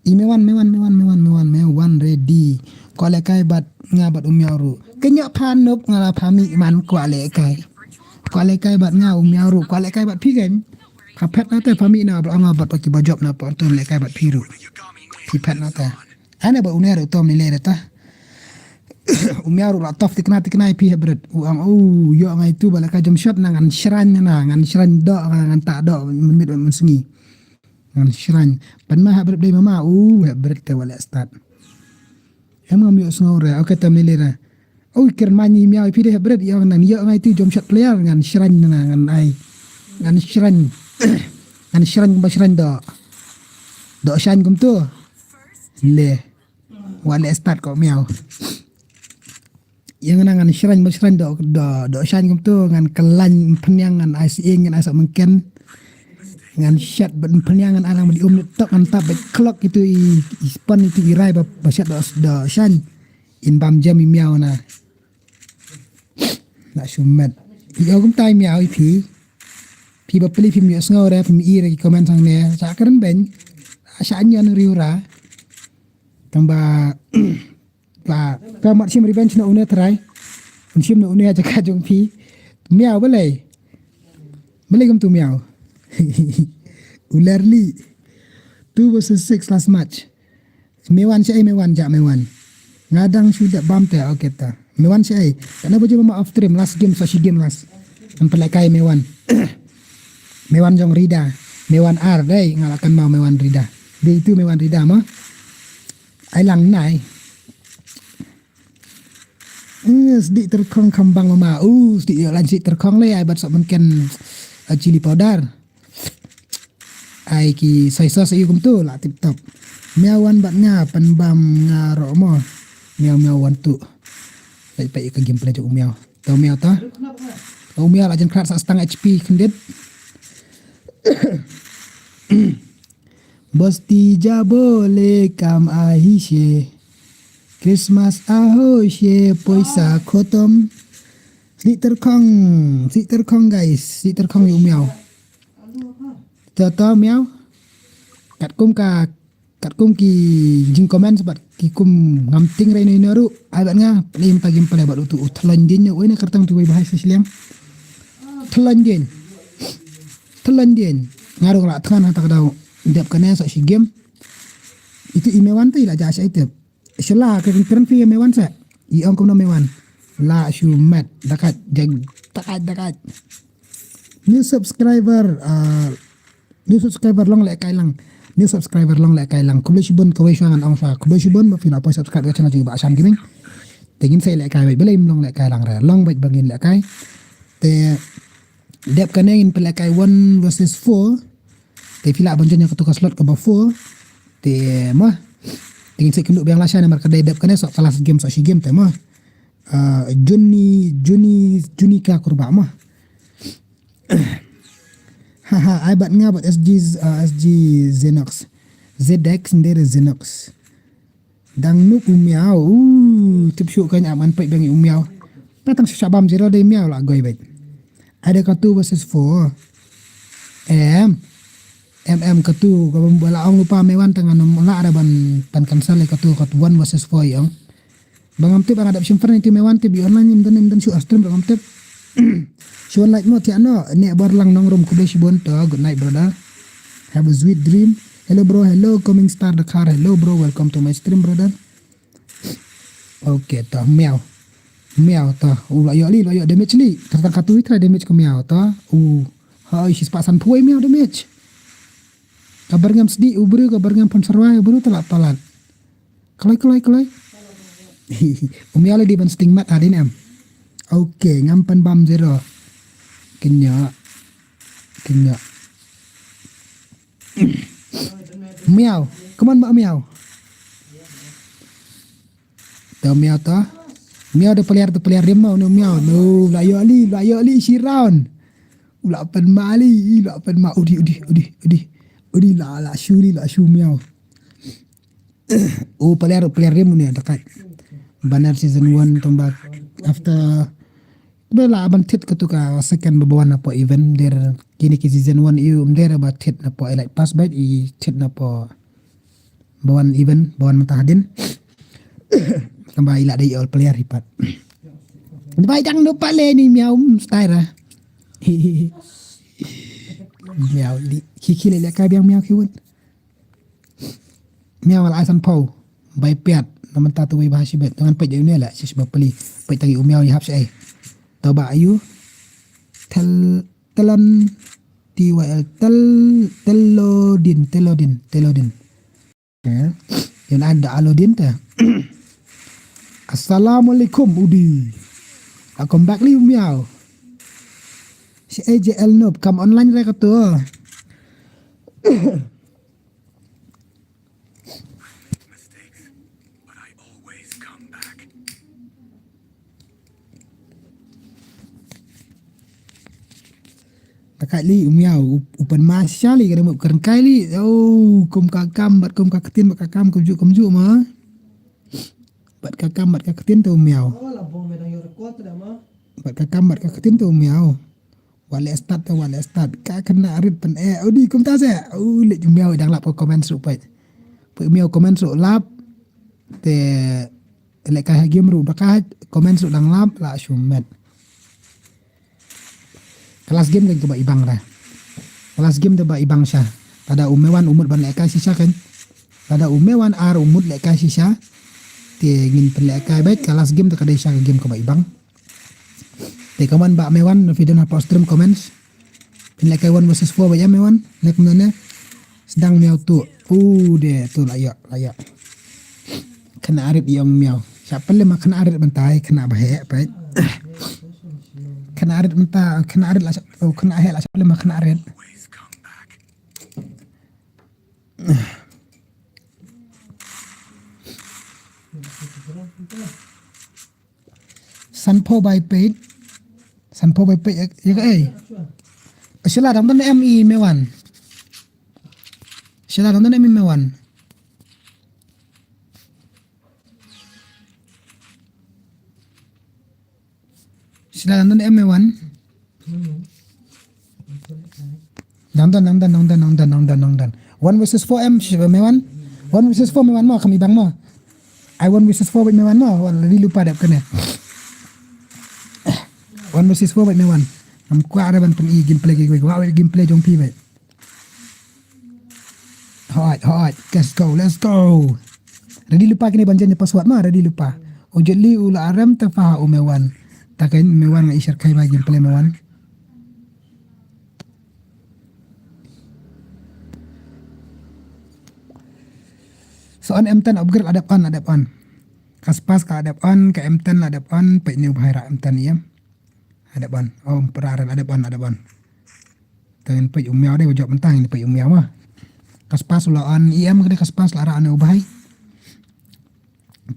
I Mewan, Mewan, Mewan, Mewan, Mewan, Mewan ready. Ko lek kai bat nga bat u miau ru. Kenya phanup nga la phami man ko lek kai. Ko lek kai bat nga u miau ru. Ko lek kai bat phi kan. Ka phet na te phami na ba nga bat ki ba jop na por tu lek kai bat phi ru. Phi phet na te. Ane ba uner u tom ni le ta. U miau ru la tof tikna tikna i phi hebret. U ang u yo ngai tu ba la ka jom shot na ngan shran na ngan shran do ngan ta do mit mit mun sngi. Ngan shran. Pan ma hebret dei mama u hebret te wala start. Em ngam yo sngaw re. Okay tam ni le ra. Ui, kren ma ngi miaw ïa phi dei bret ïa ngan ïa ngai tu jom shot player ngan shrine na ngan ai. Ngan shrine. Ngan shrine ba shrine do. Do shine kumtu. Le. Wa le start ko miaw. Ïa ngan ngan shrine ba shrine do do do shine kumtu ngan klan pynïang ngan ai si ngan ai sa mengken. Ngan shat ba pynïang ngan alang ba di um tok ngan tap ba clock itu i i span itu i rai ba ba shat do do shine. In bam jam i miaw na. Na shumet. Ïa kumta i miaw i phi. Phi ba pli phi mi sngaw re phi mi i re ki comment sang ne. Sa kren ben. Sa nyan riu ra. Tang ba ba ka mat shim revenge na une trai. Un shim na une aja ka jong phi. Miaw balei. Balei kumtu miaw. Ularli. Two versus six last match. Mewan sha ai mewan ja mewan. Ngadang shu da bam te okay ta. Mewan sha ai. Kana baje ma off stream last game sa shi game last. An pelekai mewan. Mewan jong Rida. Mewan ar dei ngalakan mau mewan Rida. Dei itu mewan Rida ma. Ai lang nai. Eh, sdik terkong kambang mama. Uh, sdik yo lan sdik terkong le ai bat sok mungkin uh, chili powder. Ai ki soy sauce ayu kumtu la tip top. Miaw wan bat nga pen bam nga ro mo. Miaw miaw wan tu. Pai pai ka gameplay jong u miaw. Tau miaw ta. Tau miaw la jan krat sa stang H P kendit. Bosti jabo le kam ahi she. Christmas aho she poisa khotom. Sdik terkong, sdik terkong guys, sdik terkong yu miaw. Tau tau miaw. Katkum ka katkum ki jing comment sebat ki kum ngam ting rai ni naru. Ai bat nga ni mta gim pale bat utu u thlon din oi na kertang tu bai bahai sesliang. Thlon din. Thlon din. Ngaru la than ha tak dau. Dep kane sa shi game. Itu i mewan tu ila ja sa itep. Shala ke kren fi mewan sa. I ong kum no mewan. La shu mat dakat jag dakat dakat. New subscriber uh, new subscriber long le kai lang. New subscriber long le kai lang. Khublei shibun kawei shwa ngan ong shwa. Khublei shibun ba fi na poi subscribe ka channel jing ba Ashan Gaming. Te ngin sai le kai ba balei long le kai lang re. Long ba bangin le kai. Te dep kane ngin pele kai one versus four. Te phi lah ban join ïa katu ka slot kaba four. Te ma. Te ngin sa kynduh biang la sha namar ka dei dep kane sok ka last game sok shi game te ma. Ah, Juni Juni Juni ka kurba ma. Haha, ai bat nga bat S G uh, S G Zenox. Zedex ndere Zenox. Dang nuk u miaw. Uh, tip shu kan aman pek bang u miaw. Patang shabam zero de miaw la goi bet. Ada ka two versus four. Em. Em em ka two ka bala ong lupa mewan tangan la ada ban pan cancel ka two ka one versus four yong. Bang am tip bang ada shim fern itu mewan tip di online im dan im dan shu astrum bang am tip. Shu online mo tiano ne bar lang nong rum khublei shibun to good night brother. Have a sweet dream. Hello bro, hello coming star the car. Hello bro, welcome to my stream brother. Okay, to miaw. Miaw to. U la yo li, la yo damage li. Tertang katu itra damage ko miaw to. U ha shi spa san phuai miaw damage. Kabar ngam sdi u bru kabar ngam pon sarwai u bru tala palat. Kalai kalai kalai. U miaw le di ban sting mat adin em. Okay, ngam pan bam zero. Kenya. Kenya. Miaw. Come on, ba miaw. To miaw to. Miaw de player to player demo no miaw. No la yo li, la yo li shi round. La pen mali, la pen ma udi udi udi udi. Udi la la shu li la shu miaw. Oh player player demo ne dekat. Banner season one tong ba after Bela ban tit katu ka second ba wan apo event der kini ki season one iu der ba tit na po elite pass bait i tit na po ba wan event ba wan mata hadin. Tamba ila dei all player hipat. Bai dang no pale ni miau style. Miau li kiki le ka biang miau kiwun. Miaw la asan pau bai piat na menta tu bai bahas ibet dengan pet jai unia la sis ba peli pet tangi umiaw i hap sai. Tau ba ayu tel telon T Y L tel telodin telodin telodin. Yan ada alodin ta. Assalamualaikum, udi. Welcome back li u miaw. Si A J L Noob, kam online re kato. Takat li u miaw, u, u pynmasa li, ka dang mut kyrngkai li. Oh, kum ka kam, bad kum ka ktien, bad ka kam, kumjuh, kumjuh ma. Bad ka kam, bad ka ktien te u miaw. Bad ka kam, bad ka ktien te u miaw. Wat leh start te, wat leh start. Ka khynnah rit pyn-eh. Udi kumta se. U leh u miaw i dang lap ka comment ruh peit. Peit u miaw comment ruh lap. Te leh kai ha game ruh da ka comment ruh dang lap, la shu met. Ka last game kan kaba ibang ra. Ka last game te ba ibang sha. Lada u Mewan u mut ban leh kai shisha kan. Lada u Mewan ar u mut leh kai shisha. Te ngin pynleh kai beit ka last game te ka dei sha ka game kaba ibang. Te kaman ba Mewan na phi don hapoh stream comments. Pynleh kai one versus four ba ya Mewan. Leh kumno ne. Sdang miaw tu. U de tu la ïoh, la ïoh. Khynnah rit ïong miaw. Sha pynleh ma khynnah rit mynta, khynnah ba heh peit. Khynnah rit mynta, khynnah rit la sha, oh, khynnah heh la sha pynleh ma khynnah rit. Sanphew bai peit. Sanphew bai peit ïa, ïa kaei. Shala dang don em i Mewan. Shala dang don em i Mewan. Shala dang don em Mewan. Dang don, dang don, dang don, dang don, dang don, dang don. One versus four em, shi Mewan. One versus four Mewan mo, kam ibang mo. Ai one versus four bad Mewan mo, wala ri lupa dep kane. One versus four bad Mewan. Ngam kwah re ban pyn-i gameplay kiwei, kwah wei gameplay jong phi bad. Hooid, hooid, let's go, let's go. Ready lupa kine ban jan ïa password ma, ready lupa. U Jet Li u la arem te fa u Mewan. Ta kein Mewan nga i share kai ba gameplay Mewan. So on M ten upgrade la dep on, la dep on. Ka spas ka la dep on, ka M ten la dep on, peit ne u bhai ra M ten ïa. La dep on. Oh, para la dep on, la dep on. Tang peit u miaw dei ba jop mentang ni peit u miaw ma. Ka spas la on E M ka dei ka spas la ra ne u bhai.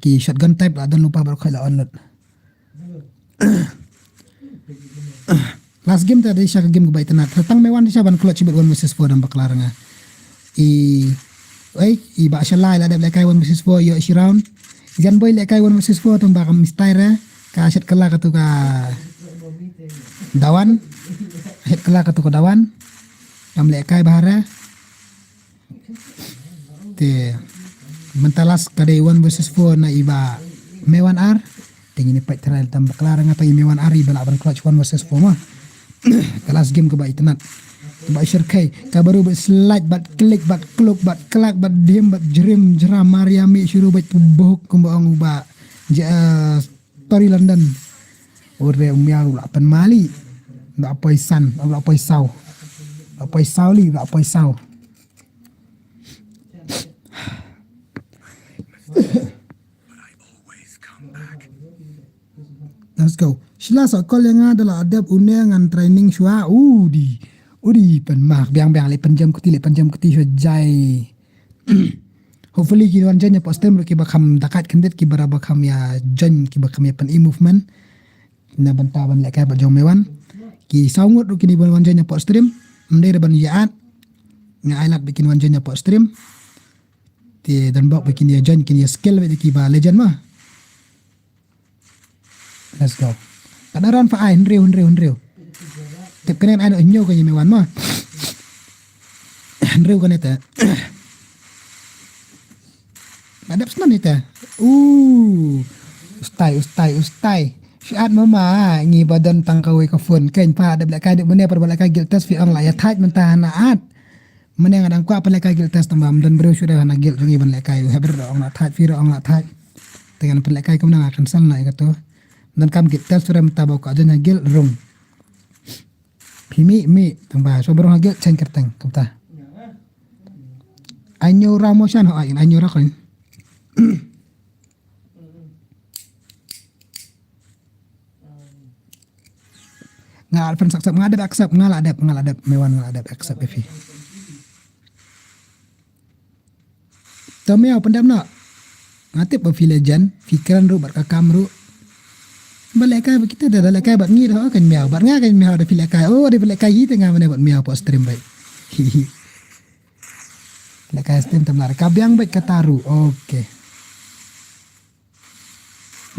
Ki shotgun type la don lupa baroh khoit la on lut. Last game te dei sha ka game kaba itynnat. Tang Mewan dei sha ban klot shibit one versus four dang bakla ra nga. I, ei, i Bah Shalai la dep lehkai one versus four ïoh shi round. Jan Boy lehkai one versus four tang ba kam mistai re. Ka shet kala katu ka Dawan. Shet kala katu ka Dawan. Kam lehkai bahara. Te mynta last ka dei one versus four na i Bah Mewan ar. Te ngin ïa peit trai tam bakla ra nga tang i Mewan ar i ba lah ban clutch one versus four ma. Ka last game kaba itynnat. Kaba i shyrkhei. Kaba ruh bad slide bad klik bad kluk bad klak bad dim bad jrim jram maria mi shuru bad pubuk kumba ong u Bah Tori London. Ore u miaw la pynmali. La poi san, la poi saw. La poi saw li, la poi saw. Let's go. Shila sa kol ïa nga da la dep une ngan training shwa. Udi. Udi pynmah biang biang le pynjem kuti le pynjem kuti shwa jai. Hopefully ki wan join ïa pok stream ruh kiba kham dakat khyndiat kiba ra ba kham ïa join kiba kham ïa pyn e movement. Na bynta ban lehkai bad jong Mewan. Ki saw ngut ruh kini ban wan join ïa pok stream. Ym dei ra ban ïa at. Nga ai lad ba kin wan join ïa pok stream. Te don bok ba kin ïa join kin ïa skill ba kiba legend ma. Let's go. Ka da ran fa ai hynriew hynriew hynriew. Tip kane ai no hynñiew ka ïa Mewan ma. Hynriew kane te. Nga dep snan ita. Uh. Ustai, ustai, ustai. Shu at mama ngi ba don tang kawei ka phone. Kein pa dep lehkai dep mane par ba lehkai guild test phi ong la ïa thait mynta hana at. Mane nga dang kwah pynlehkai guild test tang ba ym don briew shu dei hana guild jong ngi ban lehkai. U hep ruh ong la thait phi ruh ong la thait. Te ngan pynlehkai kumne nga cancel na ïa kato. Don kam guild test shu dei mynta ba ka jan ha guild rung. Phi mih mih tang ba shu briew ha guild chen kyrteng kumta. Ai ñiew ra mo shan ho ai ai ñiew ra koin. Nga friend accept, nga dep accept, nga la dep, nga la dep, Mewan nga la dep accept ïa phi. To Miaw pyndep noh. Nga tip ba phi legend, phi kren ruh bad ka kam ruh. Ba lehkai bad kita da, da lehkai bad ngi da, oh, kan Miaw, bad nga kan Miaw da phi lehkai. Oh, da phi lehkai hi te nga mane bad Miaw hapoh stream bad. Hi hi. Lehkai stream tam lar. Ka biang bad kata ruh. Okay.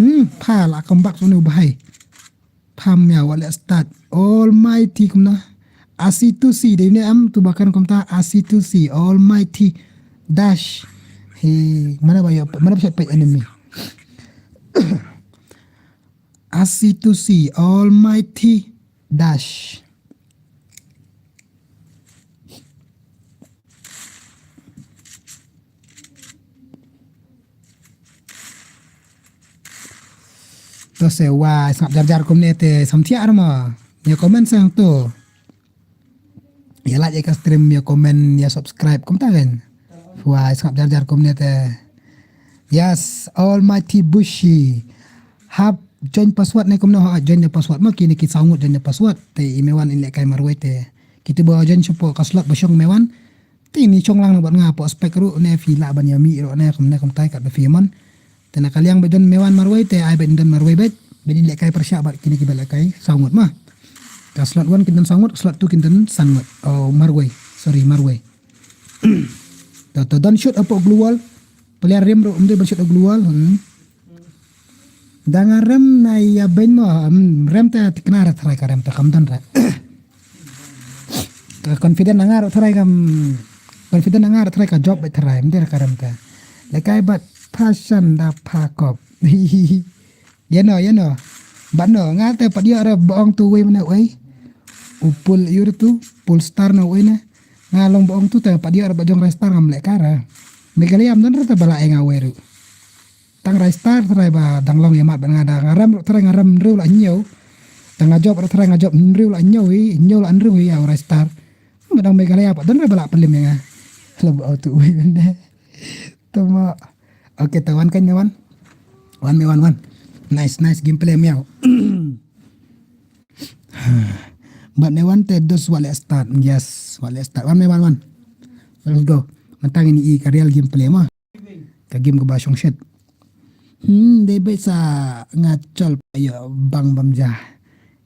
Hmm, pha la come back sunu bahai. Pha Miaw wat leh start. Almighty kumno. Asi tusi dei ne am tu bakan kumta asi tusi. Almighty dash. He, mana ba ïa, mana ba shat page enemy. Asi tusi Almighty dash. To se wa sngap jar jar kumne te samthiah rama. Ïa comment sang to. Ïa like ïa ka stream, ïa comment, ïa subscribe kumta kan. Wa sngap jar jar kumne te. Yes, Almighty Bushi. Hap join password ne kumno, ha join the password ma kine ki saw ngut join the password. Te i Mewan in lehkai marwei te. Kita ba join shapoh ka slot ba shong Mewan. Te ini shong lang na bad nga hapoh spec ruh ne phi lah ban ïa mih ruh ne kumne kumtai kat ba phi mon. Te na ka liang ba don Mewan marwei te ai ba don marwei bad. Ba in lehkai pyrshah bad kine ki ba lehkai saw ngut ma. Ka slot one kin don saw ngut, slot two kin don san ngut. Oh, marwei. Sorry, marwei. To, to don shoot hapoh glue wall. Player rem ruh um dei ban shoot glue wall. Hmm. Da nga rem na ïa ben mo, hmm, rem te tikna ra tharai ka rem te kam don ra. Ka confident na nga ruh tharai kam, confident na nga ruh tharai ka job bad tharai, mder ka rem te. Lekai bad passion da pakop. Ïa no, ïa no. Bad no, nga te pat ïoh ra ba ong tu wei mane wei. U pul ïur tu, pul star no wei ne. Nga long ba ong tu te pat ïoh ra ba jong rai star ngam leh kara. Meghalaya am don ra te ba la eng awei ru. Tang rai star tharai ba dang long ïa mat ban nga da nga rem ru tharai nga rem hynriew la hynñiew. Tang nga jop ru tharai nga jop hynriew la hynñiew hi, hynñiew la hynriew hi ïa u rai star. Ba dang Meghalaya pat don ra ba la pynlem ïa nga. Hello ba tu wei bende. Tama. Okay, ta wan kan wan. Wan me wan wan. Nice, nice gameplay miau. Bat me wan te dos wale start. Yes, wale start. Wan me wan wan. Let's go. Mantang ini i ka real gameplay ma. Ka game ka ba shong shit. Hmm, dei beit sa nga chol pa ïa bang bam ja.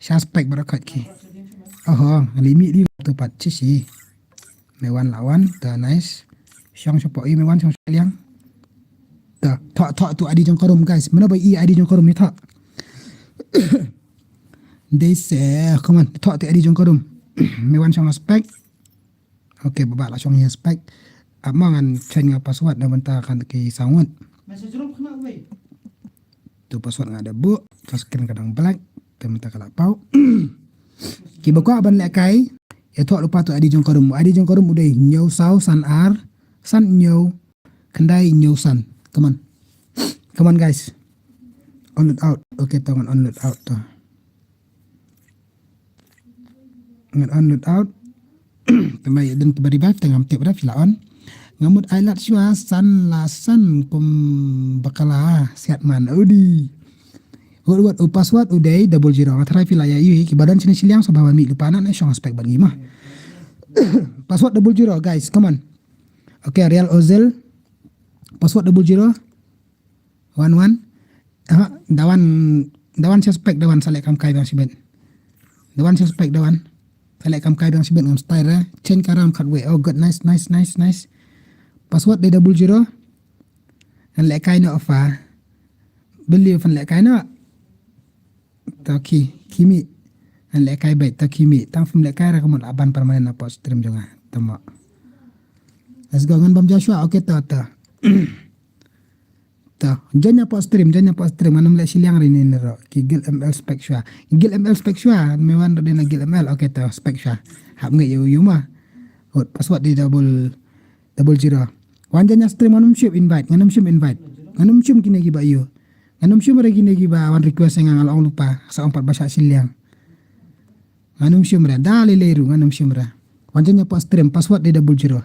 Suspect barokat ki. Oho, limi li tu pat chi si. Me wan la wan, ta nice. Shong shapoh i me wan shong shaliang. Ta, thok thok tu I D jong ka room guys. Mano ba i I D jong ka room ni thok. Dei se, come on, thok tu I D jong ka room. Me wan shong suspect. Okay, ba ba la shong hi suspect. Ap ma ngan change nga password na bynta kan ki saw ngut. Tu password nga da bu, ka screen ka dang black, te mynta ka la pau. Ki ba kwah ban lehkai, ïa thok lypa tu I D jong ka room. I D jong ka room u dei hynñiew saw san ar, san hynñiew, khyndai hynñiew san. Come on. Come on guys. On load out. Okay, to ngan on load out to. Ngan on load out. Te mai dun te ba revive te ngam tip da phi la on. Nga mut ai lad shwa san la san kum bakala siat man udi. Wat wat u password u dei double zero. Nga tharai phi la ïa ïohi ki ba don shini shiliang sa ba wan mih lypa na ne shong suspect ban ngi ma. Password double zero guys, come on. Okay, Real Ozil. Password double zero. Wan wan. Aha, da wan, da wan suspect da wan sa leh kam kai biang shibit. Da wan suspect da wan. Sa leh kam kai biang shibit ngam style ra. Change ka ram khat wei. Oh god, nice, nice, nice, nice. Password dei double zero. Ngan lehkai noh pha. Believe ngan lehkai noh. To ki, ki mih. Ngan lehkai beit to ki mih. Tang phim lehkai ra ka mut la ban permanent na pot stream jong nga. Tama. Let's go ngan bam Joshua. Okay to to. To, join na pot stream, join na pot stream, ngan ym leh shiliang ri ni ro. Ki Gil M L spec shwa. Gil M L spec shwa, me wan ro dei na Gil M L, okay to, spec shwa. Hap ngi yu yu ma. Hot, password di double, double zero. Wan join na stream, ngan ym shim invite, ngan ym shim invite. Ngan ym shim kine ki ba yu. Ngan ym shim re kine ki ba wan request nga ngal ong lypa, sa ong pat ba sha shiliang. Ngan ym shim re, da lei lei ru, ngan ym shim re. Wan join na pot stream, password di double zero.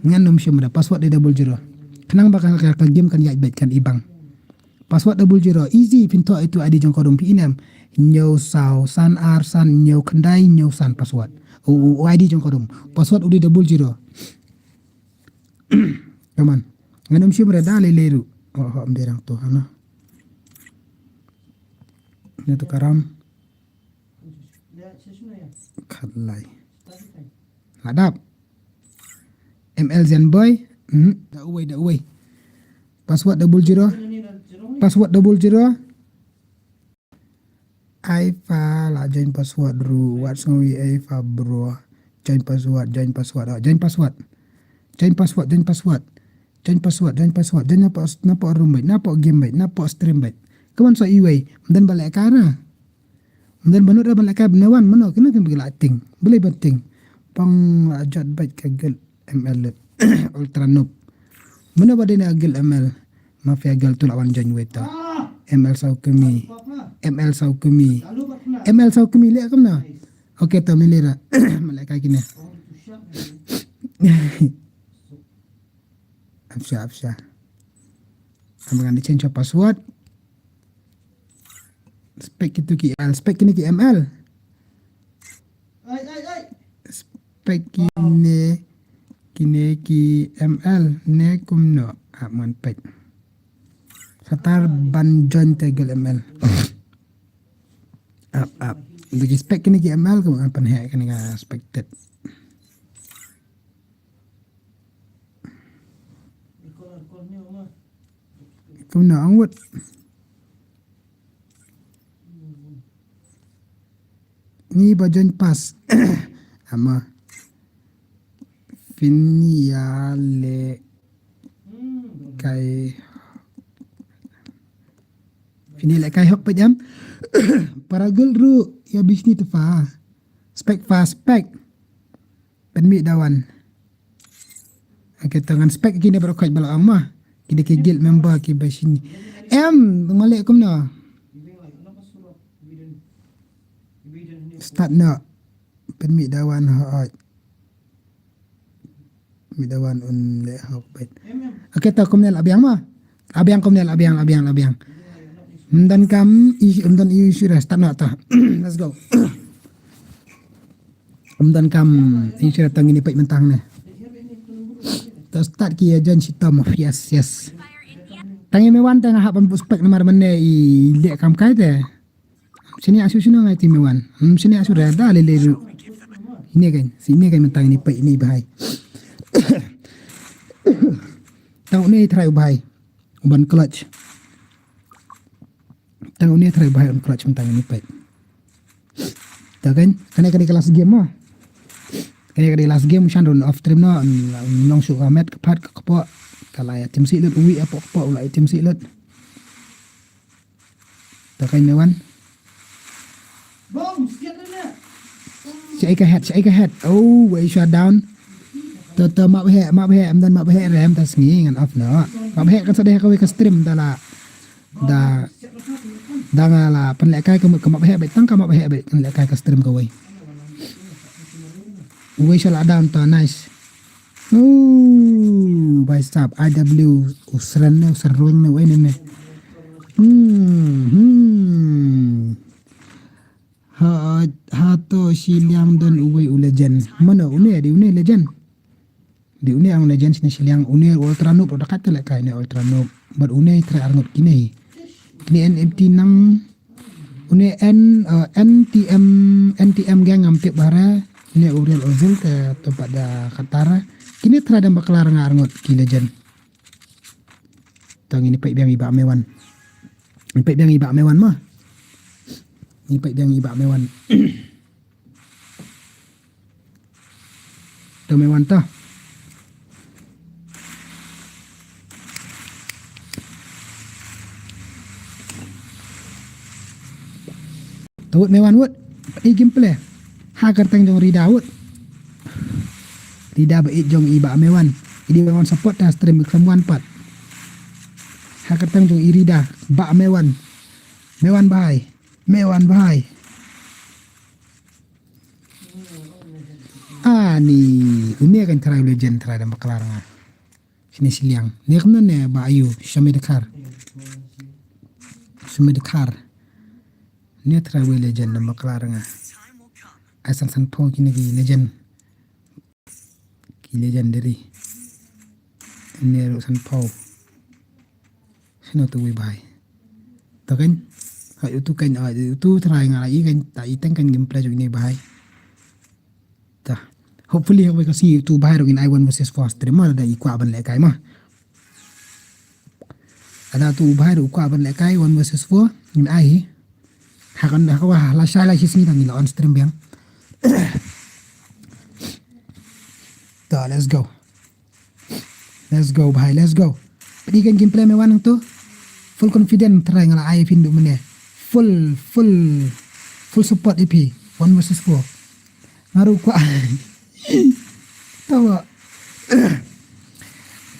Ngan ym shim re, password di double zero. Khnang ba ka, ka, ka game kan ïaid beit kan ibang. Password double zero. Easy, phin thoh ïa utu I D jong ka rum, phi ïohi ne em. Hynñiew saw san ar san hynñiew khyndai hynñiew san password. U, u, u I D jong ka rum. Password u dei double zero. Come on. Ngan ym shim re da lei lei ruh. Oh, oh, ym dei rang tu, hano. Ïa tu karam. Khatlai. La dap. M L Zenboy. Hmm. Da uwei, da uwei. Password double zero. Password double zero. Ai fa la join password ru. Wat sngew i ai fa bro. Join password, join password. Oh, join password. Join password, join password. Join password, join password. Join napoh, napoh room bait, napoh game bait, napoh stream bait. Kaman so iwei. Mden ba leh kara. Mden ba nud ra ban leh kara bne wan mano kena kin bigla ting. Beli ban ting. Pang la jot bait ka gel M L lut. Ultra noob. Mano ba dena gel M L. Mafia gel tu la wan join weta. M L saw kemi. M L saw kemi. M L saw kemi leh kamna. Okay, to mili ra. Maleh kai kine. Apsha, apsha. Am ngan di change password. Spek kitu ki L, spek kine ki M L. Spek kine, kine ki M L ne kumno. Ap man pek. Satar ban join tegel M L. Ap, ap. Lagi spek kine ki M L ko ngan pynheh kine ka spek tet. Kumno ang wut. Ni ba join pass. Ama. Phin ïa leh kai. Phin ïa leh kai hok peit em. Para gel ruh ïa bisni te fa. Spek fa spek. Pynmih da wan. Okay, to ngan spek kine baroh khoit ba la ong ma. Kine ki guild member ki ba shini. Em, maleh kumno. Start noh. Pynmih da wan hooid. Pynmih da wan un leh hok beit. Okay, to kumne la biang ma. La biang kumne la biang, la biang, la biang. Ym don kam, ym don issue re, start noh to. Let's go. Ym don kam issue re, to ngin ïa peit mynta ne. To start ki ïa join shitom, yes, yes. Tang ïa me wan tang hap ban buh spek namar mynne i leh kam kai te. Sini asu sini ngai ti me wan. Hmm, sini asu re da lei lei ruh. Ine kan, si ine kan mynta ine peit ine bahai. Tang une try u bahai. U ban clutch. Tang une try u bahai un clutch mynta ine peit. Ta kan, kane kane ka last game ma. Kane kane last game shan run off stream no, nong shu ka met ka pat ka kpoh. Ka la ïa tim sih lut, uwi ïa poh kpoh, u la ïa tim sih lut. Ta kai me wan. Shaei ka head, shaei ka head. Oh, wei shut down. Ta ta map heh, map heh, em dan map heh rem ta sngi ngan off no. Map heh kan sa deh kawei ka stream da la. Da da nga la pynlehkai ka mut ka map heh beit tang ka map heh beit kan lehkai ka stream kawei. Wei sha la down ta nice. Ooh, bhai sahab, I W, u sren ne, u sren rueng ne, wei ne ne. Hmm, hmm. Ha, ha to shiliang don uwei u legend. Mano, une, di une legend. Di une ang legend shine shiliang, une ultra noob, da kat lehkai ne ultra noob. Bad une try arngut kine. Kine N M T nang, une N, eh, N T M, N T M gang am tip bare, ne Uriel Ozil te tempat da Qatar. Kine try da bakla nga arngut ki legend. Tang ini peit biang i Bah Mewan. Ini peit biang i Bah Mewan ma. Ini peit biang i Bah Mewan. To me wan to. To wut me wan wut. I gameplay. Ha kyrteng jong Rida wut. Rida ba ïeit jong i Bah Mewan. I di me wan support ta stream iklam wan pat. Ha kyrteng jong i Rida Bah Mewan. Me wan bhai. Me wan bhai. Ani, une kan try legend try da bakla nga. Sini shiliang. Ni kumno ne ba ayu, shami dekar. Sumedkhar. Ne trai wei legend number kala ranga. Ai san san pho kine ki legend. Ki legendary. Ne ru san pho. Sino tu wei bhai. To kan. Ai utu kan ai utu trai nga i kan ta i teng kan gameplay jong ne bhai. Ta. Hopefully hoi ka sngi tu bhai ru in ai one versus four stream ma da i kwah ban leh kai ma. Ada tu bhai ru kwah ban leh kai one versus four in ai hi. Hakan da ka wah la shai la shi sngi tang la on stream biang. Ta, let's go. Let's go bhai, let's go. Pdi kan gameplay me wan tu. Full confident trai nga la ai phi ndu mene. Full full full support ip hi. One versus four. Nga ru kwah. Tawa.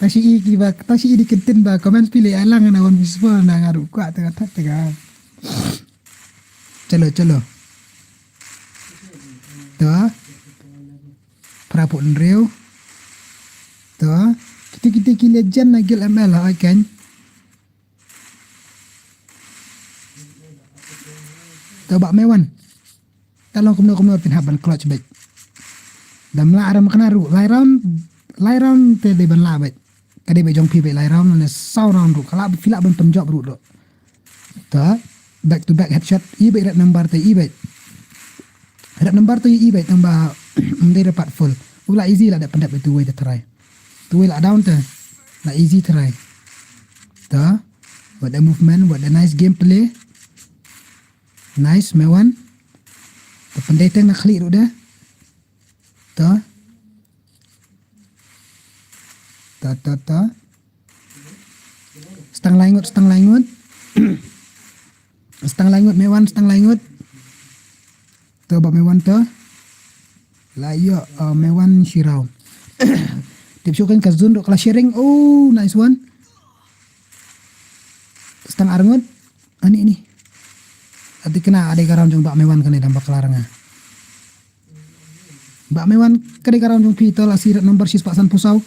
Tashi i ki ba tashi i di kentin ba comment pilih alang na one versus four na nga ru kwah tengah tak tengah. Chalo chalo. Tawa. Phra phew hynriew. To. Kiti kiti ki legend na Guild M L ha kan. To Bah Mewan. Ta long kumno kumno phin hap ban clutch beit. Da mlah ram kane ruh lai round lai round te dei ban lah beit. Ka dei beit jong phi beit lai round ne saw round ruh ka lah phi lah ban pynjop ruh doh. Ta back to back headshot i beit red number te i beit. Red number te i beit tang ba ym dei da pat full. U la easy la da pyndep itu wei te try. Tu wei la down te la easy try. Ta what a movement, what a nice gameplay. Nice Mewan. Ta pyndei teng na khlieh ruh de. Ta. Ta ta ta. Stang lai ngut, stang lai ngut. Stang lai ngut Mewan, stang lai ngut. To Bah Mewan to. La ïoh uh, Mewan shi round. Tip shu kan ka zone ruh ka la sharing. Oh, nice one. Stang ar ngut. Ani ni. Ati kena ada ka round jong Bah Mewan kane dang bakla ranga. Bah Mewan kane ka round jong phi to la sirat number shispah san phew saw.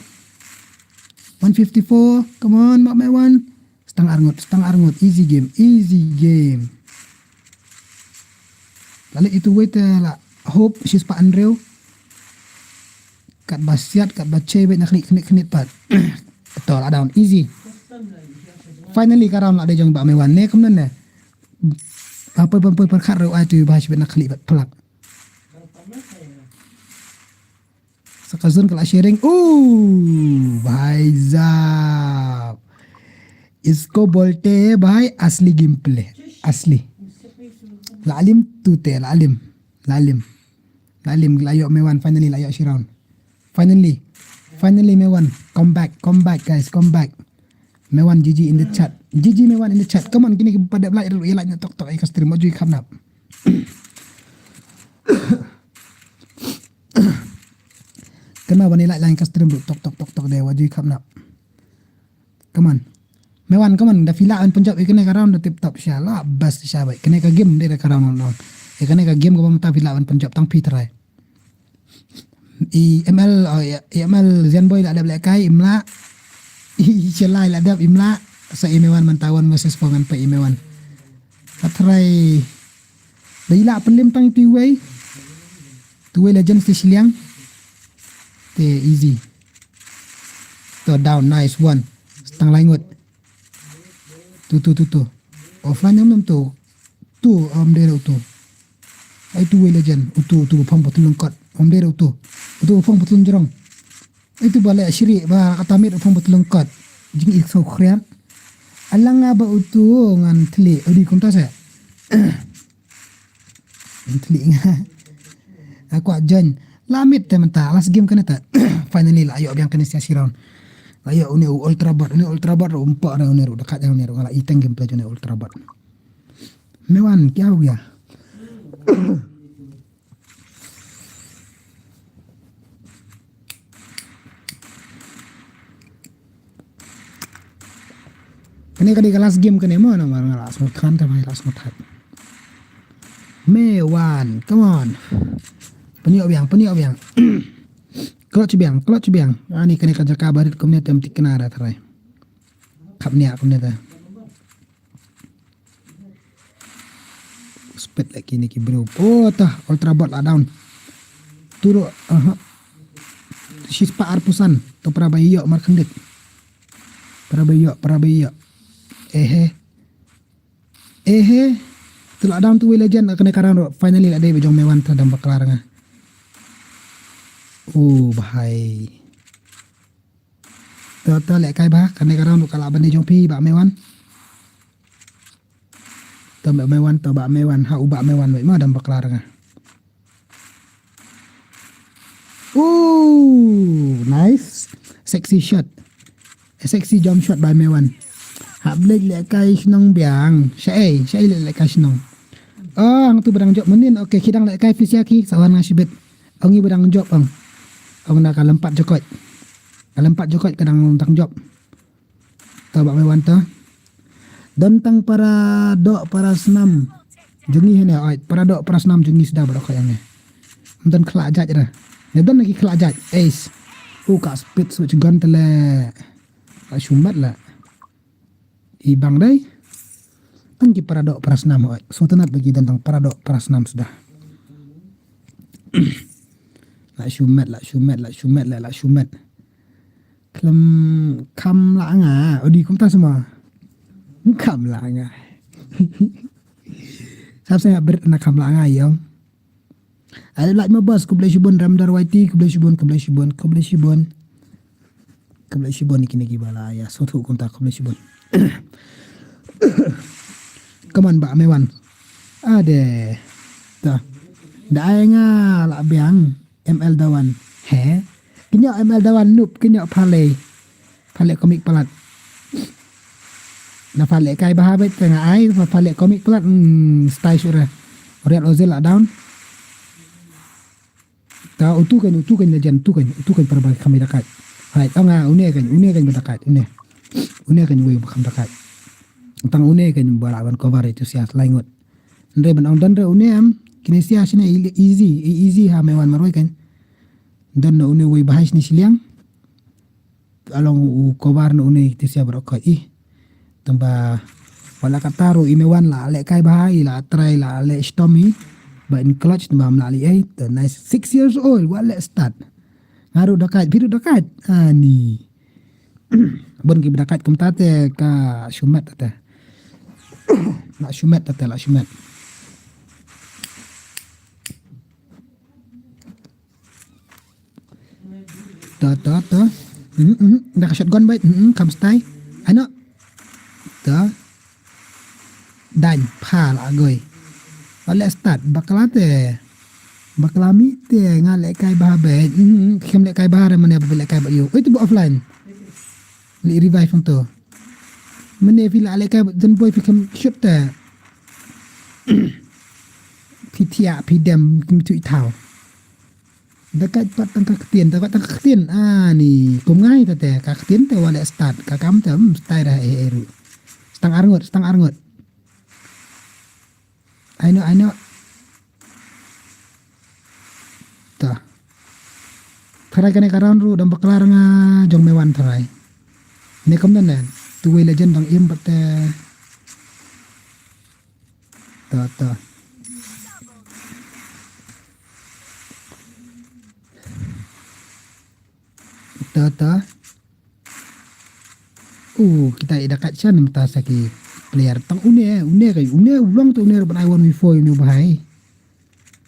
One fifty-four. Come on Bah Mewan. Stang ar ngut, stang ar ngut. Easy game, easy game. Lale itu wei te la hope shispah hynriew. Kat ba siat, kat ba chei beit na khlieh khniet khniet pat. To la down easy. Finally ka round la dei jong Bah Mewan ne kumne ne. Ba poi poi pyrkhat ruh ai tu ba shi beit na khlieh pat phlak. Sa ka zone ka la sharing. Oh, bhai sahab. Isko bolte hai bhai asli gameplay. Asli. La alim tu te, la alim. La alim. La alim, la ïoh Mewan, finally la ïoh shi round. Finally. Finally Mewan. Come back, come back guys, come back. Mewan G G in the chat. G G Mewan in the chat. Come on, kine ki ba dep like ruh ïa like na tok tok ïa ka stream. Maju kham nap. Kane ba ni like line ka stream ruh tok tok tok tok de wa ju kham nap. Come on. Mewan, come on, da phi lah ban pynjop ïa kane ka round da tip top sha la best sha bai. Kane ka game de ka round round. Ïa kane ka game ka ba mynta phi lah ban pynjop tang phi try. I M L, oh, i, i M L Zen Boy la dep leh kai im lah. I Shelai la dep im lah. Sa i Mewan mynta one versus four ngan peit i Mewan. Ka try. Da i lah pynlim tang itu wei. Tu wei legend sti shiliang. Te easy. To down, nice one. Stang lai ngut. Tu tu tu tu. Offline nam nam tu. Tu om dera utu. Ai tu wei legend utu utu phong patlun kot. Om dera utu. Utu phong patlun jrong. Itu ba leh shiri ba kata mit phong patlun kot. Jing ik so khriat. Alang nga ba utu ngan thli udi kumta se. Ngan thli nga. Aku ajan. La mit te mynta last game kane ta. Finally la ayo biang kane sia shiraun. La ayo une ultra bot, une ultra bot ru umpa ru une ru dekat yang une ru ngala iteng game play une ultra bot. Mewan kya ho gaya? Kane kane ka last game kane mo namar nga la sngewthuh te mai la sngewthuh. Mewan, come on. Pynïoh biang, pynïoh biang. Clutch biang, clutch biang. Ani kane ka jaka barit kumne tem tikna da tharai. Khap nia kumne da. Speed lagi ni ki bro. Oh, tah, ultra bot la down. Turu, aha. Shispah arphew san. To para ba ïoh markhandit. Para ba ïoh, para ba ïoh. Ehe. Ehe. To la down tu wei legend kane ka round ruh. Finally la dei ba jong Mewan, tah dang bakla nga. Oh, bhai. To, to lehkai bha, kane ka round ruh ka lah ban dei jong phi, Bah Mewan. To Bah Mewan, to Bah Mewan, ha u Bah Mewan, wei ma dang bakla nga. Ooh, nice. Sexy shot. A sexy jump shot by Mewan. Hap leh lehkai shnong biang. Shaei, shaei leh lehkai shnong. Oh, hangtu ba dang jop mynnin. Okay, ki dang lehkai phi sha ki, sa wan nga shibit. Ong i ba dang jop ong. Ong na ka lympat jokot. Ka lympat jokot ka dang dang jop. To Bah Mewan to. Don tang para doh para snam jong ngi hene, oi, para doh para snam jong ngi sda ba doh ka yang ne. Don khla jait ra. Ne don lagi khla jait. Eis. U ka speed switch gun tele. Ka shumat la. I bang dei. Tang ki para doh para snam, oi. So tynat ba ki don tang para doh para snam sda. La shumat, la shumat, la shumat, la, la shumat. Khlem kham la nga, odi kumta semua. Kham la nga. Sap saya ber na kham la nga yong. Ai lait ma bas, khublei shibun Ramdar Y T, khublei shibun, khublei shibun, khublei shibun. Khublei shibun ni kine ki bala ya, so thu kumta khublei shibun. Come on Bah Mewan. Ade. Ta. Da ai nga la biang. M L Dawan. He. Kinyo M L Dawan nup, kinyo Phale. Phale komik palat. Na Phale kai bha bet tengah ai, Phale komik palat. Hmm, style sure. Real Ozil la down. Ta utu kan, utu kan legend, utu kan, utu kan para ba kami dakat. Hai, ong a, une kan, une kan ba dakat, une. Une kan wei ba kam dakat. Tang une kan ba la ban cover itu sia selaingut. Nre ban ong don re une am, kine sia sine easy, easy ha Mewan marwei kan. Don na une wei bahai sine siliang. Along u cover na une itu sia barokoi ih. Tang ba wala kata ru i Mewan la leh kai bahai, la try la leh stom i. Ba in clutch tang ba mla li ai, the nice six years old, wa leh start. Ngaru dakat, biru dakat. Ani. Bon ki dakat kumta te ka shumat te. La shumat te, la shumat. Ta, ta, ta. Mhm, mhm. Da ka shotgun bait. Mhm, kam stai. Ano. Ta. Dan pha la goi. Wala start bakla te. Bakla mi te nga leh kai bha bait. Mhm, kem leh kai bha re mane ba leh kai ba yu. Oi tu ba offline. Li revive hangto. Mane phi la leh kai ba jan boi phi kem shoot te. Phi thiah, phi dem, phi tu i thau. Da kat pat tang ka ktien, da kat tang ka ktien. Ah, ni, kum ngai ta te, ka ktien te wa leh start, ka kam te, hmm, start ra eh, eh, ru. Stang arngut, stang arngut. Ai no, ai no. Ta. Tharai kane ka round ru, dam bakla nga jong Mewan tharai. Ne kam dan ne, tu wei legend dang im pat te. Ta, ta. Ta, ta. Uh, kita i dakat sha namta sa ki player. Tang une, une kai, une u long tu une ruban ai one v four une u bahai.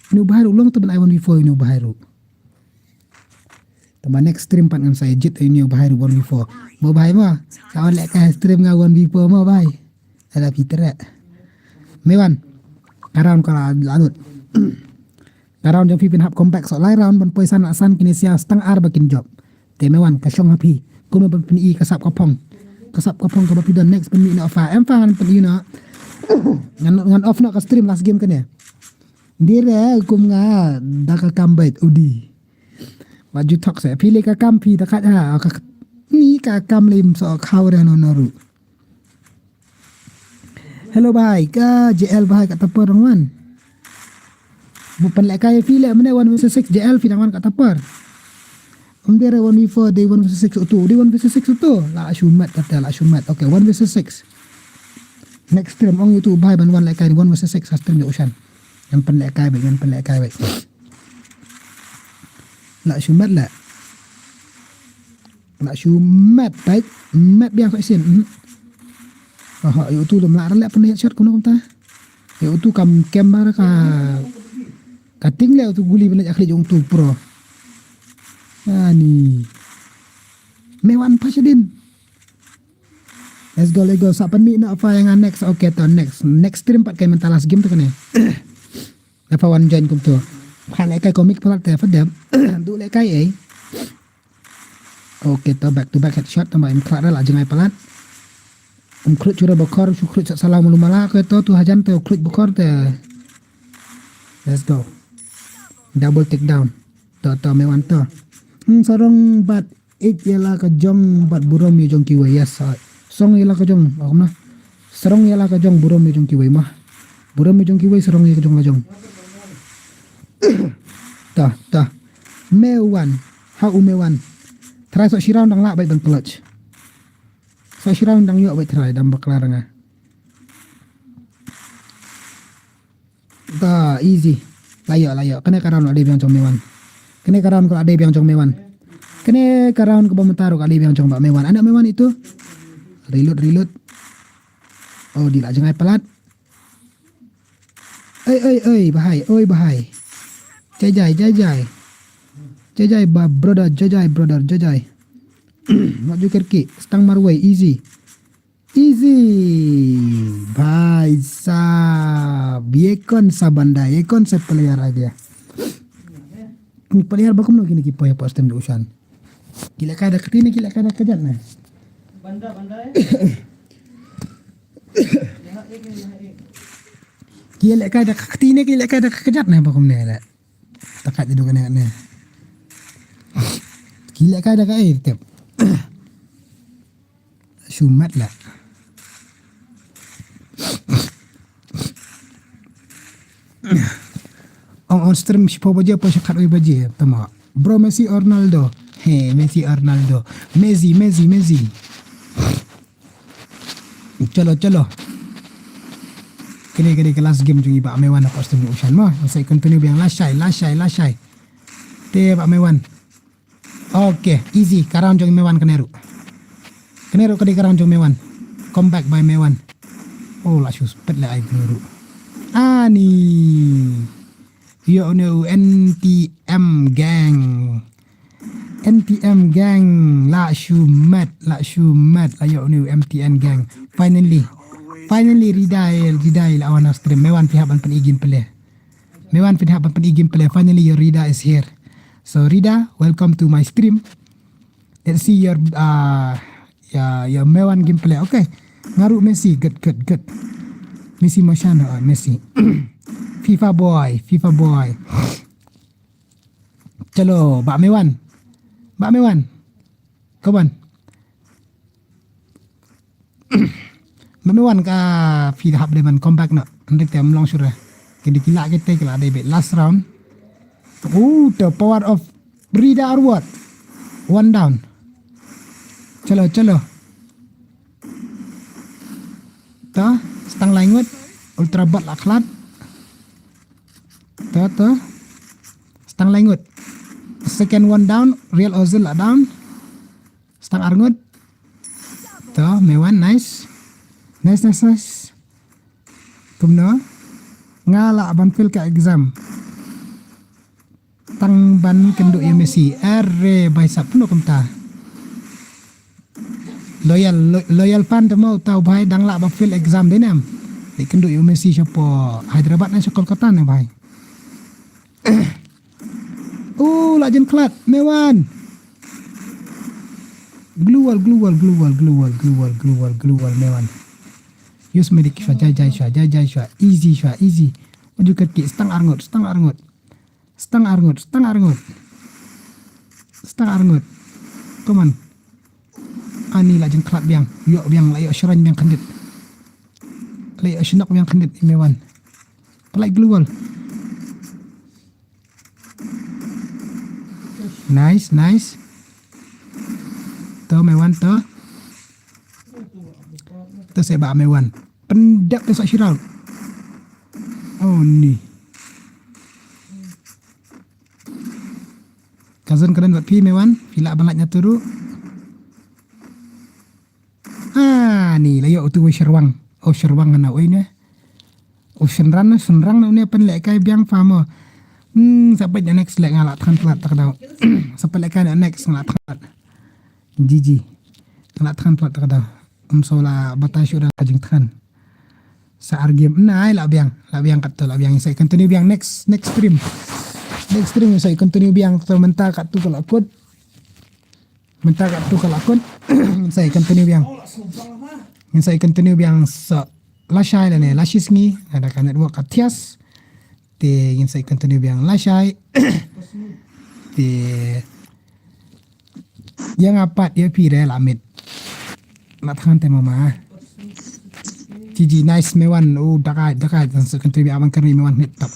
Une u bahai u long tu ban ai one v four une u bahai ru. Tama next stream pat ngan sa ejit une u bahai ru one v four. Mo bahai mo. Sa on leh ka stream nga one v four mo bahai. Ada Peter eh. Mewan. Ka round ka la lut. Ka round jong phi phin hap comeback so lai round ban poi san la san kine sia stang ar ba kin jop. Te Mewan ka shong ha phi. Kumno ban pyn-i ka sap ka phong. Ka sap ka phong kaba phi don next pyn-i na off em fa ngan pyn-i na. Ngan ngan off na ka stream last game kane. Dire kum nga da ka kam bait udi. Wa ju thok se phi le ka kam phi da kat ha ka ni ka kam lim so khaw re no no ru. Hello bhai, ka J L bhai ka tapar rangwan. Bu pan leh kai phi leh mane one versus six J L phi rangwan ka tapar. Um dere one v four de one versus six utu, de one versus six utu. La shumat kata la shumat. Okay, one versus six. Next stream ong ïa utu u bhai ban wan lehkai, one versus six ha stream jong u Shan. Ngan pynlehkai beit, ngan pynlehkai beit. La shu met leh. La shu met beit, met biang sa shisien. Mhm. Aha, ïa utu lem lah leh pynheadshot kumno kumta. Ïa utu kam camera ka, ka ting leh utu guli ban leh akhli jong utu pro. Ani. Me wan pa shadien. Let's go, let's go. Sa pynmih noh pha ïa nga next. Okay, to next. Next stream pat kai mynta last game to kane. Lada pha wan join kumto. Pha lehkai comic palat te pha dep. Du lehkai ei. Okay, to back to back headshot, tangba im khlad la jngai palat. Um khluit shuh bakor, shu khluit sa salam lu mala, okay, to tu hajan te khluit bakor te. Let's go. Double take down. To, to, me wan to. Hmm, sarong bad ïeit ïa la ka jong bad burom ïa jong kiwei, yes, ah. Sarong ïa la ka jong, oh, kumno? Sarong ïa la ka jong burom ïa jong kiwei ma. Burom ïa jong kiwei, sarong ïa ka jong la jong. Ta, ta. Me wan. Ha u me wan. Try sa shi round dang lah beit ban clutch. Sa shi round dang ïoh beit try dang bakla nga. Ta, easy. La ïoh, la ïoh. Kane ka round la dei biang jong me wan. Kane ka round ka la dei biang jong me wan. Kane ka round kaba mynta ruh ka la dei biang jong ba me wan. Anak me wan itu. Reload, reload. Oh, di la jngai palat. Oi, oi, oi, bahai, oi, bahai. Jai, jai, jai, jai. Jai, jai, ba, brother, jai, jai, brother, jai, jai. Maju kerki, stang marwei, easy. Easy. Bhai sahab, ye kaun sa banda, ye kaun sa player aa gaya? Player ba kumno kine ki poi hapoh stem jong u Shan. Ki lehkai da ka kti ne ki lehkai da ka kjat ne? Banda, banda, eh. Ki lehkai da ka kti ne ki lehkai da ka kjat ne ba kumne le? Ta kat jadu kane kane. Ki lehkai da kaei tip. Shu mat la. Ong on stream shiphew baje, phew shakhat wei baje, tama. Bro, Messi or Ronaldo? He, Messi or Ronaldo? Messi, Messi, Messi. Chalo, chalo. Kane, kane ka last game jong i Bah Mewan hapoh stream u Shan mo. Sa continue biang lashai, lashai, lashai. Te Bah Mewan. Okay, easy. Ka round jong i Mewan kane ruh. Kane ruh ka dei ka round jong Mewan. Comeback by Mewan. Oh, la shu spit le ai kane ruh. Ani. Ïoh une u N T M gang. N T M gang, la shu mat, la shu mat, la ïoh une u M T N gang. Finally. Finally, Rida, Rida la wan ha stream. Mewan phi hap ban pyni gameplay. Mewan phi hap ban pyni gameplay. Finally, your Rida is here. So, Rida, welcome to my stream. Let's see your, uh, your, your Mewan gameplay. Okay. Nga ruh Messi, good, good, good. Messi motion, uh, Messi. FIFA boy, FIFA boy. Chalo, Bah Mewan. Bah Mewan. Come on. Bah Mewan, ka phi hap dei ban comeback noh. Hynrei te ym long shuh re. Ki dei ki lah kite ki lah dei beit last round. Oh, the power of Rida Arwad. One down. Chalo, chalo. Ta, stang lai ngut. Ultra Bot la khlad. Ta, ta. Stang lai ngut. Second one down. Real Ozil la down. Stang ar ngut. Ta, Mewan, nice. Nice, nice, nice. Kumno? Nga lah ban fail ka exam. Tang ban kynduh ïa Messi. Are, bhai sahab, kumno kumta? Loyal, lo-, loyal fan te mo, uta u bhai dang lah ban fail exam dei ne em? Dei kynduh ïa Messi shapoh Hyderabad ne sha Kolkata ne bhai? Oh, la jan khlad, Mewan. Glue wall, glue wall, glue wall, glue wall, glue wall, glue wall, glue wall, Mewan. Use medic shwa, jai, jai shwa, jai, jai shwa. Easy shwa, easy. Maju kat ki, stang ar ngut, stang ar ngut. Stang ar ngut, stang ar ngut. Stang ar ngut. Come on. Ani la jan khlad biang. Ïoh biang, la ïoh shrine biang khyndiat. La ïoh shnok biang khyndiat, i Mewan. Pynlait glue wall. Nice, nice. To Mewan to. To se Bah Mewan. pyndep te sa shiral. Oh ni. Cousin ka don bad phi Mewan, phi lah ban lait na turu. Ah, ni la ïoh utu u Sherwang. Oh, Sherwang na oi ne. Oh, Shenran, Shenrang na une pynlehkai biang fa mo. Hmm, sa peit na next leh nga la than plat ta ka daw. Sa peit lehkai na next nga la than plat. Jiji. Nga la than plat ta ka daw. Um so la batai shu da ka jingthan. Sa ar game. Nai la biang, la biang katto, la biang. Sa continue biang next, next stream. Next stream sa continue biang to mynta katto ka la kut. Mynta katto ka la kut. Sa continue biang. Ngin sa continue biang sa lashai lane lashisngi. Ada ka network ka thias. Te ngin sa continue biang lashai. Te ïa nga pat ïa phi re la mit. La than te mama. Jiji nice Mewan. Oh, dakai, dakai. Sa continue biang aban kami Mewan hit top.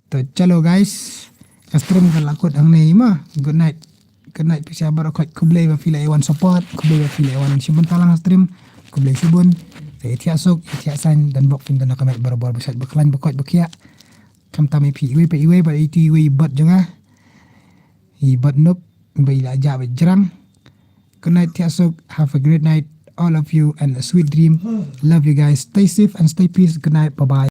To chalo guys, ka stream ka la kut hangne ma. Good night. Good night pisa baroh khoit, khublei ba phi la ïa wan support, khublei ba phi la ïa wan shibun talang stream, khublei shibun. Te ïa thiah suk, ïa thiah sain, don bok phin don na ka met barabor ba sait ba khlaiñ ba khoit ba khiah. Khamtam ïa phi iwei pa iwei ba ïa ti iwei i bot jong nga. I bot nup ba i la jah ba jrang. Good night, thiah suk. Have a great night, all of you, and a sweet dream. Love you guys. Stay safe and stay peace. Good night. Bye bye.